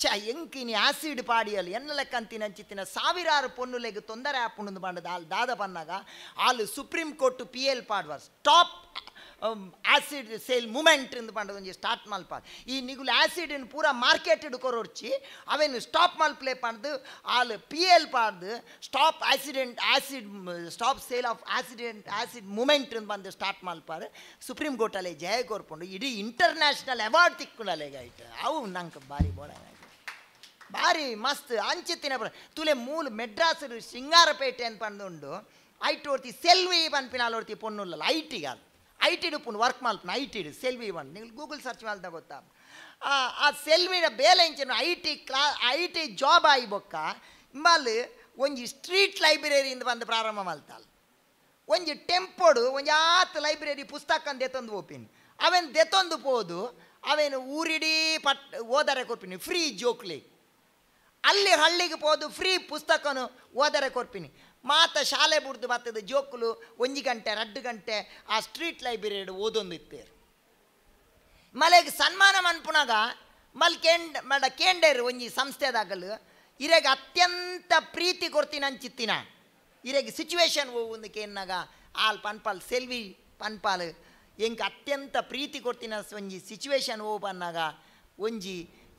ಚ ಎಂಕಿನಿ ಆಸಿಡ್ ಪಾಡಿಯಲ್ ಎನ್ನ ಲೆಕ್ಕಂತಿನ ಅಂಚಿತ್ತಿನ ಸಾವಿರಾರು ಪೊನ್ನುಲೆಗ್ ತೊಂದರೆ ಆಪುಂಡು ಬಂಡದ ಅಲ್ಲಿ ದಾದ ಬನ್ನಾಗ ಅಲ್ಲಿ ಸುಪ್ರೀಂ ಕೋರ್ಟ್ ಪಿ ಎಲ್ ಪಾಡುವ ಸ್ಟಾಪ್ ಆಸಿಡ್ ಸೇಲ್ ಮೂಮೆಂಟ್ ಎಂದು ಪಂಡದ ಒಂಜಿ ಸ್ಟಾರ್ಟ್ ಮಲ್ಪ ಈ ನಿಗುಲು ಆಸಿಡ್ ಪೂರ ಮಾರ್ಕೆಟ್ ಕೊರೊಡ್ಚಿ ಅವೇನು ಸ್ಟಾಪ್ ಮಲ್ಪ್ಲೆ ಪಂಡ್ದು ಆಲ್ ಪಿ ಎಲ್ ಪಾಡ್ದು stop accident acid stop sale of accident acid movement ಎಂದು ಬಂದು ಸ್ಟಾರ್ಟ್ ಮಲ್ಪಾರು ಸುಪ್ರೀಂ ಕೋರ್ಟಲ್ಲಿ ಜಯ ಕೋರ್ಪುಂಡು ಇಡೀ ಇಂಟರ್ನ್ಯಾಷನಲ್ ಅವಾರ್ಡ್ ತಿಕ್ಕುಂಡಲೆಗ ಆಯ್ತು ಅವು ನಂಗೆ ಭಾರಿ ಬೋಡ ಭಾರಿ ಮಸ್ತ್ ಅಂಚಿತ್ತಿನ ತುಲೆ ಮೂಲ ಮೆಡ್ರಾಸ್ ಶೃಂಗಾರಪೇಟೆ ಅಂತ ಪಂದುಂಡು ಐಟ್ ಓರ್ತಿ ಸೆಲ್ವಿ ಪನ್ಪಿನಾಲ್ ಓರ್ತಿ ಪೊನ್ನುಲ್ಲಲ್ಲ I ಟಿಗೆ ಅದು I T ಪುನ್ ವರ್ಕ್ ಮಲ್ಪನ I T Selvi one ನೀವು ಗೂಗಲ್ ಸರ್ಚ್ ಮಾಡ್ದ ಗೊತ್ತಾ ಆ ಸೆಲ್ವಿನ ಬೇಲೆ ಇಂಚಿನ I T I T job ಆಯಿ ಬೊಕ್ಕ ಇಂಬಲ್ ಒಂಜಿ ಸ್ಟ್ರೀಟ್ ಲೈಬ್ರರಿಯಿಂದ ಬಂದು ಪ್ರಾರಂಭ ಮಲ್ತಾಲ್ ಒಂಜಿ ಟೆಂಪೋಡು ಒಂಜಿ ಆತ್ ಲೈಬ್ರರಿ ಪುಸ್ತಕ ದೆತ್ತೊಂದು ಓಪಿನ್ ಅವೇನು ದೆತ್ತೊಂದು ಪೋದು ಅವೇನು ಊರಿಡೀ ಪಟ್ ಓದರೆ ಕೊರ್ಪಿನಿ ಫ್ರೀ ಜೋಕ್ಲಿ ಅಲ್ಲಿ ಹಳ್ಳಿಗೆ ಪೋದು ಫ್ರೀ ಪುಸ್ತಕನು ಓದರೆ ಕೊರ್ಪಿನಿ ಮಾತ ಶಾಲೆ ಬುಡ್ದು ಬತ್ತದ ಜೋಕುಲು 1 ಗಂಟೆ 2 ಗಂಟೆ ಆ ಸ್ಟ್ರೀಟ್ ಲೈಬ್ರರಿ ಓದೊಂದು ಇತ್ತೇರು ಮಲೆಗೆ ಸನ್ಮಾನ ಮನ್ಪುನಾಗ ಮಲ್ ಕೇಂಡ್ ಮಡ ಕೇಂಡೇರು ಒಂಜಿ ಸಂಸ್ಥೆದಾಗಲು ಇರೆಗೆ ಅತ್ಯಂತ ಪ್ರೀತಿ ಕೊಡ್ತೀನಿ ಅಂಚಿತ್ತಿನ ಇರೆಗೆ ಸಿಚುವೇಶನ್ ಒಂದು ಕೇನ್ನಾಗ ಆಲ್ ಪನ್ಪಾಲ್ ಸೆಲ್ವಿ ಪನ್ಪಾಲ್ ಎಂಕ್ ಅತ್ಯಂತ ಪ್ರೀತಿ ಕೊಡ್ತಿನ ಒಂಜಿ ಸಿಚುವೇಶನ್ ಓ ಪನ್ನಾಗ ಒಂಜಿ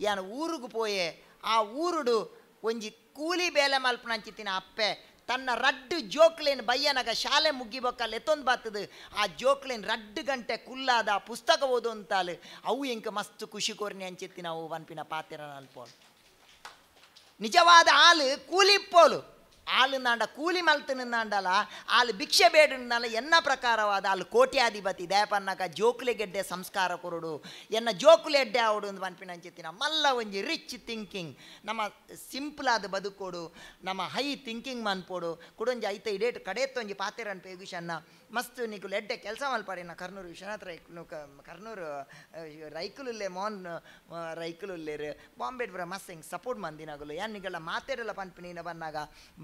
ಯಾನ ಊರಿಗೆ ಪೋಯೆ ಆ ಊರುಡು ಒಂಜಿ ಕೂಲಿ ಬೇಲೆ ಮಲ್ಪನಂಚಿತ್ತಿನ ಅಪ್ಪೆ ತನ್ನ ರಡ್ಡು ಜೋಕ್ಲೇನ್ ಬಯ್ಯನಾಗ ಶಾಲೆ ಮುಗ್ಗಿಬೊಕ್ಕಲ್ಲಿ ಎತ್ತೊಂದು ಬಾತದು ಆ ಜೋಕ್ಲೇನ್ 2 ಗಂಟೆ ಕುಲ್ಲಾದ ಪುಸ್ತಕ ಓದು ಅಂತಾಲು ಅವು ಎಂಕ ಮಸ್ತ್ ಖುಷಿ ಕೋರ್ನಿ ಅಂಚಿತ್ತಿ ನಾವು ಪನ್ಪಿನ ಪಾತಿರ ಅನ್ಪೋಲು ನಿಜವಾದ ಹಾಲು ಕೂಲಿ ಪೋಲು ಆಳು ನಾಂಡ ಕೂಲಿ ಮಲ್ತನಾಂಡಲ ಆಳು ಭಿಕ್ಷೆ ಬೇಡನಾಲ ಎನ್ನ ಪ್ರಕಾರವಾದ ಆಳು ಕೋಟ್ಯಾಧಿಪತಿ ದಯಪನ್ನಕ ಜೋಕುಲೆ ಗೆಡ್ಡೆ ಸಂಸ್ಕಾರ ಕೊರಡು ಎನ್ನ ಜೋಕುಲೆ ಎಡ್ಡೆ ಆವಡು ಒಂದು ಪನ್ಪಿನ ಅಂಚಿತ್ತಿನ ಮಲ್ಲ ಒಂಜಿ ರಿಚ್ ಥಿಂಕಿಂಗ್ ನಮ್ಮ ಸಿಂಪಲ್ ಆದ ಬದುಕೋಡು ನಮ್ಮ ಹೈ ಥಿಂಕಿಂಗ್ ಮನ್ಪೋಡು ಕುಡೊಂಜಿ ಐತ ಇಡೇಟ್ ಕಡೆತ್ತೊಂಜಿ ಪಾತೆರನ್ ಪೇಗುಷನ್ನ ಮಸ್ತ್ ನಿಕುಲು ಎಡ್ಡೆ ಕೆಲಸ ಮಲ್ಪಾಡಿನ ಕರ್ನೂರು ವಿಶ್ವನಾಥ ರೈಕುಲು ಕರ್ನೂರು ರೈಕುಲುಲ್ಲೆ ಮೋಹನ್ ರೈಕುಲುಲ್ಲೇರು ಬಾಂಬೆ ಪುರ ಮಸ್ತ್ ಹಿಂಗೆ ಸಪೋರ್ಟ್ ಮಂದಿನಾಗಲು ಯಾನ್ ನಿಗಲ ಮಾತೆರೆಲ್ಲ ಪನ್ಪಿನ ಬನ್ನಾಗ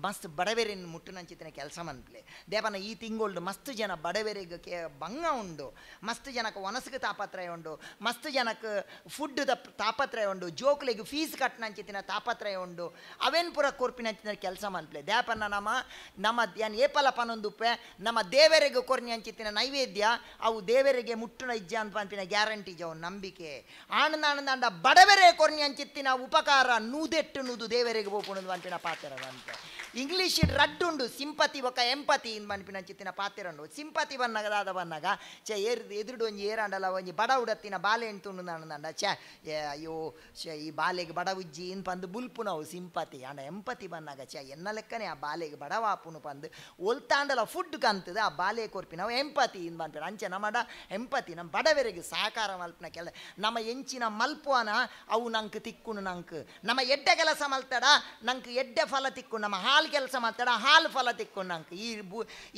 ಮಸ್ತ್ ಬಡವೆರಿನ ಮುಟ್ಟುನಂಚಿತ್ತಿನ ಕೆಲಸ ಮನ್ಪ್ಲೆ ದೇವನ ಈ ತಿಂಗಳು ಮಸ್ತ್ ಜನ ಬಡವೆರಿಗೆ ಬಂಗ ಉಂಡು ಮಸ್ತ್ ಜನಕ್ಕೆ ಒನಸಿಗೆ ತಾಪತ್ರಯ ಉಂಡು ಮಸ್ತ್ ಜನಕ್ಕೆ ಫುಡ್ ತಾಪತ್ರಯ ಉಂಡು ಜೋಕುಲೆಗೆ ಫೀಸ್ ಕಟ್ಟನಂಚಿತ್ತಿನ ತಾಪತ್ರಯ ಉಂಡು ಅವೇನು ಪುರ ಕೊರ್ಪಿನಂಚಿನ ಕೆಲಸ ಮನ್ಪ್ಲೆ ದೇಪನ ನಮ್ಮ ನಮ್ಮ ಯಾನ್ ಏಪಲ ಪನೊಂದುಪ್ಪೆ ನಮ್ಮ ದೇವರಿಗೆ ಕೊರ್ನಿ ಅಂಚಿತ್ತಿನ ನೈವೇದ್ಯ ಅವು ದೇವರಿಗೆ ಮುಟ್ಟುನ ಇಜ್ಜ ಅಂತ ಪನ್ಪಿನ ಗ್ಯಾರಂಟಿ ಜವು ನಂಬಿಕೆ ಆನಂದ ಬಡವೆರೆ ಕೊರ್ನಿ ಅಂಚಿತ್ತಿನ ಉಪಕಾರ ನೂದೆಟ್ಟು ನೂದು ದೇವರಿಗೆ ಹೋಪುಣದು ಪನ್ಪಿನ ಪಾತ್ರ ಅಂತ ಇಂಗ್ಲೀಷ್ ರಡ್ಡುಂಡು ಸಿಂಪತಿ ಬೊಕ್ಕ ಎಂಪತಿ ಇಂದ್ ಪನ್ಪಿನ ಅಂಚಿತ್ತಿನ ಪಾತ್ರ ಉಂಡು ಸಿಂಪತಿ ಬನ್ನಾಗ ದಾದ ಬನ್ನಾಗ ಚೆ ಏರ್ ಎದುರುಡು ಒಂಜಿ ಏರಾಂಡಲ ಒಂಜಿ ಬಡ ಉಡತ್ತಿನ ಬಾಲೆ ಎಂತುಂಡು ನಾನಂದ ಛೆ ಅಯ್ಯೋ ಛೆ ಈ ಬಾಲೆಗೆ ಬಡ ಉಜ್ಜಿ ಇನ್ ಪಂದು ಬುಲ್ಪುನವು ಸಿಂಪತಿ ಅಂಡ ಎಂಪತಿ ಬನ್ನಾಗ ಛೆ ಎನ್ನ ಲೆಕ್ಕನೆ ಆ ಬಾಲೆಗೆ ಬಡವಾಪುನು ಪಂದು ಒಲ್ತಾಂಡಲ ಫುಡ್ ಕಂತದ ಆ ಬಾಲೆ ಕೊರ್ಪಿನವು ಎಂಪತಿ ಇಂದ್ ಪನ್ಪಿನ ಅಂಚೆ ನಮ್ಮಡ ಎಂಪತಿ ನಮ್ಮ ಬಡವರಿಗೆ ಸಹಕಾರ ಮಲ್ಪಿನ ಕೆಲ ನಮ್ಮ ಎಂಚಿನ ಮಲ್ಪುವನ ಅವು ನಂಗೆ ತಿಕ್ಕುನು ನಂಗೆ ನಮ್ಮ ಎಡ್ಡೆ ಕೆಲಸ ಮಲ್ತಡ ನಂಗೆ ಎಡ್ಡೆ ಫಲ ತಿಕ್ಕು ನಮ್ಮ ಹಾಲು ಕೆಲಸ ಮಾಡ್ತಾಡ ಹಾಲು ಫಲ ತಿಕ್ಕು ನಂಗೆ ಈ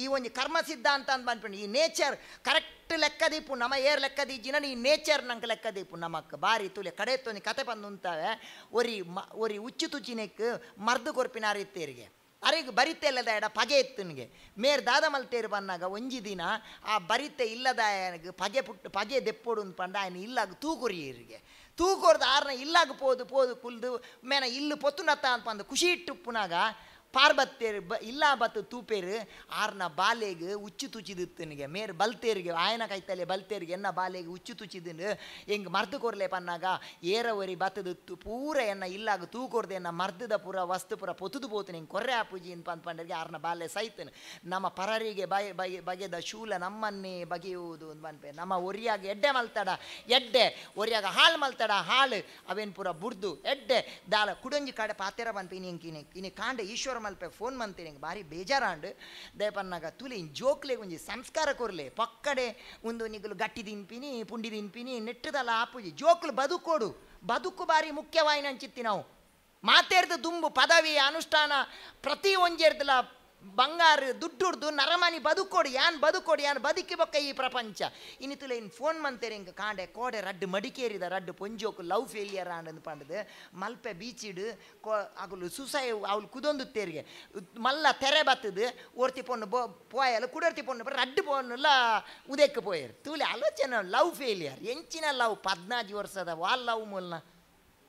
ಈ ಒಂದು ಕರ್ಮ ಸಿದ್ಧಾಂತ ಅಂತ ಬಂದ್ಬಿಟ್ಟು ಈ ನೇಚರ್ ಕರೆಕ್ಟ್ ಲೆಕ್ಕ ದೀಪು ನಮ್ಮ ಏರ್ ಲೆಕ್ಕ ದೀಜಿನ ಈ ನೇಚರ್ ನಂಗೆ ಲೆಕ್ಕ ದೀಪು ನಮಕ್ ಬಾರಿ ತುಲೆ ಕಡೆ ತೊಂದು ಕತೆ ಬಂದು ಉಂತಾವೆ ಒರಿ ಒರಿ ಉಚ್ಚು ತುಚಿನೆಕ್ ಮರ್ದು ಕೊರ್ಪಿನಾರ ಇತ್ತೇರಿಗೆ ಅರೆಗೆ ಬರಿತೆ ಇಲ್ಲದ ಎಡ ಪಗೆ ಇತ್ತನಿಗೆ ಮೇರ್ ದಾದ ಮಲ್ತೇರು ಬನ್ನಾಗ ಒಂಜಿ ದಿನ ಆ ಬರಿತೆ ಇಲ್ಲದ ಪಗೆ ಪುಟ್ಟು ಪಗೆ ದೆಪ್ಪೋಡು ಪಂಡ ఆయన ಇಲ್ಲಾಗ ತೂಕೊರಿಯರಿಗೆ ತೂಕೊರ್ದು ಆರ್ನ ಇಲ್ಲಾಗ ಪೋದು ಪೋದು ಕುಲ್ದು ಮೇನ ಇಲ್ಲು ಪೊತ್ತುನತ್ತ ಅಂತ ಪಂದು ಖುಷಿ ಇಟ್ಟುಪ್ಪುನಾಗ ಪಾರ್ಬತ್ತೇರು ಬ ಇಲ್ಲ ಬತ್ತು ತೂಪೇರು ಆರ್ನ ಬಾಲೆಗೆ ಉಚ್ಚು ತುಚಿದಿತ್ತನಿಗೆ ಮೇರ್ ಬಲ್ತೇರಿಗೆ ಆಯನ ಕೈತಲೆ ಬಲ್ತೇರಿಗೆ ಎನ್ನ ಬಾಲೆಗೆ ಉಚ್ಚು ತುಚಿದಿನ ಹೆಂಗೆ ಮರ್ದು ಕೊರ್ಲೆ ಪನ್ನಾಗ ಏರ ಒರಿ ಬತ್ತದ ಪೂರ ಎನ್ನ ಇಲ್ಲಾಗ ತೂಕೊರ್ದೆ ಎನ್ನ ಮರ್ದದ ಪೂರ ವಸ್ತು ಪೂರ ಪೊತ್ತುದು ಪೋತು ಹಿಂಗೆ ಕೊರ್ರೆ ಆಪೂಜಿ ಇನ್ ಪಂದ್ ಪಂಡರಿಗೆ ಆರ್ನ ಬಾಲೆ ಸೈತನು ನಮ್ಮ ಪರರಿಗೆ ಬಗೆ ಬಗೆ ಬಗೆದ ಶೂಲ ನಮ್ಮನ್ನೇ ಬಗೆಯುವುದು ಅಂತ ಪನ್ಪೆ ನಮ್ಮ ಒರಿಯಾಗ ಎಡ್ಡೆ ಮಲ್ತಡ ಎಡ್ಡೆ ಒರಿಯಾಗ ಹಾಳು ಮಲ್ತಡ ಹಾಳು ಅವೇನು ಪೂರ ಬುಡ್ದು ಎಡ್ಡೆ ದಾಲ ಕುಡೊಂಜಿ ಕಡೆ ಪಾತೆರ ಪನ್ಪೆ ಇನಿ ಇನಿ ಇನಿ ಕಾಂಡ ಈಶ್ವರ ಮಲ್ಪೆ ಫೋನ್ ಮಂತೀನಿ ಭಾರಿ ಬೇಜಾರಾಂಡು ದಯಪನ್ನಾಗ ತುಲಿ ಜೋಕ್ಲೆ ಒಂಜಿ ಸಂಸ್ಕಾರ ಕೊರ್ಲೆ ಪಕ್ಕಡೆ ಒಂದು ನಿಗುಲು ಗಟ್ಟಿ ತಿನ್ಪಿನಿ ಪುಂಡಿ ತಿನ್ಪಿನಿ ನೆಟ್ಟದಲ್ಲ ಆಪುಜಿ ಜೋಕ್ಲು ಬದುಕೋಡು ಬದುಕು ಬಾರಿ ಮುಖ್ಯವಾಯಿನ ಅಂಚಿತ್ತಿ ನಾವು ಮಾತೇರ್ದು ದುಂಬು ಪದವಿ ಅನುಷ್ಠಾನ ಪ್ರತಿ ಒಂಜೇರ್ದಲ ಬಂಗಾರ ದುಡ್ಡುಡ್ದು ನರಮನಿ ಬದುಕೋಡು ಯಾನ್ ಬದುಕೋಡು ಯಾನ್ ಬದುಕಿ ಬೊಕ್ಕ ಈ ಪ್ರಪಂಚ ಇನಿ ತುಲೆ ಇನ್ ಫೋನ್ ಮಂತೇರಿ ಹಿಂಗೆ ಕಾಂಡೆ ಕೋಡೆ ರಡ್ಡು ಮಡಿಕೇರಿದ ರಡ್ಡು ಪೊಂಜೋಕು ಲವ್ ಫೇಲಿಯರ್ ಆಂಡಂದು ಪಂಡದು ಮಲ್ಪೆ ಬೀಚಿಡು ಕೋ ಅಗುಲು ಸುಸೈ ಅವಳು ಕುದೊಂದು ತೇರಿಗೆ ಮಲ್ಲ ತೆರೆ ಬತ್ತದು ಒರ್ತಿ ಪೊಣ್ಣು ಬೋ ಪೋಯಲು ಕುಡರ್ತಿ ಪೊಣ್ಣು ರಡ್ಡು ಪೊನ್ನುಲ ಉದಕ್ಕೆ ಪೋಯರು ತೂಲೆ ಆಲೋಚನೆ ಲವ್ ಫೇಲಿಯರ್ ಎಂಚಿನ ಲವ್ 14 ವರ್ಷದ ವಾಲ್ ಲವ್ ಮೂಲ್ನ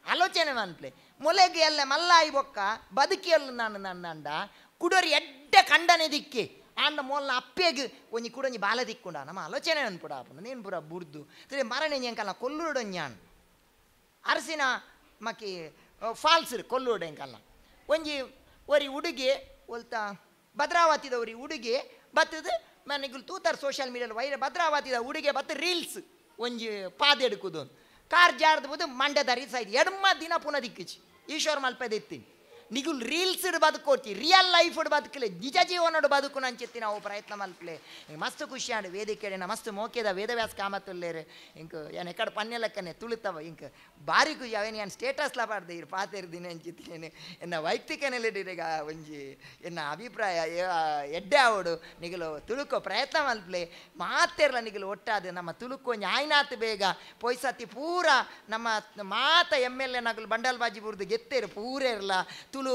ಆಲೋಚನೆ ಮನ್ಪ್ಲೆ ಮೊಲೆಗೆ ಎಲ್ಲ ಮಲ್ಲಾಯಿ ಬೊಕ್ಕ ಬದುಕಿಯಲ್ಲ ನಾನು ನನ್ನಂಡ ಕುಡೋರಿ ಎಡ್ಡೆ ಕಂಡನೆ ದಿಕ್ಕಿ ಆಂಡ ಮೊಲ್ಲ ಅಪ್ಪೆಗ್ ಒಂಜಿ ಕುಡೊಂಜಿ ಬಾಲ ದಿಕ್ಕುಂಡ ನಮ್ಮ ಆಲೋಚನೆ ಅನ್ಪುಡ ಅಪ್ಪನ ನೀನು ಪುರ ಬುಡ್ದು ತಿರಿ ಮರಣೆ ಎಂಕಲ್ಲ ಕೊಲ್ಲುಡು ಜ್ಞಾನ ಅರಸಿನ ಮಕ್ಕಿ ಫಾಲ್ಸ್ ಕೊಲ್ಲುಡು ಎಂಕಲ್ಲ ಒಂಜಿ ಒರಿ ಹುಡುಗಿ ಒಲ್ತ ಭದ್ರಾವತಿದ ಒರಿ ಹುಡುಗಿ ಬತ್ತದ ಮನೆಗಳು ತೂತಾರ ಸೋಷಿಯಲ್ ಮೀಡಿಯಲ್ಲಿ ವೈರ ಭದ್ರಾವತಿದ ಹುಡುಗಿ ಬತ್ತ ರೀಲ್ಸ್ ಒಂಜಿ ಪಾದ ಎಡುಕುದು ಕಾರ್ ಜಾರ್ದು ಮಂಡ್ಯದ ರೀಲ್ಸ್ ಆಯ್ತು ಎಡ್ಮ ದಿನ ಪುನಃ ದಿಕ್ಕಿಚಿ ಈಶ್ವರ ಮಲ್ಪೆದ ಇತ್ತೀನಿ ನಿಗುಲ್ ರೀಲ್ಸ್ ಬದುಕೋತಿ ರಿಯಲ್ ಲೈಫ್ ಬದುಕಲೆ ನಿಜ ಜೀವನೋಡು ಬದುಕು ನಂಚಿತ್ತಿ ನಾವು ಪ್ರಯತ್ನ ಮಲ್ಪಲೆ. ಮಸ್ತ್ ಖುಷಿ ಆಂಡ್ ವೇದಿಕೆ ಮಸ್ತ್ ಮೋಕೆದ ವೇದವ್ಯಾಸ ಕಾಮತ್ತುಲ್ಲೇರು ಇಂಕ್ ಏನ್ ಎಕಡೆ ಪನ್ನೆಲಕ್ಕನೆ ತುಳುತ್ತವ ಇಂಕ್ ಬಾರಿ ಖುಷಿ ಅವೇನು ಏನು ಸ್ಟೇಟಸ್ಲ ಪಾಡ್ದೆ ಇರು ಪಾತೆರ್ದಿನ ಅಂಚಿತ್ತೀನಿ ಎನ್ನ ವೈಯಕ್ತಿಕ ನೆಲೆಡಿಗ ಒಂಜಿ ಎನ್ನ ಅಭಿಪ್ರಾಯ ಎಡ್ಡೆ ಆವಡು ನಿಗಲು ತುಳುಕೋ ಪ್ರಯತ್ನ ಮಲ್ಪಲೆ ಮಾತೆರ್ಲ ನಿಗಲು ಒಟ್ಟಾದ ನಮ್ಮ ತುಳುಕು ಒಂಜಿ ಆಯ್ನಾತ್ ಬೇಗ ಪೊಯ್ಸತಿ ಪೂರ ನಮ್ಮ ಮಾತ ಎಮ್ ಎಲ್ ಎ ನಗಲು ಬಂಡಲ್ ಬಾಜಿ ಬುರ್ದು ಗೆತ್ತೇರು ಪೂರ ಇರಲ್ಲ ತುಳು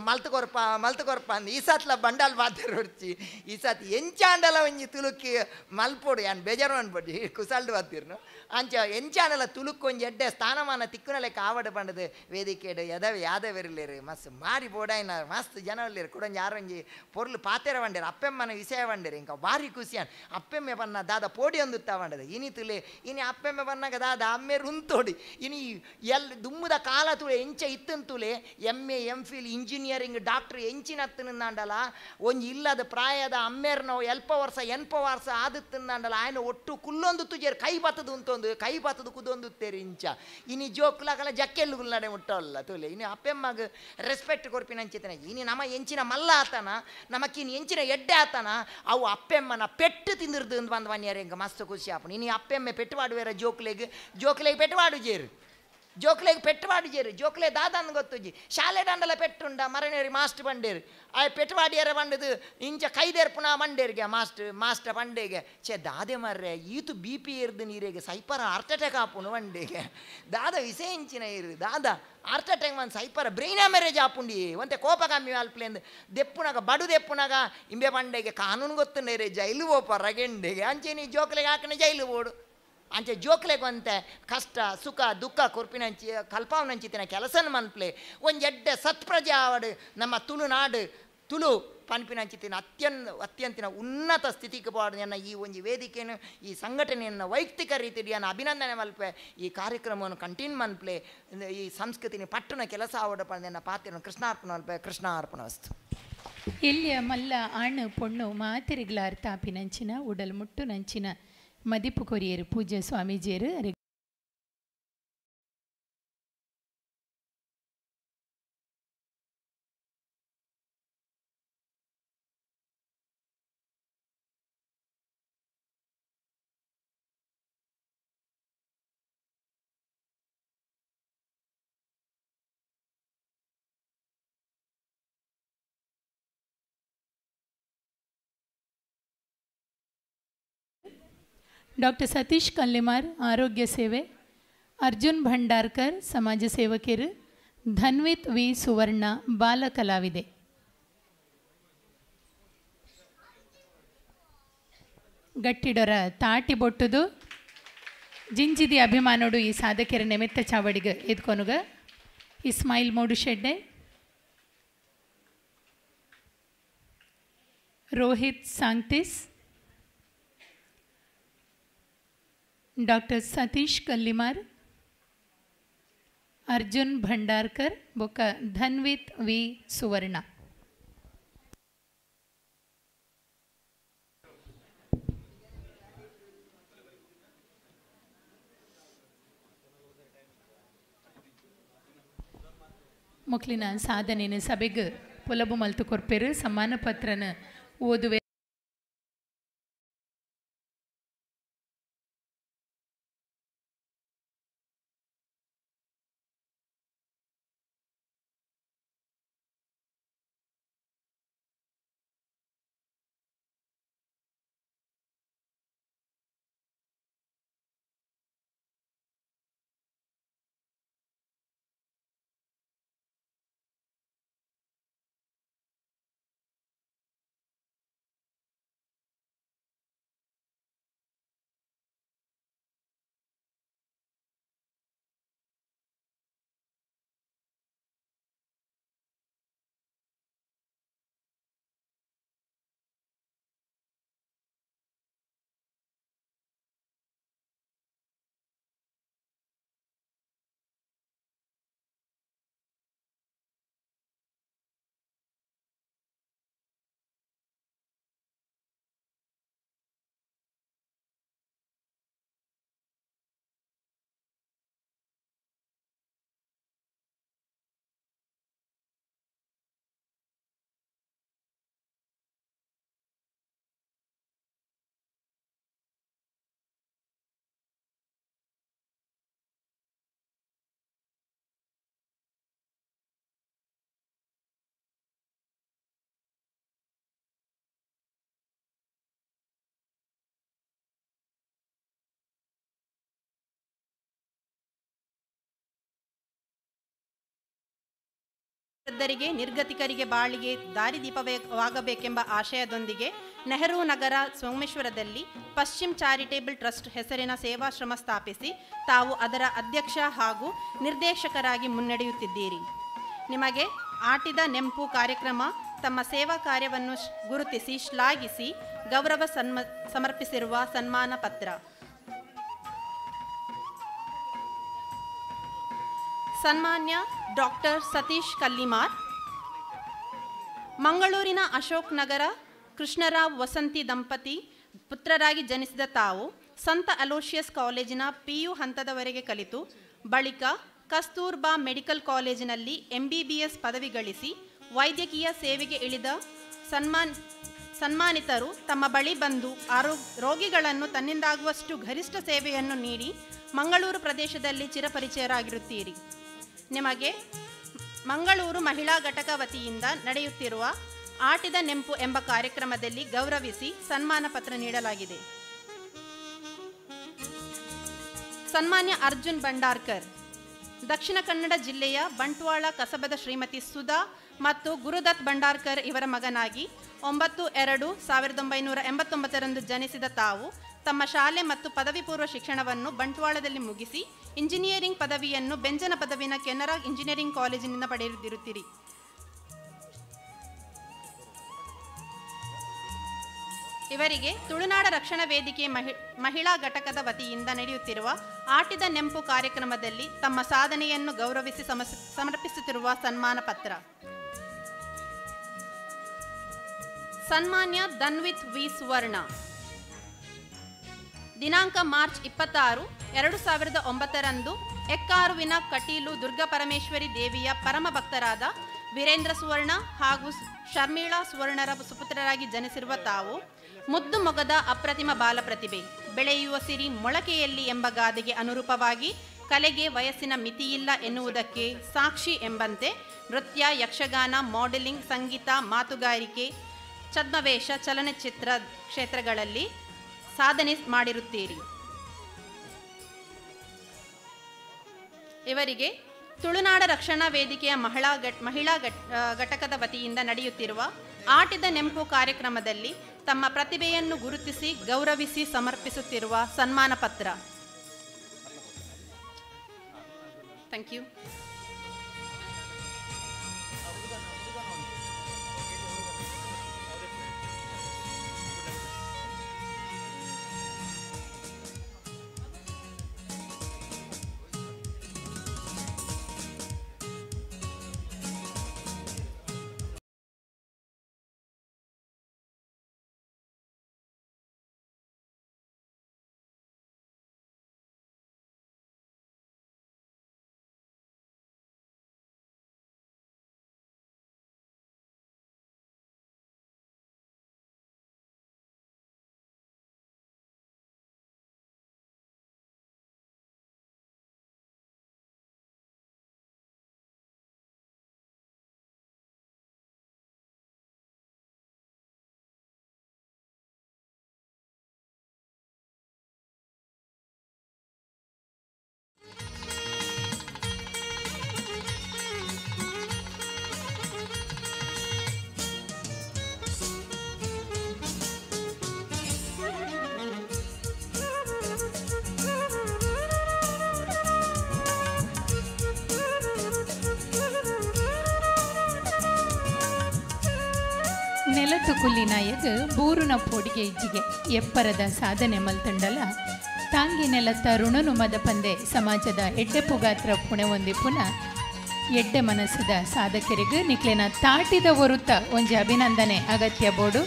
ಮಲ್ತುಕೊರ್ಪ ಮಲ್ತುಕೊರ್ಪ ಅಂದ್ ಈ ಸತ್ಲ ಬಂಡಲ್ ಬಾತೆರ್ ಹೊಡ್ಚಿ ಈ ಸತಿ ಎಂಚಾಂಡಲ ಒಂಜಿ ತುಳುಕಿ ಮಲ್ಪೊಡು ಯಾನ್ ಬೇಜಾರು ಅನ್ಪೊಡು ಕುಸಲ್ಡು ಬಾತಿರ್ನು ಅಂಚ ಎಂಚಾಂಡಲ ತುಳುಕು ಒಂಜಿ ಎಡ್ಡೆ ಸ್ಥಾನಮಾನ ತಿಕ್ಕುನ ಲೆಕ್ಕ ಆವಡ ಪಂಡದು ವೇದಿಕೆಡು ಎದವೆ ಯಾದವಿರ್ಲೇರು ಮಸ್ತ್ ಮಾರಿ ಬೋಡಾಯಿನ ಮಸ್ತ್ ಜನ ಉಲ್ಲೇರು ಕುಡೊಂಜಿ ಯಾರೊಂಜಿ ಪೊರ್ಲು ಪಾತೆರ ಬಂಡೇರು ಅಪ್ಪೆಮ್ಮನ ವಿಷಯ ಬಂಡೇರು ಇಂಕ ಭಾರಿ ಖುಷಿಯಾನ್ ಅಪ್ಪೆಮ್ಮೆ ಬನ್ನ ದಾದ ಪೋಡಿ ಒಂದುತ್ತ ಬಂಡದು ಇನಿ ತುಲೆ ಇನಿ ಅಪ್ಪೆಮ್ಮೆ ಬನ್ನಾಗ ದಾದ ಅಮ್ಮೇರು ಉಂತೋಡಿ ಇನಿ ಎಲ್ ದುಮ್ಮುದ ಕಾಲ ತುಳೆ ಎಂಚ ಇತ್ತಂತುಲೆ M A M Phil engineering doctor ಎಂಚಿನತ್ತನಂದಾಂಡಲ ಒಂಜಿ ಇಲ್ಲದ ಪ್ರಾಯದ ಅಮ್ಮೇರ್ನೋ ಎಲ್ಪ ವರ್ಷ ಎನ್ಪ ವರ್ಷ ಆದತ್ತಂದಾಂಡಲ ಆಯನ ಒಟ್ಟು ಕುಲ್ಲೊಂದು ತುಜೇರು ಕೈ ಬತ್ತದು ಉಂತೊಂದು ಕೈ ಬತ್ತದು ಕುದೊಂದು ಇಂಚ ಇನಿ ಜೋಕುಲಾಗಲ ಜಕ್ಕೆಲ್ಲುಗುಲ್ ನಡೆ ಮುಟ್ಟಲ್ಲ ತುಲೆ ಇನಿ ಅಪ್ಪೆಮ್ಮಗ ರೆಸ್ಪೆಕ್ಟ್ ಕೊರ್ಪಿನಂಚಿತನ ಇನಿ ನಮ್ಮ ಎಂಚಿನ ಮಲ್ಲ ಆತನ ನಮಕಿನಿ ಎಂಚಿನ ಎಡ್ಡೆ ಆತನ ಅವು ಅಪ್ಪೆಮ್ಮನ ಪೆಟ್ಟು ತಿಂದಿರ್ದು ಅಂದ್ ಬಂದ್ ವನ್ಯರ್ ಎಂಕ ಮಸ್ತ್ ಖುಷಿ ಆಪುಂಡು ಇನಿ ಅಪ್ಪೆಮ್ಮೆ ಪೆಟ್ಟು ಪಾಡುವೇರ ಜೋಕ್ಲೆಗ್ ಜೋಕ್ಲೆಗ್ ಪೆಟ್ಟು ಪಾಡುಜೇರು ಜೋಕ್ಲೆಗ್ ಪೆಟ್ಟು ಪಾಡುಜೇರು ಜೋಕ್ಲೆ ದಾದನ್ ಗೊತ್ತುಜಿ ಶಾಲೆ ದಂಡಲ ಪೆಟ್ಟುಂಡ ಮರನೇರಿ ಮಾಸ್ಟ್ ಬಂಡೇರು ಆ ಪೆಟ್ಟು ಪಾಡಿಯರ ಬಂಡದು ಇಂಚ ಕೈದೇರ್ಪುನ ಬಂಡೇರಿಗೆ ಮಾಸ್ಟ್ ಮಾಸ್ಟರ್ ಬಂಡೆಗೆ ಛೇ ದಾದೆ ಮರ್ರೆ ಈತು ಬಿ ಪಿ ಏರ್ದು ನೀರಿಗೆ ಸೈಪರ ಹಾರ್ಟ್ ಅಟ್ಯಾಕ್ ಆಪುನು ಬಂಡೆಗೆ ದಾದ ವಿಸೆ ಇಂಚಿನ ಇರು ದಾದ ಹಾರ್ಟ್ ಅಟ್ಯಾಕ್ ಬಂದು ಸೈಪರ ಬ್ರೈನ್ ಮ್ಯಾರೇಜ್ ಆಪುಂಡಿ ಒಂತೆ ಕೋಪ ಕಮ್ಮಿ ಅಲ್ಪ್ಲೇಂದು ದೆಪ್ಪುನಾಗ ಬಡು ದೆಪ್ಪುನಾಗ ಇಂಬೆ ಬಂಡೆಗೆ ಕಾನೂನು ಗೊತ್ತುಂಡೇರೆ ಜೈಲು ಪೋಪ ರಗೆಂಡೆಗೆ ಅಂಚೆ ನೀ ಜೋಕ್ಲೆಗೆ ಹಾಕನೆ ಜೈಲು ಬೋಡು ಅಂಚೆ ಜೋಕ್ಲೆಗ್ ಒಂತೆ ಕಷ್ಟ ಸುಖ ದುಃಖ ಕೊರ್ಪಿನಂಚಿ ಕಲ್ಪಾವನಂಚಿತಿನ ಕೆಲಸನ ಮನ್ಪ್ಲೆ ಒಂಜಿ ಎಡ್ಡೆ ಸತ್ಪ್ರಜೆ ಆವಡು ನಮ್ಮ ತುಳುನಾಡು ತುಳು ಪನ್ಪಿನಂಚಿತಿನ ಅತ್ಯಂತಿನ ಉನ್ನತ ಸ್ಥಿತಿಗೆ ಪಾಡು ಈ ಒಂಜಿ ವೇದಿಕೆಯನ್ನು ಈ ಸಂಘಟನೆಯನ್ನು ವೈಯಕ್ತಿಕ ರೀತಿಯಲ್ಲಿ ಅಭಿನಂದನೆ ಮಲ್ಪೆ ಈ ಕಾರ್ಯಕ್ರಮವನ್ನು ಕಂಟಿನ್ಯೂ ಮನ್ಪ್ಲೆ ಈ ಸಂಸ್ಕೃತಿನ ಪಟ್ಟಣ ಕೆಲಸ ಆವಡ ಪಂದೆನ ಪಾತ್ರ ಕೃಷ್ಣಾರ್ಪಣ ಮಲ್ಪೆ ಕೃಷ್ಣಾರ್ಪಣ ವಸ್ತು. ಎಲ್ಲಿಯ ಮಲ್ಲ ಆಣು ಪೊಣ್ಣು ಮಾತೆರಿಗ್ಲ ಅರ್ಥಾಪಿನಂಚಿನ ಉಡಲ್ ಮುಟ್ಟು ನಂಚಿನ ಮದಿಪು ಕೊರಿಯರು ಪೂಜ್ಯ ಸ್ವಾಮೀಜಿಯರು ಡಾಕ್ಟರ್ ಸತೀಶ್ ಕಲ್ಲಿಮಾರ್ ಆರೋಗ್ಯ ಸೇವೆ, ಅರ್ಜುನ್ ಭಂಡಾರ್ಕರ್ ಸಮಾಜ ಸೇವಕರು, ಧನ್ವಿತ್ ವಿ ಸುವರ್ಣ ಬಾಲ ಕಲಾವಿದೆ. ಗಟ್ಟಿಡೊರ ತಾಟಿ ಬೊಟ್ಟುದು ಜಿಂಜಿದಿ ಅಭಿಮಾನೋಡು ಈ ಸಾಧಕರ ನಿಮಿತ್ತ ಚಾವಡಿಗ ಎದ್ಕೊನುಗ ಇಸ್ಮಾಯಿಲ್ ಮೂಡುಶೆಡ್ಡೆ, ರೋಹಿತ್ ಸಾಂಗ್ತಿಸ್, ಡಾಕ್ಟರ್ ಸತೀಶ್ ಕಲ್ಲಿಮಾರ್, ಅರ್ಜುನ್ ಭಂಡಾರ್ಕರ್ ಬೊಕ್ಕ ಧನ್ವಿತ್ ವಿ ಸುವರ್ಣ. ಮೊಕ್ಲಿನ ಸಾಧನೆಯನ್ನು ಸಭೆಗೆ ಪೊಲಬು ಮಲ್ತು ಕೊರ್ಪೆರು ಸಮ್ಮಾನ ಪತ್ರನ ಓದುವೆ. ವೃದ್ಧರಿಗೆ ನಿರ್ಗತಿಕರಿಗೆ ಬಾಳಿಗೆ ದಾರಿದೀಪವಾಗಬೇಕೆಂಬ ಆಶಯದೊಂದಿಗೆ ನೆಹರು ನಗರ ಸೋಮೇಶ್ವರದಲ್ಲಿ ಪಶ್ಚಿಮ್ ಚಾರಿಟೇಬಲ್ ಟ್ರಸ್ಟ್ ಹೆಸರಿನ ಸೇವಾಶ್ರಮ ಸ್ಥಾಪಿಸಿ ತಾವು ಅದರ ಅಧ್ಯಕ್ಷ ಹಾಗೂ ನಿರ್ದೇಶಕರಾಗಿ ಮುನ್ನಡೆಯುತ್ತಿದ್ದೀರಿ. ನಿಮಗೆ ಆಟಿದ ನೆಂಪು ಕಾರ್ಯಕ್ರಮ ತಮ್ಮ ಸೇವಾ ಕಾರ್ಯವನ್ನು ಗುರುತಿಸಿ ಶ್ಲಾಘಿಸಿ ಗೌರವ ಸಮರ್ಪಿಸಿರುವ ಸನ್ಮಾನ ಪತ್ರ. ಸನ್ಮಾನ್ಯ ಡಾಕ್ಟರ್ ಸತೀಶ್ ಕಲ್ಲಿಮಾರ್, ಮಂಗಳೂರಿನ ಅಶೋಕ್ ನಗರ ಕೃಷ್ಣರಾವ್ ವಸಂತಿ ದಂಪತಿ ಪುತ್ರರಾಗಿ ಜನಿಸಿದ ತಾವು ಸಂತ ಅಲೋಷಿಯಸ್ ಕಾಲೇಜಿನ ಪಿಯು ಹಂತದವರೆಗೆ ಕಲಿತು ಬಳಿಕ ಕಸ್ತೂರ್ಬಾ ಮೆಡಿಕಲ್ ಕಾಲೇಜಿನಲ್ಲಿ MBBS ಪದವಿ ಗಳಿಸಿ ವೈದ್ಯಕೀಯ ಸೇವೆಗೆ ಇಳಿದ ಸನ್ಮಾನಿತರು ತಮ್ಮ ಬಳಿ ಬಂದು ರೋಗಿಗಳನ್ನು ತನ್ನಿಂದಾಗುವಷ್ಟು ಗರಿಷ್ಠ ಸೇವೆಯನ್ನು ನೀಡಿ ಮಂಗಳೂರು ಪ್ರದೇಶದಲ್ಲಿ ಚಿರಪರಿಚಯರಾಗಿರುತ್ತೀರಿ. ನಿಮಗೆ ಮಂಗಳೂರು ಮಹಿಳಾ ಘಟಕ ವತಿಯಿಂದ ನಡೆಯುತ್ತಿರುವ ಆಟಿದ ನೆಂಪು ಎಂಬ ಕಾರ್ಯಕ್ರಮದಲ್ಲಿ ಗೌರವಿಸಿ ಸನ್ಮಾನ ಪತ್ರ ನೀಡಲಾಗಿದೆ. ಸನ್ಮಾನ್ಯ ಅರ್ಜುನ್ ಭಂಡಾರ್ಕರ್, ದಕ್ಷಿಣ ಕನ್ನಡ ಜಿಲ್ಲೆಯ ಬಂಟ್ವಾಳ ಕಸಬದ ಶ್ರೀಮತಿ ಸುಧಾ ಮತ್ತು ಗುರುದತ್ ಭಂಡಾರ್ಕರ್ ಇವರ ಮಗನಾಗಿ 9/2/1989ರಂದು ಜನಿಸಿದ ತಾವು ತಮ್ಮ ಶಾಲೆ ಮತ್ತು ಪದವಿ ಪೂರ್ವ ಶಿಕ್ಷಣವನ್ನು ಬಂಟ್ವಾಳದಲ್ಲಿ ಮುಗಿಸಿ ಇಂಜಿನಿಯರಿಂಗ್ ಪದವಿಯನ್ನು ಬೆಂಜನ ಪದವಿನ ಕೆನರಾ ಇಂಜಿನಿಯರಿಂಗ್ ಕಾಲೇಜಿನಿಂದ ಪಡೆದಿರುತ್ತೀರಿ. ಇವರಿಗೆ ತುಳುನಾಡ ರಕ್ಷಣಾ ವೇದಿಕೆ ಮಹಿಳಾ ಘಟಕದ ವತಿಯಿಂದ ನಡೆಯುತ್ತಿರುವ ಆಟಿದ ನೆಂಪು ಕಾರ್ಯಕ್ರಮದಲ್ಲಿ ತಮ್ಮ ಸಾಧನೆಯನ್ನು ಗೌರವಿಸಿ ಸಮರ್ಪಿಸುತ್ತಿರುವ ಸನ್ಮಾನ ಪತ್ರ. ಸನ್ಮಾನ್ಯ ಧನ್ವಿತ್ ವಿ ಸುವರ್ಣ, ದಿನಾಂಕ ಮಾರ್ಚ್ 26, 2009ರಂದು ಎಕ್ಕಾರುವಿನ ಕಟೀಲು ದುರ್ಗಾಪರಮೇಶ್ವರಿ ದೇವಿಯ ಪರಮ ಭಕ್ತರಾದ ವೀರೇಂದ್ರ ಸುವರ್ಣ ಹಾಗೂ ಶರ್ಮೀಳಾ ಸುವರ್ಣರ ಸುಪುತ್ರರಾಗಿ ಜನಿಸಿರುವ ತಾವು ಮುದ್ದು ಮೊಗದ ಅಪ್ರತಿಮ ಬಾಲಪ್ರತಿಭೆ, ಬೆಳೆಯುವ ಸಿರಿ ಮೊಳಕೆಯಲ್ಲಿ ಎಂಬ ಗಾದೆಗೆ ಅನುರೂಪವಾಗಿ ಕಲೆಗೆ ವಯಸ್ಸಿನ ಮಿತಿಯಿಲ್ಲ ಎನ್ನುವುದಕ್ಕೆ ಸಾಕ್ಷಿ ಎಂಬಂತೆ ನೃತ್ಯ, ಯಕ್ಷಗಾನ, ಮಾಡೆಲಿಂಗ್, ಸಂಗೀತ, ಮಾತುಗಾರಿಕೆ, ಛದ್ಮವೇಷ, ಚಲನಚಿತ್ರ ಕ್ಷೇತ್ರಗಳಲ್ಲಿ ಸಾಧನೆ ಮಾಡಿರುತ್ತೀರಿ. ಇವರಿಗೆ ತುಳುನಾಡ ರಕ್ಷಣಾ ವೇದಿಕೆಯ ಮಹಿಳಾ ಘಟಕದ ವತಿಯಿಂದ ನಡೆಯುತ್ತಿರುವ ಆಟಿದ ನೆಂಪು ಕಾರ್ಯಕ್ರಮದಲ್ಲಿ ತಮ್ಮ ಪ್ರತಿಭೆಯನ್ನು ಗುರುತಿಸಿ ಗೌರವಿಸಿ ಸಮರ್ಪಿಸುತ್ತಿರುವ ಸನ್ಮಾನ ಪತ್ರ. Thank you. ನೆಲತು ಕುಲ್ಲಿನಾಯಗ ಬೂರುನ ಪೋಡಿಗೆ ಇಜ್ಜಿಗೆ ಎಪ್ಪರದ ಸಾಧನೆ ಮಲ್ತಂಡಲ ತಾಂಗಿ ನೆಲತ್ತ ಋಣನು ಮದಪಂದೆ ಸಮಾಜದ ಎಡ್ಡೆ ಪುಗಾತ್ರ ಪುಣೆ ಒಂದಿ ಪುನ ಎಡ್ಡೆ ಮನಸ್ಸದ ಸಾಧಕರಿಗೆ ನಿಕ್ಲೆನ ತಾಟಿದ ಒರುತ್ತ ಒಂಜಿ ಅಭಿನಂದನೆ ಅಗತ್ಯ ಬೋಡು.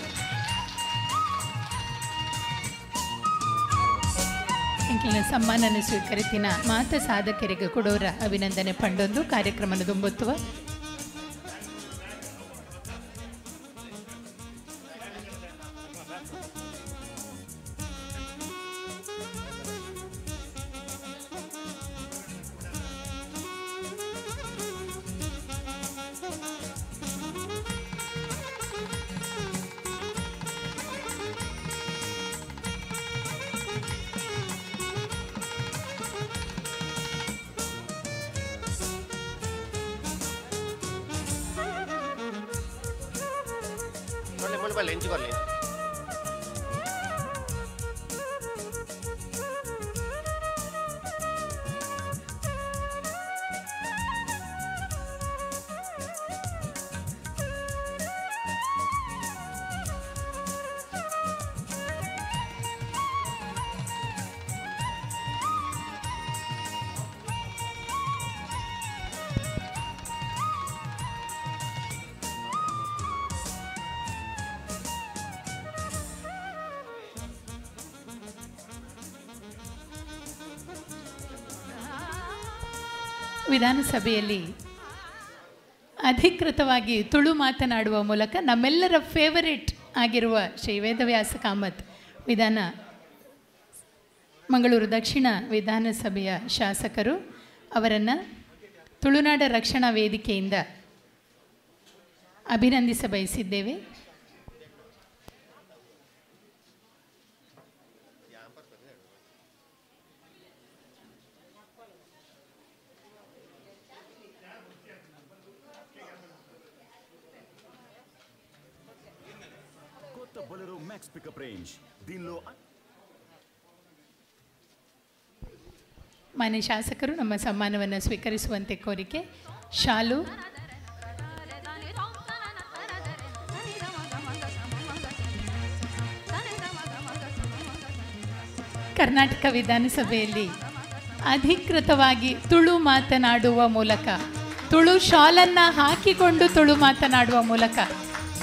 ಎಂಕ್ಲೆನ ಸಮ್ಮಾನನ ಸ್ವೀಕರಿತಿನ ಮಾತ ಸಾಧಕರಿಗೆ ಕೊಡೋರ ಅಭಿನಂದನೆ ಪಂಡೊಂದು ಕಾರ್ಯಕ್ರಮನ ದುಂಬೊತ್ತುವ. ಬಳ್ಳಿ ಬಳ್ಳಿ ಎಂಚು ಕೊರ್ಲೆ ವಿಧಾನಸಭೆಯಲ್ಲಿ ಅಧಿಕೃತವಾಗಿ ತುಳು ಮಾತನಾಡುವ ಮೂಲಕ ನಮ್ಮೆಲ್ಲರ ಫೇವರೇಟ್ ಆಗಿರುವ ಶ್ರೀ ವೇದವ್ಯಾಸ ಕಾಮತ್ ವಿಧಾನ ಮಂಗಳೂರು ದಕ್ಷಿಣ ವಿಧಾನಸಭೆಯ ಶಾಸಕರು ಅವರನ್ನು ತುಳುನಾಡ ರಕ್ಷಣಾ ವೇದಿಕೆಯಿಂದ ಅಭಿನಂದಿಸ ಬಯಸಿದ್ದೇವೆ. బొలెరో మ్యాక్స్ పికప్ రేంజ్ దీనిలో ಮಾನ್ಯ ಶಾಸಕರು ನಮ್ಮ ಸಮ್ಮಾನವನ್ನು ಸ್ವೀಕರಿಸುವಂತೆ ಕೋರಿಕೆ. ಶಾಲು, ಕರ್ನಾಟಕ ವಿಧಾನಸಭೆಯಲ್ಲಿ ಅಧಿಕೃತವಾಗಿ ತುಳು ಮಾತನಾಡುವ ಮೂಲಕ, ತುಳು ಶಾಲನ್ನು ಹಾಕಿಕೊಂಡು ತುಳು ಮಾತನಾಡುವ ಮೂಲಕ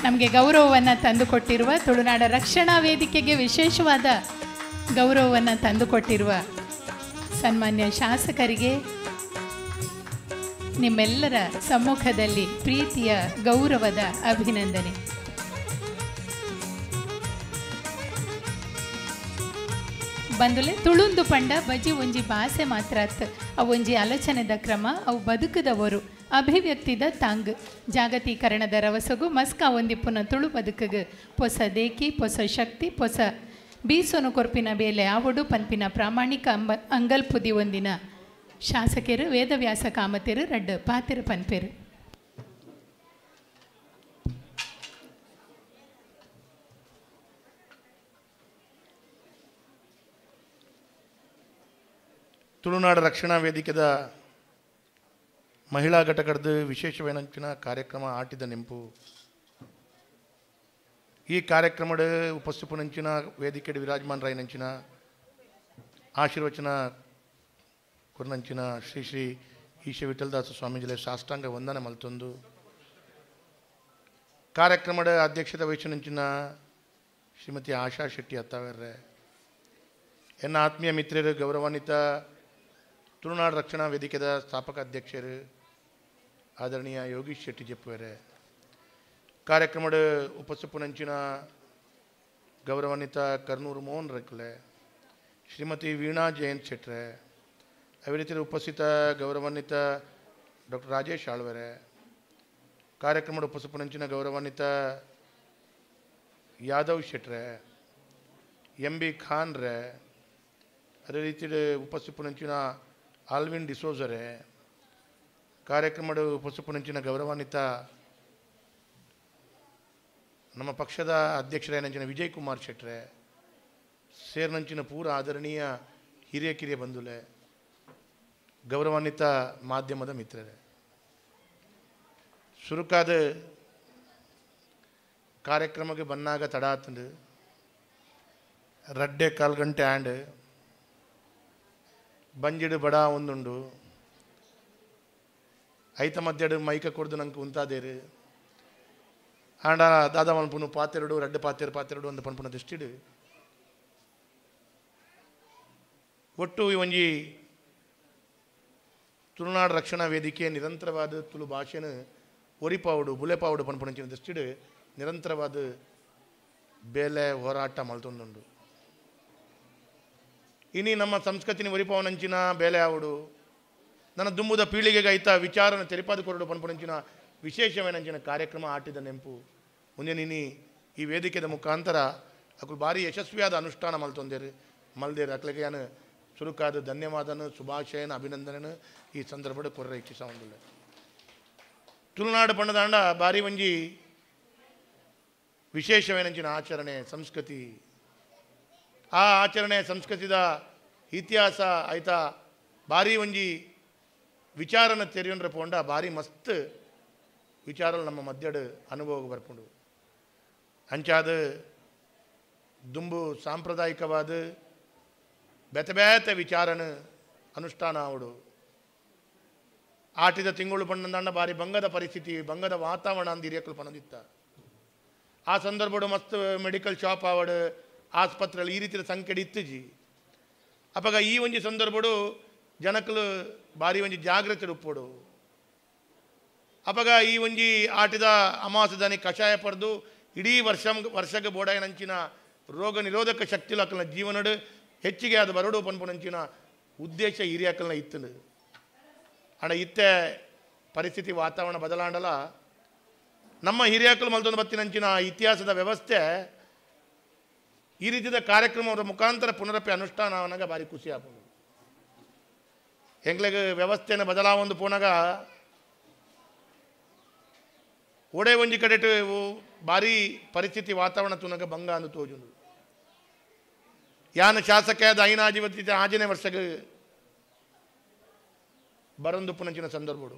ನಮಗೆ ಗೌರವವನ್ನು ತಂದುಕೊಟ್ಟಿರುವ, ತುಳುನಾಡ ರಕ್ಷಣಾ ವೇದಿಕೆಗೆ ವಿಶೇಷವಾದ ಗೌರವವನ್ನು ತಂದುಕೊಟ್ಟಿರುವ ಸನ್ಮಾನ್ಯ ಶಾಸಕರಿಗೆ ನಿಮ್ಮೆಲ್ಲರ ಸಮ್ಮುಖದಲ್ಲಿ ಪ್ರೀತಿಯ ಗೌರವದ ಅಭಿನಂದನೆ. ಬಂದುಲೆ ತುಳುಂದು ಪಂಡ ಬಜಿ ಒಂಜಿ ಭಾಷೆ ಮಾತ್ರ ಅವು ಒಂಜಿ ಆಲೋಚನೆದ ಕ್ರಮ, ಅವು ಬದುಕದವರು ಅಭಿವ್ಯಕ್ತಿದ ತಾಂಗ್. ಜಾಗತೀಕರಣದ ರವಸಗು ಮಸ್ಕ ಒಂದಿಪ್ಪುನ ತುಳು ಬದುಕಗ ಪೊಸ ದೇಕಿ, ಪೊಸ ಶಕ್ತಿ, ಪೊಸ ಬೀಸೊನು ಕೊರ್ಪಿನ ಬೇಲೆ ಆವಡು ಪನ್ಪಿನ ಪ್ರಾಮಾಣಿಕ ಅಂಗಲ್ಪುದಿ ಒಂದಿನ ಶಾಸಕರು ವೇದವ್ಯಾಸ ಕಾಮತೆರು ರಡ್ಡು ಪಾತೆರು ಪನ್ಪೆರು. ತುಳುನಾಡ ರಕ್ಷಣಾ ವೇದಿಕೆದ ಮಹಿಳಾ ಘಟಕದ ವಿಶೇಷವೇನಂಚಿನ ಕಾರ್ಯಕ್ರಮ ಆಟಿದ ನೆಂಪು. ಈ ಕಾರ್ಯಕ್ರಮದ ಉಪಸ್ಥಿಪನಂಚಿನ ವೇದಿಕೆ ವಿರಾಜಮಾನರಾಯನಂಚಿನ ಆಶೀರ್ವಚನ ಕುರ್ನಂಚಿನ ಶ್ರೀ ಶ್ರೀ ಈಶ ವಿಠಲದಾಸ ಸ್ವಾಮೀಜಿಲೆ ಸಾಷ್ಟಾಂಗ ವಂದನೆ ಮಲ್ತೊಂದು ಕಾರ್ಯಕ್ರಮದ ಅಧ್ಯಕ್ಷತೆ ವಹಿಸಿನಂಚಿನ ಶ್ರೀಮತಿ ಆಶಾ ಶೆಟ್ಟಿ ಅತ್ತಾವರ್ರೆ, ಎನ್ನ ಆತ್ಮೀಯ ಮಿತ್ರರು, ಗೌರವಾನ್ವಿತ ತುಳುನಾಡು ರಕ್ಷಣಾ ವೇದಿಕೆದ ಸ್ಥಾಪಕ ಅಧ್ಯಕ್ಷರು ಆದರಣೀಯ ಯೋಗೀಶ್ ಶೆಟ್ಟಿ ಜೆಪ್ಪುವರೆ, ಕಾರ್ಯಕ್ರಮದ ಉಪಸ್ಥಿಪನಂಚಿನ ಗೌರವಾನ್ವಿತ ಕರ್ನೂರು ಮೋಹನ್ ರೈಕುಲೆ, ಶ್ರೀಮತಿ ವೀಣಾ ಜಯಂತ್ ಶೆಟ್ರೆ, ಅದೇ ರೀತಿ ಉಪಸ್ಥಿತ ಗೌರವಾನ್ವಿತ ಡಾಕ್ಟರ್ ರಾಜೇಶ್ ಆಳ್ವರೆ, ಕಾರ್ಯಕ್ರಮದ ಉಪಸ್ಥಿಪನಂಚಿನ ಗೌರವಾನ್ವಿತ ಯಾದವ್ ಶೆಟ್ರೆ, ಎಂ ಬಿ ಖಾನ್ ರೇ, ಅದೇ ರೀತಿ ಉಪಸ್ಥಿಪನಂಚಿನ ಆಲ್ವಿನ್ ಡಿಸೋಜರೆ, ಕಾರ್ಯಕ್ರಮದ ಉಪಸ್ಥಿಪನಂಚಿನ ಗೌರವಾನ್ವಿತ ನಮ್ಮ ಪಕ್ಷದ ಅಧ್ಯಕ್ಷರಾಯನಂಚಿನ ವಿಜಯ್ ಕುಮಾರ್ ಶೆಟ್ರೆ, ಸೇರ್ನಂಚಿನ ಪೂರ ಆದರಣೀಯ ಹಿರಿಯ ಕಿರಿಯ ಬಂಧುಲೆ, ಗೌರವಾನ್ವಿತ ಮಾಧ್ಯಮದ ಮಿತ್ರರೇ, ಸುರುಕಾದ ಕಾರ್ಯಕ್ರಮಕ್ಕೆ ಬನ್ನಾಗ ತಡ ಆತಂದು ರಡ್ಡೆ ಕಾಲು ಗಂಟೆ ಆ್ಯಂಡ್ ಬಂಜಿಡು ಬಡ ಒಂದುಂಡು ಐತ ಮಧ್ಯಡು ಮೈಕ ಕೊಡ್ದು ನಂಗೆ ಉಂತಾದೇರು ಆಂಡ ದಾದಾ ಮನ್ಪುನು ಪಾತೆರಡು ರಡ್ಡೆ ಪಾತೆರು ಪಾತೆರಡು ಒಂದು ಪನ್ಪುನ ದೃಷ್ಟಿಡು ಒಟ್ಟು ಈ ಒಂಜಿ ತುಳುನಾಡು ರಕ್ಷಣಾ ವೇದಿಕೆ ನಿರಂತರವಾದ ತುಳು ಭಾಷೆನ ಒರಿಪಾವುಡು ಬುಲೆಪಾವುಡು ಪನ್ಪುನಂಚಿನ ದೃಷ್ಟಿಡು ನಿರಂತರವಾದ ಬೇಲೆ ಹೋರಾಟ ಮಲ್ತೊಂದುಂಡು. ಇನಿ ನಮ್ಮ ಸಂಸ್ಕೃತಿನ ಒರಿಪಾವನಂಚಿನ ಬೇಲೆ ಆವುಡು ನನ್ನ ದುಂಬುದ ಪೀಳಿಗೆಗೆ ಐತ ವಿಚಾರನ ತೆರಿಪಾದ ಕೊರಡು ಪನ್ಪುನಂಚಿನ ವಿಶೇಷವೇನಂಚಿನ ಕಾರ್ಯಕ್ರಮ ಆಟಿದ ನೆಂಪು ಮುಂದೆ ನಿನಿ ಈ ವೇದಿಕೆದ ಮುಖಾಂತರ ಅಕುಲು ಭಾರಿ ಯಶಸ್ವಿಯಾದ ಅನುಷ್ಠಾನ ಮಲ್ತೊಂದೇರು ಮಲ್ದೇರು ಅಕ್ಲೆಗೆ ಯಾನು ಚುರುಕಾದ ಧನ್ಯವಾದನ ಶುಭಾಶಯನ ಅಭಿನಂದನೆನ ಈ ಸಂದರ್ಭದ ಕೊರ್ರ ಇಚ್ಛಿಸ ಒಂದಿಲ್ಲ. ತುಳುನಾಡು ಪಂಡದಾಂಡ ಭಾರಿ ಒಂಜಿ ವಿಶೇಷವೇನಂಚಿನ ಆಚರಣೆ ಸಂಸ್ಕೃತಿ. ಆ ಆಚರಣೆ ಸಂಸ್ಕೃತಿದ ಇತಿಹಾಸ ಆಯ್ತಾ ಭಾರಿ ಒಂಜಿ ವಿಚಾರನ ತೆರಿಯೊಂಡ್ರೆ ಪೋಂಡ ಭಾರಿ ಮಸ್ತ್ ವಿಚಾರలు ನಮ್ಮ ಮಧ್ಯಡು ಅನುಭವ ಬರ್ಪುಂಡು. ಅಂಚಾದ ದುಂಬು ಸಾಂಪ್ರದಾಯಿಕವಾದ ಬೇತೆ ಬೇತೆ ವಿಚಾರನ ಅನುಷ್ಠಾನ ಆವಡು. ಆಟಿದ ತಿಂಗಳು ಪಣ್ಣಂದಾಂಡ ಭಾರಿ ಬಂಗದ ಪರಿಸ್ಥಿತಿ, ಬಂಗದ ವಾತಾವರಣ ಅಂದ ಹಿರಿಯಕ್ಕಲು ಪಣದಿತ್ತ. ಆ ಸಂದರ್ಭಡು ಮಸ್ತ್ ಮೆಡಿಕಲ್ ಶಾಪ್ ಆವಡು, ಆಸ್ಪತ್ರೆಗಳು ಈ ರೀತಿಯ ಸಂಖ್ಯೆ ಇತ್ತುಜಿ. ಅಪಗ ಈ ಒಂಜಿ ಸಂದರ್ಭಡು ಜನಕಲು ಭಾರಿ ಒಂಜಿ ಜಾಗೃತಿ ಉಪ್ಪೋಡು. ಅಪಗ ಈ ಒಂಜಿ ಆಟಿದ ಅಮಾವಾಸ್ಯದಾನಿ ಕಷಾಯ ಪಡೆದು ಇಡೀ ವರ್ಷಕ್ಕೆ ಬೋಡಾಯನಂಚಿನ ರೋಗ ನಿರೋಧಕ ಶಕ್ತಿಲು ಅಕ್ಕಲ್ನ ಜೀವನಡು ಹೆಚ್ಚಿಗೆ ಅದು ಬರಡು ಪನ್ಪುನಂಚಿನ ಉದ್ದೇಶ ಹಿರಿಯಕ್ಕಲ್ನ ಇತ್ತು. ಅಣ್ಣ ಇತ್ತೆ ಪರಿಸ್ಥಿತಿ ವಾತಾವರಣ ಬದಲಾಂಡಲ ನಮ್ಮ ಹಿರಿಯಕ್ಕಲು ಮಲ್ತೊಂದು ಬತ್ತಿನಂಚಿನ ಇತಿಹಾಸದ ವ್ಯವಸ್ಥೆ ಈ ರೀತಿಯ ಕಾರ್ಯಕ್ರಮದ ಮುಖಾಂತರ ಪುನರಪಿ ಅನುಷ್ಠಾನ ಅವನಾಗ ಭಾರಿ ಖುಷಿ ಆಗ್ಬೋದು. ಎಂಗ್ಲಿಗೆ ವ್ಯವಸ್ಥೆನ ಬದಲಾವೊಂದು ಪೋನಾಗ ಓಡೆ ಒಂಜಿ ಕಡೆಟು ಭಾರಿ ಪರಿಸ್ಥಿತಿ ವಾತಾವರಣ ತುನಗ ಭಂಗ ಅಂದು ತೋಜುಂಡು. ಯಾನ ಶಾಸಕ ಐನಾಜಿವತಿ ಆಜನೇ ವರ್ಷಕ್ಕೆ ಬರಂದು ಪುನಂಚಿನ ಸಂದರ್ಭಡು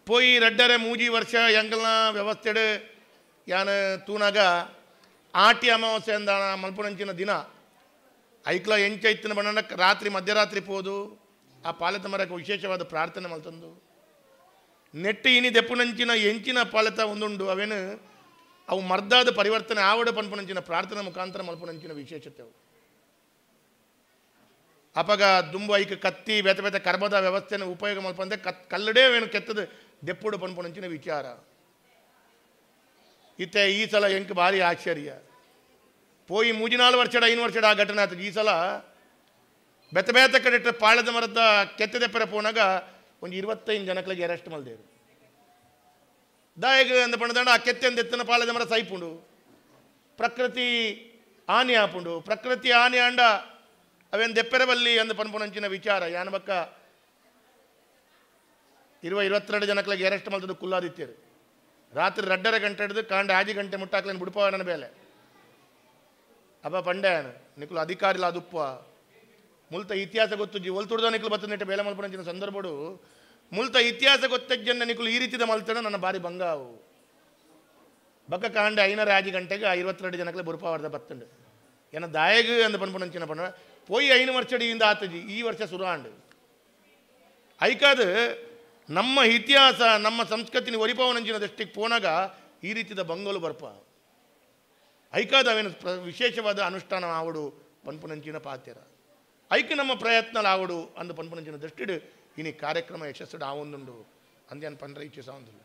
ಪೋಯಿ ರಡ್ಡರೆ ಮೂಜಿ ವರ್ಷ ಎಂಗಲ್ನ ವ್ಯವಸ್ಥೆಡು ಯಾನ ತೂನಾಗ ಆಟಿ ಅಮಾವಾಸ್ಯೆ ಅಂದ ಮಲ್ಪುನಂಚಿನ ದಿನ ಐಕ್ಲ ಎಂಚೈತ್ತಿನ ಬಣ್ಣ ರಾತ್ರಿ ಮಧ್ಯರಾತ್ರಿ ಪೋದು ಆ ಪಾಲೆತ ಮರಕ್ಕೆ ವಿಶೇಷವಾದ ಪ್ರಾರ್ಥನೆ ಮಲ್ತಂದು ನೆಟ್ಟು ಇನಿ ದೆಪ್ಪುನಂಚಿನ ಎಂಚಿನ ಪಾಲೆತ ಒಂದುಂಡು ಅವೇನು ಅವು ಮರ್ದಾದ ಪರಿವರ್ತನೆ ಆವಡ ಪನ್ಪುನಂಚಿನ ಪ್ರಾರ್ಥನೆ ಮುಖಾಂತರ ಮಲ್ಪುನಂಚಿನ ವಿಶೇಷತೆ ಅವು. ಅಪಗ ದುಂಬು ಐಕ ಕತ್ತಿ ಬೇತೆ ಬೇತೆ ಕರ್ಮದ ವ್ಯವಸ್ಥೆನ ಉಪಯೋಗ ಮಲ್ಪಂದೆ ಕಲ್ಲಡೇ ಏನು ಕೆತ್ತದ ದೆಪ್ಪುಡು ಪನ್ಪುನಂಚಿನ ವಿಚಾರ ಇತ್ತೆ. ಈ ಸಲ ಎಂಕ್ ಭಾರಿ ಆಶ್ಚರ್ಯ ಪೋಯಿ ಮೂಜಿನಾಲು ವರ್ಷಡ 5 ವರ್ಷಡ ಆ ಘಟನೆ ಆತದೆ. ಈ ಸಲ ಬೆತ್ತ ಬೇತ ಕಡೆ ಪಾಳೆದ ಮರದ ಕೆತ್ತದೆಪ್ಪರ ಪೋನಾಗ ಒಂದು 25 ಜನಗಳಿಗೆ ಅರೆಸ್ಟ್ ಮಲ್ದೇರು. ದಾಯಗ ಅಂದ ಪಣದಂಡ ಆ ಕೆತ್ತೆ ಅಂದೆತ್ತನ ಪಾಳೆದ ಮರ ಸೈಪುಂಡು, ಪ್ರಕೃತಿ ಆನೆ ಆಪುಂಡು. ಪ್ರಕೃತಿ ಆನೆ ಅಂಡ ಅವೇನು ದೆಪ್ಪೆರಬಲ್ಲಿ ಅಂದ ಪನ್ಪುನಂಚಿನ ವಿಚಾರ ಯಾನ ಬಕ್ಕ 20-22 ಜನಗಳಿಗೆ ಅರೆಸ್ಟ್ ಮಲ್ತದ್ದು ಕುಲ್ಲಾದಿತ್ತೇರು. ರಾತ್ರಿ 2:30 ಗಂಟೆ ಹಿಡಿದು ಕಾಂಡ 5 ಗಂಟೆ ಮುಟ್ಟಾಕ್ಲೇನು ಬಿಡ್ಪವನ ಬೇಲೆ ಅಬ್ಬ ಪಂಡ್ಯಾನ ನಿಕ್ಲು ಅಧಿಕಾರಿಲ ಅದುಪ್ಪ ಮುಲ್ತ ಇತಿಹಾಸ ಗೊತ್ತುಜ್ಜಿ ಒಲ್ತುಡ್ದ ನಿಕ್ಲು ಬತ್ತನೆಟ್ಟ ಬೇಲೆ ಮಲ್ಪನಂಚಿನ ಸಂದರ್ಭಡು ಮುಲ್ತ ಇತಿಹಾಸ ಗೊತ್ತಜ್ಜನ್ನ ನಿಕ್ಲು ಈ ರೀತಿದ ಮಲ್ತಣ ನನ್ನ ಭಾರಿ ಭಂಗ ಅವು. ಬಕ್ಕ ಕಾಂಡ 5:30 ಗಂಟೆಗೆ 22 ಜನಕ್ಕೆ ಬುರುಪಾವರ್ದ ಬತ್ತಂಡು ಏನ ದಾಯಗ ಅಂದ ಪನ್ಪುನಂಚಿನ ಪಣ್ಣ ಪೋಯಿ 5 ವರ್ಷಡಿಯಿಂದ ಆತಜಿ ಈ ವರ್ಷ ಸುರಾಂಡು. ಐಕಾದ ನಮ್ಮ ಇತಿಹಾಸ ನಮ್ಮ ಸಂಸ್ಕೃತಿನ ಒರಿಪವನಂಚಿನ ದೃಷ್ಟಿಗೆ ಪೋನಾಗ ಈ ರೀತಿದ ಬಂಗಲು ಬರ್ಪ ಐಕಾದ ಅವೇನು ವಿಶೇಷವಾದ ಅನುಷ್ಠಾನ ಆವಡು ಪನ್ಪುನಂಚಿನ ಪಾತ್ಯರ ಐಕ ನಮ್ಮ ಪ್ರಯತ್ನ ಆವಡು ಅಂದ ಪನ್ಪುನಂಚಿನ ದೃಷ್ಟಿಡು ಇನಿ ಕಾರ್ಯಕ್ರಮ ಯಶಸ್ಸು ಆವೊಂದುಂಡು ಅಂದ್ಯಾನ್ ಪಂಡ್ರೆ ಇಚ್ಛೆ ಸಾವಂದಿಲ್ಲ.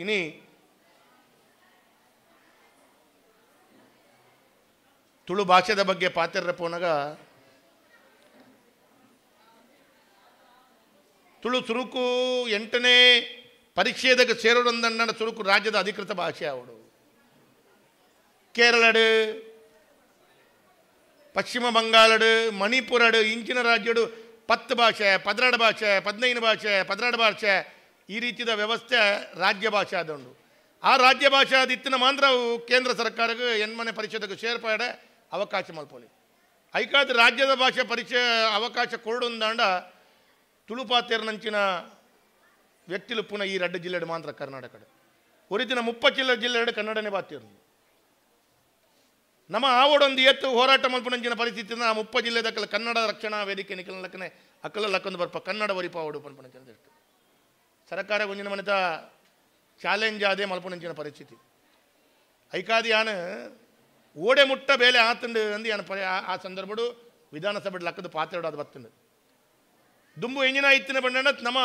ಇನಿ ತುಳು ಭಾಷೆದ ಬಗ್ಗೆ ಪಾತ್ಯರ ಪೋನಾಗ ತುಳು ಸುರುಕು 8ನೇ ಪರಿಚ್ಛೇದಕ್ಕೆ ಸೇರೋದಂದಣ್ಣ ಸುರುಕು ರಾಜ್ಯದ ಅಧಿಕೃತ ಭಾಷೆ ಅವಡು. ಕೇರಳಡು, ಪಶ್ಚಿಮ ಬಂಗಾಳಡು, ಮಣಿಪುರಡು ಇಂಚಿನ ರಾಜ್ಯಡು 10 ಭಾಷೆ, 12 ಭಾಷೆ, 15 ಭಾಷೆ, 12 ಭಾಷೆ ಈ ರೀತಿಯ ವ್ಯವಸ್ಥೆ ರಾಜ್ಯ ಭಾಷೆ ಆದುಂಡು. ಆ ರಾಜ್ಯ ಭಾಷೆ ಆದಿತ್ತಿನ ಮಾತ್ರ ಕೇಂದ್ರ ಸರ್ಕಾರಕ್ಕೆ ಎನ್ಮನೆ ಪರಿಷದಕ್ಕೆ ಸೇರ್ಪಡೆ ಅವಕಾಶ ಮಲ್ಪೊಲಿ. ಐಕಾದ ರಾಜ್ಯದ ಭಾಷೆ ಪರಿಚಯ ಅವಕಾಶ ಕೊರಡುಂದಾಂಡ ತುಳುಪಾತೇರ್ನಂಚಿನ ವ್ಯಕ್ತಿಲು ಪುನಃ ಈ 2 ಜಿಲ್ಲೆಡು ಮಾತ್ರ ಕರ್ನಾಟಕಡು ಒರಿದಿನ 30 ಜಿಲ್ಲೆಡು ಕನ್ನಡನೇ ಬಾತಿರು. ನಮ್ಮ ಆವಡೊಂದು ಎತ್ತು ಹೋರಾಟ ಮಲ್ಪುನಂಚಿನ ಪರಿಸ್ಥಿತಿನ ಆ 30 ಜಿಲ್ಲೆದಕ್ಕಲ ಕನ್ನಡ ರಕ್ಷಣಾ ವೇದಿಕೆ ನಿಖಲಕ್ಕನೆ ಅಕ್ಕಲ ಲಕ್ಕೊಂದು ಬರ್ಪ ಕನ್ನಡ ಒರಿಪಾವಡು ಪನ್ಪುನಂಚಿನ ದೃಷ್ಟಿ ಸರ್ಕಾರ ಒಂಜಿನ ಮನೆತ ಚಾಲೆಂಜ್ ಆದೇ ಮಲ್ಪುನಂಚಿನ ಪರಿಸ್ಥಿತಿ. ಐಕಾದಿ ಯಾನು ಓಡೆ ಮುಟ್ಟ ಬೇಲೆ ಆತಂಡು ಅಂದು ಯಾನು ಆ ಸಂದರ್ಭಡು ವಿಧಾನಸಭೆ ಲಕ್ಕದ ಪಾತ್ರೆಡು ಅದು ಬತ್ತಂಡು. ದುಂಬು ಎಂಜಿನ ಇತ್ತಿನ ಬಂಡ ನಮ್ಮ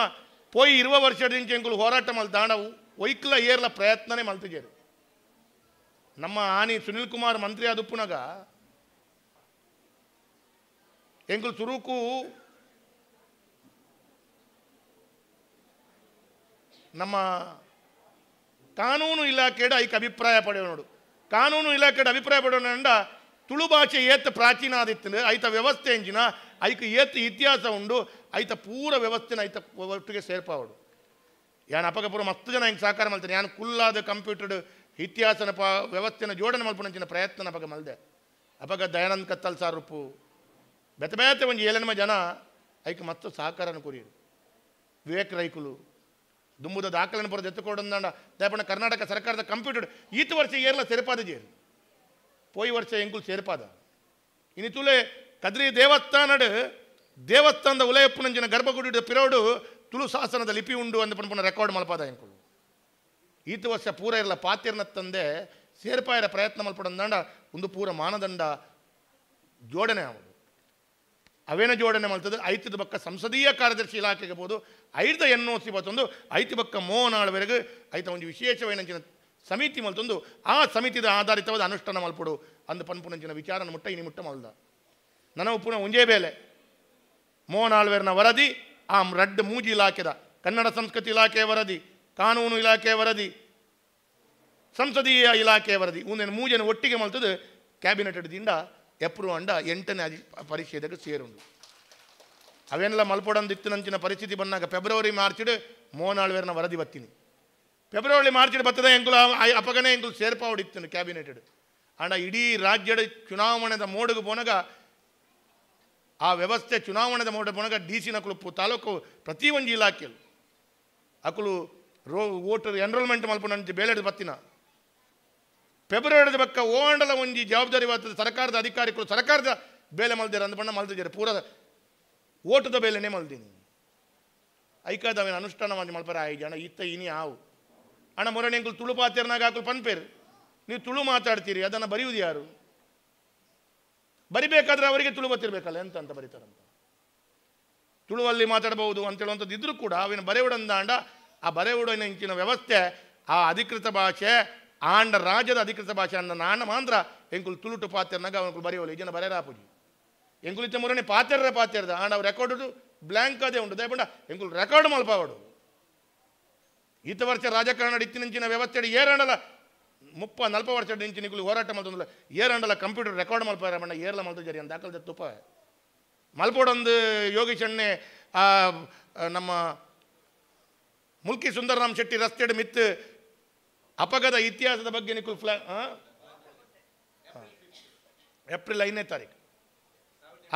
ಪೋಯಿ 20 ವರ್ಷದಿಂದ ಎಂಕುಲು ಹೋರಾಟ ಮಲ್ತಾಂಡ ಒಯ್ಕ್ಲ ಏರ್ಲ ಪ್ರಯತ್ನನೇ ಮಲ್ತಿಜೇರು. ನಮ್ಮ ಆನಿ ಸುನಿಲ್ ಕುಮಾರ್ ಮಂತ್ರಿ ಆದುಪ್ಪುನಾಗ ಎಂಕುಲು ಸುರುಕು ನಮ್ಮ ಕಾನೂನು ಇಲಾಖೆಡ ಐಕ ಅಭಿಪ್ರಾಯ ಪಡೆಯೋನೋಡು. ಕಾನೂನು ಇಲಾಖೆಡ ಅಭಿಪ್ರಾಯ ಪಡೆಯೋಣ ತುಳು ಭಾಷೆ ಏತ್ ಪ್ರಾಚೀನ ಆದಿತ್ತು, ಐತ ವ್ಯವಸ್ಥೆ ಎಂಜಿನ ಐಕ ಏತ್ ಇತಿಹಾಸ ಉಂಡು, ಐತ ಪೂರ ವ್ಯವಸ್ಥೆನ ಐತ ಒಟ್ಟಿಗೆ ಸೇರ್ಪಾವಡು. ಯಾನ್ ಅಪಗ ಪೂರ ಮಸ್ತ್ ಜನ ಹಿಂಗೆ ಸಹಕಾರ ಮಲ್ತೇನೆ. ಯಾನ್ ಕುಲ್ಲಾದ ಕಂಪ್ಯೂಟರ್ಡ್ ಇತಿಹಾಸನ ವ್ಯವಸ್ಥೆನ ಜೋಡಣೆ ಮಲ್ಪುನಂಚಿನ ಪ್ರಯತ್ನ ಅಪಗ ಮಲ್ದೆ. ಅಪಗ ದಯಾನಂದ್ ಕತ್ತಲ್ ಸಾರ್ ರೂಪು ಬೇತೆ ಬೇತೆ ಒಂಜಿ ಏಳೆನ್ಮ ಜನ ಐಕ್ ಮಸ್ತ್ ಸಹಕಾರನ ಕೊರಿಯರು. ವಿವೇಕ್ ರೈಕುಲು ದುಂಬುದ ದಾಖಲೆನ ಪೂರ ದೆತ್ತುಕೊಡಂದಾಂಡ ದಯಪಂಡ ಕರ್ನಾಟಕ ಸರ್ಕಾರದ ಕಂಪ್ಯೂಟರ್ ಈತ ವರ್ಷ ಏರ್ಲ ಸೇರ್ಪಾದ ಜೇರು ಪೋಯಿ ವರ್ಷ ಎಂಕುಲು ಸೇರ್ಪಾದ. ಇನಿ ತುಲೆ ಕದ್ರಿ ದೇವಸ್ಥಾನಡ್ ದೇವಸ್ಥಾನದ ಉಲಯಪ್ಪುನಂಚಿನ ಗರ್ಭಗುಡಿದ ಪಿರೋಡು ತುಳು ಶಾಸನದ ಲಿಪಿ ಉಂಡು ಅಂದ ಪನ್ಪುನ ರೆಕಾರ್ಡ್ ಮಲ್ಪಾದ ಎಂಕುಲು. ಈತ ವರ್ಷ ಪೂರ ಇರಲ ಪಾತಿರ್ನ ತಂದೆ ಸೇರ್ಪಾಯರ ಪ್ರಯತ್ನ ಮಲ್ಪಡಂದಾಂಡ ಒಂದು ಪೂರ ಮಾನದಂಡ ಜೋಡಣೆ ಆವಡು. ಅವೇನ ಜೋಡಣೆ ಮಲ್ತದೆ ಐತದ ಬಕ್ಕ ಸಂಸದೀಯ ಕಾರ್ಯದರ್ಶಿ ಇಲಾಖೆಗೆ ಬೋದು ಐದ ಎನ್ ಒ ಸಿ ಬತ್ತೊಂದು ಐತಿ ಬಕ್ಕ ಮೋನಾಳ್ವರೆಗೆ ಐತ ಒಂದು ವಿಶೇಷವೇನಂಚಿನ ಸಮಿತಿ ಮಲ್ತೊಂದು ಆ ಸಮಿತಿದ ಆಧಾರಿತವಾದ ಅನುಷ್ಠಾನ ಮಲ್ಪಡು ಅಂದ ಪನ್ಪುನಂಚಿನ ವಿಚಾರನ ಮುಟ್ಟ ಇನಿ ಮುಟ್ಟ ಮಲ್ದ. ನನವು ಪುನಃ ಒಂಜೇ ಬೇಲೆ ಮೋನಾಳ್ವೇರ್ನ ವರದಿ ಆ ರಡ್ಡ್ ಮೂಜಿ ಇಲಾಖೆದ ಕನ್ನಡ ಸಂಸ್ಕೃತಿ ಇಲಾಖೆಯ ವರದಿ, ಕಾನೂನು ಇಲಾಖೆಯ ವರದಿ, ಸಂಸದೀಯ ಇಲಾಖೆಯ ವರದಿ ಒಂದೇನು ಮೂಜನ ಒಟ್ಟಿಗೆ ಮಲ್ತದೆ ಕ್ಯಾಬಿನೆಟ್ ದಿಂದ ಎಪ್ರೂವ್ ಅಂಡ 8ನೇ ಪರಿಷೆದಾಗ ಸೇರುಂಡು. ಅವೆಲ್ಲ ಮಲ್ಪೊಡಂದಿತ್ತಿನಂಚಿನ ಪರಿಸ್ಥಿತಿ ಬಂದಾಗ ಫೆಬ್ರವರಿ ಮಾರ್ಚಿಡ್ ಮೋನಾಳ್ವೇರ್ನ ವರದಿ ಬತ್ತೀನಿ. ಫೆಬ್ರವರಿ ಮಾರ್ಚಿಡ್ ಬತ್ತದ ಎಂಕುಲು ಅಪಗನೇ ಎಂಕುಲು ಸೇರ್ಪಾವಡಿತ್ತು ಕ್ಯಾಬಿನೆಟ್. ಆಂಡ ಇಡೀ ರಾಜ್ಯದ ಚುನಾವಣೆದ ಮೋಡುಗು ಪೋನಾಗ ಆ ವ್ಯವಸ್ಥೆ ಚುನಾವಣೆದ ಮೋಡ ಪೋನಾಗ ಡಿ ಸಿ ನಕುಲು ತಾಲೂಕು ಪ್ರತಿ ಒಂಜಿ ಇಲಾಖೆಲು ಅಕುಲು ವೋಟರ್ ಎನ್ರೋಲ್ಮೆಂಟ್ ಮಲ್ಪುನಂಚಿ ಬೇಲೆಡ್ ಬತ್ತಿನ. ಫೆಬ್ರವರಿ ಬಕ್ಕ ಓಂಡಲ ಒಂಜಿ ಜವಾಬ್ದಾರಿ ಬರ್ತದೆ ಸರ್ಕಾರದ ಅಧಿಕಾರಿಗಳು ಸರ್ಕಾರದ ಬೇಲೆ ಮಲ್ದಿರ ಅಂದ ಬಣ್ಣ ಮಲ್ದಿದ್ದಾರೆ ಪೂರ ಓಟದ ಬೇಲೆನೇ ಮಲ್ದೀನಿ. ಐಕಾದ ಅವೇನು ಅನುಷ್ಠಾನವಾಗಿ ಮಲ್ಪರ ಆಯಿ ಜನ ಇತ್ತ ಇನಿ ಆವು ಅಣ್ಣ ಮೊರಣೆ ಎಂಕುಲು ತುಳು ಪಾತಿರ್ನಾಗ ಹಾಕಲು ಪನ್ಪೇರು ನೀವು ತುಳು ಮಾತಾಡ್ತೀರಿ ಅದನ್ನು ಬರೆಯುವುದು ಯಾರು? ಬರಿಬೇಕಾದ್ರೆ ಅವರಿಗೆ ತುಳು ಗೊತ್ತಿರಬೇಕಲ್ಲ ಎಂತ ಅಂತ ಬರೀತಾರಂತ. ತುಳುವಲ್ಲಿ ಮಾತಾಡಬಹುದು ಅಂತ ಹೇಳುವಂಥದ್ದು ಇದ್ರೂ ಕೂಡ ಅವೇನು ಬರೆಯುವುದಂದಾಂಡ ಆ ಬರೆಯುವುಡಿನ ಇಂಚಿನ ವ್ಯವಸ್ಥೆ ಆ ಅಧಿಕೃತ ಭಾಷೆ ಆಂಡ ರಾಜ್ಯದ ಅಧಿಕೃತ ಭಾಷೆ ಅಂದ ನಾಣ ಮಾತ್ರ ಎಂಕುಲು ತುಳುಟು ಪಾತಿರ್ನಾಗ ಅವನು ಬರೆಯೋಲ್ಲ ಈ ಜನ ಬರೆಯರಾಪುಜಿ. ಎಂಕುಲು ಇತ್ತ ಮುರನೆ ಪಾತೆರ್ರ ಪಾತೆರ್ದ ಆಂಡ ಅವು ರೆಕಾರ್ಡ್ ಬ್ಲ್ಯಾಂಕ್ ಅದೇ ಉಂಟು ದಯಪಂಡ ಎಂಕುಲು ರೆಕಾರ್ಡ್ ಮಲ್ಪಾವಡು. ಈತ ವರ್ಷ ರಾಜಕಾರಣ ಇತ್ತಿನಂಚಿನ ವ್ಯವಸ್ಥೆ ಏರಂಡಲ 30-40 ವರ್ಷ ನಿಂಚಿನ ನಿಕುಲು ಹೋರಾಟ ಮಲ್ತೊಂದುಲ್ಲ ಏರಂಡಲ ಕಂಪ್ಯೂಟರ್ ರೆಕಾರ್ಡ್ ಮಲ್ಪಾರ ಬಣ್ಣ ಏರ್ಲ ಮಲ್ತು ಜರಿ ಅಂತ ದಾಖಲೆ ತುಪ್ಪ ಮಲ್ಪೋಡೊಂದು ಯೋಗೀಶಣ್ಣೆ ನಮ್ಮ ಮುಲ್ಕಿ ಸುಂದರರಾಮ್ ಶೆಟ್ಟಿ ರಸ್ತೆಡ್ ಮಿತ್ತು ಅಪಘಾತ ಇತಿಹಾಸದ ಬಗ್ಗೆ ನಿಕುಲ್ ಫ್ಲಾ ಏಪ್ರಿಲ್ 5ನೇ ತಾರೀಕು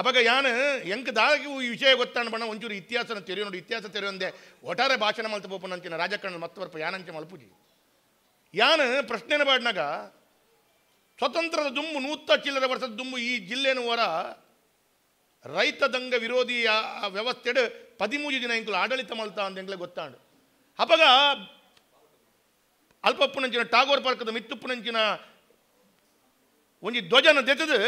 ಅವಾಗ ಯಾನು ಎಂಕ್ ದಾಗಿ ಈ ವಿಷಯ ಗೊತ್ತಾಣ ಬಣ್ಣ ಒಂಚೂರು ಇತಿಹಾಸನ ತೆರೆಯೋ ನೋಡಿ ಇತಿಹಾಸ ತೆರೆಯೊಂದೇ ಒಟ್ಟಾರೆ ಭಾಷಣ ಮಲ್ತ ಪೋಪನಂಚಿನ ರಾಜಕಾರಣ ಮತ್ತವರ್ಪ ಯಾನಂಚೆ ಮಲ್ಪುಜಿ. ಯಾನು ಪ್ರಶ್ನೆನ ಬಾಡ್ನಾಗ ಸ್ವತಂತ್ರದ ದುಂಬು 100 ಚಿಲ್ಲರೆ ವರ್ಷದ ದುಂಬು ಈ ಜಿಲ್ಲೆನ ಹೊರ ರೈತ ದಂಗ ವಿರೋಧಿ ಆ ವ್ಯವಸ್ಥೆಡ್ 13 ದಿನ ಎಂಕುಲು ಆಡಳಿತ ಮಲ್ತ ಅಂತ ಎಂಕ್ಲೆ ಗೊತ್ತಾಂಡು. ಅಪಗ ಅಲ್ಪಪ್ಪುನಂಚಿನ ಟಾಗೋರ್ ಪಾರ್ಕದ ಮಿತ್ತುಪ್ಪುನಂಚಿನ ಒಂಜಿ ಧ್ವಜನ ದೆತ್ತದು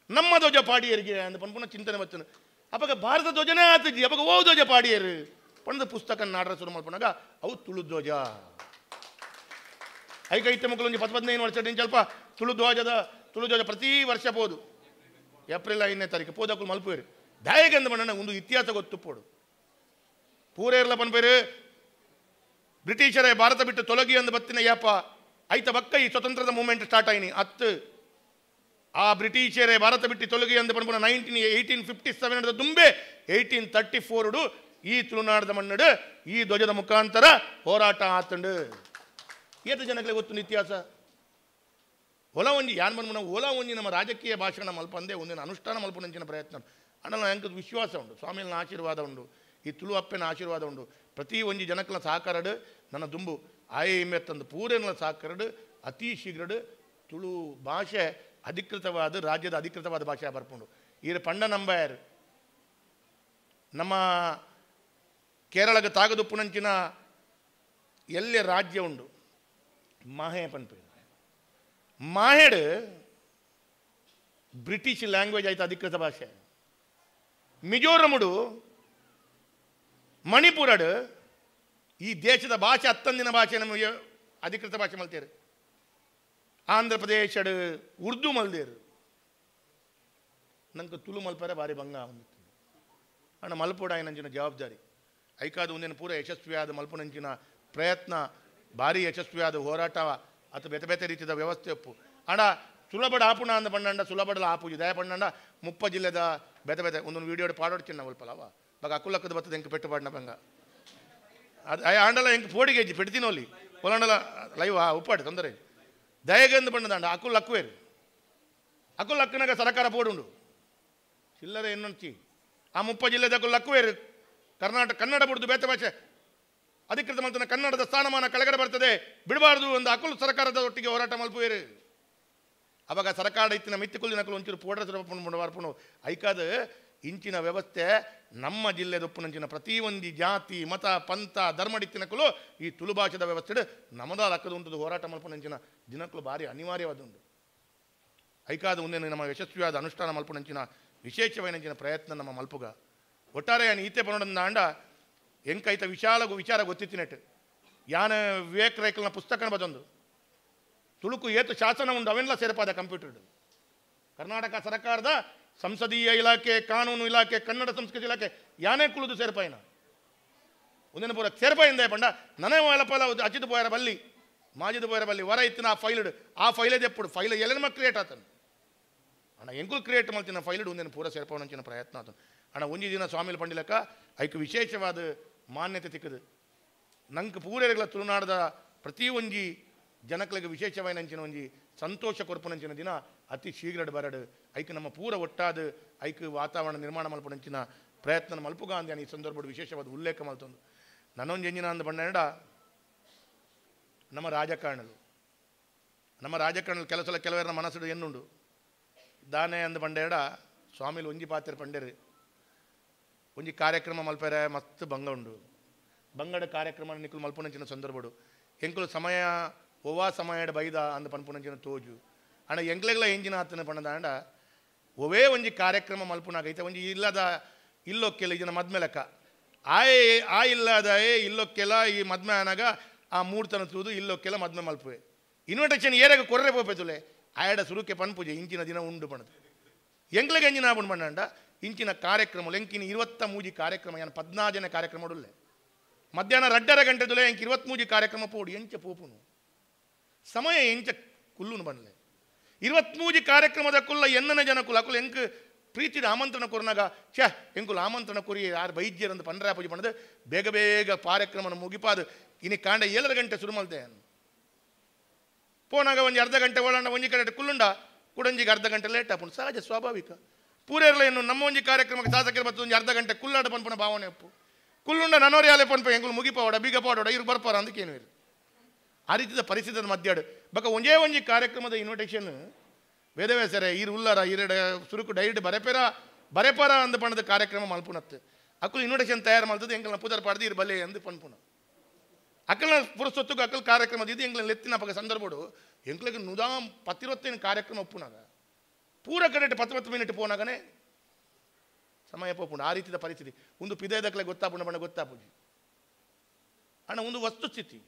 ನಮ್ಮ ಧ್ವಜ ಪಾಡಿಯರಿಗೆ ಅಂದ ಪನ್ಪುನ ಚಿಂತನೆ ಬತ್ತನು. ಅಪಗ ಭಾರತ ಧ್ವಜನೇ ಆತಜಿ ಅಪಗ ಓ ಧ್ವಜ ಪಾಡಿಯರು ಪಣದ ಪುಸ್ತಕ ನಾಡರ ಶುರು ಮಲ್ಪನಾಗ ಅವು ತುಳು ಧ್ವಜ. ಐಕ ಐತೆ ಮಕ್ಕಳು ಒಂಜಿ 10-15 ವರ್ಷ ಸ್ವಲ್ಪ ತುಳು ಧ್ವಜ ಪ್ರತಿ ವರ್ಷ ಪೋದು ಏಪ್ರಿಲ್ 5ನೇ ತಾರೀಕು ಪೋದಕ್ಕೂ ಮಲ್ಪೇರು ದಾಯಕಂದ ಬಣ್ಣ ಒಂದು ಇತಿಹಾಸ ಗೊತ್ತು ಪೋಡು ಪೂರೇರ್ಲ ಪನ್ಪೇರು ಬ್ರಿಟಿಷರೇ ಭಾರತ ಬಿಟ್ಟು ತೊಲಗಿ ಅಂದು ಬತ್ತಿನ ಯಾಪ ಐತ ಬಕ್ಕ ಈ ಸ್ವತಂತ್ರದ ಮೂವ್ಮೆಂಟ್ ಸ್ಟಾರ್ಟ್ ಆಯ್ನಿ ಅತ್ತು ಆ ಬ್ರಿಟಿಷರೇ ಭಾರತ ಬಿಟ್ಟು ತೊಲಗಿ ಅಂದ ಪನ್ಪುನ 1857 ದುಂಬೆ 1834 ಈ ತುಳುನಾಡದ ಮಣ್ಣಡು ಈ ಧ್ವಜದ ಮುಖಾಂತರ ಹೋರಾಟ ಆತಂಡು. ಏತ ಜನಗಳಿಗೆ ಗೊತ್ತು ಇತಿಹಾಸ. ಹೊಲ ಒಂಜಿ ಯಾನ್ ಬನ್ಮುನ ಓಲಾ ಒಂಜಿ ನಮ್ಮ ರಾಜಕೀಯ ಭಾಷಣ ಮಲ್ಪಂದೆ ಒಂದಿನ ಅನುಷ್ಠಾನ ಮಲ್ಪುನಂಚಿನ ಪ್ರಯತ್ನ ಅಣ್ಣ ಎಂಕದ ವಿಶ್ವಾಸ ಉಂಡು ಸ್ವಾಮಿನ ಆಶೀರ್ವಾದ ಉಂಡು ಈ ತುಳು ಅಪ್ಪನ ಆಶೀರ್ವಾದ ಉಂಡು ಪ್ರತಿ ಒಂಜಿ ಜನಕ್ಕಲ ಸಹಕಾರಡು ನನ್ನ ದುಂಬು ಆಯೆ ತಂದು ಪೂರೇನ ಸಹಕಾರಡು ಅತಿ ಶೀಘ್ರಡು ತುಳು ಭಾಷೆ ಅಧಿಕೃತವಾದ ರಾಜ್ಯದ ಅಧಿಕೃತವಾದ ಭಾಷೆ ಬರ್ಪುಂಡು. ಈರ ಪಂಡ ನಂಬಾಯರು ನಮ್ಮ ಕೇರಳಗೆ ತಾಗದುಪ್ಪುನಂಚಿನ ಎಲ್ಲೆ ರಾಜ್ಯ ಉಂಡು ಮಾಹೆ ಪನ್ಪು ಮಾಹೆಡ್ ಬ್ರಿಟಿಷ್ ಲ್ಯಾಂಗ್ವೇಜ್ ಆಯ್ತು ಅಧಿಕೃತ ಭಾಷೆ. ಮಿಜೋರಮುಡು ಮಣಿಪುರಡು ಈ ದೇಶದ ಭಾಷೆ ಹತ್ತೊಂದಿನ ಭಾಷೆ ನಮಗೆ ಅಧಿಕೃತ ಭಾಷೆ ಮಲ್ತೇರು. ಆಂಧ್ರ ಪ್ರದೇಶಡು ಉರ್ದು ಮಲ್ದೇರು ನಂಗೆ ತುಳು ಮಲ್ಪರೆ ಭಾರಿ ಭಂಗ ಬಂದಿತ್ತು. ಅಣ್ಣ ಮಲ್ಪೋಡ ನಂಚಿನ ಜವಾಬ್ದಾರಿ ಐಕಾದ ಒಂದಿನ ಪೂರ ಯಶಸ್ವಿಯಾದ ಮಲ್ಪುನಂಚಿನ ಪ್ರಯತ್ನ ಭಾರಿ ಯಶಸ್ವಿಯಾದ ಹೋರಾಟ ಅಥವಾ ಬೇತೆ ಬೇತೆ ರೀತಿಯ ವ್ಯವಸ್ಥೆ ಒಪ್ಪು ಅಣ್ಣ ಸುಲಭಡ ಆಪುಣ ಅಂದ ಪಂಡಂಡ ಸುಲಭಡಲ ಆಪುಜಿ ದಯ ಪಂಡಂಡ ಮುಪ್ಪ ಜಿಲ್ಲೆದ ಬೇತೆ ಬೇತೆ ಒಂದೊಂದು ವೀಡಿಯೋ ಪಾಡೋಡ್ಚಿನ್ನ ಒಲ್ಪಲವ ಬಾಗ ಅಕ್ಕುಲಕ್ಕದ ಬತ್ತದ ಎಂಕ್ ಪೆಟ್ಟು ಪಾಡಿನ ಬಂಗ ಅದು ಆಂಡಲ ಎಂಕ್ ಪೋಡಿಗೆಜ್ಜಿ ಪೆಡ್ತಿನೋಲಿ ಒಲಾಂಡಲ ಲೈವ್ ಆ ಉಪ್ಪಾಡು ತೊಂದರೆ ದಯಗೆಂದು ಪಂಡದಾಂಡ ಅಕುಲ್ ಅಕ್ಕುವೇರು ಅಕುಲ್ ಅಕ್ಕನಾಗ ಸರಕಾರ ಪೋಡುಂಡು ಚಿಲ್ಲರೆ ಎನ್ನೊಂಚಿ ಆ ಮುಪ್ಪ ಜಿಲ್ಲೆದ ಅಕುಲ್ ಅಕ್ಕುವೇರು ಕರ್ನಾಟಕ ಕನ್ನಡ ಬುಡ್ದು ಬೇತೆ ಭಾಷೆ ಅಧಿಕೃತ ಮಲ್ತನ ಕನ್ನಡದ ಸ್ಥಾನಮಾನ ಕೆಳಗಡೆ ಬರ್ತದೆ ಬಿಡಬಾರ್ದು ಒಂದು ಅಕುಲ್ ಸರಕಾರದ ಒಟ್ಟಿಗೆ ಹೋರಾಟ ಮಲ್ಪುವೇರು. ಅವಾಗ ಸರಕಾರ ಇತ್ತಿನ ಮಿತ್ತಿಕುಲ್ ನಕಲು ಒಂಚೂರು ಪೋಡ್ರ ಸುರಪುಣು ಐಕಾದ ಇಂಚಿನ ವ್ಯವಸ್ಥೆ ನಮ್ಮ ಜಿಲ್ಲೆದೊಪ್ಪುನಂಚಿನ ಪ್ರತಿಯೊಂದು ಜಾತಿ ಮತ ಪಂಥ ಧರ್ಮಡಿತ್ತಿನಕಲು ಈ ತುಳು ಭಾಷೆದ ವ್ಯವಸ್ಥೆ ನಮ್ಮದ ಲಕ್ಕದ ಉಂಟು ಹೋರಾಟ ಮಲ್ಪುನಂಚಿನ ದಿನಕ್ಕಲು ಭಾರಿ ಅನಿವಾರ್ಯವಾದ ಉಂಟು. ಐಕಾದ ಒಂದೇನು ನಮ್ಮ ಯಶಸ್ವಿಯಾದ ಅನುಷ್ಠಾನ ಮಲ್ಪುನಂಚಿನ ವಿಶೇಷವೈನಂಚಿನ ಪ್ರಯತ್ನ ನಮ್ಮ ಮಲ್ಪುಗ ಒಟ್ಟಾರೆ ಈತೆ ಪನೋಡಂದಾಂಡ ಎಂಕೈತ ವಿಶಾಲ ವಿಚಾರ ಗೊತ್ತಿತ್ತಿನೆಟ್ ಯಾನ ವಿವೇಕ್ ರೈಕಲ್ನ ಪುಸ್ತಕನ ಬದೊಂದು ತುಳುಕು ಏತು ಶಾಸನ ಉಂಡು ಅವೆಲ್ಲ ಸೇರ್ಪಾದ ಕಂಪ್ಯೂಟರ್ ಕರ್ನಾಟಕ ಸರ್ಕಾರದ ಸಂಸದೀಯ ಇಲಾಖೆ ಕಾನೂನು ಇಲಾಖೆ ಕನ್ನಡ ಸಂಸ್ಕೃತಿ ಇಲಾಖೆ ಯಾನೇ ಕುಳಿದು ಸೇರ್ಪಾಯಿನ ಒಂದಿನ ಪೂರ ಸೇರ್ಪಾಯಿಂದ ಪಂಡ ನನೇ ಪಲ ಅಚಿತ ಪೋಯರ ಬಲ್ಲಿ ಮಾಜಿದ ಪೋಯರ ಬಲ್ಲಿ ವರ ಇತ್ತಿನ ಆ ಫೈಲ್ ಆ ಫೈಲೇ ದೆಪ್ಪುಡು ಫೈಲ್ ಎಲ್ಲೆನ ಕ್ರಿಯೇಟ್ ಆತನು ಅಣ್ಣ ಎಂಕುಲು ಕ್ರಿಯೇಟ್ ಮಲ್ತಿನ ಫೈಲ್ ಒಂದಿನ ಪೂರ ಸೇರ್ಪಾವನಂಚಿನ ಪ್ರಯತ್ನ ಆತನು. ಅಣ್ಣ ಒಂಜಿ ದಿನ ಸ್ವಾಮಿಲು ಪಂಡಿಲಕ್ಕ ಐಕ್ ವಿಶೇಷವಾದ ಮಾನ್ಯತೆ ತಿಕ್ಕದು ನಂಗೆ ಪೂರೆಗಳ ತುಳುನಾಡದ ಪ್ರತಿ ಒಂಜಿ ಜನಕ್ಲಿಗೆ ವಿಶೇಷವಾಯಿನಂಚಿನ ಒಂಜಿ ಸಂತೋಷ ಕೊರ್ಪುನಂಚಿನ ದಿನ ಅತಿ ಶೀಘ್ರ ಬರಡು ಐಕ್ ನಮ್ಮ ಪೂರ ಒಟ್ಟಾದ ಐಕ್ ವಾತಾವರಣ ನಿರ್ಮಾಣ ಮಲ್ಪುನಂಚಿನ ಪ್ರಯತ್ನ ಮಲ್ಪುಗ ಅಂದ ಈ ಸಂದರ್ಭದ ವಿಶೇಷವಾದ ಉಲ್ಲೇಖ ಮಲ್ತೊಂದು ನನ್ನೊಂದು ಎಂಜಿನ ಅಂದ ಬಣ್ಣ ನಮ್ಮ ರಾಜಕಾರಣಲು ಕೆಲಸಲ ಕೆಲವರ ಮನಸ್ಸು ಎನ್ನುಂಡು ದಾನೆ ಅಂದ ಪಂಡೇಡ ಸ್ವಾಮಿಲು ಒಂಜಿ ಪಾತ್ರೆ ಪಂಡೇರು ಒಂಜಿ ಕಾರ್ಯಕ್ರಮ ಮಲ್ಪೆರೆ ಮಸ್ತ್ ಬಂಗ ಉಂಡು ಬಂಗಡ ಕಾರ್ಯಕ್ರಮ ನಿಕ್ಕಲು ಮಲ್ಪುನಂಚಿನ ಸಂದರ್ಭಡು ಎಂಕುಲು ಸಮಯ ಒವ್ವಾ ಸಮಯಡ ಬೈದ ಅಂದ ಪನ್ಪುನಂಚಿನ ತೋಜು ಅಣ್ಣ ಎಂಕ್ಲೆಗ್ಲ ಎಂಜಿನ ಆತನ ಪಣ್ಣದಾಂಡ ಒವೇ ಒಂಜಿ ಕಾರ್ಯಕ್ರಮ ಮಲ್ಪುನಾಗೈತೆ ಒಂಜಿ ಇಲ್ಲದ ಇಲ್ಲೊಕ್ಕೆಲ್ಲ ಇದನ್ನ ಮದ್ಮೆ ಲೆಕ್ಕ ಆಯೇ ಆ ಇಲ್ಲದ ಏ ಇಲ್ಲೊಕ್ಕೆಲ್ಲ ಈ ಮದ್ಮೆ ಆನಾಗ ಆ ಮೂರ್ತನ ತೂದು ಇಲ್ಲೊಕ್ಕೆಲ್ಲ ಮದ್ಮೆ ಮಲ್ಪುವೆ ಇನ್ವಿಟೇಷನ್ ಏರಾಗ ಕೊರ್ರೆ ಪೋಪೆತುಲೆ ಆಯಡ ಸುರುಕೆ ಪನ್ಪುಜೆ ಇಂಚಿನ ದಿನ ಉಂಡು ಪಣದು ಎಂಕ್ಲೆಗೆ ಎಂಜಿನ ಆಪುಂಡು ಪಣ್ಣಂಡ ಇಂಚಿನ ಕಾರ್ಯಕ್ರಮ ಎಂಕಿನ 23 ಕಾರ್ಯಕ್ರಮ ಏನು 14 ಜನ ಕಾರ್ಯಕ್ರಮ ಉಡುಲ್ಲೆ ಮಧ್ಯಾಹ್ನ 2.5 ಗಂಟೆದುಲೆ ಎಂಕ್ 23 ಕಾರ್ಯಕ್ರಮ ಪೋಡು ಎಂಚ ಪೋಪುನು ಸಮಯ ಎಂಚ ಕುಲ್ಲುನು ಬನ್ಲೆ 23 ಕಾರ್ಯಕ್ರಮದ ಕುಲ್ಲ ಎನ್ನನ ಜನ ಕುಲ್ಲ ಅಕುಲ ಎಂಕ್ ಪ್ರೀತಿದ ಆಮಂತ್ರಣ ಕೊರ್ನಾಗ ಛೇ ಎಂಕುಲ ಆಮಂತ್ರಣ ಕೊರಿ ಯಾರು ವೈದ್ಯರಂದು ಪಂಡ್ರಾ ಪೂಜೆ ಪಣದು ಬೇಗ ಬೇಗ ಕಾರ್ಯಕ್ರಮನ ಮುಗಿಪಾದು ಇನಿ ಕಾಂಡ 7 ಗಂಟೆ ಶುರು ಮಲ್ತೆ ಪೋನಾಗ ಒಂಜಿ ಅರ್ಧ ಗಂಟೆ ಒಳಂಡ ಒಂಜಿ ಕಡೆ ಕುಲ್ಲುಂಡ ಕುಡಂಜಿಗೆ ಅರ್ಧ ಗಂಟೆ ಲೇಟ್ ಆಪುಂಡು ಸಹಜ ಸ್ವಾಭಾವಿಕ ಪೂರೆರ್ಲ ಇನ್ನು ನಮ್ಮ ಒಂಜಿ ಕಾರ್ಯಕ್ರಮಕ್ಕೆ ಶಾಸಕರು ಬತ್ತು ಒಂಜಿ ಅರ್ಧ ಗಂಟೆ ಕುಲ್ಲಾಡ ಪನ್ಪುನ ಭಾವನೆ ಅಪ್ಪು ಕುಲ್ಲುಂಡ ನನೋರಿಯಾಲೆ ಪನ್ಪ ಎಂಕುಲು ಮುಗಿಪೋಡ ಬೀಗ ಪೋಡ ಇರು ಬರ್ಪಾರ ಅಂದಕ್ಕೇನು ಇರು ಆ ರೀತಿಯ ಪರಿಸ್ಥಿತಿಯ ಮಧ್ಯಾಡು ಬಕ ಒಂಜೇ ಒಂಜಿ ಕಾರ್ಯಕ್ರಮದ ಇನ್ವಿಟೇಷನ್ ವೇದವ್ಯಾಸರೇ ಈರು ಉಲ್ಲಾರ ಈರಡ ಸುರುಕು ಡೈರೆಕ್ಟ್ ಬರೆಪೇರ ಬರೆಪಾರ ಅಂದ ಪಣದ ಕಾರ್ಯಕ್ರಮ ಮಲ್ಪುನತ್ತು ಅಕ್ಕಲು ಇನ್ವಿಟೇಷನ್ ತಯಾರು ಮಲ್ತದ್ದು ಎಂಕಲ್ನ ಪುದರ್ ಪಾಡ್ದು ಇರು ಬಲೆ ಅಂದು ಪನ್ಪುನ ಅಕ್ಕಲ್ನ ಪುರಸೊತ್ತುಗೂ ಅಕ್ಕಲ್ ಕಾರ್ಯಕ್ರಮ ಇದು ಎಂಕ್ಲ ಎತ್ತಿನ ಪಕ್ಕ ಸಂದರ್ಭಡು ಎಂಕ್ಲಿಗೆ ನುದಾಂ 25 ಕಾರ್ಯಕ್ರಮ ಒಪ್ಪುನಾಗ ಪೂರ ಕಡೆ 10 ಮಿನಿಟ್ ಪೋನಾಗನೇ ಸಮಯ ಪೋಪುಂಡು. ಆ ರೀತಿಯ ಪರಿಸ್ಥಿತಿ ಒಂದು ಪಿದಯದಕ್ಲೆ ಗೊತ್ತಾಪುಂಡ ಬಣ್ಣ ಗೊತ್ತಾಪುಜಿ ಅಣ್ಣ ಒಂದು ವಸ್ತುಸ್ಥಿತಿ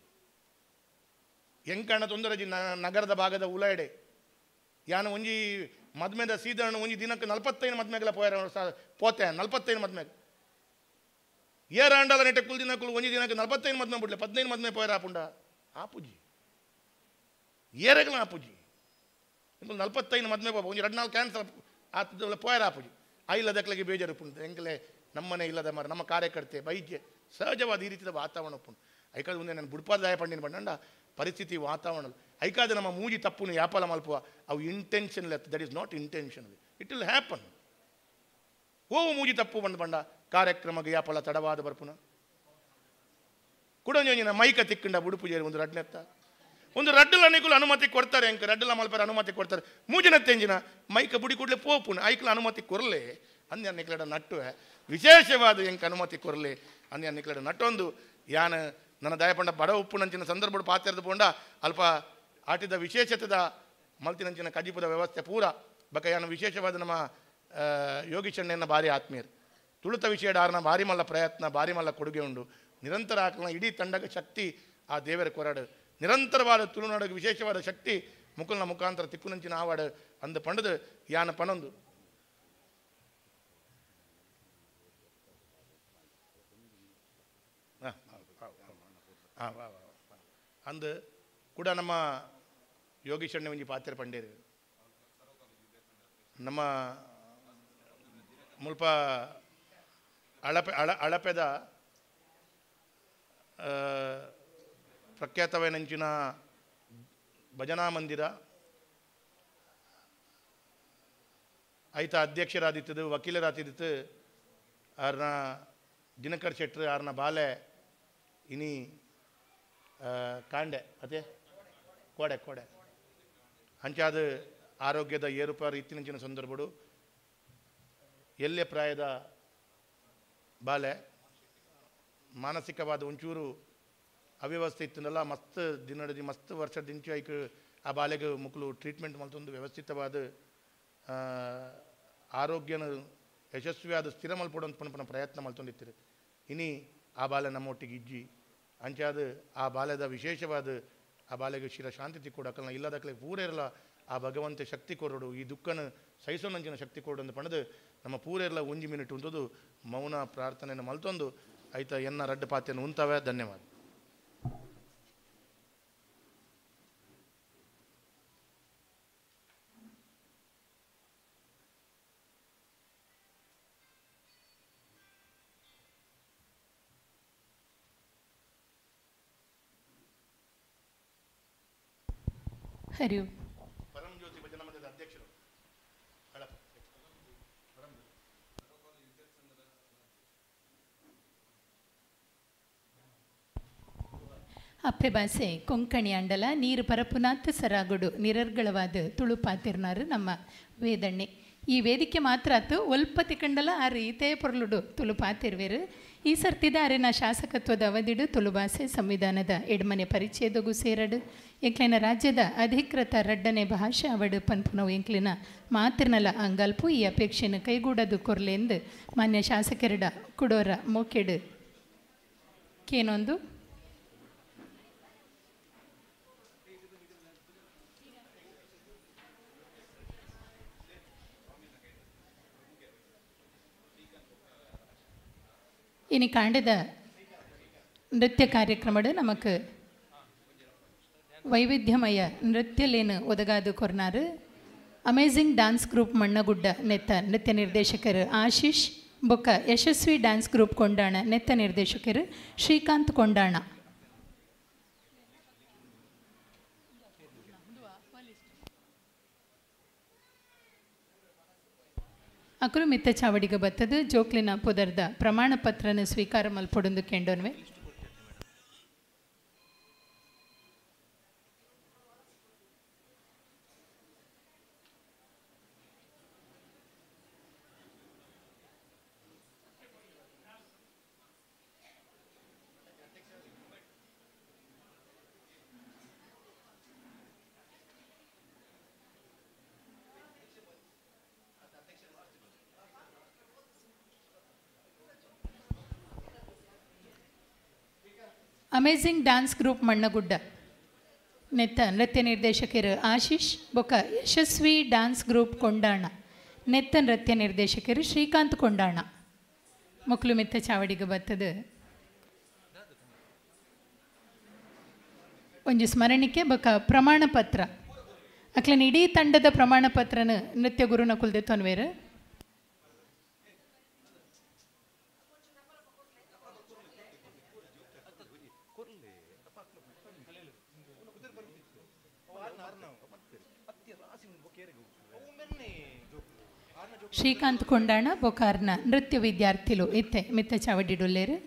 ಎಂಕಣ್ಣ ತೊಂದರೆ ನಗರದ ಭಾಗದ ಉಲೈಡೆ ಯಾನ ಒಂಜಿ ಮದ್ಮೆದ ಸೀದಣ್ಣ ಒಂಜಿ ದಿನಕ್ಕೆ 45 ಮದ್ಮೆಗೆಲ್ಲ ಪೋಯಾರ ಪೋತೆ 45 ಮದ್ಮೆಗೆ ಏರಾಂಡಲ ನೆಟ್ಟೆ ಕುಲ್ ದಿನಕ್ಕೂ ಒಂಜಿ ದಿನಕ್ಕೆ 45 ಮದ್ಮೆ ಬಿಡ್ಲೆ 15 ಮದ್ಮೆ ಪೋಯಾರ ಆಪುಂಡ ಆಪುಜಿ ಏರೆಗಳ ಆಪುಜಿ 45 ಮದ್ಮೆ ಪಾಪ ಒಂಜಿ 2-4 ಕ್ಯಾನ್ಸರ್ ಆತದ ಪೋಯಾರ ಆಪುಜಿ ಆ ಇಲ್ಲದಕ್ಲೆಗೆ ಬೇಜಾರು ಪುಂಡು ಎಂಕಲೆ ನಮ್ಮನೆ ಇಲ್ಲದ ಮರ ನಮ್ಮ ಕಾರ್ಯಕರ್ತೆ ಬೈಜೆ ಸಹಜವಾದ ಈ ರೀತಿಯ ವಾತಾವರಣ ಪುಂಡು ಐಕಾದ ಮುಂದೆ ನಾನು ಬುಡ್ಪಾದ ಪಂಡಿನ ಬಣ್ಣಂಡ ಪರಿಸ್ಥಿತಿ ವಾತಾವರಣ ಐಕಾದ ನಮ್ಮ ಮೂಜಿ ತಪ್ಪುನು ಯಾಪಲ ಮಲ್ಪುವ ಅವು intention that is not intention it will happen. ಓವು ಮೂಜಿ ತಪ್ಪು ಬಂದು ಬಂಡ ಕಾರ್ಯಕ್ರಮಕ್ಕೆ ಯಾಪಲ ತಡವಾದ ಬರ್ಪುನ ಕುಡಂಜೊಂಜಿನ ಮೈಕ ತಿಕ್ಕಂಡ ಬುಡುಪು ಒಂದು ರಡ್ನೆತ್ತ ಒಂದು ರಡ್ಡಲ ನಿಕುಲು ಅನುಮತಿ ಕೊಡ್ತಾರೆ ಎಂಕ ರಡ್ಡಲ ಮಲ್ಪರ ಅನುಮತಿ ಕೊಡ್ತಾರೆ ಮೂಜಿನ ತೆಂಜಿನ ಮೈಕ ಬುಡಿ ಕೂಡಲೇ ಪೋಪುನ ಐಕ್ಲ ಅನುಮತಿ ಕೊರಲೆ ಅಂದೆ ಅನ್ನಿಕ್ಲಡ ನಟ್ಟುವೆ ವಿಶೇಷವಾದ ಎಂಕ ಅನುಮತಿ ಕೊರಲೆ ಅಂದೆ ಅನ್ನಿಕ್ಲಡ ನಟ್ಟೊಂದು ಯಾನ ನನ್ನ ದಯಪಂಡ ಬಡ ಉಪ್ಪುನಂಚಿನ ಸಂದರ್ಭಡು ಪಾತ್ರದ ಪೋಂಡ ಅಲ್ಪ ಆಟಿದ ವಿಶೇಷತೆದ ಮಲ್ತಿನಂಚಿನ ಕಜಿಪುದ ವ್ಯವಸ್ಥೆ ಪೂರ ಬಕ ಯಾನ ವಿಶೇಷವಾದ ನಮ್ಮ ಯೋಗೀಶಣ್ಣನ ಭಾರಿ ಆತ್ಮೀಯರು ತುಳುತ ವಿಷಯಡಾರನ ಭಾರಿ ಮಲ್ಲ ಪ್ರಯತ್ನ ಭಾರಿ ಮಲ್ಲ ಕೊಡುಗೆ ಉಂಡು ನಿರಂತರ ಆಕಲನ ಇಡೀ ತಂಡಕ್ಕೆ ಶಕ್ತಿ ಆ ದೇವರ ಕೊರಡು ನಿರಂತರವಾದ ತುಳುನಾಡಿಗೆ ವಿಶೇಷವಾದ ಶಕ್ತಿ ಮುಕುಲ್ನ ಮುಖಾಂತರ ತಿಕ್ಕುನಂಚಿನ ಆವಾಡು ಅಂದ ಪಂಡದು ಯಾನ ಪಣೊಂದು ಅಂದು ಕೂಡ ನಮ್ಮ ಯೋಗೀಶಣ್ಣ ಒಂಜಿ ಪಾತ್ರೆ ಪಂಡೇರು ನಮ್ಮ ಮುಲ್ಪ ಅಳಪೆ ಅಳ ಅಳಪೆದ ಪ್ರಖ್ಯಾತವೈನಂಚಿನ ಭಜನಾ ಮಂದಿರ ಐತ ಅಧ್ಯಕ್ಷರಾದಿತ್ತದು ವಕೀಲರಾತಿದ್ದು ಆರ್ನ ದಿನಕರ್ ಶೆಟ್ರು ಆರ್ನ ಬಾಲೆ ಇನಿ ಕಾಂಡೆ ಅದೇ ಕೋಡೆ ಕೋಡೆ ಅಂಚಾದ ಆರೋಗ್ಯದ ಏರುಪಾರು ಇತ್ತಿನಂಚಿನ ಸಂದರ್ಭಡು ಎಲ್ಲೆ ಪ್ರಾಯದ ಬಾಲೆ ಮಾನಸಿಕವಾದ ಒಂಚೂರು ಅವ್ಯವಸ್ಥೆ ಇತ್ತನಲ್ಲ ಮಸ್ತ್ ದಿನದಿ ಮಸ್ತ್ ವರ್ಷದಿಂಚು ಐಕ್ ಆ ಬಾಲೆಗೆ ಮುಕ್ಲು ಟ್ರೀಟ್ಮೆಂಟ್ ಮಲ್ತೊಂದು ವ್ಯವಸ್ಥಿತವಾದ ಆರೋಗ್ಯನ ಯಶಸ್ವಿಯಾದ ಸ್ಥಿರ ಮಲ್ಪೊಡು ಅಂತ ಪನ್ಪುನ ಪ್ರಯತ್ನ ಮಲ್ತೊಂದಿತ್ತಿರು. ಇನಿ ಆ ಬಾಲೆ ನಮ್ಮೊಟ್ಟಿಗೆ ಇಜ್ಜಿ ಅಂಚಾದ ಆ ಬಾಲ್ಯದ ವಿಶೇಷವಾದ ಆ ಬಾಲೆಗೆ ಶಿರ ಶಾಂತಿ ತಿಕ್ಕೊಡು ಅಕಲ್ನ ಇಲ್ಲದಕ್ಲೆ ಪೂರ ಇರಲ ಆ ಭಗವಂತ ಶಕ್ತಿ ಕೊರಡು ಈ ದುಃಖನ ಸಹಿಸೋನಂಚಿನ ಶಕ್ತಿ ಕೊರಡು ಅಂತ ಪಣದು ನಮ್ಮ ಪೂರ ಇರಲ ಒಂಜಿ ಮಿನಿಟ್ ಉಂಟದು ಮೌನ ಪ್ರಾರ್ಥನೆಯನ್ನು ಮಲ್ತೊಂದು ಐತ ಎನ್ನ ರಡ್ಡು ಪಾತೆಯನ್ನು ಉಂತವೆ. ಧನ್ಯವಾದ. ಹರಿ ಓಂ. ಪರಂಜ್ಯೋತಿ ಭಜನಾ ಮಂದಿರದ ಅಧ್ಯಕ್ಷರು ಹಳಪ. ಅಪ್ಪೆ ಬಾಸೆ ಕೊಂಕಣಿ ಅಂಡಲ ನೀರು ಪರಪುನಾಥ ಸರಾಗುಡು ನಿರರ್ಗಳವಾದ ತುಳು ಪಾತಿರ್ನಾರು ನಮ್ಮ ವೇದಣ್ಣೆ. ಈ ವೇದಿಕೆ ಮಾತ್ರ ಆತು ಒಲ್ಪ ತಿಕಂಡಲ ಆ ರೀತೇ ಪೊರ್ಲುಡು ತುಳು ಪಾತಿರ್ವೇರು. ಈ ಸರ್ತಿದ ಅರೆನ ಶಾಸಕತ್ವದ ಅವಧಿಡು ತುಳು ಭಾಷೆ ಸಂವಿಧಾನದ ಎಡ್ಮನೆ ಪರಿಚ್ಛೇದಗೂ ಸೇರಡು ಎಂಕ್ಲಿನ ರಾಜ್ಯದ ಅಧಿಕೃತ ರಡ್ಡನೆ ಭಾಷೆ ಅವಡು ಪನ್ಪುನವು ಎಂಕ್ಲಿನ ಮಾತಿರ್ನಲ ಅಂಗಲ್ಪು ಈ ಅಪೇಕ್ಷೆಯನ್ನು ಕೈಗೂಡದು ಕೊರ್ಲೆಂದು ಮಾನ್ಯ ಶಾಸಕರಡ ಕುಡೋರ ಮೋಕೆಡು ಕೇನೊಂದು ಇನಿ ಕಾಂಡದ ನೃತ್ಯ ಕಾರ್ಯಕ್ರಮಡು ನಮಕ್ ವೈವಿಧ್ಯಮಯ ನೃತ್ಯಲೇನು ಒದಗಾದು ಕೊರ್ನಾರು ಅಮೇಝಿಂಗ್ ಡ್ಯಾನ್ಸ್ ಗ್ರೂಪ್ ಮಣ್ಣಗುಡ್ಡ ನೆತ್ತ ನೃತ್ಯ ನಿರ್ದೇಶಕರು ಆಶೀಶ್ ಬೊಕ್ಕ ಯಶಸ್ವಿ ಡ್ಯಾನ್ಸ್ ಗ್ರೂಪ್ ಕೊಂಡಾಣ ನೆತ್ತ ನಿರ್ದೇಶಕರು ಶ್ರೀಕಾಂತ್ ಕೊಂಡಾಣ. ಅಕುಲು ಮಿತ್ತ ಚಾವಡಿಗ ಬತ್ತದು ಜೋಕ್ಲಿನ ಪುದರ್ದ ಪ್ರಮಾಣ ಪತ್ರನ ಸ್ವೀಕಾರ ಮಲ್ಪೊಡೊಂದು ಕೆಂಡೋನ್ವೆ. ಅಮೇಝಿಂಗ್ ಡ್ಯಾನ್ಸ್ ಗ್ರೂಪ್ ಮಣ್ಣಗುಡ್ಡ ನೆತ್ತ ನೃತ್ಯ ನಿರ್ದೇಶಕರು ಆಶೀಶ್ ಬೊಕ್ಕ ಯಶಸ್ವಿ ಡ್ಯಾನ್ಸ್ ಗ್ರೂಪ್ ಕೊಂಡಾಣ ನೆತ್ತ ನೃತ್ಯ ನಿರ್ದೇಶಕರು ಶ್ರೀಕಾಂತ್ ಕೊಂಡಾಣ. ಮೊಕ್ಲು ಮಿತ್ತ ಚಾವಡಿಗೆ ಬತ್ತದು ಒಂಜಿ ಸ್ಮರಣಿಕೆ ಬೊಕ್ಕ ಪ್ರಮಾಣ ಪತ್ರ ಅಕ್ಲನ ಇಡೀ ತಂಡದ ಪ್ರಮಾಣ ಪತ್ರನ ನೃತ್ಯ ಗುರುನ ಕುಲ್ದೆ ತೊನ್ವೇರು. ಶ್ರೀಕಾಂತ್ ಕೊಂಡಾಣ ಬೊಕಾರ್ನ ನೃತ್ಯ ವಿದ್ಯಾರ್ಥಿಲು ಇತ್ತೆ ಮಿತ್ತ ಚಾವಡಿಡುಲ್ಲೇರು.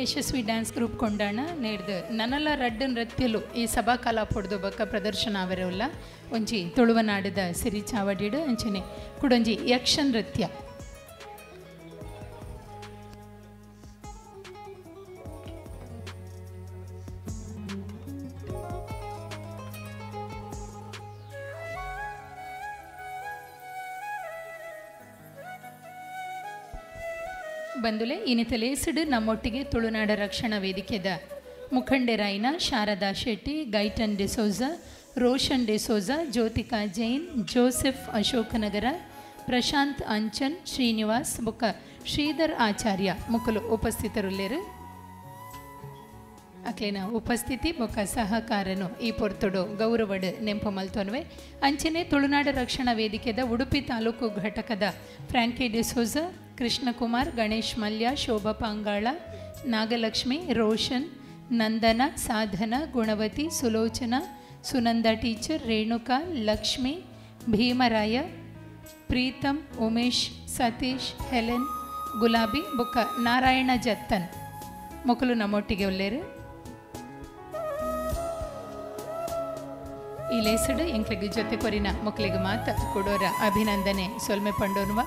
ಯಶಸ್ವಿ ಡ್ಯಾನ್ಸ್ ಗ್ರೂಪ್ ಕೊಂಡಾಣ ನೇಡ್ದು ನನಲ ರಡ್ಡು ನೃತ್ಯಲು ಈ ಸಭಾ ಕಲಾ ಪೊಡ್ದು ಬೊಕ್ಕ ಪ್ರದರ್ಶನ ಅವರಲ್ಲ ಒಂಜಿ ತುಳುವನಾಡದ ಸಿರಿ ಚಾವಡಿಡು ಅಂಚನೆ ಕುಡೊಂಜಿ ಯಕ್ಷ ನೃತ್ಯ. ಬಂದುಲೆ ಇನಿತಲೇಸಿಡು ನಮ್ಮೊಟ್ಟಿಗೆ ತುಳುನಾಡ ರಕ್ಷಣಾ ವೇದಿಕೆದ ಮುಖಂಡರಾಯಿನ ಶಾರದಾ ಶೆಟ್ಟಿ, ಗೈಟನ್ ಡಿಸೋಜ, ರೋಷನ್ ಡಿಸೋಜ, ಜ್ಯೋತಿಕಾ ಜೈನ್, ಜೋಸೆಫ್ ಅಶೋಕನಗರ, ಪ್ರಶಾಂತ್ ಅಂಚನ್, ಶ್ರೀನಿವಾಸ್ ಬೊಕ್ಕ ಶ್ರೀಧರ್ ಆಚಾರ್ಯ ಮುಕುಲು ಉಪಸ್ಥಿತರುಲ್ಲೇರು. ಅಕ್ಲೇನ ಉಪಸ್ಥಿತಿ ಬೊಕ್ಕ ಸಹಕಾರನು ಈ ಪೊರ್ತುಡು ಗೌರವಡು ನೆಂಪು ಮಲ್ತೊನ್ವೆ. ಅಂಚನೆ ತುಳುನಾಡು ರಕ್ಷಣಾ ವೇದಿಕೆದ ಉಡುಪಿ ತಾಲೂಕು ಘಟಕದ ಫ್ರಾಂಕಿ ಡಿಸೋಜ, ಕೃಷ್ಣಕುಮಾರ್, ಗಣೇಶ್ ಮಲ್ಯ, ಶೋಭಾ ಪಾಂಗಾಳ, ನಾಗಲಕ್ಷ್ಮಿ, ರೋಷನ್, ನಂದನ, ಸಾಧನ, ಗುಣವತಿ, ಸುಲೋಚನಾ, ಸುನಂದ ಟೀಚರ್, ರೇಣುಕಾ, ಲಕ್ಷ್ಮಿ, ಭೀಮರಾಯ, ಪ್ರೀತಮ್, ಉಮೇಶ್, ಸತೀಶ್, ಹೆಲೆನ್, ಗುಲಾಬಿ ಬೊಕ್ಕ ನಾರಾಯಣ ಜತ್ತನ್ ಮೊಕಲು ನಮ್ಮೊಟ್ಟಿಗೆ ಉಲ್ಲೇರು. ಈ ಲೇಸಡು ಎಂಕ್ಲೆಗ್ ಜೊತೆ ಕೊರಿನ ಮೊಕ್ಲೆಗ್ ಮಾತ ಕೊಡೋರ ಅಭಿನಂದನೆ ಸೊಲ್ಮೆ ಪಂಡೋನ್ವ.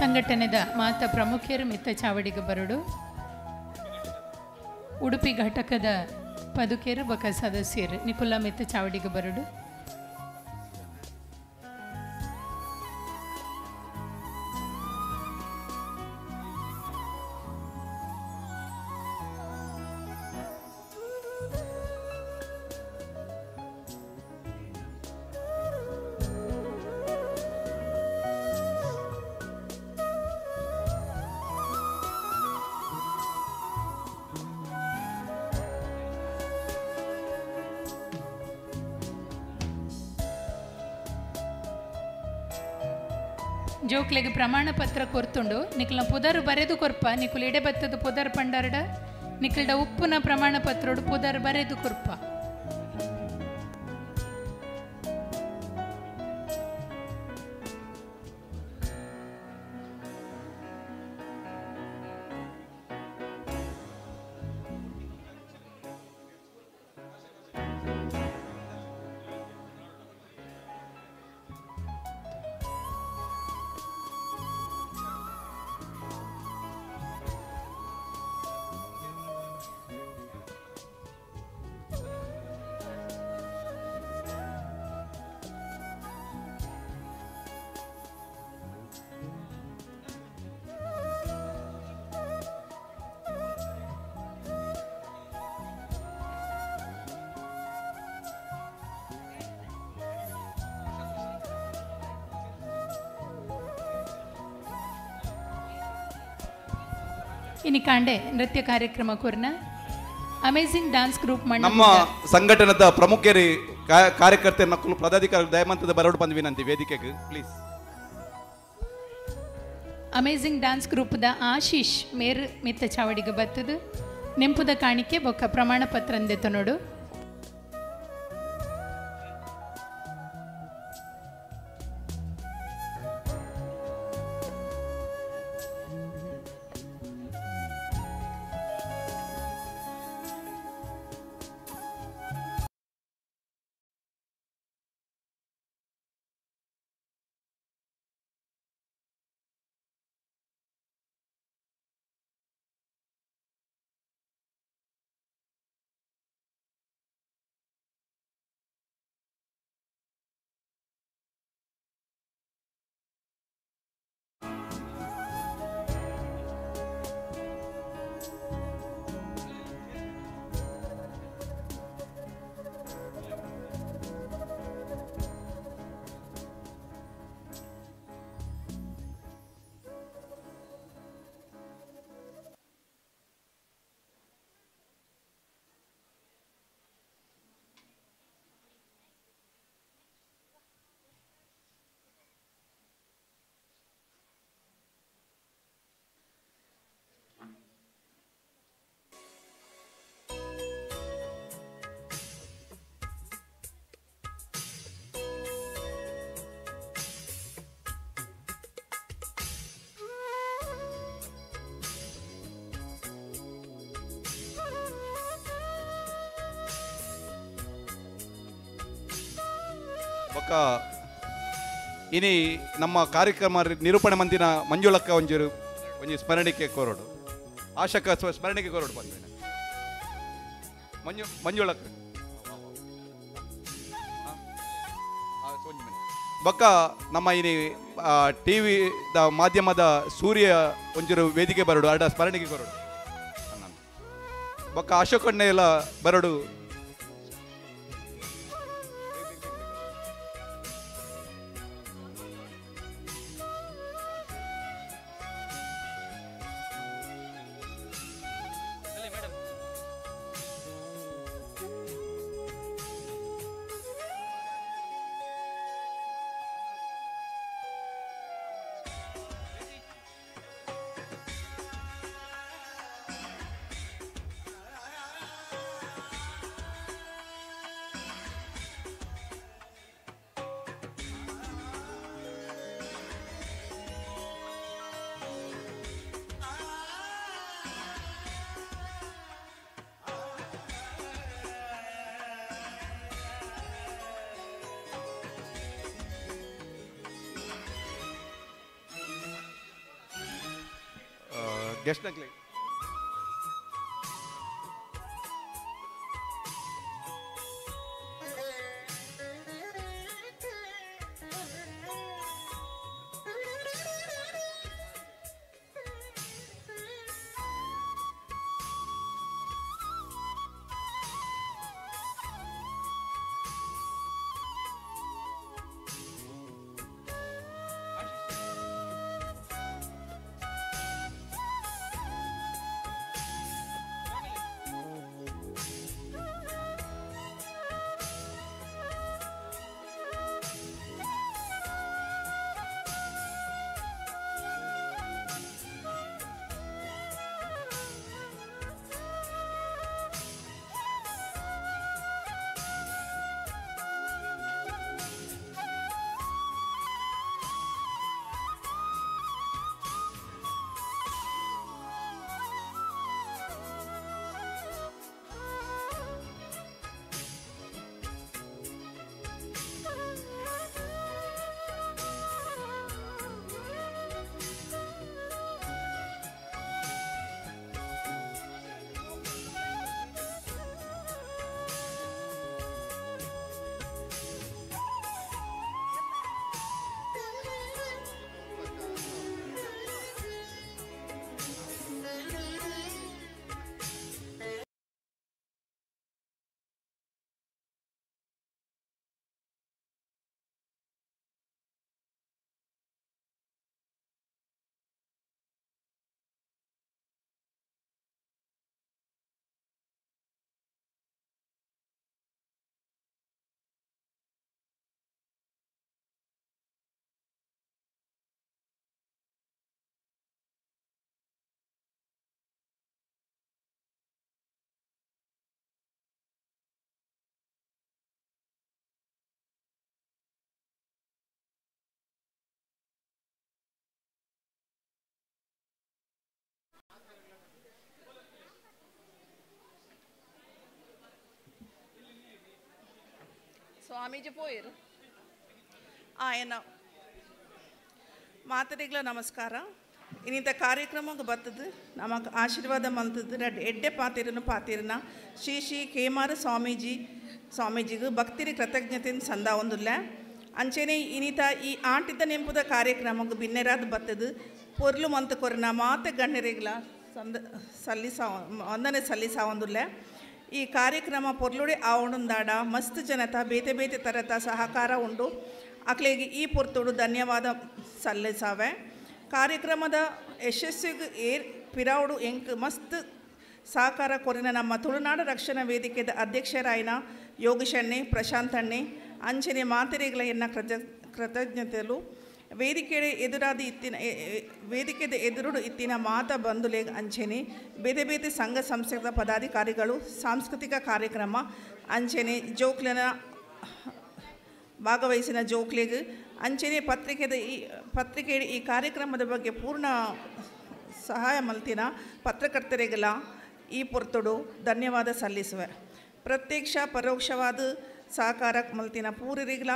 ಸಂಘಟನೆದ ಮಾತ ಪ್ರಮುಖರು ಮಿತ್ತ ಚಾವಡಿಗೆ ಬರಡು. ಉಡುಪಿ ಘಟಕದ ಪದುಕೆರು ಬೊಕ ಸದಸ್ಯರು ನಿಕುಲ ಮಿತ್ತ ಚಾವಡಿಗೆ ಬರಡು. ಜೋಕ್ಲೆಗ್ ಪ್ರಮಾಣ ಪತ್ರ ಕೊರ್ತುಂಡು. ನಿಕ್ಲ ಪುದರ್ ಬರೆದು ಕೊರ್ಪ, ನಿಕುಲು ಇಡೆ ಬತ್ತದ ಪುದರ್ ಪಂಡರ್ಡ ನಿಕ್ಲಡ ಉಪ್ಪುನ ಪ್ರಮಾಣ ಪತ್ರೋಡು ಪುದರ್ ಬರೆದು ಕೊರ್ಪ. ಇನಿ ಕಾಂಡೆ ನೃತ್ಯ ಕಾರ್ಯಕ್ರಮ ಕೊರ್ನ ಅಮೇಜಿಂಗ್ ಡಾನ್ಸ್ ಗ್ರೂಪ್ ನಮ್ಮ ಸಂಘಟನೆದ ಪ್ರಮುಖರು ಕಾರ್ಯಕರ್ತರ ನಕಲು ಪದಾಧಿಕಾರಿ ದಯಮಂತದ ಬರಡು ಬಂದ ವಿನಂತಿ ವೇದಿಕೆಗೆ ಪ್ಲೀಸ್. ಅಮೇಜಿಂಗ್ ಡಾನ್ಸ್ ಗ್ರೂಪ್ದ ಆಶೀಶ್ ಮೇರ್ ಮಿತ್ತ ಚಾವಡಿಗೆ ಬತ್ತದು ನೆಂಪುದ ಕಾಣಿಕೆ ಬೊಕ್ಕ ಪ್ರಮಾಣ ಪತ್ರ ನೋಡು. ಬೊಕ್ಕ ಇನಿ ನಮ್ಮ ಕಾರ್ಯಕ್ರಮ ನಿರೂಪಣೆ ಮಂದಿನ ಮಂಜುಳಕ್ಕ ಒಂಜೂರು ಒಂಜಿ ಸ್ಮರಣಿಕೆ ಕೋರೋಡು ಆಶಕ ಸ್ಮರಣಿಕೆ ಕೋರೋಡು ಬಂದ ಮಂಜು ಮಂಜುಳಕ್ಕ ಬೊಕ್ಕ ನಮ್ಮ ಇನಿ ಟಿ ವಿ the ಮಾಧ್ಯಮದ ಸೂರ್ಯ ಒಂಜೂರು ವೇದಿಕೆ ಬರೋಡು ಅಡ ಸ್ಮರಣಿಕೆ ಕೊರಡು ಬೊಕ್ಕ ಅಶೋಕಣ್ಣೆ ಎಲ್ಲ ಬರೋಡು. ಗೆಸ್ಟ್ ನಕ್ಲೆ ಸ್ವಾಮೀಜಿ ಪೋಯಿರು ఆయన ಮಾತರಿಗಳ ನಮಸ್ಕಾರ. ಇನ್ನಿಂಥ ಕಾರ್ಯಕ್ರಮಕ್ಕೆ ಬರ್ತದೆ ನಮಗೆ ಆಶೀರ್ವಾದ ಮಂತದ್ದು ಎಡ್ಡೆ ಪಾತಿರನು ಪಾತಿರನ ಶ್ರೀ ಶ್ರೀ ಕೇಮಾರ ಸ್ವಾಮೀಜಿ ಸ್ವಾಮೀಜಿಗೂ ಭಕ್ತಿರಿ ಕೃತಜ್ಞತೆಯನ್ನು ಸಂದ ಒಂದುಲ್ಲ. ಅಂಚೆನೆ ಇನ್ನಿತ ಈ ಆಂಟಿದ ನೆಂಪುದ ಕಾರ್ಯಕ್ರಮಕ್ಕೆ ಬಿನ್ನೆರಾದ ಬರ್ತದೆ ಪೊರ್ಲು ಮಂತು ಕೊರನ ಮಾತ ಗಣ್ಯರಿಗಳ ಸಂದ ಸಲ್ಲಿಸ ವಂದನೆ ಸಲ್ಲಿಸ ಒಂದುಲ್ಲ. ಈ ಕಾರ್ಯಕ್ರಮ ಪೊರ್ಲುಡೆ ಆವಣುಂದಾಡ ಮಸ್ತ್ ಜನತ ಬೇತೆ ಬೇತೆ ತರತ ಸಹಕಾರ ಉಂಡು ಅಕ್ಲೆಗೆ ಈ ಪೊರ್ತುಡು ಧನ್ಯವಾದ ಸಲ್ಲಿಸಾವೆ. ಕಾರ್ಯಕ್ರಮದ ಯಶಸ್ಸಿಗೆ ಏರ್ ಪಿರಾವುಡು ಎಂಕ್ ಮಸ್ತ್ ಸಹಕಾರ ಕೊರಿನ ನಮ್ಮ ತುಳುನಾಡು ರಕ್ಷಣಾ ವೇದಿಕೆದ ಅಧ್ಯಕ್ಷರಾಯಿನ ಯೋಗೀಶಣ್ಣೆ ಪ್ರಶಾಂತಣ್ಣೆ ಅಂಚನೆ ಮಾತೆರೆಗಳ ಎನ್ನ ಕೃತಜ್ಞತೆಲು. ವೇದಿಕೆ ಎದುರಾದ ಇತ್ತಿನ ವೇದಿಕೆದ ಎದುರುಡು ಇತ್ತಿನ ಮಾತ ಬಂಧುಲೆ ಅಂಚೆನೆ ಬೇತೆ ಬೇತೆ ಸಂಘ ಸಂಸ್ಥೆಗಳ ಪದಾಧಿಕಾರಿಗಳು ಸಾಂಸ್ಕೃತಿಕ ಕಾರ್ಯಕ್ರಮ ಅಂಚೆನೆ ಜೋಕ್ಲನ ಭಾಗವಹಿಸಿನ ಜೋಕ್ಲೆಗ್ ಅಂಚೆನೆ ಪತ್ರಿಕೆದ ಈ ಪತ್ರಿಕೆ ಈ ಕಾರ್ಯಕ್ರಮದ ಬಗ್ಗೆ ಪೂರ್ಣ ಸಹಾಯ ಮಲ್ತಿನ ಪತ್ರಕರ್ತರಿಗೆಲ್ಲ ಈ ಪೊರ್ತುಡು ಧನ್ಯವಾದ ಸಲ್ಲಿಸುವೆ. ಪ್ರತ್ಯಕ್ಷ ಪರೋಕ್ಷವಾದ ಸಹಕಾರ ಮಲ್ತಿನ ಪೂರರಿಗಳ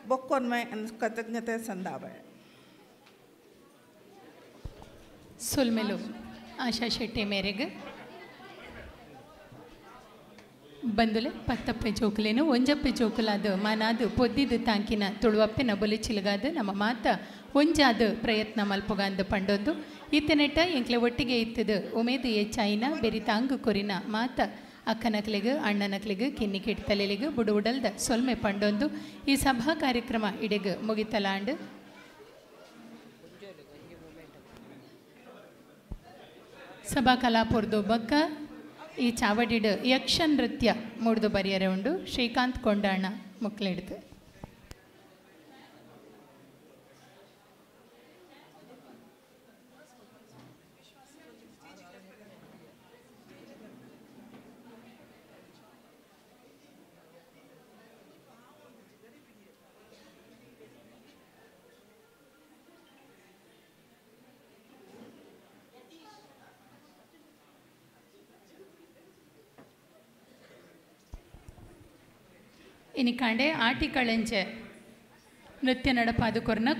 ಬೊಕ್ಕೊನ್ಮೆ ಕೃತಜ್ಞತೆ ಸಂದಾವೆ. ಸೊಲ್ಮೆಲು ಆಶಾ ಶೆಟ್ಟಿ ಮೇರೆಗೆ ಬಂದುಲೆ ಪತ್ತಪ್ಪೆ ಜೋಕುಲೇನು ಒಂಜಪ್ಪೆ ಜೋಕುಲಾದ ಮಾನಾದು ಪೊದ್ದಿದ್ದು ತಾಂಕಿನ ತುಳುವಪ್ಪೆನ ಬೊಲಿಚಿಲುಗಾದ ನಮ್ಮ ಮಾತ ಒಂಜಾದ ಪ್ರಯತ್ನ ಮಲ್ಪುಗಾಂದು ಪಂಡೊಂದು ಈತನೆಟ್ಟ ಎಂಕ್ಲೆ ಒಟ್ಟಿಗೆ ಇತ್ತದು ಉಮೇದು ಎಚ್ಚಾಯಿನ ಬೆರಿ ತಾಂಗು ಕೊರಿನ ಮಾತ ಅಕ್ಕನಕ್ಲೆಗ್ ಅಣ್ಣನಕ್ಲೆಗ್ ಕಿನ್ನಿ ಕಿಟ್ತಲೆಲಿಗ್ ಬುಡು ಉಡಲ್ದ ಸೊಲ್ಮೆ ಪಂಡೊಂದು ಈ ಸಭಾ ಕಾರ್ಯಕ್ರಮ ಇಡೆಗ್ ಮುಗಿತಲಾಂಡು. ಸಭಾ ಕಲಾಪುರ್ದು ಬಕ್ಕ ಈ ಚಾವಡಿಡ್ ಯಕ್ಷ ನೃತ್ಯ ಮೂಡ್ದು ಬರಿಯರೆ ಉಂಡು ಶ್ರೀಕಾಂತ್ ಕೊಂಡಾಣ ಮುಕ್ಲೆಡ್ದು. ಇನಿಕಾಂಡೆ ಆಟಿ ಕಳಂಜೆ ನೃತ್ಯ ನಡಪಾದು ಕೊರ್ನ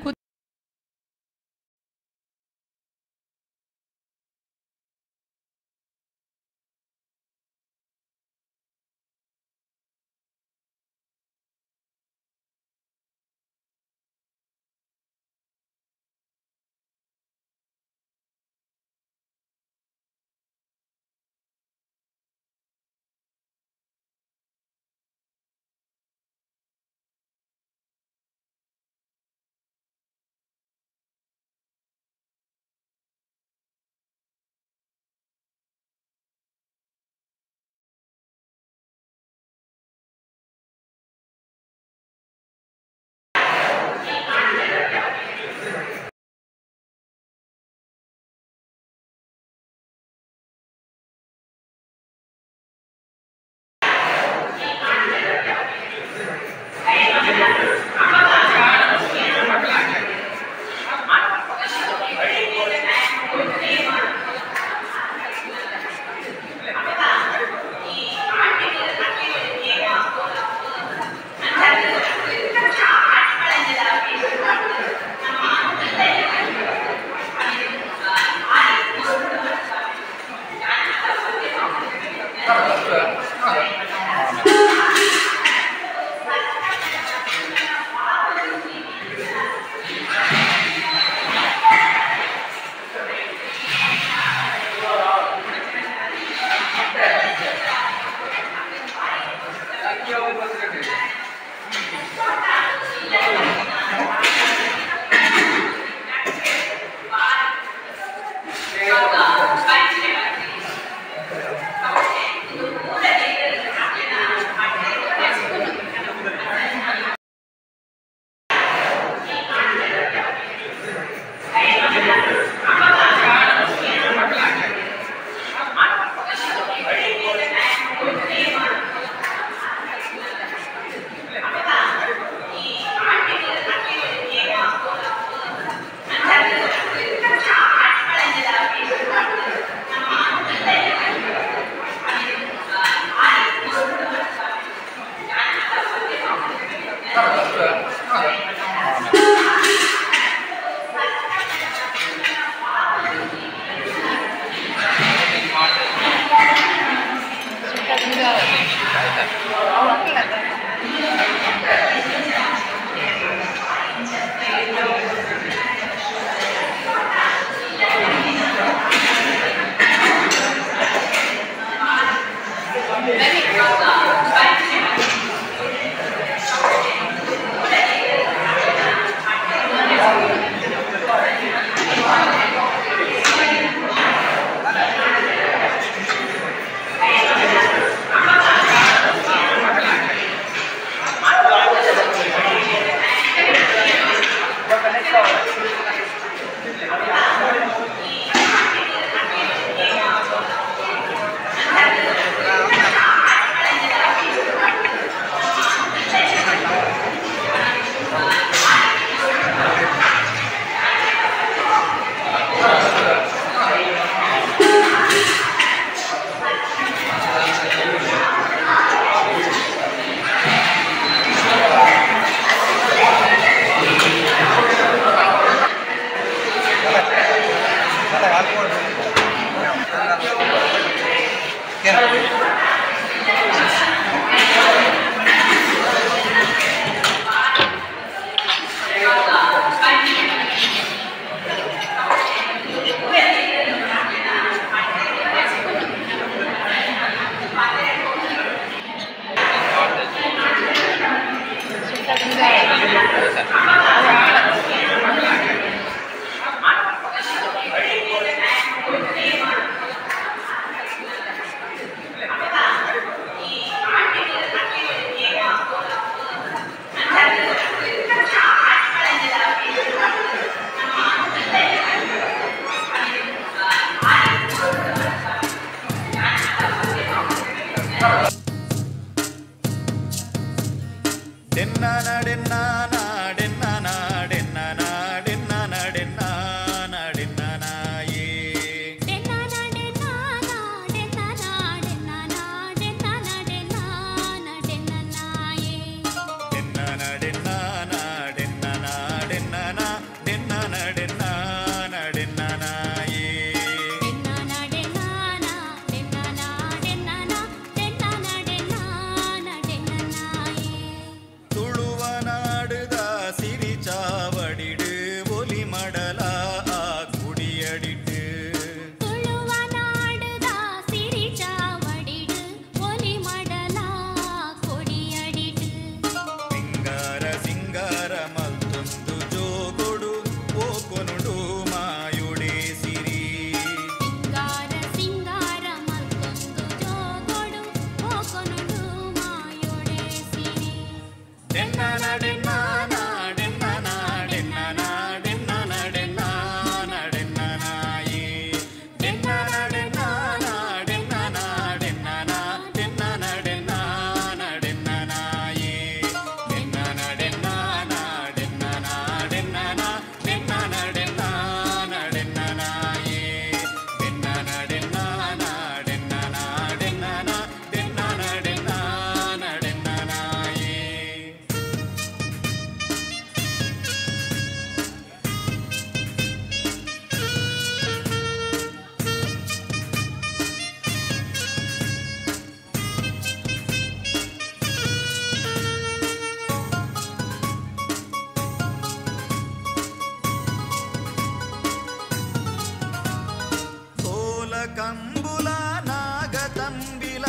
ಕಂಬುಲ ನಾಗತಂಬಿಲ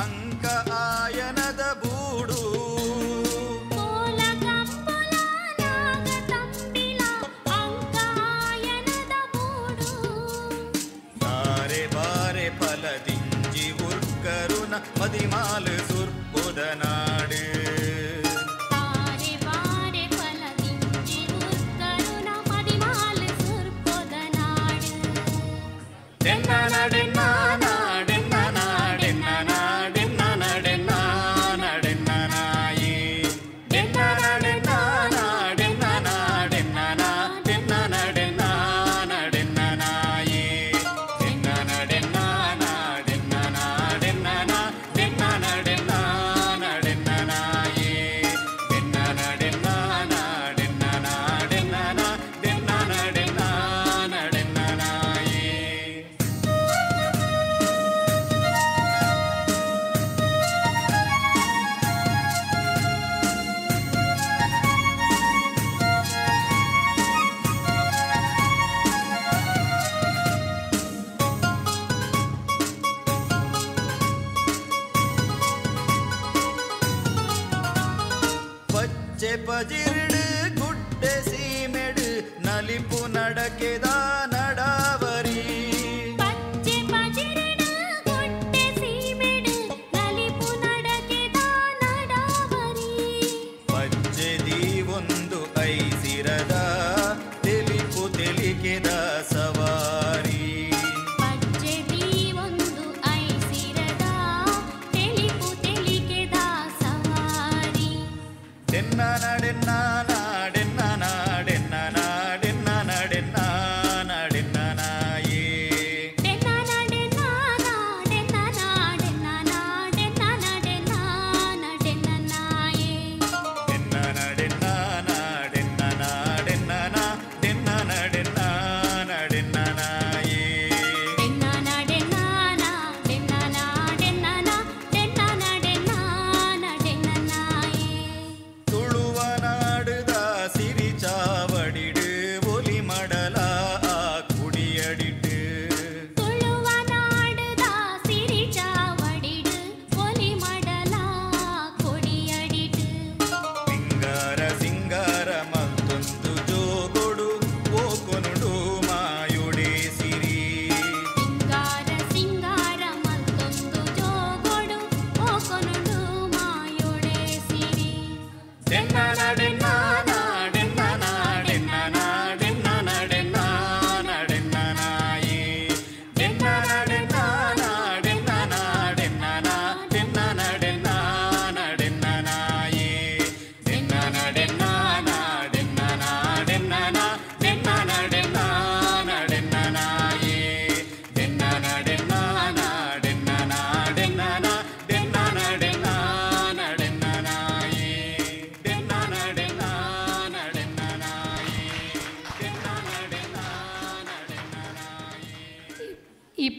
ಅಂಕ ಆಯನದ ಬೂಡು ತಾರೆ ಬಾರೆ ಫಲದಿಂಜಿ ಉರ್ಕರುನ ಮದಿಮಾಲು ಸುರ್ಪುದ ನಾಡು ಪಚ್ಚೆ ಪಜಿರ್ಡು ಗುಡ್ಡೆ ಸೀಮೆಡು ನಲಿಪು ನಡಕೆದ ನಡಾವರಿ ಪಚ್ಚೆ ಪಜಿರ್ಡು ಗುಡ್ಡೆ ಸೀಮೆಡು ನಲಿಪು ನಡಕೆದ ನಡಾವರಿ ಪಚ್ಚೆ ದೀವೊಂದು ಐಸಿರದ ತೆಲಿಪು ತೆಲಿಕೆದ ಸವಾರಿ ಪಚ್ಚೆ ದೀವೊಂದು ಐಸಿರದ ತೆಲಿಪು ತೆಲಿಕೆದ ಸವಾರಿ ಡೆನ್ನ ನಡೆನ್ನ ನಾಡೆನ್ನ ನಾಡೆನ್ನ ನಾಡೆನ್ನ ನಡೆನ್ನ ನಾಡೆನ್ನ ನಾಯೇ ಡೆನ್ನ ನಡೆನ್ನ ನಾಡೆನ್ನ ನಾಡೆನ್ನ ನಾಡೆನ್ನ ನಡೆನ್ನ ನಡೆನ್ನ ನಾಯೇ ಡೆನ್ನ ನಡೆನ್ನ ನಾಡೆನ್ನ ನಾಡೆನ್ನ ನಾಡೆನ್ನ ನಡೆನ್ನ ನಡೆನ್ನ ನಾಯೇ ಡೆನ್ನ ನಡೆನ್ನ ನಾಡೆನ್ನ ನಾಡೆನ್ನ ನಾಡೆನ್ನ ನಡೆನ್ನ ನಡೆನ್ನ ನಾಯೇ ತುಳುವ ನಾಡುದ ಸಿರಿ ಚಾವಡಿಡು ಒಲಿ ಮಡಲ ಆ ಕುಡಿಯಡಿಟ್ಟು ತುಳುವ ನಾಡುದ ಸಿರಿ ಚಾವಡಿಡು ಒಲಿ ಮಡಲ ಕೊಡಿಯಡಿಡು ಸಿಂಗಾರ ಸಿಂಗಾರ ಮತ್ತೊಂದು ಜೋಗೊಡು ಓಕೊನುಡು ಮಾಯುಡೆ ಸಿರಿ ಸಿಂಗಾರ ಸಿಂಗಾರ ಮತ್ತೊಂದು ಜೋಗೊಡು ಓಕೊನುಡು ಮಾಯೊಡೆ ಸಿರಿ ಡೆನ್ನ ನಡೆನ್ನ ನಾಡೆನ್ನ ನಾಡೆನ್ನ ನಾಡೆನ್ನ ನಡೆನ್ನ ನಡೆನ್ನ ನಾಯೇ ಡೆನ್ನ ನಡೆನ್ನ ನಾಡೆನ್ನ ನಾಡೆನ್ನ ನಾಡೆನ್ನ ನಡೆನ್ನ ನಡೆನ್ನ ನಾಯೇ ಡೆನ್ನ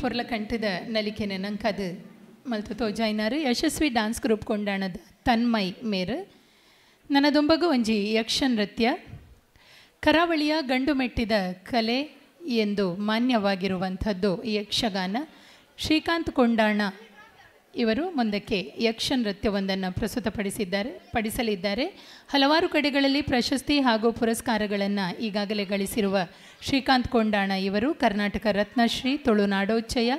ಪೊರ್ಲ ಕಂಠದ ನಲಿಕೆನೆ ನಂಕದು ಮಲ್ತು ತೋಜಾಯಿನಾರು ಯಶಸ್ವಿ ಡಾನ್ಸ್ ಗ್ರೂಪ್ ಕೊಂಡಾಣದ ತನ್ಮಯ್ ಮೇರು. ನನದೊಂಬಗು ಒಂಜಿ ಯಕ್ಷ ನೃತ್ಯ ಕರಾವಳಿಯ ಗಂಡು ಮೆಟ್ಟಿದ ಕಲೆ ಎಂದು ಮಾನ್ಯವಾಗಿರುವಂಥದ್ದು ಯಕ್ಷಗಾನ. ಶ್ರೀಕಾಂತ್ ಕೊಂಡಾಣ ಇವರು ಮುಂದಕ್ಕೆ ಯಕ್ಷ ನೃತ್ಯವೊಂದನ್ನು ಪ್ರಸ್ತುತಪಡಿಸಲಿದ್ದಾರೆ. ಹಲವಾರು ಕಡೆಗಳಲ್ಲಿ ಪ್ರಶಸ್ತಿ ಹಾಗೂ ಪುರಸ್ಕಾರಗಳನ್ನು ಈಗಾಗಲೇ ಗಳಿಸಿರುವ ಶ್ರೀಕಾಂತ್ ಕೊಂಡಾಣ ಇವರು ಕರ್ನಾಟಕ ರತ್ನಶ್ರೀ, ತುಳುನಾಡೋಚ್ಚಯ,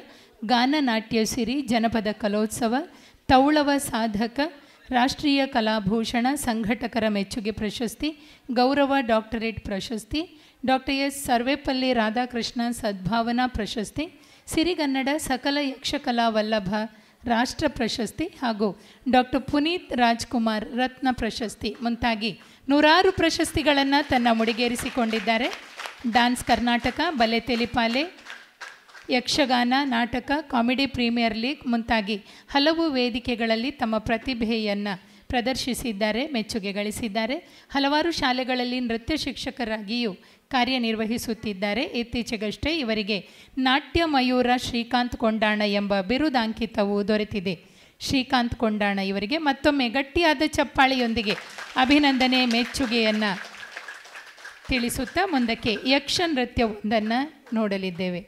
ಗಾನನಾಟ್ಯ ಸಿರಿ, ಜನಪದ ಕಲೋತ್ಸವ, ತೌಳವ ಸಾಧಕ, ರಾಷ್ಟ್ರೀಯ ಕಲಾಭೂಷಣ, ಸಂಘಟಕರ ಮೆಚ್ಚುಗೆ ಪ್ರಶಸ್ತಿ, ಗೌರವ ಡಾಕ್ಟರೇಟ್ ಪ್ರಶಸ್ತಿ, ಡಾಕ್ಟರ್ ಎಸ್ ಸರ್ವೇಪಲ್ಲಿ ರಾಧಾಕೃಷ್ಣ ಸದ್ಭಾವನಾ ಪ್ರಶಸ್ತಿ, ಸಿರಿಗನ್ನಡ ಸಕಲ ಯಕ್ಷಕಲಾ ವಲ್ಲಭ ರಾಷ್ಟ್ರ ಪ್ರಶಸ್ತಿ ಹಾಗೂ ಡಾಕ್ಟರ್ ಪುನೀತ್ ರಾಜ್ಕುಮಾರ್ ರತ್ನ ಪ್ರಶಸ್ತಿ ಮುಂತಾಗಿ ನೂರಾರು ಪ್ರಶಸ್ತಿಗಳನ್ನು ತನ್ನ ಮುಡಿಗೇರಿಸಿಕೊಂಡಿದ್ದಾರೆ. ಡಾನ್ಸ್ ಕರ್ನಾಟಕ, ಬಲೆ ತೆಲಿಪಾಲೆ, ಯಕ್ಷಗಾನ, ನಾಟಕ, ಕಾಮಿಡಿ ಪ್ರೀಮಿಯರ್ ಲೀಗ್ ಮುಂತಾಗಿ ಹಲವು ವೇದಿಕೆಗಳಲ್ಲಿ ತಮ್ಮ ಪ್ರತಿಭೆಯನ್ನು ಪ್ರದರ್ಶಿಸಿದ್ದಾರೆ, ಮೆಚ್ಚುಗೆ ಗಳಿಸಿದ್ದಾರೆ. ಹಲವಾರು ಶಾಲೆಗಳಲ್ಲಿ ನೃತ್ಯ ಶಿಕ್ಷಕರಾಗಿಯೂ ಕಾರ್ಯನಿರ್ವಹಿಸುತ್ತಿದ್ದಾರೆ. ಇತ್ತೀಚೆಗಷ್ಟೇ ಇವರಿಗೆ ನಾಟ್ಯ ಮಯೂರ ಶ್ರೀಕಾಂತ್ ಕೊಂಡಾಣ ಎಂಬ ಬಿರುದಾಂಕಿತವೂ ದೊರೆತಿದೆ. ಶ್ರೀಕಾಂತ್ ಕೊಂಡಾಣ ಇವರಿಗೆ ಮತ್ತೊಮ್ಮೆ ಗಟ್ಟಿಯಾದ ಚಪ್ಪಾಳೆಯೊಂದಿಗೆ ಅಭಿನಂದನೆ, ಮೆಚ್ಚುಗೆಯನ್ನು ತಿಳಿಸುತ್ತಾ ಮುಂದಕ್ಕೆ ಯಕ್ಷ ನೃತ್ಯವೊಂದನ್ನು ನೋಡಲಿದ್ದೇವೆ.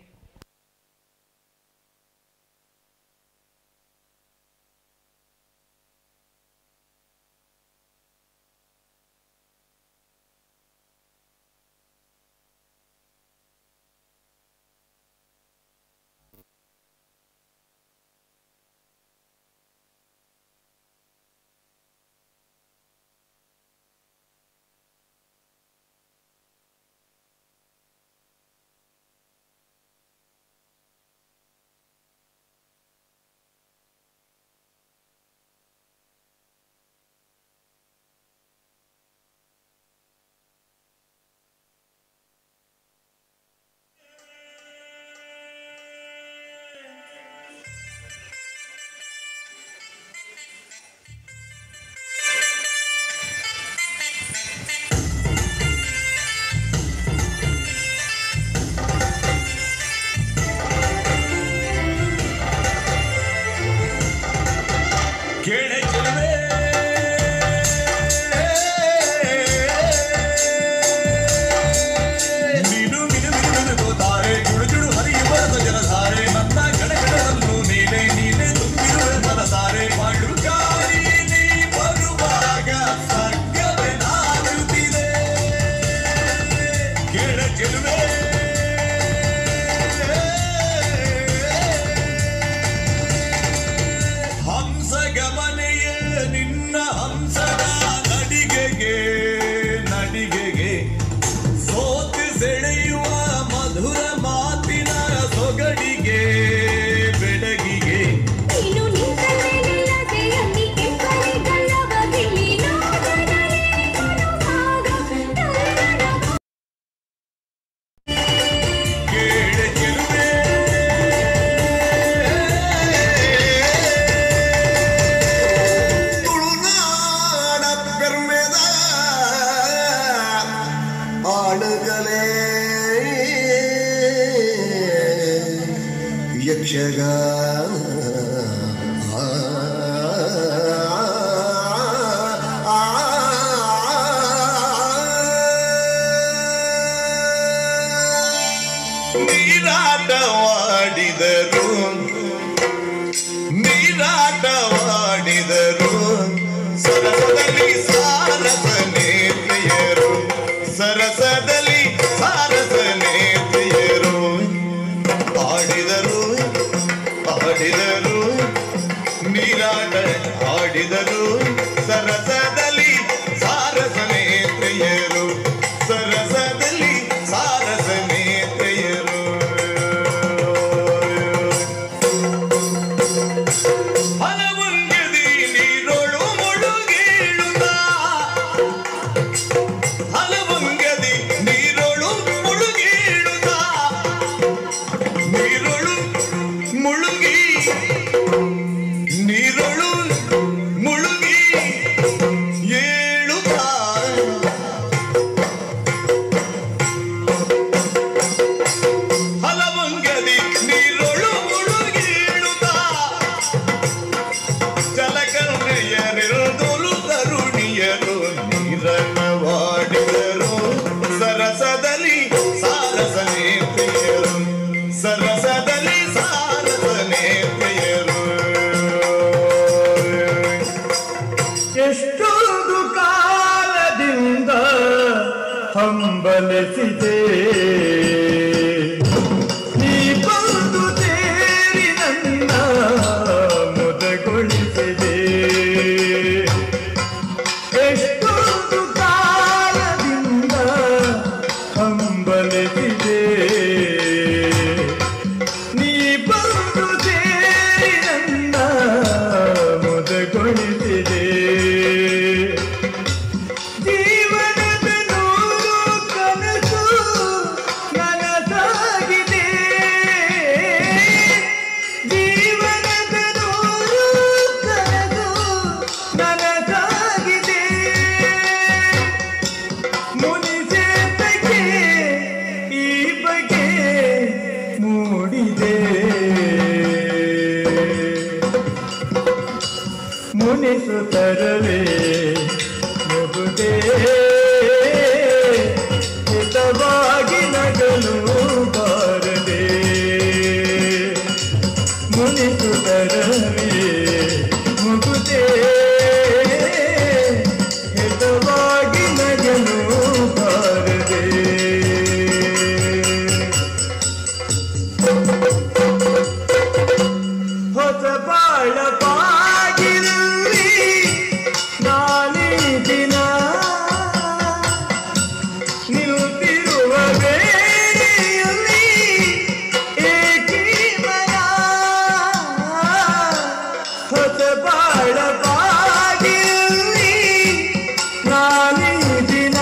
ನೀರಾಟವಾಡಿದರು ಸರಸದಲ್ಲಿ ಸಾರಸನೇ ಪ್ರಿಯರು, ಸರಸದಲ್ಲಿ ಸಾರಸನೇ ಪ್ರಿಯರು. ಆಡಿದರು ಆಡಿದರು ನೀರಾಟ ಆಡಿದರು ಸರಸದಲ್ಲಿ ಸಾರಸನೇ ಪ್ರಿಯರು, ಸರಸದಲ್ಲಿ ಸಾರಸನೇ ಪ್ರಿಯರು. ಹಲವು ಆಡಿದರು ನೀರಟವಾಡಿದರು ಸರಸದಲ್ಲಿ ಸಾರಸನೇ ಪ್ರಿಯರು ಸರಸದಲ್ಲಿ ಸಾರಸನೇ ಪ್ರಿಯರು. ಎಷ್ಟೊಂದು ಕಾಲದಿಂದ ಹಂಬಲಿಸಿದೆ ನೀ ಬಂದು ಸೇರಿ ನನ್ನ ಮುದಗೊಳಿಸಿದೆ. ಎಷ್ಟೊಂದು ಕಾಲದಿಂದ ಹಂಬಲಿಸಿದೆ ನೀ ಬಂದು ಸೇರಿ ನನ್ನ ಮುದಗೊಳಿಸಿದೆ. ಜೀವನದ ನೂರು ಕನಸು ನನಸಾಗಿದೆ, ಜೀವನದ ನೂರು ಕನಸು ನನಸಾಗಿದೆ. ಮುನಿಸೇತಕ್ಕೆ ಈ ಬಗೆ ಮೂಡಿದೆ, ಮುನಿಸುತ್ತರವೇ ಮುಗುದೇ ಹಿತವಾಗಿ ನಗಲು ಬಾರದೆ, ಮುನಿಸುತ್ತರವೇ ಮುಗುದೇ ಹಿತವಾಗಿ ನಗಲು ಬಾರದೆ. ಹೊಸ ಬಾಳ ಬಾಗಿಲಲ್ಲಿ ನಾನೇ ದಿನ ನಿಲ್ತಿರುವ ವೇಳೆಯಲ್ಲಿ ಏಕೀ ಮನ. ಹೊಸ ಬಾಳ ಬಾಗಿಲಲ್ಲಿ ನಾನೇ ದಿನ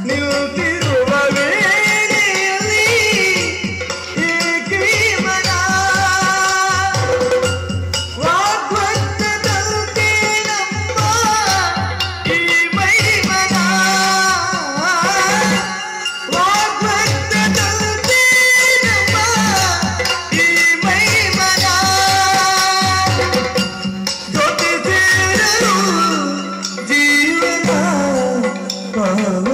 ನಿಲ್ತಿರುವ ವೇಳೆಯಲ್ಲಿ ಏಕೀ ಮನ. ವಾಗ್ವತ್ತದಂತೆ ನಮ್ಮ ಈ ಮೈಮನ, ವಾಗ್ವತ್ತದಂತೆ ನಮ್ಮ ಈ ಮೈಮನ. ಜೊತೆ ಸೇರಲು ಜೀವನ ಪಾವನ.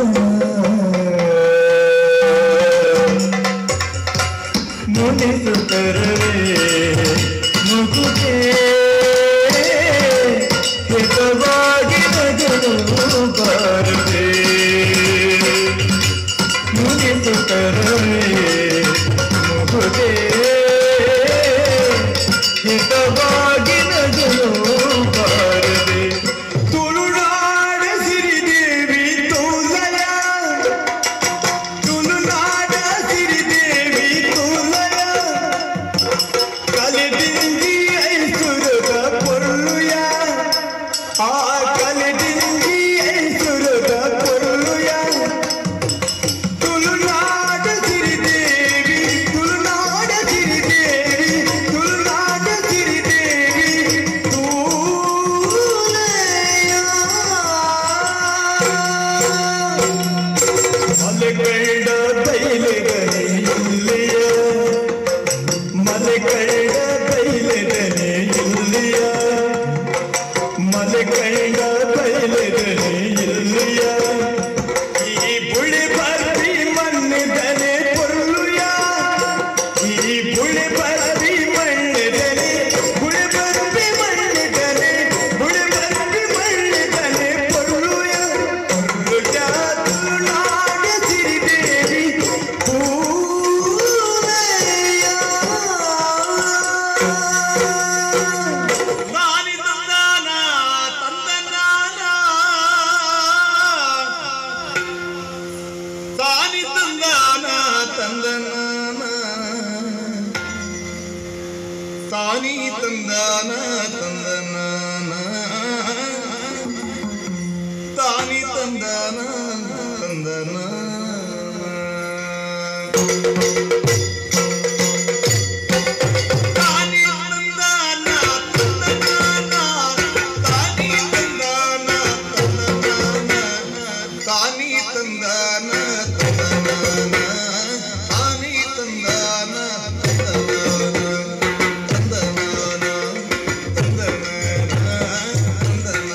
ಮುನಿಸುತ್ತರವೇ ಮುಗುದೇ ಹಿತವಾಗಿ ನಗಲು ಬಾರದೆ, ಮುನಿಸುತ್ತರವೇ ಮುಗುದೇ ಹಿತವಾಗಿ ನಗಲು ಬಾರದೆ. ತುಳುನಾಡ ಸಿರಿದೇವಿ ತೂಲಯ, ತುಳುನಾಡ ಸಿರಿದೇವಿ ತೂಲಯ, ಕಲೆದಿಂಗಿ ಐಸುರದ ಪೊರ್ಲುಯ, ಆ ಕಲೆದಿಂಗಿ ಐಸುರದ ಪೊರ್ಲುಯ. ತುಳುನಾಡ ಸಿರಿದೇವಿ, ತುಳುನಾಡ ಸಿರಿದೇವಿ, ತುಳುನಾಡ ಸಿರಿದೇವಿ ಮಲೆಕಳ್ಳ ಬೈಲೆದನೆ ಇಲ್ಲಿಯ, ಮಲೆಕಳ್ಳ ಬೈಲೆದನೆ ಇಲ್ಲಿಯ, ಮಲೆಕಳ್ಳ ಬೈಲೆದನೆ ಇಲ್ಲಿಯ. ಈ ಬುಳಿ ಬರ್ತಿ ಮಣ್ಣಿದನೆ ಪೊರ್ಲುಯ, ಈ ಬುಳಿ ಬರ್ತಿ ಮಣ್ಣಿದನೆ, ಬುಳಿ ಬರ್ತಿ ಮಣ್ಣಿದನೆ, ಬುಳಿ ಬರ್ತಿ ಮಣ್ಣಿದನೆ ಪೊರ್ಲುಯ. ಪೊರ್ಲುಯ ತುಳುನಾಡ ಸಿರಿದೇವಿ ಪೂಲೆಯ. ನಾನಿ ತಂದಾನ ತಂದನಾನ, ತಾನಿ ತಂದಾನ ತಂದನಾನ, ತಾನಿ ತಂದಾನ ತಂದನಾನ, ತಾನಿ ತಂದಾನ ತಂದನಾನ. ತಾನಿ ತಂದಾನ ತಂದನಾನ, ತಾನಿ ತಂದಾನ ತಂದನಾನ, ತಾನಿ ತಂದಾನ ತಂದನಾನ, ತಾನಿ ತಂದಾನ ತಂದನಾನ, ತಂದನಾನ, ತಂದನಾನ, ತಂದನಾನ.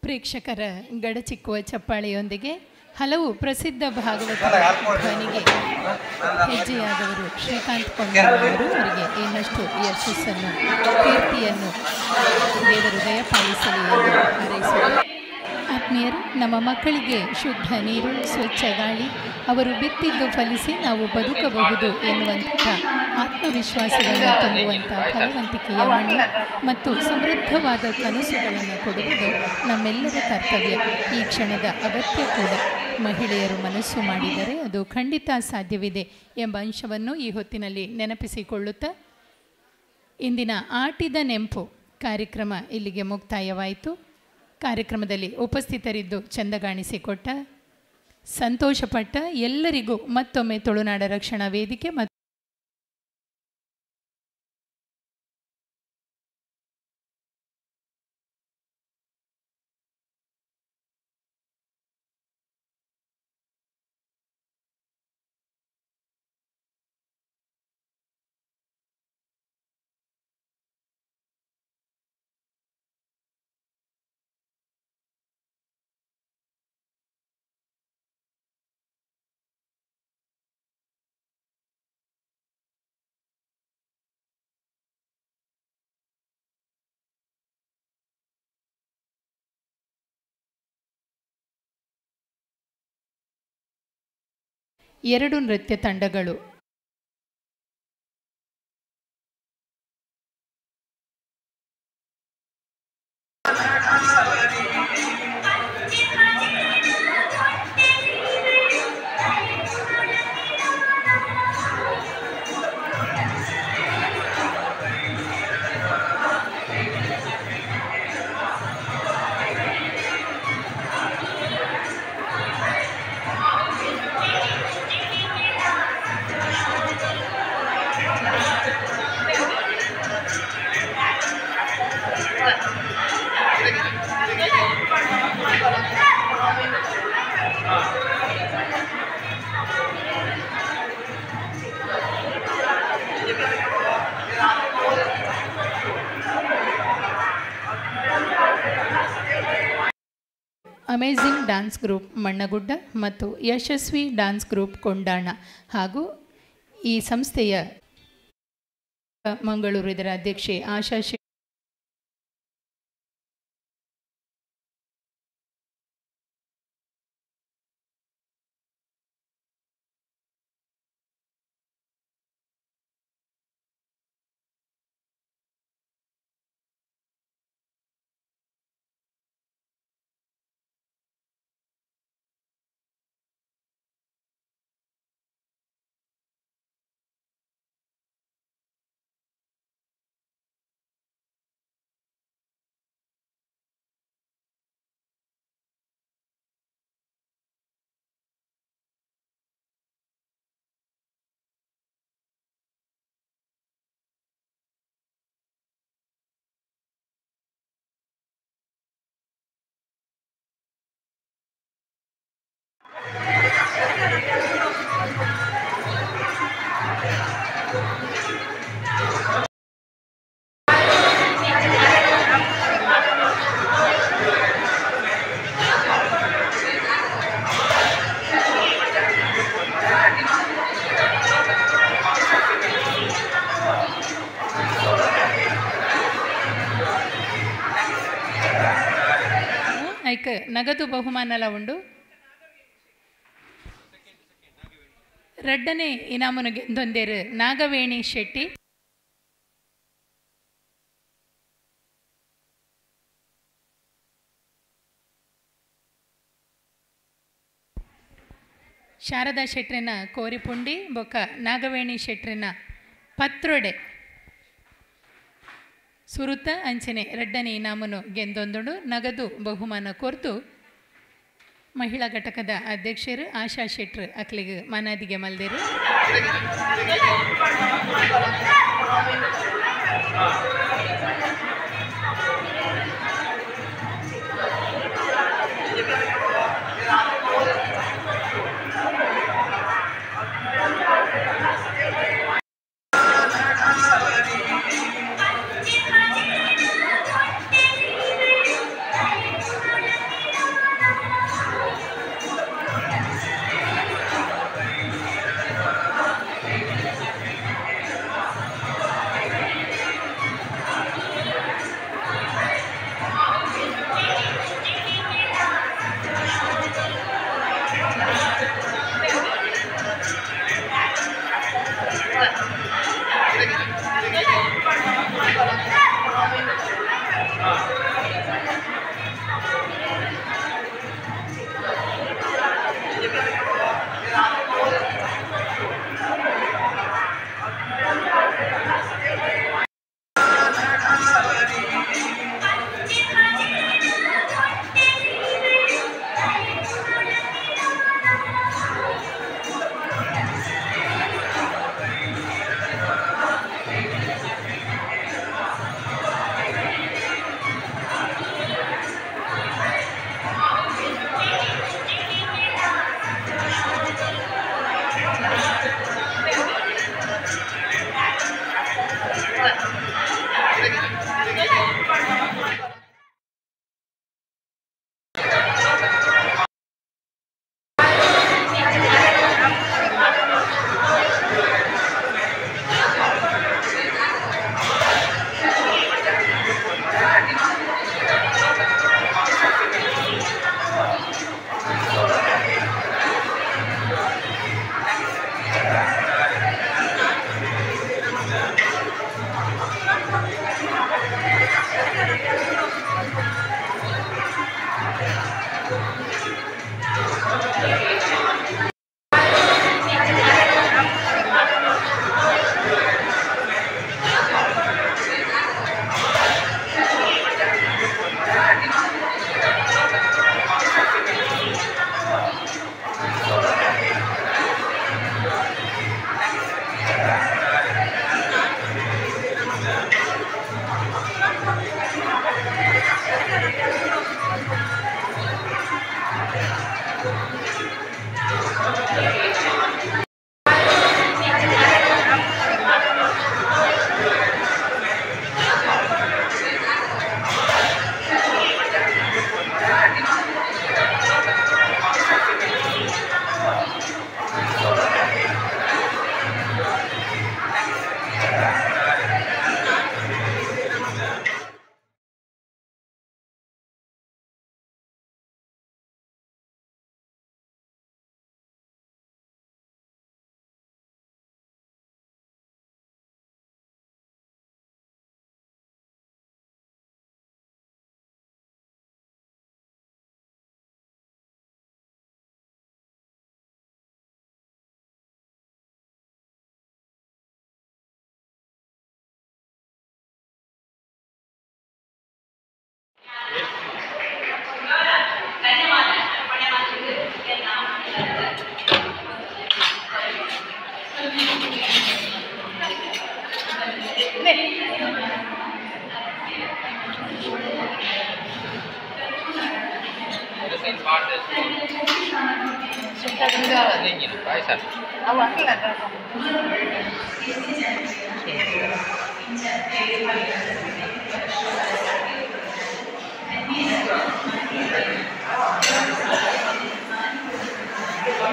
ಪ್ರೇಕ್ಷಕರ ಗಡಚಿಕ್ಕುವ ಚಪ್ಪಾಳೆಯೊಂದಿಗೆ ಹಲವು ಪ್ರಸಿದ್ಧ ಭಾಗವತರ ಧ್ವನಿಗೆ ಹೆಜ್ಜೆಯಾದವರು ಶ್ರೀಕಾಂತ್ ಕೊಂಡಾಣ ಅವರು. ಅವರಿಗೆ ಇನ್ನಷ್ಟು ಯಶಸ್ಸನ್ನು, ಕೀರ್ತಿಯನ್ನು ದೇವರು ದಯಪಾಲಿಸಲಿ ಎಂದು ಹಾರೈಸುತ್ತಾರೆ. ಆತ್ಮೀಯರು, ನಮ್ಮ ಮಕ್ಕಳಿಗೆ ಶುದ್ಧ ನೀರು, ಸ್ವಚ್ಛ ಗಾಳಿ, ಅವರು ಬಿತ್ತಿದ್ದು ಫಲಿಸಿ ನಾವು ಬದುಕಬಹುದು ಎನ್ನುವಂಥ ಆತ್ಮವಿಶ್ವಾಸವನ್ನು ತುಂಬುವಂಥ ಫಲವಂತಿಕೆಯ ಮಣ್ಣು ಮತ್ತು ಸಮೃದ್ಧವಾದ ಕನಸುಗಳನ್ನು ಕೊಡುವುದು ನಮ್ಮೆಲ್ಲರ ಕರ್ತವ್ಯ, ಈ ಕ್ಷಣದ ಅಗತ್ಯ ಕೂಡ. ಮಹಿಳೆಯರು ಮನಸ್ಸು ಮಾಡಿದರೆ ಅದು ಖಂಡಿತ ಸಾಧ್ಯವಿದೆ ಎಂಬ ಅಂಶವನ್ನು ಈ ಹೊತ್ತಿನಲ್ಲಿ ನೆನಪಿಸಿಕೊಳ್ಳುತ್ತಾ ಇಂದಿನ ಆಟಿದ ನೆಂಪು ಕಾರ್ಯಕ್ರಮ ಇಲ್ಲಿಗೆ ಮುಕ್ತಾಯವಾಯಿತು. ಕಾರ್ಯಕ್ರಮದಲ್ಲಿ ಉಪಸ್ಥಿತರಿದ್ದು ಚಂದಗಾಣಿಸಿಕೊಟ್ಟ, ಸಂತೋಷಪಟ್ಟ ಎಲ್ಲರಿಗೂ ಮತ್ತೊಮ್ಮೆ ತುಳುನಾಡ ರಕ್ಷಣಾ ವೇದಿಕೆ ಮತ್ತು ಎರಡು ನೃತ್ಯ ತಂಡಗಳು ಅಮೇಝಿಂಗ್ ಡ್ಯಾನ್ಸ್ ಗ್ರೂಪ್ ಮಣ್ಣಗುಡ್ಡ ಮತ್ತು ಯಶಸ್ವಿ ಡ್ಯಾನ್ಸ್ ಗ್ರೂಪ್ ಕೊಂಡಾಣ ಹಾಗೂ ಈ ಸಂಸ್ಥೆಯ ಮಂಗಳೂರು ಇದರ ಅಧ್ಯಕ್ಷೆ ಆಶಾ ಐಕ್ ನಗದು ಬಹುಮಾನಲ ಉಂಡು. ರಡ್ಡನೆ ಇನಾಮುನು ಗೆಂದೊಂದೇರು ನಾಗವೇಣಿ ಶೆಟ್ಟಿ. ಶಾರದಾ ಶೆಟ್ರಿನ ಕೋರಿಪುಂಡಿ ಬೊಕ್ಕ ನಾಗವೇಣಿ ಶೆಟ್ರಿನ ಪತ್ರೊಡೆ ಸುರುತ ಅಂಚನೆ ರಡ್ಡನೆ ಇನಾಮುನು ಗೆಂದೊಂದುಂಡು. ನಗದು ಬಹುಮಾನ ಕೊರ್ದು ಮಹಿಳಾ ಘಟಕದ ಅಧ್ಯಕ್ಷರು ಆಶಾ ಶೆಟ್ರು ಅಕ್ಲಿಗೆ ಮಾನಾದಿಗೆ ಮಲ್ದೇರು.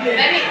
Ready?